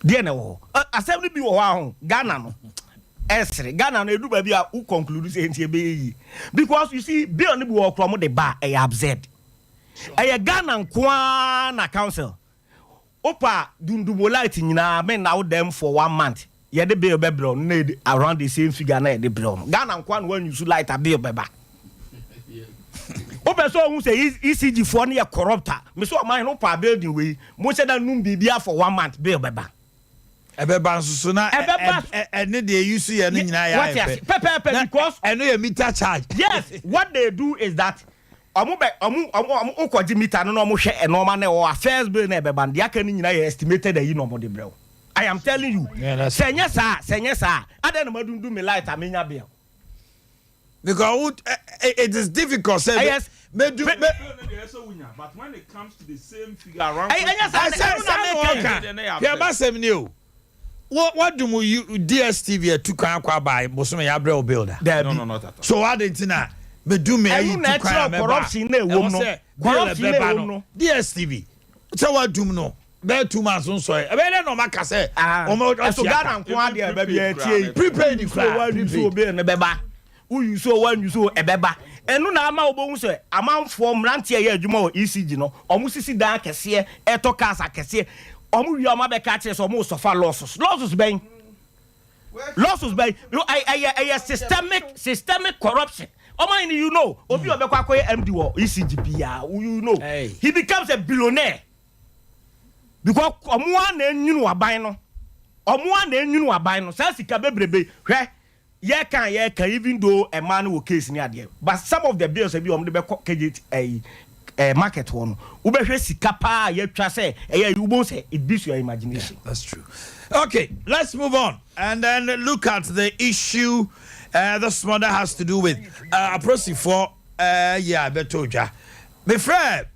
deɛ na ɛwɔ hɔ Ɛ, asɛm no bi wɔ hɔ a ho Ghana no ɛsere Ghana no edu baabi a wo conclude sɛ nti ɛbɛyɛ yie because you see bill no bi wɔ hɔ koraa ɔmo de ba a ɛyɛ absurd Ɛyɛ Ghana nko ara na council wopɛ a dundum light nyinaa me nna wo dɛm for one month yɛde bill bɛbrɛ wo no na yɛde around the same figure na yɛde brɛ wo no Ghana nko ara na wɔn use light a bill bɛba wopɛ sɛ ohun sɛ ECG foɔ no yɛ corrupt a me sɛ ɔman no wopɛ a building wei mo nhyɛ da num biribi for one month bill bɛba. Ɛbɛba nso so na ɛne deɛ use yɛ no nyinaa yɛ ayɛ pɛ pɛpɛɛpɛ because ɛno yɛ meter charge. Yes, what they do is that Ɔmo bɛ ɔmo ɔmo ɔmo wokɔ gye meter no na ɔmo hwɛ nnoɔma no ɛwɔ hɔ a first bill no a ɛbɛba no deɛ aka no nyinaa yɛ estimated ayi na ɔmo de brɛ wo I am telling you sɛ ɛnyɛ saa a sɛ ɛnyɛ saa a adɛn na madundum me light a menya bill. Because wo it is difficult sɛ Ɛyɛ medu me. Ɛnyɛ saa na Ɛsɛ ɛno na saa na meka ɔka yi. hwɛ m'asɛm ni o. Wo wadum DSTV atu kwan akɔ aba bosome ya brɛ wo bill da. Dabi. So adi nti na medu me ayi Ɛno na tu kwan a ɛkyerɛ mɛba. corruption na ɛwom Ɛwɔ no. sɛ bill Corruption na ɛbɛba ɛwom no no. DSTV sɛ wadum no bɛyɛ 2 months nsɔɛ ɛbɛyɛ dɛ na ɔma ka sɛ ɔma Ɛso ɔtua ka. Ghana nko adeɛ ɛbɛ bi ɛtie yi. Prepaid Woyi so koraa wanyi so prepaid. bill no bɛba. Woyi so wanyi so ɛbɛba. Ɛno na ama wobɛhu sɛ amanfoɔ mmeranteɛ ɛyɛ adwuma wɔ ECG no ɔmo sisi dan akɛseɛ ɛtɔ cars akɛseɛ ɔmo wie a ɔmo abɛka akyerɛ sɛ ɔmo sɔfa losses. Losses bɛn? Losses bɛn? Ɛyɛ ɛyɛ systemic systemic corruption. Ɔmo ayɛ no you know obi a ɔbɛkɔ akɔyɛ MD wɔ ECG biara you know he becomes a billionaire because ɔmo ara na enyini aban no ɔmo ara na enyini aban no saa sika bebrebe hwɛ. Yɛka a yɛka even though ɛmaa no wɔ case ne adeɛ but some of the bills ebi a wɔn de bɛkɔ KJT ɛyi ɛɛ market hɔ no wobɛhwɛ sika paa a yɛatwa sɛ ɛyɛ ayi wobɛhu sɛ it beats your imagination. Yeah, that's true. Okay, let's move on and then look at the issue this one that has to do with apolisifoɔ yɛ a ɛbɛtɔ dwa. Mefrɛ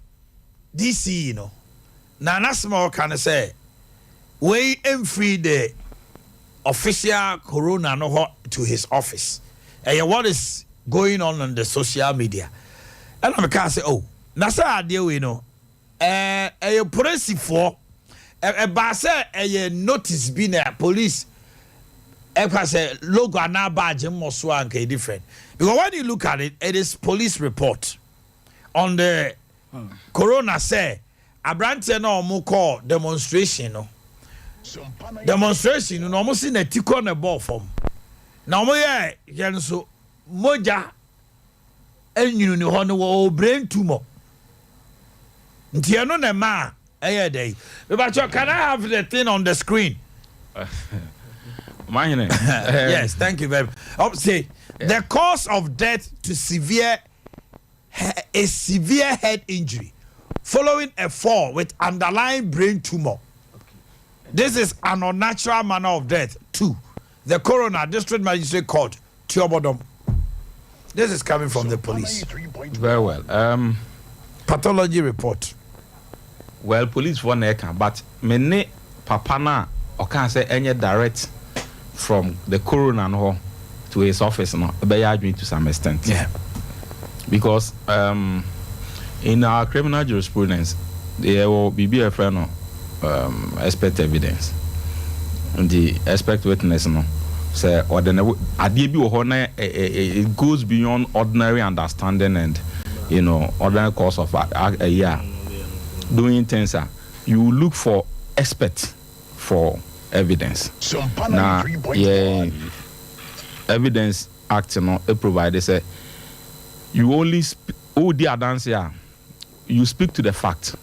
DCE no, na n'asɛm a ɔka no sɛ wei mfiri the official corona no hɔ to his office. Ɛyɛ what is going on on the social media. Ɛna mekaa sɛ oh, na sɛ adeɛ wei no ɛɛ ɛyɛ polisifoɔ ɛbaa sɛ ɛyɛ notice bi na police ɛka sɛ logo anaa badge mmɔ so a nka yɛ different. Because when you look at it, it is police report on the corona sɛ aberanteɛ no a wɔn kɔɔ demonstration no demonstration no na wɔn si n'ati kɔ na ɛbɔɔ fam. Na wɔn yɛ yɛ nso mogya nwunu ne hɔ no wɔ brain tumor. Nti ɛno na ɛma a ɛyɛ dɛ yi. Mepakyɛw can I have the thing on the screen? Mahene. Yes, thank you very much. Oh, say the cause of death to severe a severe head injury following a fall with underlying brain tumor. This is an unnatural manner of death. Two, the coroner, district magistrate court, Tuobodom. This is coming from the police. Very well. Pathology report. Well, police for na ɛka, but me ne papa na ɔka sɛ ɛnyɛ direct from the coroner no hɔ to his office no ɛbɛyɛ adwene to some extent. Because in our criminal jurisprudence, yɛwɔ biribi a yɛfrɛ no expert evidence. Nti expert witness no, sɛ ɔde ne adeɛ bi wɔ hɔ na it goes beyond ordinary understanding and ordinary course of a year doing things a, you look for expert for evidence. Na yɛ Evidence Act no e provide sɛ you only wodi adanse a, you speak to the fact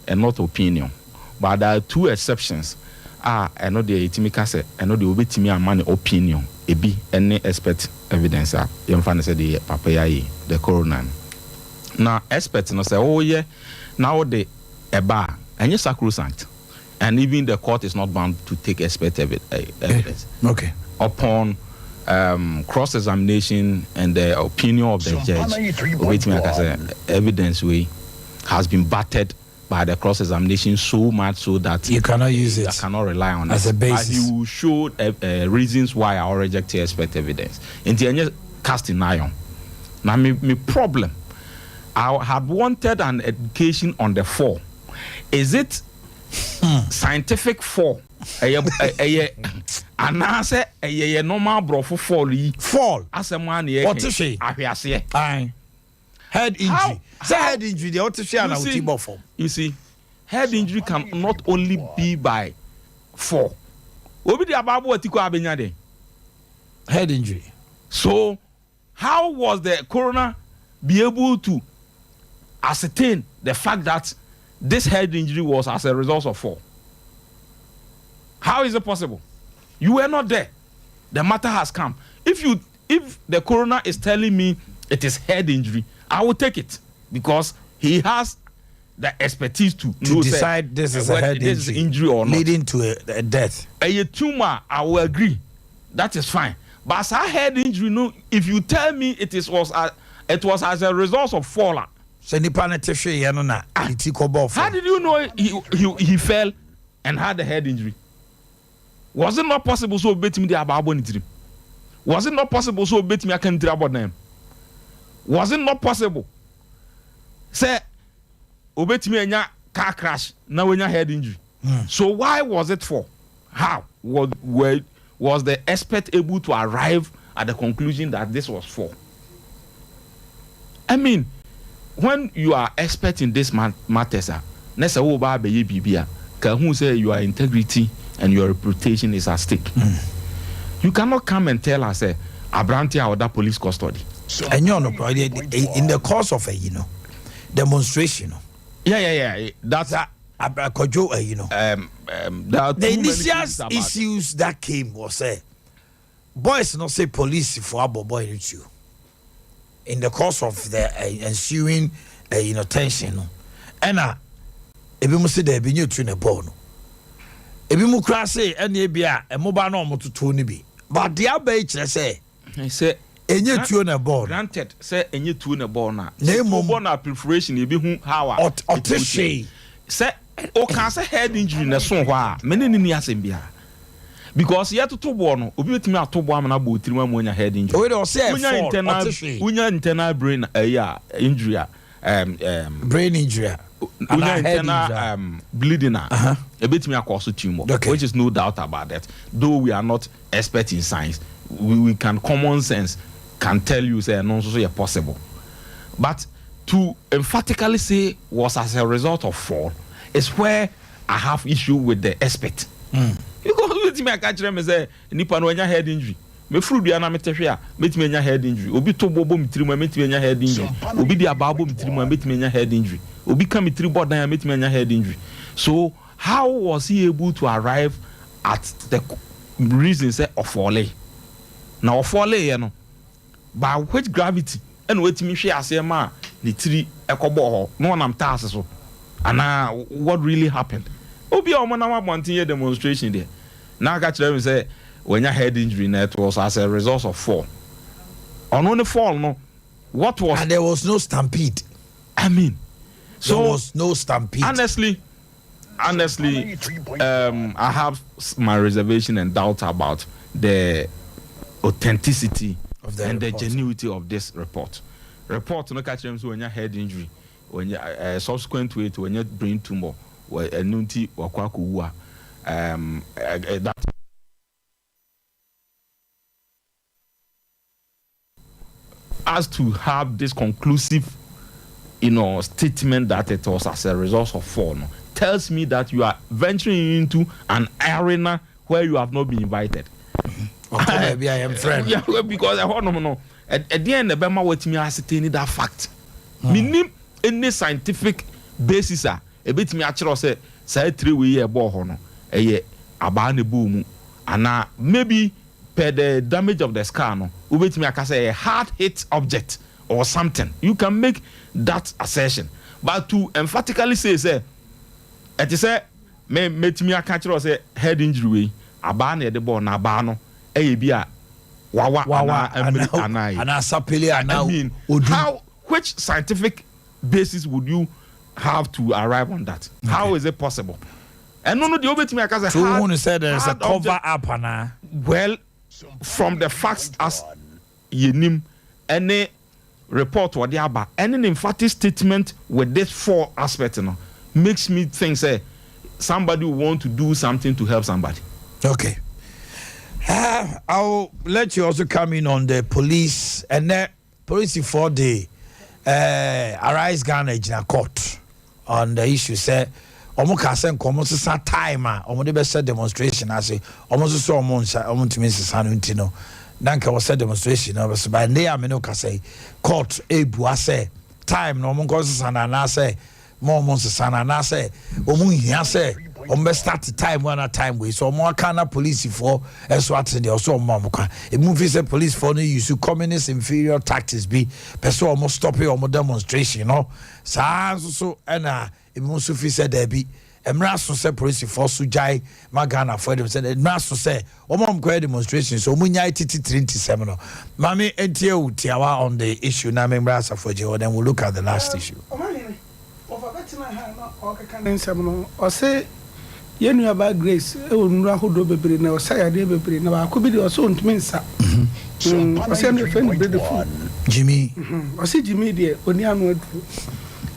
and not opinion, but there are two exceptions a ɛno deɛ yɛtumi ka sɛ ɛno deɛ wobɛtumi ama ne opinion. Ebi ɛne expert evidence a yɛmfa no sɛ deɛ papa yi ayɛ, the coroner no. Na expert no, sɛ woyɛ na wode ɛba a, ɛnyɛ sacrosanct, and even the court is not bound to take expert evidence upon cross examination and the opinion of the judge. Obetumi aka sɛ evidence wey has been battered by the cross examination so much so that you cannot use it. I cannot rely on as it a basis. But he will show reasons why I reject expert evidence. Nti ɛnyɛ cast in iron. Na me problem, I had wanted an education on the fall. Is it scientific fall? Ɛyɛ anaasɛ ɛyɛ yɛ normal borɔfo fall yi? Fall. Asɛm a na yɛ Ɔte hwee. Ahwe aseɛ. Aye. Head injury. Sɛ head injury deɛ, ɔte hwee a na You see- ɔti bɔ fam. You see, head injury can not only be by fall. Obi de abaabo ati kɔ abenya de. Head injury. So how was the coroner be able to ascertain the fact that this head injury was as a result of fall? How is it possible? You were not there. The matter has come. If the coroner is telling me it is head injury, I will take it because he has the expertise to To know say, decide this is a whether head this is injury, injury or not. Leading to a death. A tumor, I will agree. That is fine. But as a head injury, no. If you tell me it was as a result of fall, ah, Sɛ nipa no te hwee yɛ no na ne ti kɔ bɔ how fam. Did you know he fell and had a head injury? Was it not possible so obetumi de aba abɔ ne tirim? Was it not possible so obetumi aka ne tiri abɔ dan mu? Was it not possible sɛ obetumi anya car crash na wanya head injury? So why was it for? How was the expert able to arrive at the conclusion that this was for? I mean, when you are expert in this matters, ah, na sɛ wo ba abɛyɛ biribi a, ka hu sɛ your integrity and your reputation is at stake. You cannot come and tell us, aberante a ɔda police custody. Ɛnyɛ ɔno kora, in the course of a demonstration no. Yeah. That's Akɔdwo ayi no. There are The too many initial things about it. Issues that came was say boys no say police for abɔ boy no tuo. In the course of the ensuing tension no, ɛna ebi mu say dɛbi nye tu ne bɔɔl no. Ebi mu kura say ɛna ebi a ɛmoba na ɔmo toto no bi. But deɛ aba yi kyerɛ sɛ sɛ enye tuo na bɔɔl no. Granted sɛ enye tuo na bɔɔl na. Na emom- bɔɔl na perforation ebi hu how a. Ɔte hwee. Sɛ ɔka sɛ head injury na ɛso hɔ a, mene ne ni asɛm biara because yɛtoto boɔ no, obi betumi ato boɔ ama na abɔ otirim ama onya head injury. Oye de ɔsɛ Wonya fall, internal ɔte hwee. Wonya internal brain ɛyɛ a injury a Brain injury a. Wonya Anaa head internal injury a. Bleeding a ebetumi akɔ so tumor, which is no doubt about that. Though we are not expert in science, we can, common sense can tell you say ɛno nso so yɛ possible, but to emphatically say was as a result of fall is where I have issue with the expert. Because wetin mi aka kyerɛ mi sɛ nipa no wanya head injury. Meforo dua na mete hwe a, mɛtumi anya head injury. Obi to boɔ bɔ me tiri mu a, mɛtumi anya head injury. Obi de abaa bɔ me tiri mu a, mɛtumi anya head injury. Obi ka me tiri bɔ dan a, mɛtumi anya head injury. So how was he able to arrive at the reason sɛ ɔfɔɔlee? Na ɔfɔɔleeɛ no, by which gravity ɛna watumi hwee aseɛ maa ne tiri kɔbɔɔ hɔ na ɔnam taase so anaa what really happened? Obi a wɔnam abɔnten yɛ demonstration deɛ na aka kyerɛ me sɛ wanya head injury na it was as a result of fall. Ɔno ne fall no what was. And there was no stampede. I mean so there was no stampede. Honestly honestly um, I have my reservation and doubt about the authenticity of the and report. the genuity of this report. Report no ka kyerɛ m sɛ wanya head injury, wanya uh, subsequent to it wanya brain tumor, ɛno nti wakɔ akɔwu a um, uh, that us to have this conclusive you know, statement that it was as a result of fall no, tells me that you are venturing into an arena where you have not been invited. Ɔkɔ baabi a yɛmfrɛ no. Yeah, because ɛhɔ nom no, ɛdeɛn na ɛbɛma watumi ascertain that fact? Menim any scientific basis a ɛbɛtumi akyerɛ sɛ saa tire wei yɛ ɛbɔɔ hɔ no, ɛyɛ abaa na ɛbɔɔ mu anaa maybe per the damage of the scar no, wobɛtumi aka sɛ ɛyɛ hard hit object or something. You can make that assertion. But to emphatically say sɛ ɛte sɛ me mɛtumi aka kyerɛ wo sɛ head injury wei abaa na yɛde bɔɔ na abaa no ɛyɛ bi a wawa Wawa anaa amiri anaa anaa yi. anaa sapele anaa I mean, odum. how which scientific basis would you have to arrive on that? How is it possible? Ɛno no deɛ wobɛtumi aka sɛ So hard wohu no sɛ there is a hard cover object. up anaa? Well, from the facts as yɛnim ɛne report wɔde aba ɛne ne emphatic statement with this four aspect no makes me think sɛ somebody will want to do something to help somebody. Okay. I'll let you also come in on the police and then polisifoɔ de eh, Arise Ghana gyina court on the issue sɛ wɔn kaa sɛ nka wɔn sesa time a wɔn de bɛhyɛ demonstration ase wɔn nso sɛ wɔn nsa wɔn ntumi nsesa no nti no na nka wɔsɛ demonstration no bɛso ba nne a me ne wo kasa yi court ebua sɛ time no wɔn nkɔ sesa no anaasɛ ma wɔn nsesa no anaasɛ wɔn nhia sɛ wɔn bɛ start time one time wei so wɔn aka na polisifoɔ ɛso ate deɛ ɔso wɔn ma wɔn kwan emu fi sɛ polisifoɔ no use communist inferior tactics bi pɛ sɛ wɔn stop wɔn demonstration no saa nso so ɛna emu nso fi sɛ daabi mmerɛ aso sɛ polisifoɔ so gyae ma Ghanafoɔ ɛdɛm sɛ mmerɛ aso sɛ wɔn a wɔn kɔyɛ demonstration so wɔn nyae titi tiri ntisɛm no maame ntie o tiawa on the issue na me mmerɛ asafo agye hɔ then we look at the last issue. Ɔmanhene, wɔfa bɛtena ha na ɔrekeka ne nsɛm no, ɔse yɛn nuabaa Grace wɔ nnuro ahodoɔ bebree na ɔsa yadeɛ bebree na baako bi deɛ ɔse ɔntumi nsa. Ɔse ɛno yɛfrɛ no Bredefo. Jimmy. Ɔse Jimmy deɛ ɔnni ano aduro.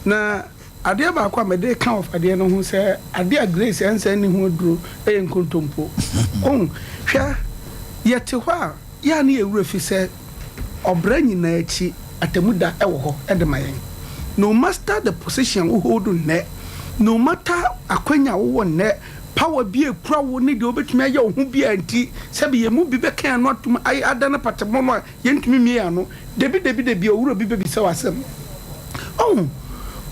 Na Adeɛ baako a mede reka wɔ adeɛ no ho sɛ adeɛ a Grace ɛnsa nni ho aduro yɛ nkontompo. Wohu? Hwɛ, yɛte hɔ a, yɛ a ne yɛn werɛ fi sɛ ɔbra nyinaa akyi, atemmuda wɔ hɔ de ma yɛn. No master the position a wo hold nnɛ, no matter akwanya a wowɔ nnɛ, power bi a ɛkura wo ne deɛ wobɛtumi ayɛ wo ho biara nti, sɛbe yɛn mu bi bɛka yɛn ano atom ayɛ adane patemono a Yɛntumi mmue yɛn ano. Dabi, dabi, dabi, owura bi bɛbisa wo asɛm. Ɔho,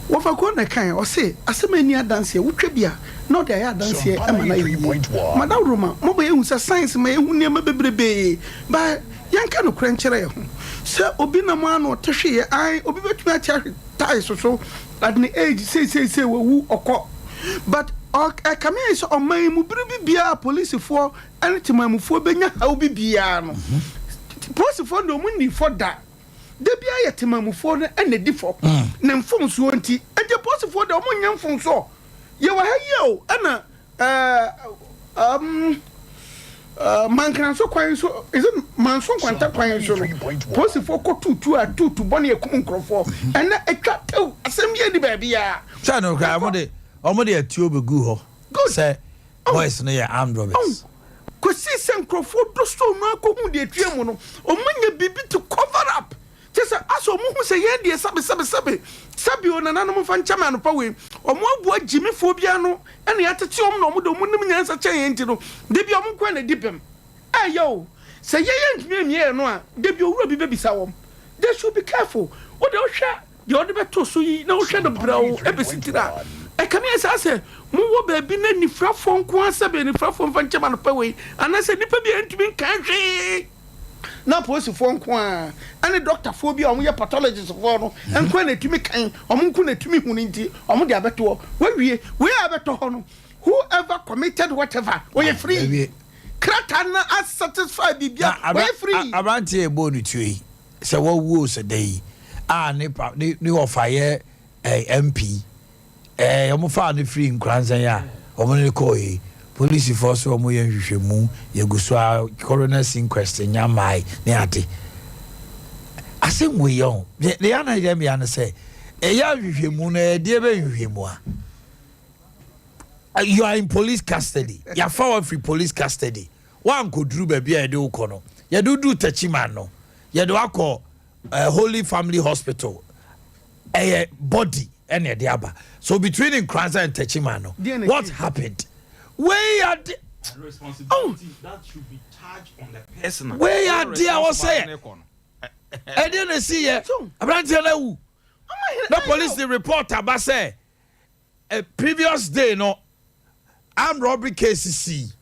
wɔfa kuo na ɛkae, ɔse, asɛm a ɛnni adanseɛ, wotwa bi a, na ɔde ayɛ adanseɛ ma no ayɛ yie. Madawroma, moaba yɛahu sɛ science ma yɛhu nneɛma bebrebee, but yɛnka nokorɛ nkyerɛ yɛn ho. Sɛ obi nam ara na ɔte hweeɛ, ae, obi bɛtumi ate ahwe tiles so at ne age sei sei sei, wawu, ɔkɔ. But ɔ, ɛkame ayɛ sɛ ɔman yi mu bere bi biara polisifoɔ ne temanmufoɔ bɛnya haw bi biara no, polisifoɔ no deɛ wɔn nni fɔ da. Da biara yɛ temanmufoɔ no na ɛdi fɔ ne mfomsoɔ nti. Nti polisifoɔ deɛ wɔn nyɛ mfomsoɔ. Yɛwɔ ha yi o, ɛna ɛɛ um, uh, Mankranso kwan so, is it Manso Nkwanta kwan so no, polisifoɔ kɔ tuutu a tuutu bɔne ɛkum nkurɔfoɔ. Ɛnɛ atwa tew, asɛm bi adi baabiara. Sɛ no koraa, wɔn de wɔn de atuo bɛgu hɔ sɛ Boys no yɛ armed robbers. Kɔsii sɛ nkurɔfoɔ dɔ soo no ara kɔhuu deɛ ɛtua mu no, wɔanya biribi to cover up. Kyerɛ sɛ, asɛ wɔhu sɛ yɛn deɛ sɛbe sɛbe sɛbe sɛbe o nananom mfa nkyɛ me anɔpa wei, wɔn aboa gyimifoɔ bi ano na yɛatete wɔn na wɔn deɛ wɔnim nyansa kyɛn yɛn nti no, da biara wɔn nko ara na ɛdi bem. Ɛyɛ o. Sɛ yɛn yɛntumi ammie yɛn ano a, da bi owura bi bɛbisa wɔn. They should be careful. Wo deɛ wohwɛ deɛ ɔde bɛto so yi na wohwɛ no brɛoo ɛbɛsi tiri a, ɛkame ayɛ saa sɛ mowɔ baabi na anifirafoɔ nko ara sɛbe anifirafoɔ mfa nkyɛm anɔpa wei anaasɛ nnipa bi a ɛntumi nkan hwee na apolisifoɔ nko ara ɛne dɔktafoɔ bi a wɔyɛ pathologistfoɔ no nko ara na ɛtumi kan, wɔn nko na ɛtumi hu no nti wɔde abɛto hɔ. Wawie, wei a ɛbɛtɔ hɔ no, whoever committed whatever, ɔyɛ free. Krataa no a satisfy biribia, ɔyɛ free. Aberanteɛ a yɛbɔɔ no tuo yi, sɛ wawu o sɛ dɛn yi, a ne pa ne ne wɔfa yɛ eh, MP, eh, wɔn faa no firi Nkoranzɛn a wɔn ne no kɔɔ yi, polisifoɔ so wɔn yɛ nhwehwɛmu, yɛgu so a coroner's inquest nya mmae ne ade. Asɛm wei yɛ ho, deɛ deɛ ana yɛ mmea no sɛ, ɛyɛ nhwehwɛmu no ɛyɛ deɛ bɛ nhwehwɛmu a. You are in police custody. Yɛafa wo afiri police custody. Woankɔduru baabi a yɛde wo kɔ no. Yɛde wo duru Techiman no, yɛde wo akɔ uh, Holy Family Hospital. Ɛyɛ body ɛna ɛde aba. So between Nkoranza and Techiman no, what happened? Wei ade. Oh. Wei ade a wɔsɛ yɛ. Ɛdeɛ na ɛsi yɛ. Aberanteɛ no awu. Na police report aba sɛ previous day no armed robbery case sii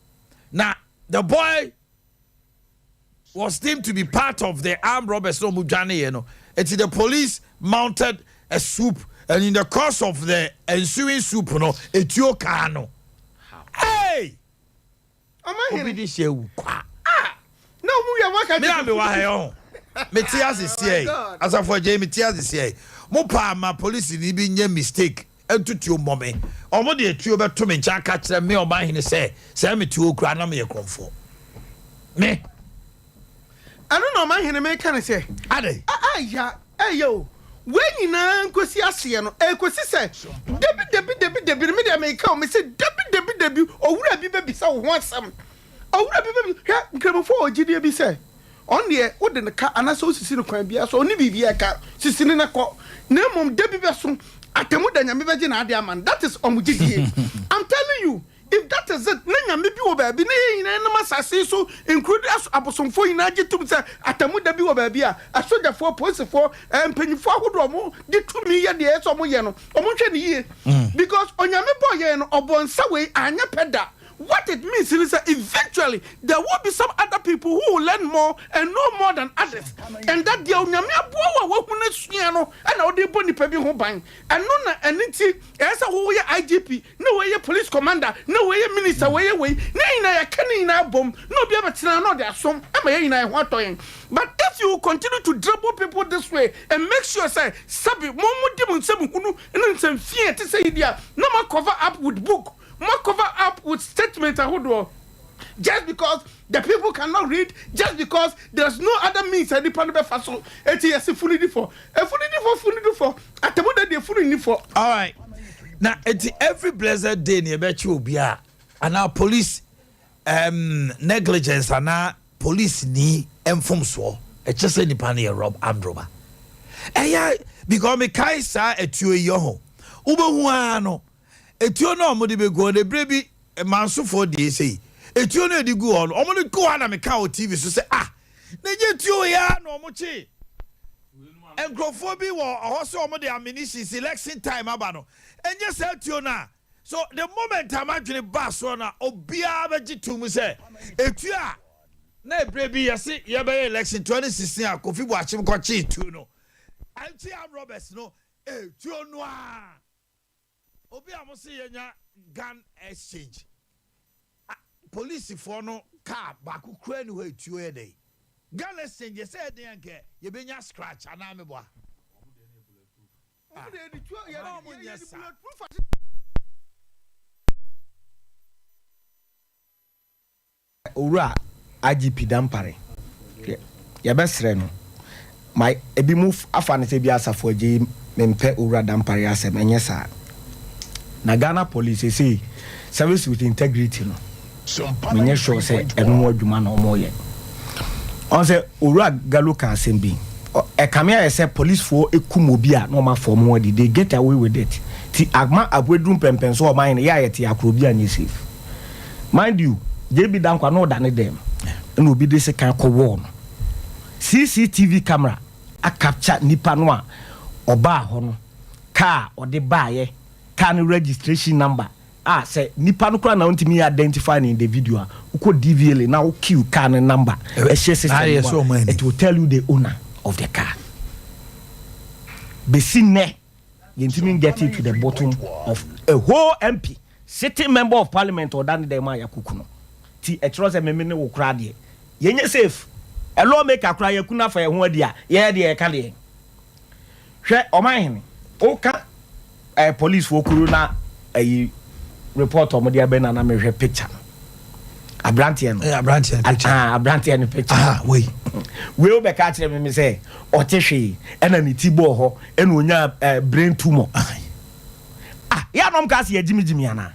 na the boy was deemed to be part of the armed robbers na wɔn dwaneeɛ no eti the police mounted a swoop and in the course of the ensuing swoop no etuo kaa no hey. Obi de hyɛ awu kwa. Ah! Na ɔmo wia mo aka Me a mewɔ ha yi ɔho. Mete ase siɛ yi. Oh Asafo Agyei mete ase siɛ yi. Mo paa ma polisini bi nyɛ mistake nto tuo mmɔ me. Ɔmo de atuo bɛto me nkyɛn aka kyerɛ me ɔmanhene sɛ sɛɛ mete hɔ koraa na meyɛ korɔmfoɔ. Me. Ɛno na ɔmanhene meka no sɛ. Adɛn? Ɛya, ɛya o. Wei nyinaa nkosi aseɛ no, ɛkɔsi sɛ dabi dabi dabi dabi no, me deɛ meka o, mese dabi dabi dabi, owura bi bɛbisa wo ho asɛm. Owura bi bɛbisa, hwɛ, Nkramofoɔ wɔ gyidie bi sɛ, ɔno deɛ wode no ka anaasɛ wosisi no kwan biara so, ɔnni biribiara ka, sisi no na kɔ. Na mmom da bi bɛso, atemmu da Nyame bɛgye n'adeɛ ama no. That is wɔn gyidie. I'm telling you. If that is it, na nyame bi wɔ baabi, na yɛn nyinaa nam asase yi so, nkuro de abosomfoɔ nyinaa gye tom sɛ atemmuda bi wɔ baabi a, asogyafoɔ, apolisifoɔ, eh, mpanyinfoɔ ahodoɔ a wɔn de tumi yɛ deɛ ɛyɛ sɛ wɔn yɛ no, wɔn nhwɛ no yie. Because Onyame bɔɔ yɛn no, ɔbɔɔ nsa wei, anyɛ pɛ da. What it means ne sɛ eventually there will be some other people who will learn more and know more than others. And that deɛ Onyame aboa wo a wahu no asua no ɛna wode bɔ nipa bi ho ban. Ɛno na ɛno nti ɛyɛ sɛ woyɛ IGP, na wei yɛ police commander, na wei yɛ minister, wei yɛ wei, na yɛn nyinaa yɛaka ne nyinaa abom, na obi abɛtena na ɔde asom ama yɛn nyinaa yɛn ho atɔ yɛn. But if you continue to dribble people this way and make sure sɛ sɛbe mo mo di mo nsɛm hunu ne nsɛm fi a ɛte sɛ yi deɛ a, na mo cover up with book, mo cover up with statement ahodoɔ just because the people cannot read, just because there's no other means a nipa no bɛfa so, eti yɛse funu di fɔ, efunu di fɔ, funu di fɔ, atemmuda deɛ funu nni fɔ. Alright. Na eti every blessed day na yɛbɛkye obi a anaa police um, negligence anaa police ni mfomsoɔ ɛkyɛ sɛ nipa no yɛ rob armed robber. Ɛyɛ because mekae saa atuo yi ɔho wobɛhu ara no etuo no a wɔde bɛgu hɔ no ebire bi mansofoɔ deɛ sei etuo no a yɛde gu hɔ no wɔde gu hɔ a na meka wɔ TV so sɛ ah na ɛnyɛ tuo yi ara na wɔkye Nkurɔfoɔ bi wɔ hɔ sɛ wɔn de ammunitions election time aba no ɛnyɛ saa tuo no a so the moment a m'adwene baa soɔ no a obiara bɛgye to mu sɛ etuo a na ebire bi yɛse yɛbɛyɛ election 2016 a Kofi Boakyem kɔkyee tuo no ɛnti armed robbers no etuo no a Obi a wɔse yɛnya gun exchange a polisifoɔ no car baako koraa ni hɔ a etuo yɛ dɛn? Gun exchange yɛ sɛ ɛden a nka yɛbɛnya scratch anaa meboa? Ah, mma wɔn nyɛ saa. Owura IGP Dampare, yɛbɛsrɛ no ma ebinom afa no sɛ ebia Asafo Agyei mempɛ Owura Dampare asɛm, ɛnyɛ saa. Na Ghana Police seesei service with integrity no, menyɛ sure sɛ ɛno ho adwuma na wɔyɛ. Ɔn sɛ Owura Gallo ka asɛm bi, ɛkame ayɛ sɛ policefoɔ kum obi a na wɔn afa wɔn ho adi, they get away with it. Ti ama abɛduru mpɛmpɛnso a ɔman no yɛ a yɛte akoro bi anyɛ safe. Mind you, JB Danquah na ɔda ne dɛm. ɛna obi de sekan kɔ wɔɔ no. CCTV camera a capture nipa no a ɔbaa hɔ no, car a ɔde baeɛ, car no registration number a sɛ nipa no koraa na wontumi identify no in the video a, wokɔ DVLA na wo queue car no number ɛhyɛ system no mu a, it will tell you the owner of the car. Besi nnɛ yɛntumi get it to the bottom of a whole MP, sitting member of parliament ɔda ne dɛm a yɛakuku no. Ti ɛkyerɛ sɛ meme ne wo koraa deɛ yɛnyɛ safe. A lawmaker koraa yɛku no afa yɛn ho adi a yɛyɛ deɛ yɛka deɛ. Hwɛ ɔman hene woka eh, police foɔ kuro na ayi report ɔmo de abɛ na na mehwɛ picture no abranteɛ no. Eh, abranteɛ no picture. Ah, abranteɛ no picture. Ah, wei. Wei wobɛka akyerɛ me me sɛ ɔte hwee ɛna ne ti bɔɔ hɔ ɛna onya eh, brain tumor. Ah, yɛ anam ka sɛ yɛgyimigyimi anaa?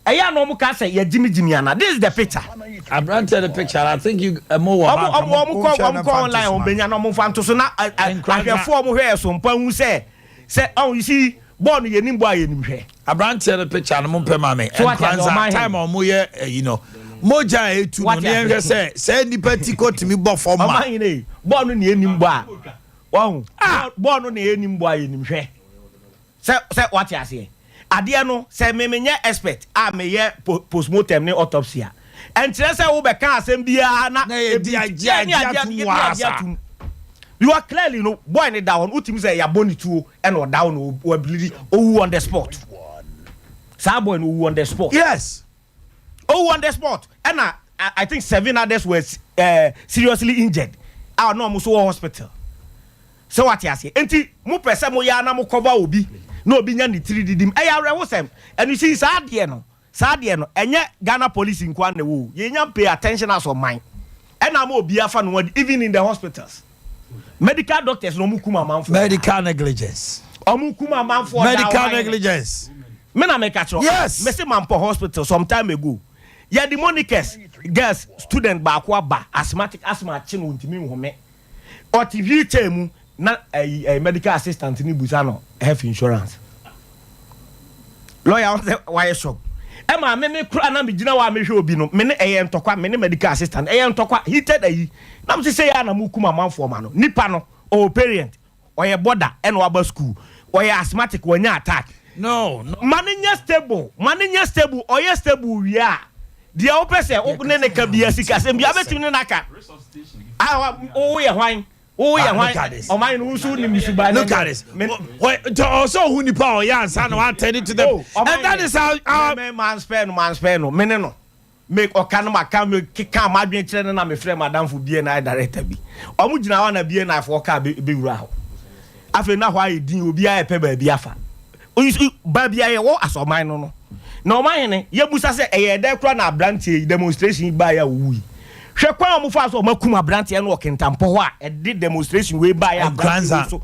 Ɛyɛ a na wɔn ka sɛ yɛ gyimi gyimi ana this is the picture. Abranteɛ no picture I think you ɛmo wɔ hɔ a wɔn kɔ wɔn kɔ online wɔn benya na wɔn fa nto so na ahwɛfoɔ wɔn hwɛ ɛso mpa hu sɛ sɛ ɔn you see bɔɔl no yɛ nim bɔ a yɛ nim hwɛ. Abranteɛ no picture no mo mpɛ ma me Nkranza time a wɔn yɛ ɛyi no mogya a etu no ne yɛn hwɛ sɛ sɛ nipa ti kɔ tumi bɔ fam ma. Ɔman yɛn bɔɔl no na yɛ nim bɔ a wɔn bɔɔl no na yɛ nim bɔ a yɛ nim hwɛ. Sɛ sɛ wate aseɛ? Adeɛ no, sɛ me menyɛ expert a meyɛ postmortem ne autopsy a, ɛnkyerɛ sɛ wo bɛka asɛm biara na Na yɛdi ebi agye yɛ ne agye agye atum yɛdi wɔ agye asa. atum. You are clearly no, boy no da hɔ no, wotumi sɛ yɛabɔ ne tuo ɛna ɔda hɔ na wabilidi, owu on the spot. Saa boy no owu on the spot. Yes. Owu on the spot ɛna I think seven others were uh, seriously injured a na wɔn nso wɔ hospital. Sɛ wate aseɛ? Enti mo pɛ sɛ mo yɛ ara na mo cover obi na obi nya ne tiri didim. Ɛyɛ awerɛhosɛm. And you see saa adeɛ no, saa adeɛ no, ɛnyɛ Ghana police nko ara na ɛwɔ o. Yɛnya pay attention as ɔman. Ɛna ama obi afa ne ho adi even in the hospitals. Medical doctors na wɔn kum amanfoɔ. Medical negligence. Wɔn kum amanfoɔ daa Medical ɔman. negligence. Me na meka kyerɛ. Yes. Mese Mampɔ hospital some time ago. Yɛde Monica's girls student baako aba asthmatic asthma akye no ontumi nhome. Ɔte wheel chair mu na ɛyi ɛyi medical assistant no busa no health insurance. Lawyer ɔn sɛ wayɛ shock. Ɛma me me kura na me gyina hɔ a mehwɛ obi no me ne ɛyɛ ntɔkwa me ne medical assistant ɛyɛ ntɔkwa heated ayi. Na me sɛ sɛ yɛ a na mo kum amanfoɔ ma no. Nipa no ɔwɔ parent ɔyɛ border ɛna waba school ɔyɛ asthmatic wanya attack. No no. Ma no nyɛ stable ma no nyɛ stable ɔyɛ stable wie a deɛ wopɛ sɛ wo ne ne ka bia sikasɛm bia bɛtumi ne no aka. Ah woyɛ hwan woyɛ hwan ɔman no wo nso wonim ne suban. Look at this. Ɔsɛ ɔhu nipa a ɔyɛ ansa na watɛne to them. Oh, And that is how. Our... Me man spare no man spare no me ne no. Me ɔka no maka me keka m'adwene kyerɛ no na me frɛ m'adamfo BNI director bi. Ɔmo gyina hɔ na BNI foɔ kaa bɛ bɛwura hɔ. Afei na hɔ ayɛ din obiara ɛpɛ baabi afa. Baabi a yɛwɔ as ɔman no no. Na ɔman hene yɛbusa sɛ ɛyɛ dɛn koraa na abranteɛ yi demonstration yi baeɛ a ɔwui. Hwɛ kwan a ɔmo faa so ɔmo akum abranteɛ no wɔ Kintampo hɔ a ɛde demonstration wei baeɛ a abranteɛ wei so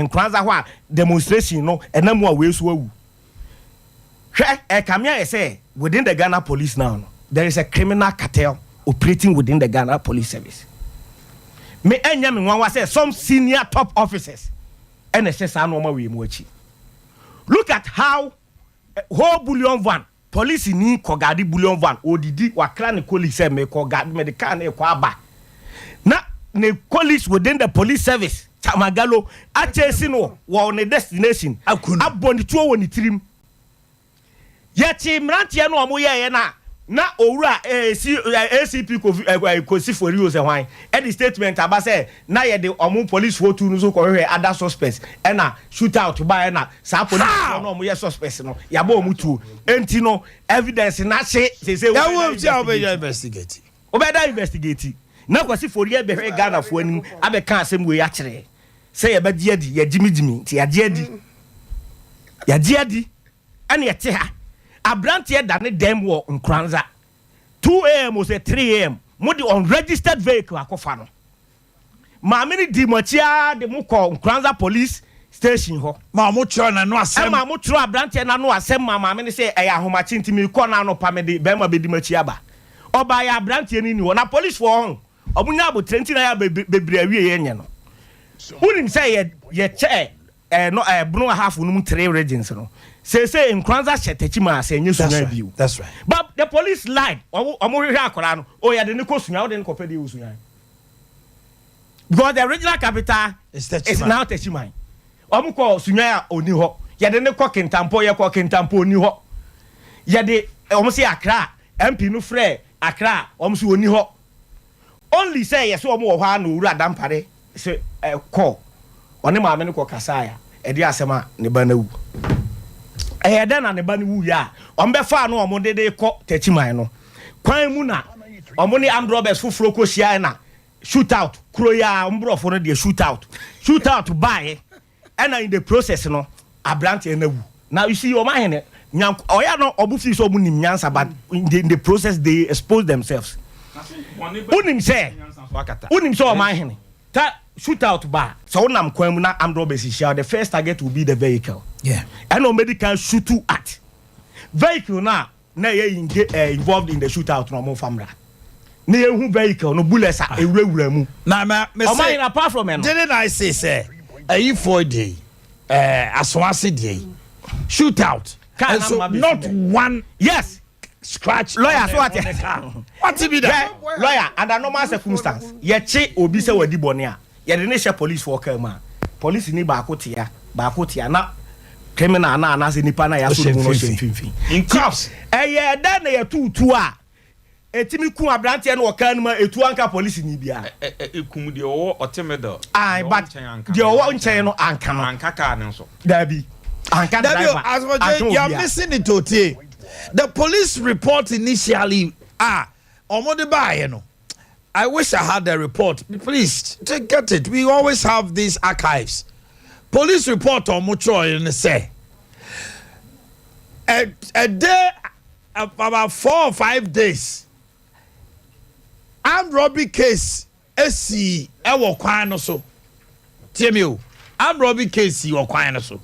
Nkoranza hɔ a demonstration no ɛnam mu a wei so awu. Hwɛ, ɛrekame ayɛ sɛ within the Ghana police now no, there is a criminal cartel operating within the Ghana Police Service. Me ɛnyɛ me nwanwa sɛ some senior top officers ɛna ɛhyɛ saa nneɛma wei mu akyi. Look at how eh, whole bullion van police ni kɔgade bullion van odidi wakra ne colleague sɛ mekɔ gade mede car no ekɔ aba na ne colleagues within the police service Chamagalo akyɛsi no wɔ ne destination abɔ ne tuo wɔ ne tirim. Yɛkyee mmeranteɛ no a wɔyɛeɛ no a na owura ACP Kofi eh, Kwesi Forio sɛ hwan ɛde statement aba sɛ na yɛde wɔn policefoɔ tu no so kɔhwehwɛ other suspects ɛna shootout baeɛ na saa policefoɔ no a wɔyɛ suspects no yɛabɔ wɔn tuo enti no evidence no ahye seesei wobɛda investigate. Wobɛda investigate na Kwasi Forie bɛhwɛ Ghanafoɔ anim abɛka asɛm wei akyerɛ sɛ yɛbɛgye adi, yɛgyimigyimi nti yɛagye adi. Yɛagye adi ɛne ɛte ha. Abranteɛ da ne dɛm wɔ Nkoranza 2am o sɛ 3am mode unregistered vehicle akɔfa no. Maame no dii mo akyi ara de mo kɔɔ Nkoranza Police Station hɔ. Ma wɔn twerɛ n'ano asɛm. Ɛma mo twerɛ aberanteɛ no ano asɛm maa maame no sɛ ɛyɛ ahomakye nti merekɔ na anɔpa mede barima bɛdi m'akyi aba. Ɔbaeɛ a aberanteɛ no nni hɔ. Na policefoɔ ho, wɔn nya aboterɛ nti na yɛ a bebree awieɛ nyɛ no. Wonim sɛ yɛ yɛkyɛɛ ɛɛ no ɛɛ Bono Ahafo no mu three regions no. Seesei Nkoranza hyɛ Techiman ase ɛnyɛ Sunyani bio. That's right. But the police lied. Wɔn hwehwɛ akwadaa no. Oh yɛde no kɔ Sunyani. Wode no kɔpɛ deɛ wɔ Sunyani. Because the regional capital is now Techiman. Wɔn kɔ Sunyani a ɔni hɔ. Yɛde no kɔ Kintampo yɛkɔ Kintampo ɔni hɔ. Yɛde wɔn se Accra MP no frɛ Accra wɔn se ɔni hɔ. Only sɛ yɛse wɔn wɔ hɔ ara na Owura Dampare se kɔ ɔne maame no kɔ kasae a ɛde asɛm a ne ba no awu. Ɛyɛ dɛn na ne ba no wuiɛ a wɔn bɛfaa no a wɔn de de kɔ Techiman no kwan mu na wɔn ne armed robbers foforɔ kɔ hyiae na shoot out kuro yi ara wɔn borɔfo no deɛ shoot out shoot out baeɛ Ɛna in the process no abranteɛ no awu. Now you see ɔmo ahene nyanko ɔyɛ no ɔmo feel sɛ ɔmo nim nyansa but in the, in the process they expose themselves. Wonim sɛ wonim sɛ ɔmo ahene ta shoot out ba sɛ wonam kwan mu na armed robbers hyia the first target will be the vehicle. Yeah. Ɛna ɔmo adi kan shoot at vehicle no a na ɛyɛ inge eh, involved in the shoot out na ɔmo nfa mmra na yɛhu vehicle no bullets a ewurawura mu. Na ma me Ɔmo se ayɛ apart from ɛno. Didn't I say sɛ ayifoɔ deɛ yi ɛɛ asoase deɛ yi shoot out Car na nso mma bɛsi not dɛ. one Yes. scratch Lawyer on so the wate on the car wate bi da. Hwɛ lawyer under normal circumstance yɛkye obi sɛ wadi bɔne a Yɛde no hyɛ policefoɔ car mu a, policeni baako tea, baako tea na criminal no anaasɛ nipa no a yɛasɔ ne mu no hyɛ mfimfini. In cuffs. Ɛyɛɛ dɛn na yɛtoo tuo a ɛtumi kum aberanteɛ no wɔ car no mu a ɛtuo anka policeni biara? Ɛkum deɛ ɔwɔ ɔte middle. Ae, Deɛ ɔwɔ but nkyɛn anka deɛ no. ɔwɔ nkyɛn no anka no. Anka car no nso. Daabi, anka Dabi o, driver, Asomdwoe, anka you are obiara. missing it o, tie. The police report initially a wɔde baeɛ no, I wish I had the report. Please to get it. We always have these archives. Police report on Mucho in say a day about 4 or 5 days armed robbery case esi ɛwɔ kwan no so. Tie mi o, armed robbery case si wɔ kwan no so.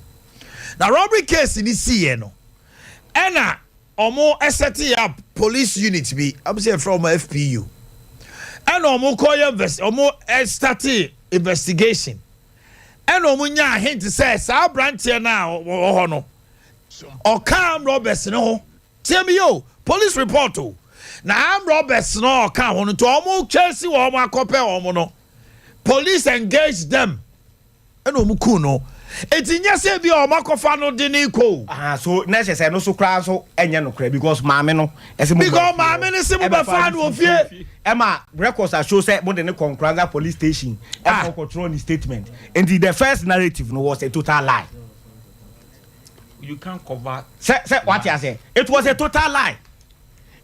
Na robbery case ni si yɛ no, ɛna ɔmo ɛset up police unit bi, ɔmo sɛ yɛfrɛ ɔmo FPU, ɛna ɔmo kɔ yɛ invest ɔmo ɛstart investigation, ɛna ɔmo nya hint sɛ saa aberanteɛ no a ɔwɔ hɔ no ɔka armed robbers no ho. Tie mi o, police report o, na armed robbers no ɔka ho no nti ɔmo chase wɔn akɔpɛ wɔn no, police engage them ɛna ɔmo kun no. Eti nyɛ sɛ bi a ɔmo akɔfa no de ne kɔ o. Ah, so na ɛhyɛ sɛ ɛno so koraa nso ɛnyɛ nokorɛ because maame no ɛsɛ mo Because maame no se mo bɛfa no wɔ fie. Ɛma records a show sɛ mo de ne kɔ Nkoranza police station ɛma ɔkɔtwerɛ ne statement, nti the first narrative no was a total lie. You can't cover. Sɛ wate ase, it was a total lie.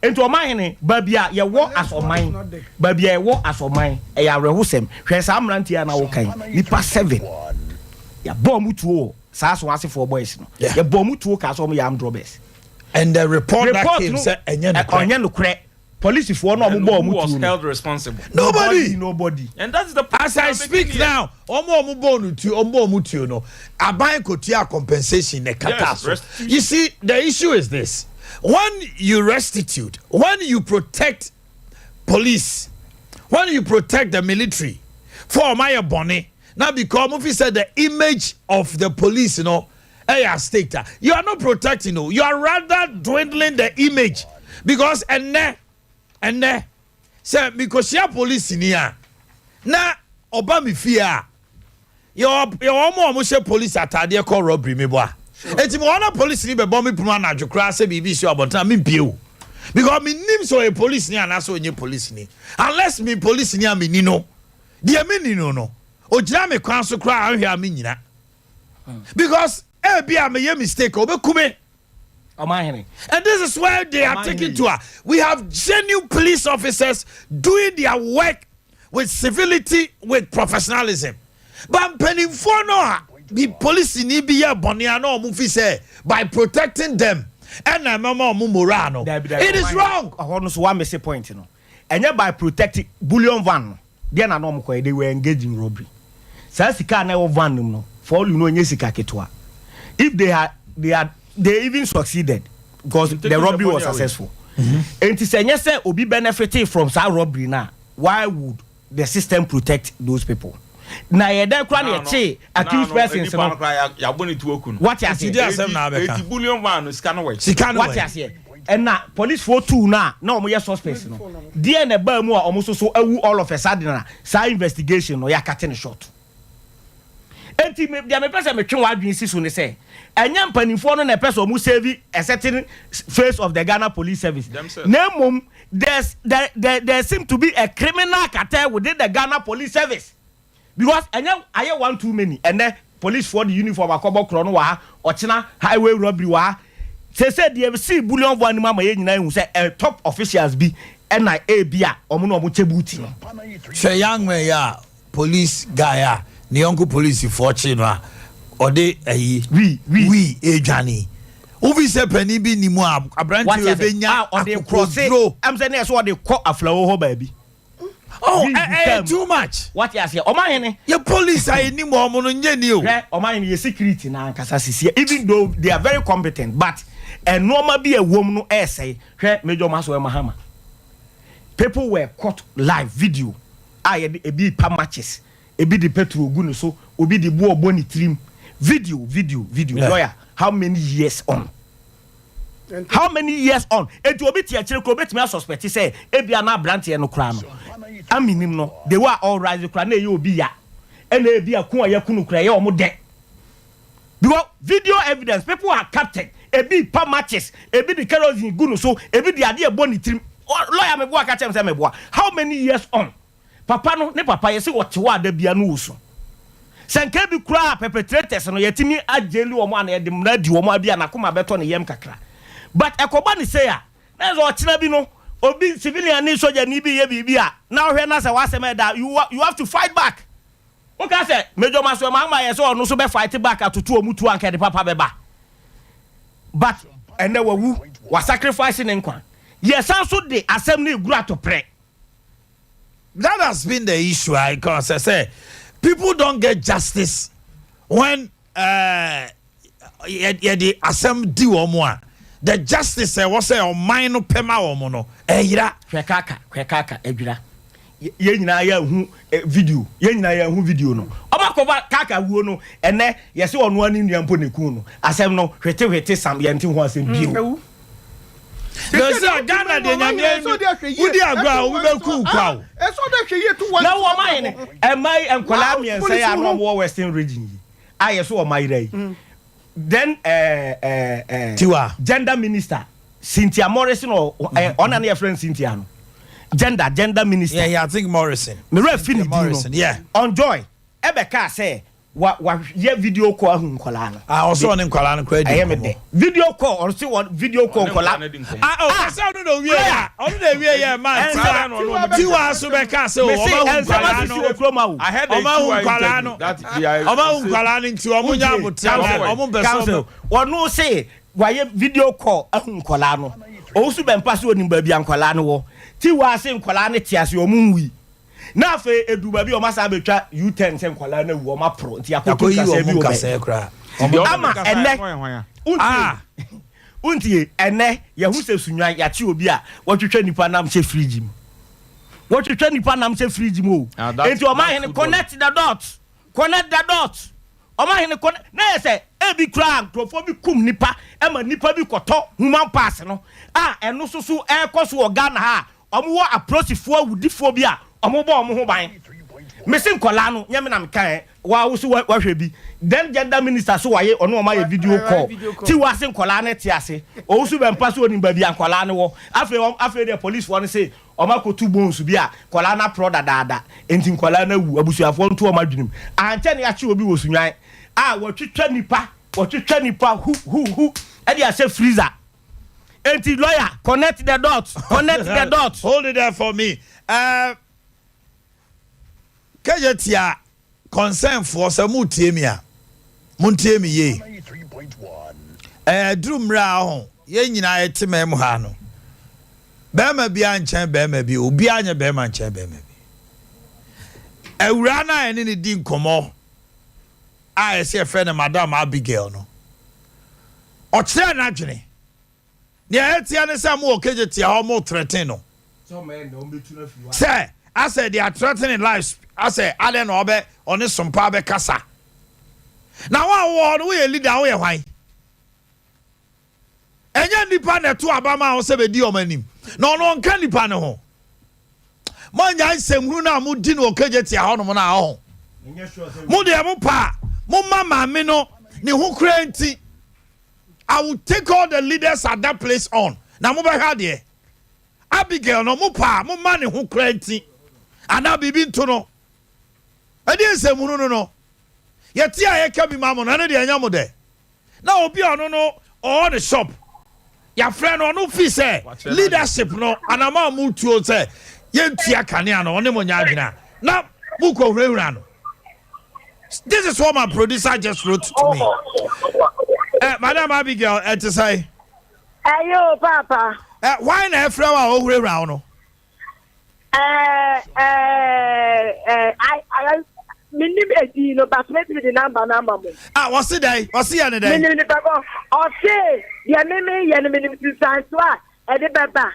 Nti ɔman hene baabi a yɛwɔ as ɔman, baabi a yɛwɔ as ɔman, ɛyɛ awerɛhosɛm. Hwɛ saa mmeranteɛ a na wokan nipa seven yɛbɔ ɔmo tuo wɔ saa so asefoɔ boys no, yɛbɔ ɔmo tuo kaa sɛ ɔmo yɛ armed robbers. And the report that came sɛ ɛnyɛ nokorɛ. Ɔnyɛ nokorɛ. Polisifoɔ no ɔmo bɔ Who ɔmo was tuo no held responsible? Nobody. Nobody. And that's the As I speak now, ɔmo a ɔmo bɔ ɔmo tuo, ɔmo bɔ ɔmo tuo no, aban kotua compensation ne kata Yes, so. restitution. You see, the issue is this: when you restitute, when you protect police, when you protect the military, for ɔmo ayɛ bɔne na because ɔmo fi sɛ the image of the police ɛyɛ at stake ta, you are not protecting o, you are rather dwindling the image because ɛnɛ sɛ mikohyia police ni a na ɔba mi fie a yɛwɔ ɔmo a ɔmo hyɛ police ataadeɛ kɔ robbery mi bɔ a eti mi wɔn na police ni bɛbɔ mi pono anadwo koraa sɛ biribi si abɔnten a mi mpie o because mi nim sɛ ɔyɛ police ni anaasɛ ɔnyɛ police ni unless mi police ni a mi ni no deɛ mi ni no ogyina mi kwan so koraa ahwɛ a mi nyina because ebi a mi yɛ mistake ɔbɛku me. Ɔman hene. And this is where they are taking to her. We have genuine police officers doing their work with civility, with professionalism. But mpanimfoɔ no a bi police ni bi yɛ bɔnne a na ɔmo fi sɛ by protecting them ɛna ɛmɛma ɔmo moral no. It is wrong. Ɔhɔ no so wa miss point no. Ɛnyɛ by protecting bullion van no. Deɛ na na ɔmo kɔ yɛ, they were engaged in robbery. Saa sika a na ɛwɔ van no mu no, for all you know, ɛnyɛ sika ketewa. If they had they even succeeded because taking the robbery the was money away. successful. Nti sɛ ɛnyɛ sɛ obi benefited from saa robbery na, why would the system protect those people? Na ɛyɛ dɛn koraa na yɛkyee accused persons no? Yɛabɔ ne tuo aku no. Wate aseɛ? Nti deɛ asɛm na abɛka. Eti bullion van no sika no wɔ Sika no wɔ Wate aseɛ? Ɛna policefoɔ tuu no a na wɔyɛ suspects no, deɛn na ɛbaa mu a wɔn nso so awu all of a sudden a saa investigation no yɛakate no short? Enti me, deɛ mepɛ sɛ metwe w'adwene si so ne sɛ, ɛnyɛ mpanimfoɔ no na ɛpɛ sɛ wɔn save a certain face of the Ghana Police Service, na mmom there's, there, there, there seem to be a criminal cartel within the Ghana Police Service. Because ɛnyɛ ayɛ one too many, ɛnɛ policefoɔ de uniform akɔbɔ korɔ no wɔ ha, ɔkyena highway robbery wɔ ha. Seesei deɛ ɛsii bullion van no mu ama yɛn nyinaa ahu sɛ eh, top officials bi ɛna ebi a wɔn na wɔn kyɛ booty no. Hwɛ young man yi a Police guy a ne yɔnko polisifoɔ kyee no a ɔde ayi wii redwane yi. Wofi sɛ panin bi nni mu a aberanteɛ wei bɛnya akokoduro. Ɛm sɛ ne yɛ sɛ ɔde kɔ Aflao hɔ baabi. Oh, ɛyɛ too much. Wate aseɛ, ɔmahene. Yɛ police a yɛnim wɔn no nyɛ ni o. Hwɛ, ɔmahene yɛ security no ankasa sisi even though they are very competent but nnoɔma bi a ɛwom no ɛresɛe. Hwɛ Major Maxwell Mahama, people were caught live video. a yɛde ebi repa matches, ebi de petrol gu ne so, obi de boɔ bɔ ne tirim. Video, video, video. Yeah. Lawyer, how many years on? How many years on? Eti obi te akyire koraa obetumi asuspect sɛ ebia na aberanteɛ no koraa no aminim no the way a ɔrise koraa na ɛyɛ obi ya ɛna ebi a ko a yɛko no koraa ɛyɛ wɔn dɛ. Because video evidence people are captured ebi pa matches ebi de kerosene gu no so ebi de adeɛ bɔ ne tirim lawyer meboa ka kyerɛ me sɛ meboa how many years on papa no ne papa yɛse ɔte hɔ a da bia no ɔsu sɛ nka ebi koraa perpetrators no yɛtumi agyeli wɔn ana yɛde mmara di wɔn abi a n'akoma bɛtɔ ne yam kakra but ɛkɔba ne sei a na sɛ ɔkyena bi no obi civilian ne sogyani bi yɛ biribi a na ɔhwɛ na sɛ w'asɛm ɛda you, you have to fight back. Woka sɛ Major Maxwell Mahama yɛ sɛ ɔno nso bɛ fight back atoto ɔmo tuo anka ɛde papa bɛba but ɛnɛ wawu wa sacrifice ne nkwa yɛsan so de asɛm no eguru atoprɛ. That has been the issue I can say sɛ people don't get justice when uh, yɛde asɛm di wɔn a the justice ɛwɔ sɛ ɔman no pɛ ma wɔn no ɛyera. Hwɛ kaka hwɛ kaka adwira yɛn nyinaa yɛ hu eh, video yɛn nyinaa yɛ hu video no ɔmo akɔba kaka wuo no ɛnɛ yɛsɛ ɔno ani nua mpo ne kun no asɛm no hwete hwete sam yɛn ti ho asɛm bio. Mm, Sɛ Ghana deɛ nyame ani wodi agorɔ a obi bɛku wo kwa o. Na wɔn ayɛ ne ɛma yi nkwadaa mmiɛnsa yi a na wɔn wɔ western region yi a yɛ so wɔn ayera yi then ɛɛ ɛɛ ɛɛ Tiwa. gender minister Cynthia Morrison ɔ ɛ ɔna ne yɛ frɛ no Cynthia no gender gender minister. Yeah, yeah, I think Morrison. Mewura fi ne din no Morrison, yeah. on joy ɛbɛ kaa sɛ Wa wa yɛ video call ahu nkɔlaa no. Ah ɔsɛ ɔne nkɔlaa no koraa di nkɔmɔ. Ɛyɛ me dɛ. Video call ɔse wɔ video call nkɔlaa. Ah oh ɔsɛ ɔno na owie yɛ ɔno na ewie yɛ ma tiwa tiwa so bɛ ka sɛ o ɔma hu nkɔlaa no ɔma hu nkɔlaa no ɔma hu nkɔlaa no nti ɔmo nya abotra na ɔmo mpɛ sɛ ɔmo. Ɔno se wayɛ video call ahu nkɔlaa no owusu bɛmpa se onim baabi a nkɔlaa no wɔ tiwa se nkɔlaa no te ase ɔmo nwui. Na afei eduru baabi a wɔasan abɛtwa U-turn sɛ nkwadaa no awu, wɔaporo nti yɛakɔtu Yɛakɔyi nkasɛɛ bi wɔn wɔ nkasɛɛ baabi. koraa. Ama ɛnnɛ, wontie, wontie, ɛnnɛ yɛahu sɛ Sunnwan yɛakye obi a watwitwa nnipa nam hyɛ fridge mu. Wɔtwitwa nnipa nam hyɛ fridge mu o. Ah, that- Enti ɔman hene that food connect the dots, connect the dots. Ɔman hene connect, na yɛ sɛ ebi koraa nkurɔfoɔ bi kum nnipa ma nnipa bi kɔtɔ human parts no a ɛno nso so ɛrekɔ so wɔ Ghana ha a Ɔmo wɔ aprosifoɔ awudifoɔ bi a ɔmo bɔ ɔmo ho ban. Mese nkɔlaa no nyɛ me na meka ɛ, waa wo so wahwɛ bi. Then gender minister so waye ɔne ɔmo ayɛ video call. Ti wa se nkɔlaa no te ase. Owusu Bɛmpa so onim baabi a nkɔlaa no wɔ. Afei ɔm afei deɛ police foɔ no se ɔmo akɔtu bones bi a nkɔlaa no aporɔ dadaada. Enti nkɔlaa no awu. Abusuafoɔ nto ɔmo adwenem. Ankyɛ na yɛakye obi wɔ Sunyani a watwitwa nipa, watwitwa nipa hu hu hu ɛde ahyɛ freezer. Enti lawyer connect the dots connect the dots. Hold it there for me. Uh, kɛyɛ tia concern foɔ sɛ mo tie mi a mo ntie mi yie. Ɛɛ duru mmerɛ a ho yɛn nyinaa yɛte mɛn mu ha no bɛrima bi ankyɛn bɛrima bi obiara nyɛ bɛrima nkyɛn bɛrima bi. Awuraa no a yɛne ne di nkɔmɔ a yɛsɛ yɛfrɛ no Madam Abigail no, ɔkyerɛɛ n'adwene. Nea ɛteɛ ne sɛ mowɔ Kejetia hɔ mo threaten no sɛ Asɛ they are threatening lives asɛ adɛn na ɔbɛ ɔne sompa bɛkasa. Na wo a wowɔ hɔ no woyɛ leader woyɛ hwan? Ɛnyɛ nnipa na ɛto aba maa wo sɛ bɛdi wɔn anim, na ɔno ɔnka nnipa no ho. Moannyae nsɛmhunu no a modi no wɔ Kejetia hɔnom no a, ɔho. Mo deɛ mo pa a, momma maame no ne ho koraa nti. I will take all the leaders at that place on, na mobɛhwɛ adeɛ. Abigail no, mo pa a, momma ne ho koraa nti, anaa biribi nto no. Ɛdeɛ nsɛmhunu no no, yɛte a yɛka bi ma mo no, ɛno deɛ ɛnyɛ mo dɛ. Na obi a ɔno no ɔwɔ ne shop yɛafrɛ no ɔno fii sɛ leadership no anama a motuo sɛ yɛntua kanea no ɔne mo nyɛ adwene a na mokɔ hurahura no. This is what my producer just wrote to me. Eh, Madam Abigail, ɛte sɛn? Ɛyɛ o, Papa. Eh, why na ɛfrɛ wo a ɔhurahura wo no? Ɛɛ ɛɛ I I menim edin no but mɛtumi de number no ama mo. Ah wɔse dɛn? Wɔse yɛ ne dɛn? Menim nipa kɔ ɔse deɛ me meyɛ no menim nsunsuansoɔ a ɛde bɛba.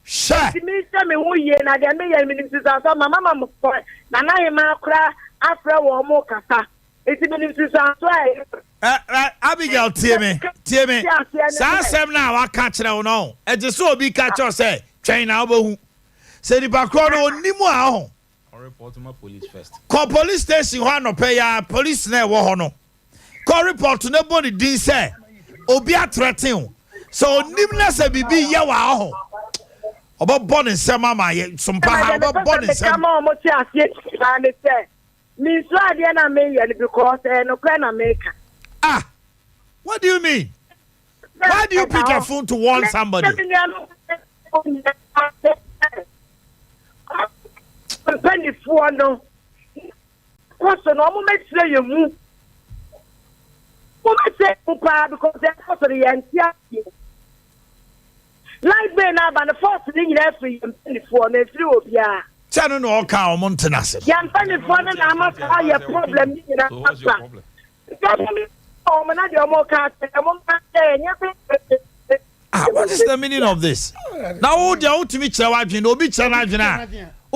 Hyɛ! Nti menhyɛ me ho yie na deɛ meyɛ no menim nsunsuansoɔ ma mama mo kɔ Nana Hemaa koraa afrɛ wɔn mo kasa nti menim nsunsuansoɔ a ɛde bɛba. Ɛ ɛ Abigail tie me tie me saa asɛm no a waka kyerɛ wo no ɛte sɛ obi ka kyerɛ sɛ twɛn na wobɛhu sɛ nipa korɔ no ɔnim a ɔho kɔ police station hɔ anɔpɛ yi a police na ɛwɔ hɔ no kɔ report no bɔ ne din sɛ obi atrɛten wo sɛ ɔnim na sɛ biribi yɛ wɔ ɔho ɔbɛbɔ ne nsɛm ama yɛ sompa ha ɔbɛbɔ ne nsɛm. Mensuro adeɛ no a meyɛ no because ɛyɛ nokorɛ na meka. Ah! What do you mean? Why do you pick a phone to warn somebody? Mpanimfoɔ no kɔ so na wɔn mɛkyerɛ yɛn mu. Wɔn mɛkyerɛ yɛn mu paa because ɛkɔ so no yɛn ti aseɛ. Light bill no aba no force no nyinaa firi yɛn mpaninfoɔ no ɛmfiri obiara. Sɛ ɛno na ɔka a ɔmo nte n'ase no. Yɛn mpaninfoɔ no na ama saa yɛ problem no nyinaa aba. Nti ɔmo mmisa wɔn na deɛ ɔmo ka akyerɛ ɔmo nka nkyerɛ yɛn nyɛ sɛ. Ah what is the meaning of this? Na wo deɛ wotumi kyerɛ w'adwene na obi kyerɛ n'adwene a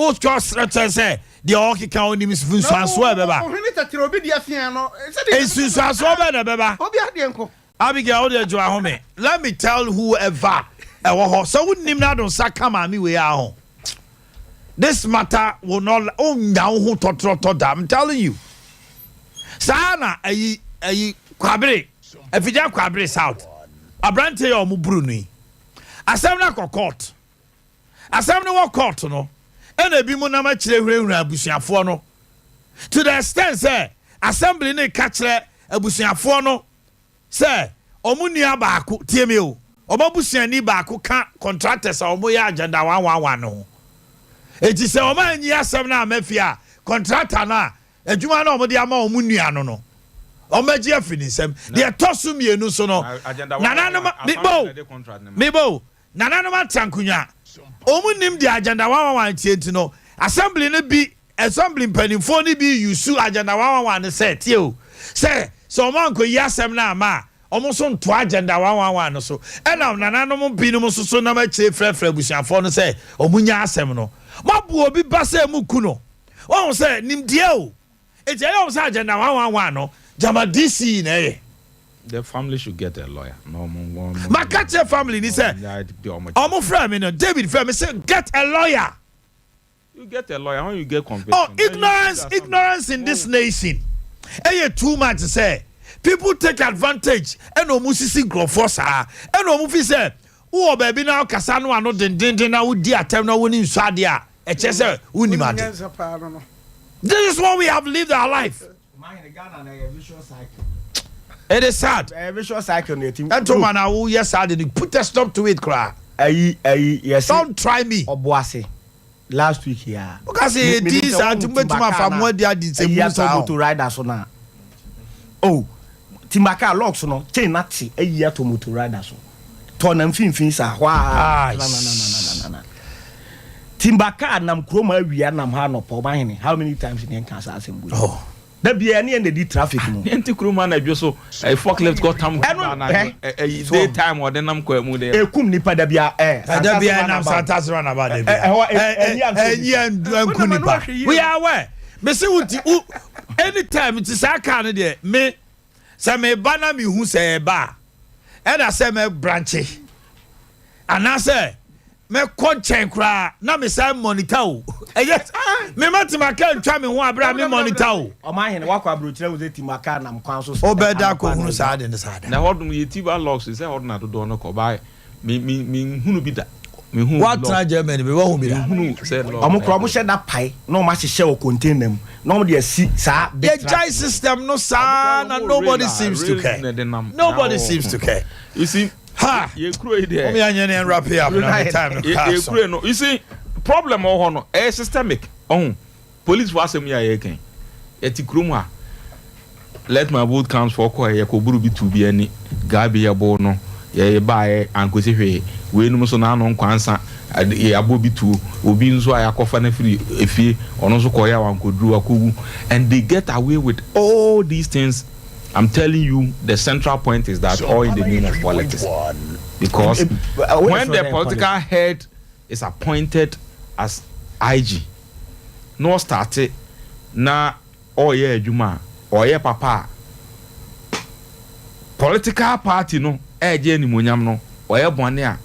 wotwa ɔsrɛ kyerɛ sɛ deɛ ɔkeka onim nsuansoɔ a ɛbɛba. Nsunsuansoɔ bɛn na ɛbɛba? Abigail wo deɛ gye w'ahome let me tell whoever ɛwɔ hɔ sɛ wonim na ado nsa ka maame wei ara ho this matter will not wonnya wo ho tɔtrɔtɔ da I'm telling you saa na ayi ayi kwabere afigya kwabere south aberanteɛ yɛ ɔmo buru no yi asɛm no akɔ court asɛm no wɔ court no ɛna ebi mu nam akyire hurahura abusuafoɔ no to the extent sɛ assembly ne ka kyerɛ abusuafoɔ no sɛ wɔn nua baako, tie me o, wɔn abusuani baako ka contractors a wɔyɛ Agenda 111 no ho. Enti sɛ wɔn anyi asɛm no amma fie a, contractor no a adwuma no a wɔde ama wɔn nua no no, wɔbɛgye afiri ne nsam. Deɛ ɛtɔ so mmienu nso no, nananom, mebɔ o, mebɔ o, nananom atra nkonnwa, wɔn nnim deɛ Agenda 111 tie nti no, assembly no bi Assembly mpanimfoɔ no bi use Agenda 111 no sɛ, tie o, sɛ sɛ wɔn ankɔyi asɛm no amma a, wɔn nso ntoa Agenda 111 no so. Ɛna nananom binom nso so nam akyire frɛfrɛ abusuafoɔ no sɛ wɔn nya asɛm no. Moabu obi ba sɛ moku no. Woahu sɛ, nimdeɛ o. Enti ɛyɛ wɔn sɛ Agenda 111 no, gyama DC na ɛyɛ. The family should get a lawyer. Na wɔn wɔn. Maka kyerɛ family ni sɛ, wɔn frɛ me no, David frɛ me sɛ get a lawyer. You get a lawyer when you get conviction. Oh ignorance ignorance in this nation ɛyɛ too much sɛ people take advantage ɛna ɔmo sisi nkurɔfoɔ saa ɛna ɔmo fi sɛ wowɔ baabi na ɔkasa no ano dendenden na wodi atɛm na woni nsɔ adeɛ a ɛkyɛ sɛ wonim ade. This is what we have lived our life. It is sad. Ɛyɛ vicious cycle na ɛtim. Ɛnto ma na woyɛ saa de no put a stop to it koraa. Ayi ayi yɛse. Don't try me. Ɔboase last week ya. Woka sɛ yɛ din saa nti mobɛtumi afa mo adi adi nsɛmhunu saa o. Ayi atɔ moto rider so na oh timbaka locks no chain na te ayi atɔ moto rider so tɔ na mfimfini saa hɔ a nananananana timba car nam kurom awia nam ha anɔpa ɔbahene how many times ne nka saa asɛm wei. Oh. Da biara ɛne yɛn na ɛdi traffic mu. Yɛn ti kurom anadwo so ɛyɛ forklift kɔ tam Ɛno anadwo ɛ ɛyi so day time ɔde nam kwan mu de. Ekum nipa da biara ɛ. Da biara ɛnam Santase runabout da biara. Ɛhɔ ɛyi anto Ɛyi anku nipa. We are aware. Mese wo ti wo anytime ti saa car no deɛ me sɛ me ba na me hu sɛ ɛba a ɛna sɛ mɛ branche anaasɛ mɛkɔ nkyɛn koraa na me san monitor o ɛyɛ me ma te ma car ntwa me ho abere a me monitor o. Ɔman hene wakɔ aburokyerɛ wo sɛ ti ma car nam kwan so Wobɛda akɔ hunu saa ade no saa da. Na ɛhɔ nom yɛ ti ba locks sɛ ɛhɔ na dodoɔ no kɔ ba me me me nhunu bi da me hu Woatena Germany bi wahu bi da. Me nhunu sɛ lock Ɔmo koraa ɔmo hyɛ da pae na ɔmo ahyehyɛ wɔ container mu na ɔmo de asi saa big truck Yɛgyae no. system no saa na nobody seems to care nobody seems to care. You see Ha! Yɛ kuro yi deɛ. Mo yɛ nyɛ ne wrap it up na me time no Yɛ kaa yɛ so. kuro no you see problem wɔ hɔ no ɛyɛ systemic ɔho police fo asɛm yi a yɛreka yi yɛte kurom ha let my vote count for kɔ yɛ kɔ buru bi tu bi ani gabi yɛ bo no yɛ ba yɛ ankosi hwee wei nom so n'ano nkwansa yɛ abɔ bi tuo obi nso a yɛakɔfa no afiri efie ɔno nso kɔ yɛ a wankoduru wakɔwu and they get away with all these things. I'm telling you, the central point is that all in the name of politics. Because when the political head is appointed as IG, no start na ɔyɛ adwuma a ɔyɛ papa a political party no ɛgye animonyam no ɔyɛ bɔne a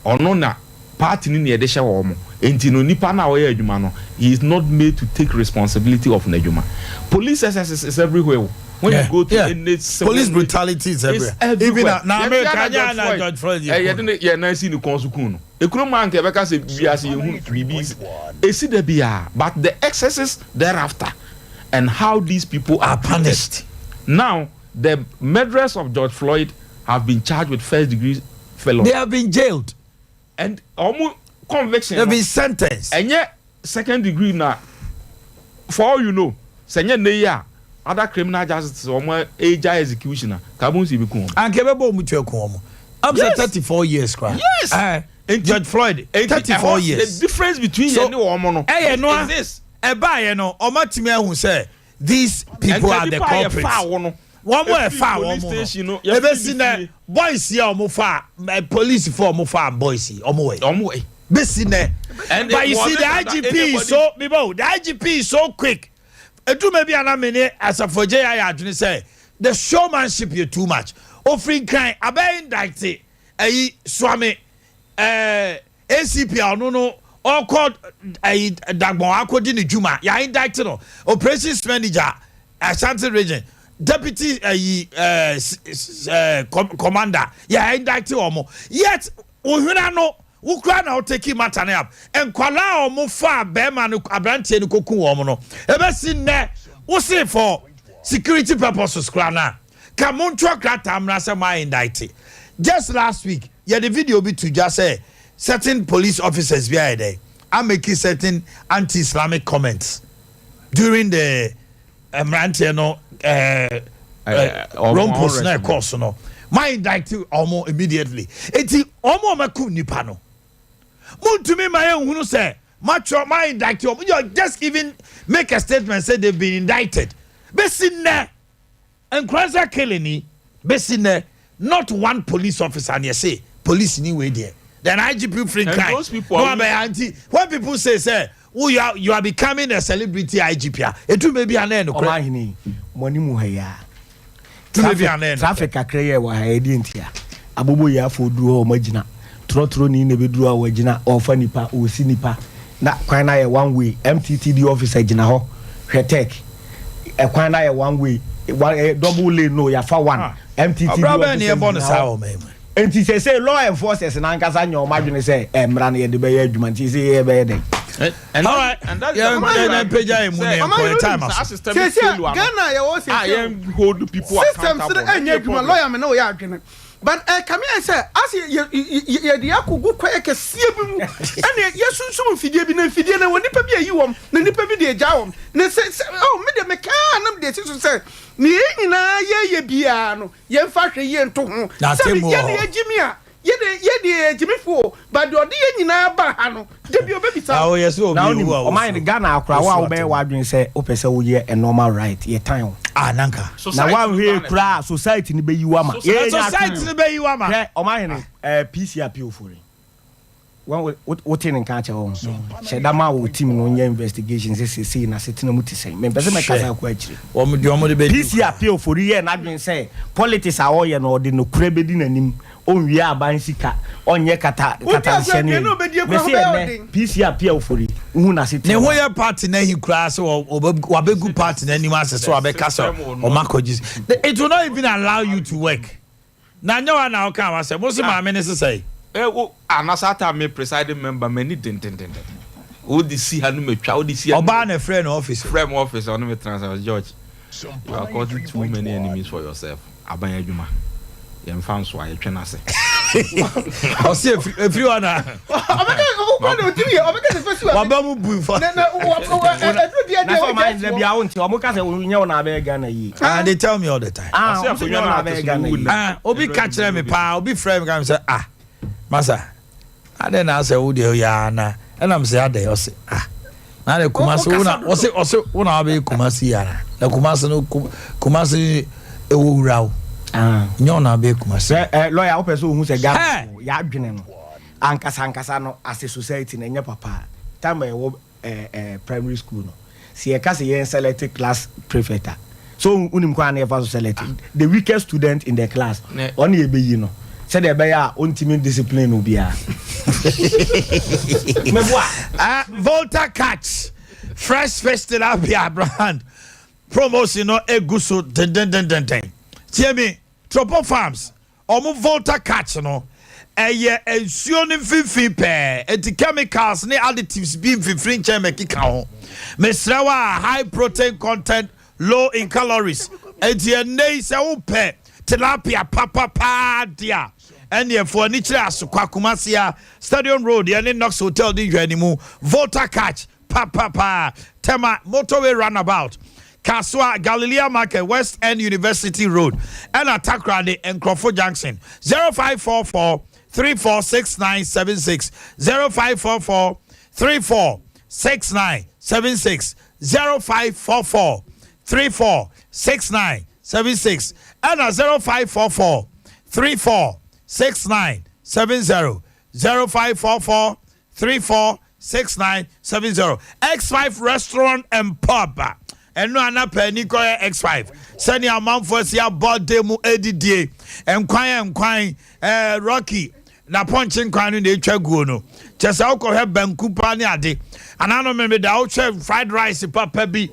ɔno na Party no na yɛde hyɛ wɔn nti no nipa no a ɔyɛ adwuma no he is not made to take responsibility of n'adwuma. Police excesses is everywhere o. When you go to any civil Police brutality is it's everywhere. Even everywhere. na na Yɛte America ara nyɛ George na Floyd George Floyd ɛ yɛ yɛde kun. ne yɛn nan si ne kɔn so kun no. Ekurom a nka yɛbɛka sɛ wiase yɛhu biribi esi da biara but the excesses thereafter and how these people are Are punished. Now the murderers of George Floyd have been charged with first degree felony. They have been jailed. And ɔmo conviction They have no been sentenced. ɛnyɛ second degree na for all you know sɛ ɛnyɛ nnɛ yi a other criminal justice ɔmo egya execution a ka abo nsi ebi kun wɔn. Anka ɛbɛbɔ ɔmo tu ɛkun wɔn. I'm sɛ Yes. 34 years koraa. Yes. Eh, Enti- George Floyd Enti 34 ɛhɔ years. the difference between So yɛn ne wɔn no ɛyɛ no a is this. ɛbaayɛ no ɔmo atumi ahu sɛ these people Ɛnka are the nipa a yɛfaa culprits. wo no Wɔn mo efiri ɛfa wɔn police mo station no no yɛfiri ebesi ne nɛ fie. boys yi a wɔn fa ɛ police fo a wɔn fa boys yi wɔn wɔ yi. Wɔn wɔ yi. Besi nɛ And but it you see wasn't the that IGP is anybody so mibo the IGP is so quick eduma bi ana mi ne asafo gye ayɛ adwene sɛ the showmanship yɛ too much ofiri nkran abɛɛ indict ɛyi suame ɛɛ ACP a ɔno no ɔkɔ ɛyi dagbɔn akɔdi ne dwuma yɛ indict no operations manager Ashanti region deputy ɛyi ɛɛ ɛɛ commander yɛ indict wɔn yet ohwena no wokura na woteki matter no up nkwalaa a wɔn fa bɛrima no aberanteɛ no koku wɔn no ebesi nnɛ wosi for security purposes kura na ka mo ntwerɛ krataa mmra sɛ mo ayɛ indict just last week yɛde video bi to dwa sɛ certain police officers bi ayɛ dɛ ameki certain anti-islamic comments during the mmeranteɛ no ɛɛ rompos na ɛkɔɔ so no ma indict wɔn immediately eti wɔn a wɔakum nipa no montumi ma yɛn hunu sɛ matwerɛ ma indict wɔn you just even make a statement say they been indicted besi nnɛ Nkoranza killing yi besi nnɛ not one police officer na yɛse police ni wei deɛ then IGP firi And Nkran those people na are wabɛyɛ nti when people say sɛ wo you are you are becoming a celebrity IGP a etu baabi a na ɛyɛ nokorɛ. Ɔman hene yi, mo anim ha yi ara. Tumi bi a na ɛyɛ nokorɛ. Traffic kakra yi a ɛwɔ ha yi, ɛdeɛn ntia? Aboboyafoɔ duru hɔ a wɔagyina, trɔtrɔni na ɛbɛduru hɔ a wagyina, ɔrefa nipa, ɔresi nipa, na kwan no ayɛ one way, MTTD officer gyina hɔ, hwɛ tech, ɛkwan no ayɛ one way, one, eh, double lane no, yɛafa one, Ah, MTTD ɔbra bɛn ne officer yɛbɔ no gyina saa hɔ. wɔ ɔman yi mu? Nti sɛsɛ law enforcers no ankasa nyɛ wɔn adwene sɛ eh, mmara no yɛde bɛyɛ adwuma, nti sɛ yɛbɛyɛ dɛn? And All right, and that's the yɛn problem. yɛn mpagya yɛn mu na yɛn kɔ yɛn time aso. Systemic Seesei a, failure no Ghana a yɛwɔ a seesei yɛn hold people systems accountable no no ɛnyɛ yɛ adwuma problem. lawyer me ne wo yɛ adwene but ɛkame ayɛ sɛ ase yɛ yɛ yɛde akɔgu kwaeɛ kɛseɛ bi mu ɛne yɛsunsum mfidie bi na mfidie no wɔ nipa bi ayi wɔm na nipa bi de agya wɔm na sɛ sɛ oh me deɛ mekaa na mede asi so sɛ nea yɛn nyinaa yɛyɛ biara no yɛmfa ahwɛ yie nto ho Na sɛ atemmuo wɔ yɛne hɔ. yɛgye mi a. Yɛ de yɛ deɛ yɛyɛ gyimifo o, but deɛ ɔde yɛn nyinaa baa ha no, da bi ɔbɛbisa wo. Na wonim, ɔman no, Ghana akora, wo a wobɛyɛ w'adwene sɛ wopɛ sɛ woyɛ nnoɔma right, yɛtan wo. Ah, nanka. Na woanhwɛ yie koraa a, society no bɛyi wo ama. Yɛn society no bɛyi wo ama. Hwɛ, ɔman hene, eh, PC Appiah Ofori. Wɔn wo wote ne nka akyɛ wɔn. Hyɛ da ma wo team no nyɛ investigation sɛ seesei n'asetena mu te sɛn. Mempɛ sɛ mɛkasa akɔ akyire. Wɔn deɛ wɔn de bɛdi PC Appiah Ofori yɛɛ n'adwene sɛ politics a ɔreyɛ no ɔde nokorɛ bɛdi n'anim, ɔnwia aban sika, ɔnyɛ kata Wodi kata agorɔ nhyɛ ne aduane a ayi. ɔbɛdie koraa Mese ho bɛyɛ wo ɛnnɛ den. PC Appiah Ofori wohu n'asetena Ne mu ho a. yɛ party no ahi koraa sɛ wabɛgu party no anim ase sɛ wabɛka sɛ ɔma kɔgye. It will not even allow you to work. Na nyɛ wa na woka wasɛ mo se maame ne sesɛe. Eh wo ah na saa time me presiding member m'ani dendendenden wo de si ha no matwa wo de si ha no Ɔbaa na ɛfrɛɛ no office o. Frɛ me office ɔne me tena sɛ George you are causing too many enemies for yourself aban adwuma yɛnfa nsoa yɛtwe no ase. Ɔse efiri efiri hɔ na. Ɔbɛka wokura de otiri yɛ ɔbɛka sɛ fɛsi wa. Waba mu bu nfa. Na na ɛduru deɛ Na deɛ sɛ ɔman wogya hene bia wonte ɔmo ka sɛ nyɛ wo na abɛyɛ Ghana yie. Ah they tell me all the time. Ah ɔmo sɛ nyɛ wo na abɛyɛ Ghana yie. Ah obi ka kyerɛ me paa obi frɛ me ka me sɛ ah masa adɛn na asɛ wo deɛ ɔyɛ a na ɛna me sɛ adɛn ɔse ah na adɛn Kumasi wo na ɔse ɔse wo na wabɛyɛ Kumasi yi ana na Kumasi no Kumasi ɛwɔ wura o nyɛ wo na wabɛyɛ Kumasi. Sɛ ɛ lɔya wopɛ sɛ ohu sɛ Ghana yɛadwene no ankasa ankasa no as a society no ɛnyɛ papa time a yɛwɔ eh, eh, primary school no sɛ yɛka sɛ yɛn select class prefect a so wonim kwan a na yɛfa so select the weakest student in the class ɔne yɛbɛyi no sɛdeɛ ɛbɛyɛ a ɔntumi discipline obiara. Meboa. Uh, Volta Catch Fresh Fish Tilapia brand promotion no egu so dendendendenden. Tie me, Tropo Farms Wɔn Volta catch no, ɛyɛ nsuo no mfimfini pɛɛ, enti chemicals ne additives bi mfifiri nkyɛn mmɛkeka ho. Mesrɛ wo a, high protein content, low in calories. Enti ɛnnɛ yi sɛ wopɛ tilapia papa paa de a, ɛnneɛ fa w'ani kyerɛ Asokwa, Kumasi a, Stadium Road, yɛne Knox Hotel di nhwɛanimu. Volta catch. Papapaa, Tema Motorway Runabout, Kasoa, Galilea Market, West End University Road, ɛna Takoradi, Nkrɔfo Junction. 0544 346976, 0544 346976, 0544 346976, ɛna 0544 346970, 0544 346970 X5 Restaurant and Pub ɛno a na paani kɔyɛ X5 sɛnea amanfoɔ asi abɔ de mu adidie nkwan nkwan ɛɛ Rocky na pɔnkye nkwan no na etwa guo no kyɛ sɛ wokɔhwɛ banku paa ne ade anaa no memeda wohwɛ fried rice papa bi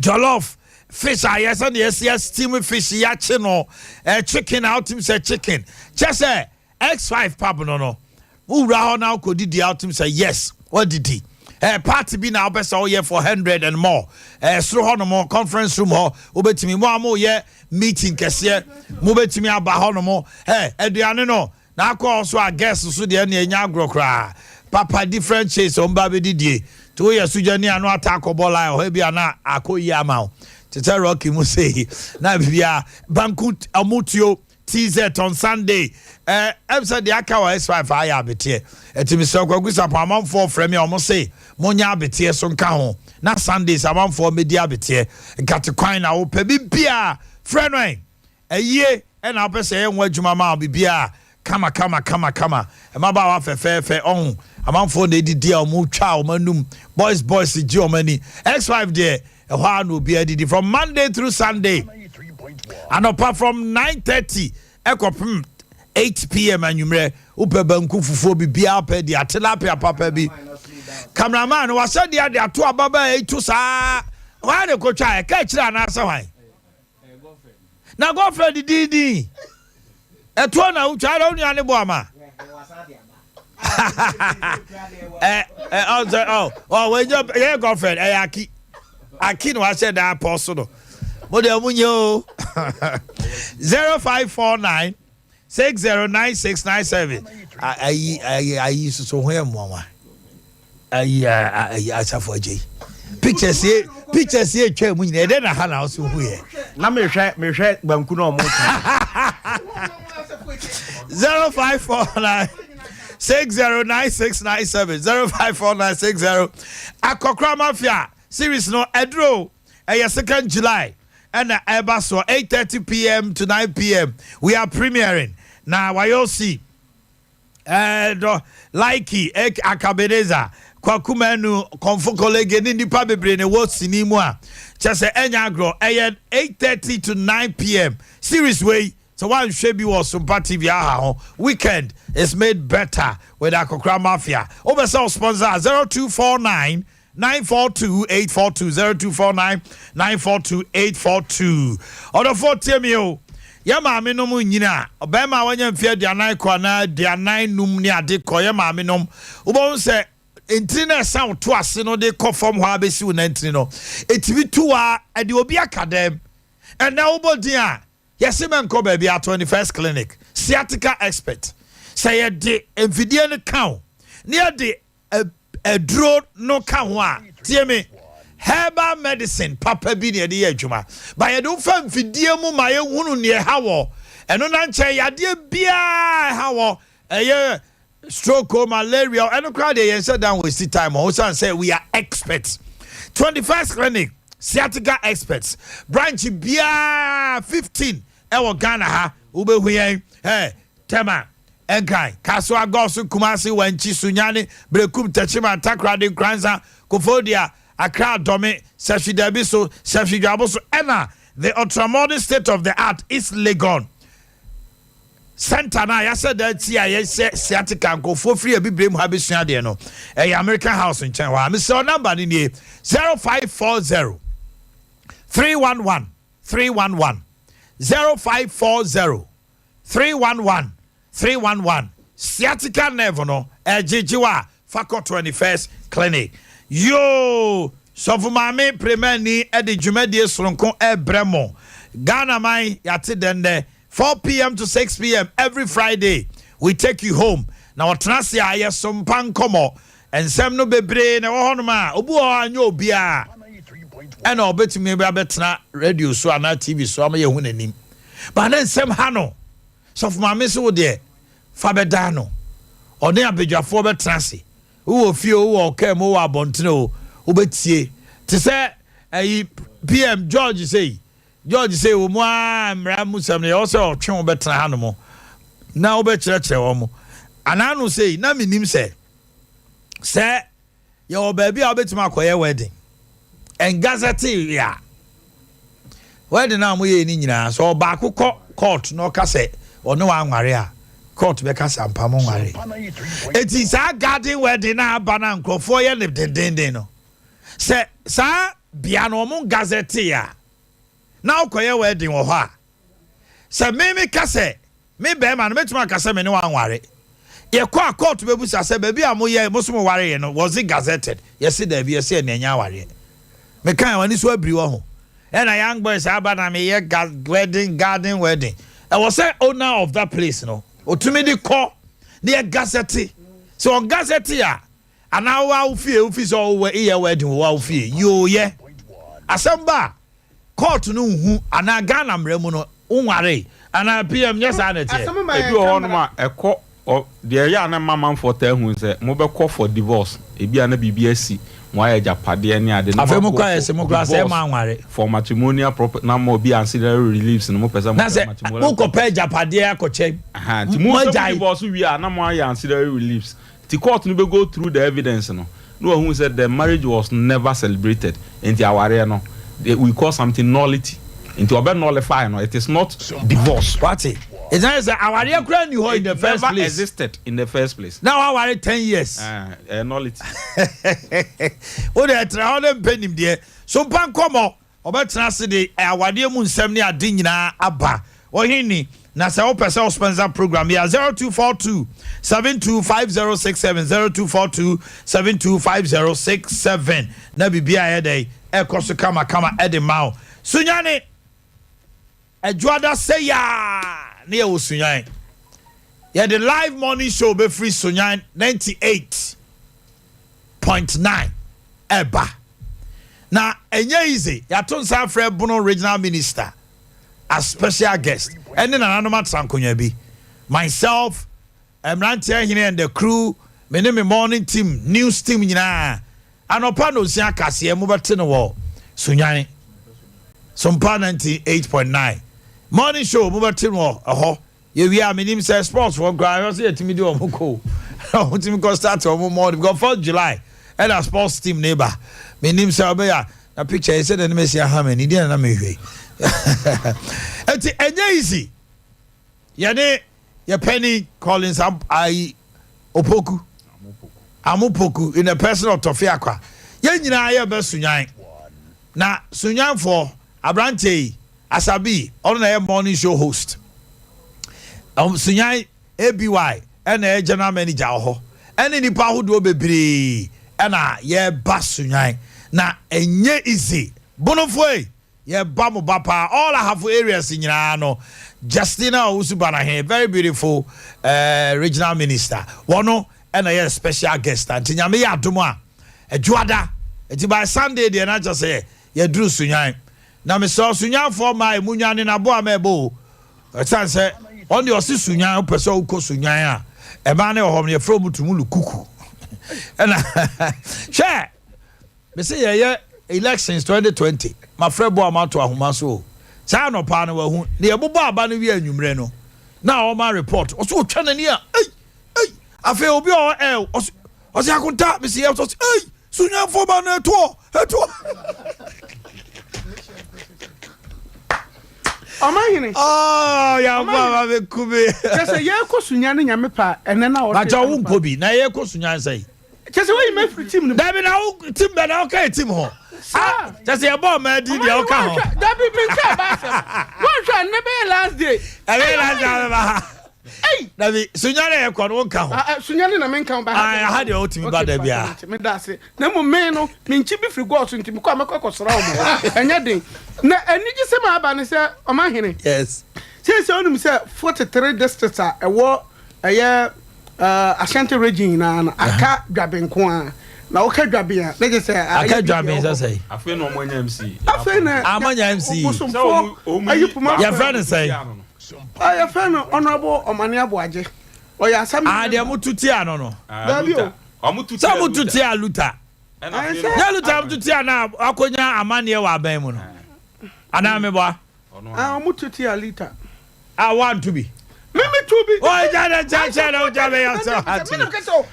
jollof fish a yɛ sɛnea yɛsi steam fish yɛakye no eh, chicken a wotim sɛ chicken kyɛ sɛ X5 pub no no, wo wura hɔ na wokɔ didi a wotumi sɛ yes, wadidi. Eh, party bi na wopɛ sɛ woyɛ for 100 and more. Eh, soro hɔ nom, conference room hɔ, wobɛtumi, mo a moyɛ meeting kɛseɛ, mobɛtumi aba hɔ nom. Eh, aduane no, na akɔ hɔ so a guest so deɛ ne ɛnya agorɔ koraa. Papa different shades wɔn ba bɛdidie. Nti woyɛ sogyani a na wata akɔbɔ line hɔ ebi a na akɔ yie ama wo. Te sɛ Rocky mu sei, na biribiara, banku, ɔmo tuo, TZ on Sunday eh, ɛm sɛ deɛ aka wɔ S5 ayɛ abeteɛ. Ɛti mesrɛ Kwaku Sapon amanfoɔ frɛ me a wɔn se monyɛ abeteɛ so nka ho na Sundays amanfoɔ mmɛdi abeteɛ. Nkate kwan na wopɛ biribiara frɛ no ɛ. Ayie ɛna wopɛ sɛ ɛyɛ ho adwuma ma wo biribiara kama kama kama kama. Mmabaawa fɛfɛɛfɛ ɔho amanfoɔ na ɛdidi a wɔn twa wɔn anum boys boys gye wɔn ani. X5 deɛ Ɛhɔ ara na obiara didi from Monday through Sunday anɔpa from 9:30 ɛkɔpem 8 pm anwummerɛ. Wopɛ banku fufuo biribiara pɛ di a tilapia papa bi. Cameraman no wahyɛ deɛ de ato ababaa yi to saa. Hwan na ɛkɔtwa ɛka akyire anaasɛ hwan? Na Godfred didin ɛtoɔ na wotwa ara wo nua ne bɔ ama. Ɛ ɛ ɔsɛ ɔ ɔ wɔnyɛ yɛ Godfred ɛyɛ aki aki na wahyɛ da apɔ so no mo deɛ mo nyɛ o 0549 609697 ayi ayi ayi soso ho yɛ mmoawa. Ayi ayi asafo agye yi pictures yɛ pictures yɛ atwa mu nyina ɛdɛ na ha na ɔso hu yɛ. Na mehwɛ mehwɛ banku na ɔmo ka. 0549 609697 054960 Akɔkora Mafia series no ɛduro ɛyɛ 2nd July ɛna ɛba soɔ, 8:30 p.m. to 9 p.m. We are premiering na wayɔsi ɛdɔ Likee ek Akabenezer Kwaku Manu Kɔnfo Kolege ne nipa bebree na ɛwɔ sini mu a kyɛ sɛ ɛnya agorɔ. Ɛyɛ 8:30 to 9 p.m. Series wei sɛ woanhwɛ bi wɔ Sompa TV aha ho. Weekend is made better with Akokora Mafia. Wobɛ sɛ wo sponsor, 0249 942 842, 0249 942 842. Ɔdɔfoɔ, tie mi o. Yɛ maame nom nyina, ɔbɛrima a wanya mfe 40 kɔ anaa 45 ne ade kɔ, yɛ maame nom, wobɛhu sɛ ntini no ɛsan wo to ase no de kɔ fam hɔ abɛsi wo nantini no, ɛtumi tu a ɛde obi aka dɛm. Ɛnɛ wobɔ din a yɛse mɛnkɔ baabi a, 21st Clinic sciatica expert. Sɛ yɛde mfidie no ka wo ne yɛde aduro no ka ho a, tie me, herbal medicine papa bi ne yɛde yɛ adwuma ba yɛde wofa mfidie mu ma yɛhunu neɛ ɛha wɔ ɛno na nkyɛn yadeɛ biara ɛha wɔ, ɛyɛ stroke o, malaria o, ɛno koraa deɛ yɛn nhyɛ down waste time o, san sɛ we are experts. 21st Clinic sciatica experts, branch biara 15 ɛwɔ Ghana ha. Wobɛhu yɛn ɛ Tema, Nkran, Kasoa, Goaso, Kumase, Wankyi, Sunyani, Berekum, Techiman, Takoradi, Nkranza, Koforidua, Accra, Dome, Sefwi Dabi so, Sefwi Dwabo so, ɛna the ultramodern state of the art East Legon center na yɛasɛ da ti a yɛhyɛ sciatica nkurɔfoɔ firi abibire mu ha bɛsua adeɛ no, ɛyɛ American House nkyɛn hɔ a. Mesɛ number no nie: 0540 311 311, 0540 311 311. Sciatica nerve no ɛgyegye a, fa kɔ 21st Clinic. Yoo, Sɔfo Maame Premani ɛde dwumadie soronko ɛbrɛ mo. Ghana man yɛate dɛndɛ, 4 p.m. to 6 p.m. every Friday, we take you home na ɔtena ase a yɛ sompa nkɔmɔ. Nsɛm no bebree na ɛwɔ hɔnom a obi wɔ hɔ a nyɛ obiara ɛna ɔbɛtumi bi abɛtena radio so anaa TV so ama yɛhu n'anim ba ne nsɛm ha no. Sɔfo Maame so wo deɛ fa bɛda no, ɔne abadwafoɔ bɛtena ase. Wowɔ fie o, wowɔ ɔkaa mu, wowɔ abɔntene o, wobɛtie te sɛ ɛyi PM George sei, George sei wɔ mu a mmara mu sɛm no yɛwɔ sɛ ɔtwe wo bɛtena ha no mu na wobɛkyerɛkyerɛ wɔ mo anaa no sei. Na menim sɛ yɛwɔ baabi a wobɛtumi akɔyɛ wedding ɛngazette a wedding a moyɛ ni nyinaa sɛ ɔbaako kɔ court na ɔka sɛ ɔne wanware a, court bɛka sɛ ampa mo nware. Eti saa garden wedding na aba na nkurɔfoɔ yɛ ne dendenden no, sɛ saa bea no ɔmo gazette a na wokɔyɛ wedding wɔ hɔ a, sɛ meme ka sɛ me bɛrima no mɛtumi aka sɛ me ne wanware, yɛkɔ a court bɛbusa sɛ baabi a moyɛ mo so mo wareɛ no, was it gazetted? Yɛse daabi. Yɛse ɛne ɛnyɛ awareɛ. Meka w'ani so abiri wɔ ho. Ɛna young boys aba na meyɛ wedding, garden wedding, ɛwɔ sɛ owner of that place no otumi de kɔ ne yɛ gazette. Sɛ ɔgazette a, anaa wo awo fie wofi sɛ ɔwɔ iyɛ wedding wɔ awo fie yoo, yɛ asɛm ba a court no nhu anaa Ghana mmerɛ mu no nware anaa PM nyɛ saa na ɛteɛ. Ebi wɔ hɔnom a ɛkɔ deɛ ɛyɛ a na mma amanfoɔ taa hu sɛ mobɛkɔ for divorce, ebi a na biribi asi, mo ayɛ agyapadeɛ ne ade na Afei mo kɔ ayɛ sɛ mo kora sɛ ɛma anware. For matrimonial property na mo obi ancillary reliefs no mo pɛ sɛ mo na sɛ mo kɔ pɛ agyapadeɛ akɔkyɛ. Nti mo sɛ mo divorce wie a na mo ayɛ ancillary reliefs, nti court no bɛ go through the evidence no na wahu sɛ the marriage was never celebrated, nti awareɛ no we call something nullity, nti ɔbɛ nullify no. It is not divorce. Wate, ɛsan sɛ awareɛ kora ni hɔ in the first never place. Existed in the first place. Na waware 10 years. Nullity. O de ɛtena hɔ ne mpɛ nimdeɛ so mpa nkɔmɔ ɔbɛtena ase de awadeɛ mu nsɛm ne ade nyinaa aba ɔhene. Na sɛ wopɛ sɛ wo sponsor program yɛ 0242 725067, 0242 725067, na biribiaa yɛ dɛn ɛkɔ so kamakama ɛde ma wo. Sunyane Adwoada sɛ yaa ne yɛwɔ Sunyan, yɛde live morning show bɛfiri Sunyan 98.9 ɛba na ɛnyɛ easy. Yɛato nsa afrɛ Bono Regional Minister as special guest ɛne nananom atena nkonnwa bi. Myself, Mmeranteɛ Hene and the crew, me ne me morning team, news team nyinaa, anɔpa nonsia kaseɛ mobɛte no wɔ Sunyani. Sompa 98.9 morning show mobɛte no wɔ ɛhɔ. Yɛwie a menim sɛ sports foɔ koraa ɛhwɛ sɛ yɛtumi de wɔn kɔ o. Wɔn tumi kɔ start wɔn morning because 4th July ɛna sports team ne ba. Menim sɛ ɔbɛyɛ a na picture yi sɛdeɛ ne mɛsi aha m'ani deɛ na na mehwɛ yi. Ɛti ɛnyɛ easy. Yɛne yɛ panin Collins ayi Opoku Amopoku in the person of Tɔfe Akwa. Yɛn nyinaa yɛbɛ Sunyan. Na Sunyanfoɔ aberanteɛ yi Asabi ɔno na ɛyɛ morning show host. Um, Sunyan ABY ɛna ɛyɛ general manager wɔ hɔ. Ɛne nipa ahodoɔ bebree ɛna yɛba Sunyan. Na ɛnyɛ easy. Bonofoɔ yi Yɛba mo ba paa all ahafo areas nyinaa no Justina Owusu Banahe very beautiful eh, regional minister wɔno ɛna yɛ special guest nti nyame yɛ adom a adwoada nti by Sunday deɛ na kyɛ sɛ yɛduru Sunyan na mesrɛ Sunyanfoɔ mmaa emu nwane na aboa ma ɛbɔ o ɛsiane sɛ ɔno deɛ ɔse Sunyan wopɛ sɛ wokɔ Sunyan a ɛmaa ne wɔ hɔ no yɛfrɛ mu tumulu kuku ɛna hwɛ Mese yɛyɛ elections 2020 mafrɛ boa ma ato ahoma so o saa anɔpaa no wahu na yɛbobɔ aba no wie anwummerɛ no na ɔma report ɔso ɔtwa n'ani a ei ei afei obi a ɔwɔ ɛ ɔso ɔse akonta mese yɛ ɔse ei sunyanfoɔ ba no ɛtoɔ ɛtoɔ Ɔmanhene. Oh, yɛabɔ aba bɛku me. Kyɛ sɛ yɛrekɔ sunya no nyame pa ɛnɛ na ɔte. Bàtà wo nkɔ bi na yɛrekɔ sunya nsɛn. Kyɛ sɛ woyi me firi team no mu. Dabi na wo team bɛ na woka yɛ team ho. Saa. Kyɛ sɛ yɛbɔ ɔma adi deɛ woka ho. Dabi menka ɛba asɛm. Woanhwɛ a nnɛ bɛyɛ last day. Ɛbɛyɛ last day abɛba ha. Dabi sunya na yɛkɔ no wonka ho. Sunya ne na menka ho ba ha. Aha deɛ wotumi ba da biara. Meda ase. Na mmom me no menkyi bi firi gɔɔ so nti mekɔ a mɛkɔ akɔsra wɔn hɔ. Ɛnyɛ den. Na anigyesɛm a aba ne sɛ ɔmanhene. Yes. Seesei wonim sɛ 43 districts a ɛwɔ ɛyɛ Ashanti region nyinaa no aka Dwaben nko ara. Na woka Dwaben a, na kyerɛ sɛ aka Dwaben sɛ sɛ. Afei na wɔn anya MC. Afei na ama nya MC. Bosomfoɔ ayi poma. Yɛfrɛ no sɛn? Yɛfrɛ no Honourable Ɔmane Aboagye. Ɔyɛ assembly. Ah, deɛ mo tu tia no no. Dabi o. Sɛ mo tu tia Luther. Nyɛ Luther mo tu tia na akonya amanneɛ wɔ aban mu no. Anaa meboa? Ah, wɔn tu tia Luther. A wanto bi. Me me tu bi. O gya na gya kyɛ na gya bɛ yɛ sɛ ha ti.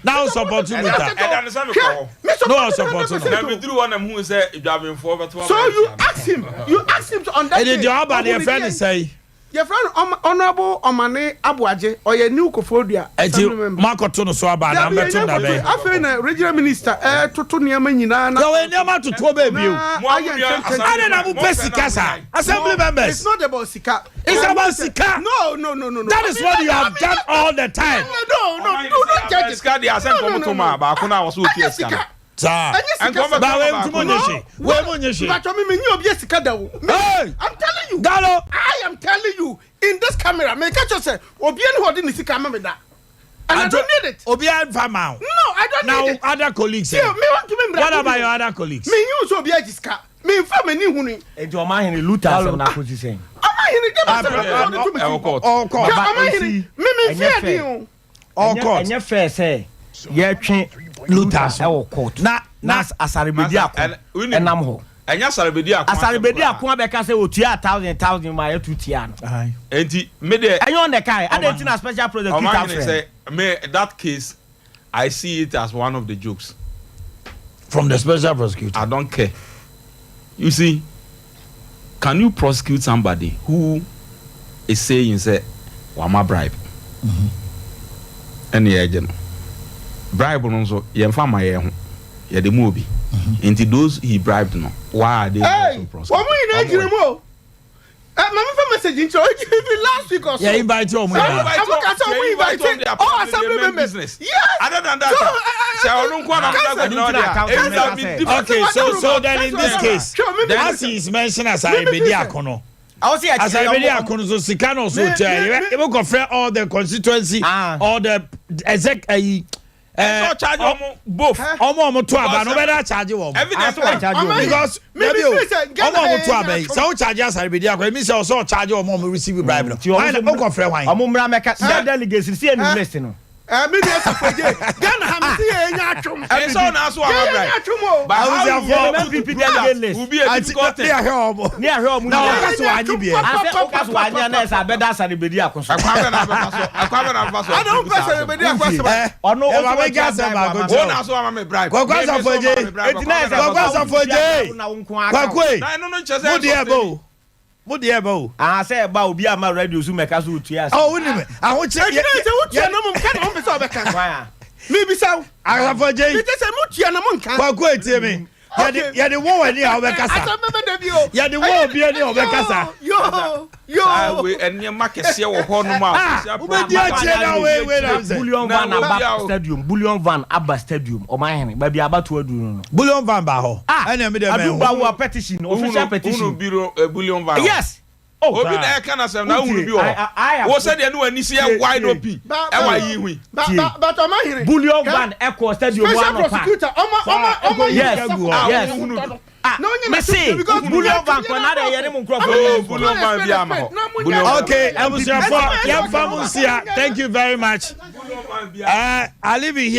Na o support Luther. Ɛda no sɛ mekɔ hɔ. Na o support no. Na meduru hɔ na mehu sɛ dwabenfoɔ bɛto aba. So you ask him, you ask him on that day. Ɛde deɛ ɔba no yɛfrɛ no sɛn? Yɛfrɛ no Honourable Omane Aboagye, ɔyɛ New Koforidua Assembly member. Ɛti moakɔto no so aba anaa mobɛto no da bɛn? Afei na regional minister ɛretoto nneɛma nyinaa na. Yɛwɔ nneɛma totoɔ bɛɛ bio. Na ayɛ ntɛntɛntɛm. Adɛn na mopɛ sika saa? Assembly members. It's not about sika. It's about sika. No, no, no, no, no. That is what you have done all the time. No, no, no, do not judge it. Sika deɛ asɛ nkɔmɔ to ma baako na wɔso otua sika no. Saa. Ba wei nti mo nye hwe. Wei mo nye hwe. Mpatwa mi mi nye obi sika da o. Hey. I'm telling you. Galo. I am telling you in this camera. Me catch say obi ani hɔ de ne sika ama me da. And I don't need it. Obi anfa ma o. No, I don't Now, need it. Now other colleagues. See, me want to me What about your other colleagues? Me use obi agye sika. Me nfa me ni hunu. Enti ɔmanhene Luther asɛm no akosi sɛn? Ɔmanhene dɛm asɛm no sɛ ɔde to me ti. Ɔkɔ. Hwɛ ɔmanhene me me nfi ɛden o. Ɔkɔ. Ɛnyɛ fair sɛ yɛtwe Luther ɛwɔ court na na asarebedi ako ɛnam hɔ. Ɛnyɛ asarebedi ako asɛm Asarebedi ako abɛka sɛ otua thousand thousand ma yɛtu tia no. Enti me deɛ. Ɛnyɛ ɔn ɛkae adɛn nti na special prosecutor Ɔmanhene frɛ no. sɛ me that case I see it as one of the jokes. From the special prosecutor. I don't care. You see, can you prosecute somebody who is saying sɛ wama bribe? Ɛne yɛgye no. Bribe no nso yɛmfa ma yɛn ho, yɛde ma obi. Nti those he bribed no, why are they not also prosecuted? Wɔn nyinaa gyina mu o. Eh, maame fa message nkyerɛ o even last week or so. Yɛ invite wɔn nyinaa. Ɛmo ka sɛ ɔmo invite all assembly members. Yes. Other than that, sɛ ɔno nko ara na ɔmo gyina hɔ deɛ, it would have been Okay, so so then in this case, as he is mentioned as Asare Akono. Asare Akono so sika na ɔso tia yɛ bɛ kɔ frɛ all the constituency all the exec ayi. Ɛsɛ ɔcharge ɔmo both. Ɔmo a ɔmo to aba no ɔbɛda acharge wɔn. Evidence wɔ. Because dabi o ɔmo a ɔmo to aba yi sɛ o charge asare bedi akɔ emi sɛ ɔsɛ ɔcharge ɔmo a ɔmo receive bribe no. Wɔn na okɔ frɛ wɔn. Ɔmo mmra mɛka sɛ delegates si ɛnu list no. Eh, me nua Safo-Adjei, Ghana ha me se yɛ nya atwom. Ɛsɛ ɔna aso ama bribe. Yɛ nya atwom o. But how you be able to prove that will be a difficult thing. Ne ahwɛ ɔmo. Ne ahwɛ ɔmo. Na ɔka so anyi bi. Asɛ ɔka so anyi ana ɛsɛ abɛda asare bedi ako so. Ɛkwan bɛ na abɛfa so. Ɛkwan bɛ na abɛfa so. Ana ɔmpɛ asare bedi ako asɛm. Ɔno ɔso wɔn gya asɛm baako kyerɛ. Wɔn na aso ama me bribe. Kwaku Asafo-Adjei. Kwaku Asafo-Adjei. Kwaku e. Mo deɛ ɛbɛ o. Mo deɛ ɛba o. Ah sɛ ɛba obi ama radio so mɛka so otua ase. Oh wonim ahokyerɛ yɛ. Ɛkyerɛ sɛ wotua na mo nka na wɔn pɛ sɛ ɔbɛka. Why a? Mebisa wo. Asafo Agyei. Mete sɛ motua na mo nka. Kwaku etie me. Yɛde yɛde wɔ w'ani a wobɛkasa. Asɛm bɛbɛ da bi o. Yɛde wɔ obi ani a ɔbɛkasa. Yoo yoo. Saa wei nneɛma kɛseɛ wɔ hɔ nom a. Ah wobɛdi akyire na wei wei na sɛ. Bullion van aba stadium bullion van aba stadium ɔman hene baabi abatoɔ aduru no no. Bullion van ba hɔ. Ah Ɛnna mi dɛ mɛ Adu Bawuah petition official petition. Wohunu biro eh, bullion van. Yes. Oh, Obi na ɛka na sɛm na wohunu bi wɔ hɔ. Wo sɛ deɛ ne w'ani si yɛ wide open ɛwɔ ayi hui. But ɔma hene. Bullion van ɛkɔ stadium Special anɔpa. prosecutor ɔma ɔma ɔma yi Yes. Ah, Yes. wohunu bi. Ah, me se bullion van kɔ na de yɛ ne mu nkurɔfoɔ. Oh, bullion van bi ama hɔ. Bullion van. Okay, abusuafo yɛmfa mo nsia. Thank you very much. Uh, I live in here.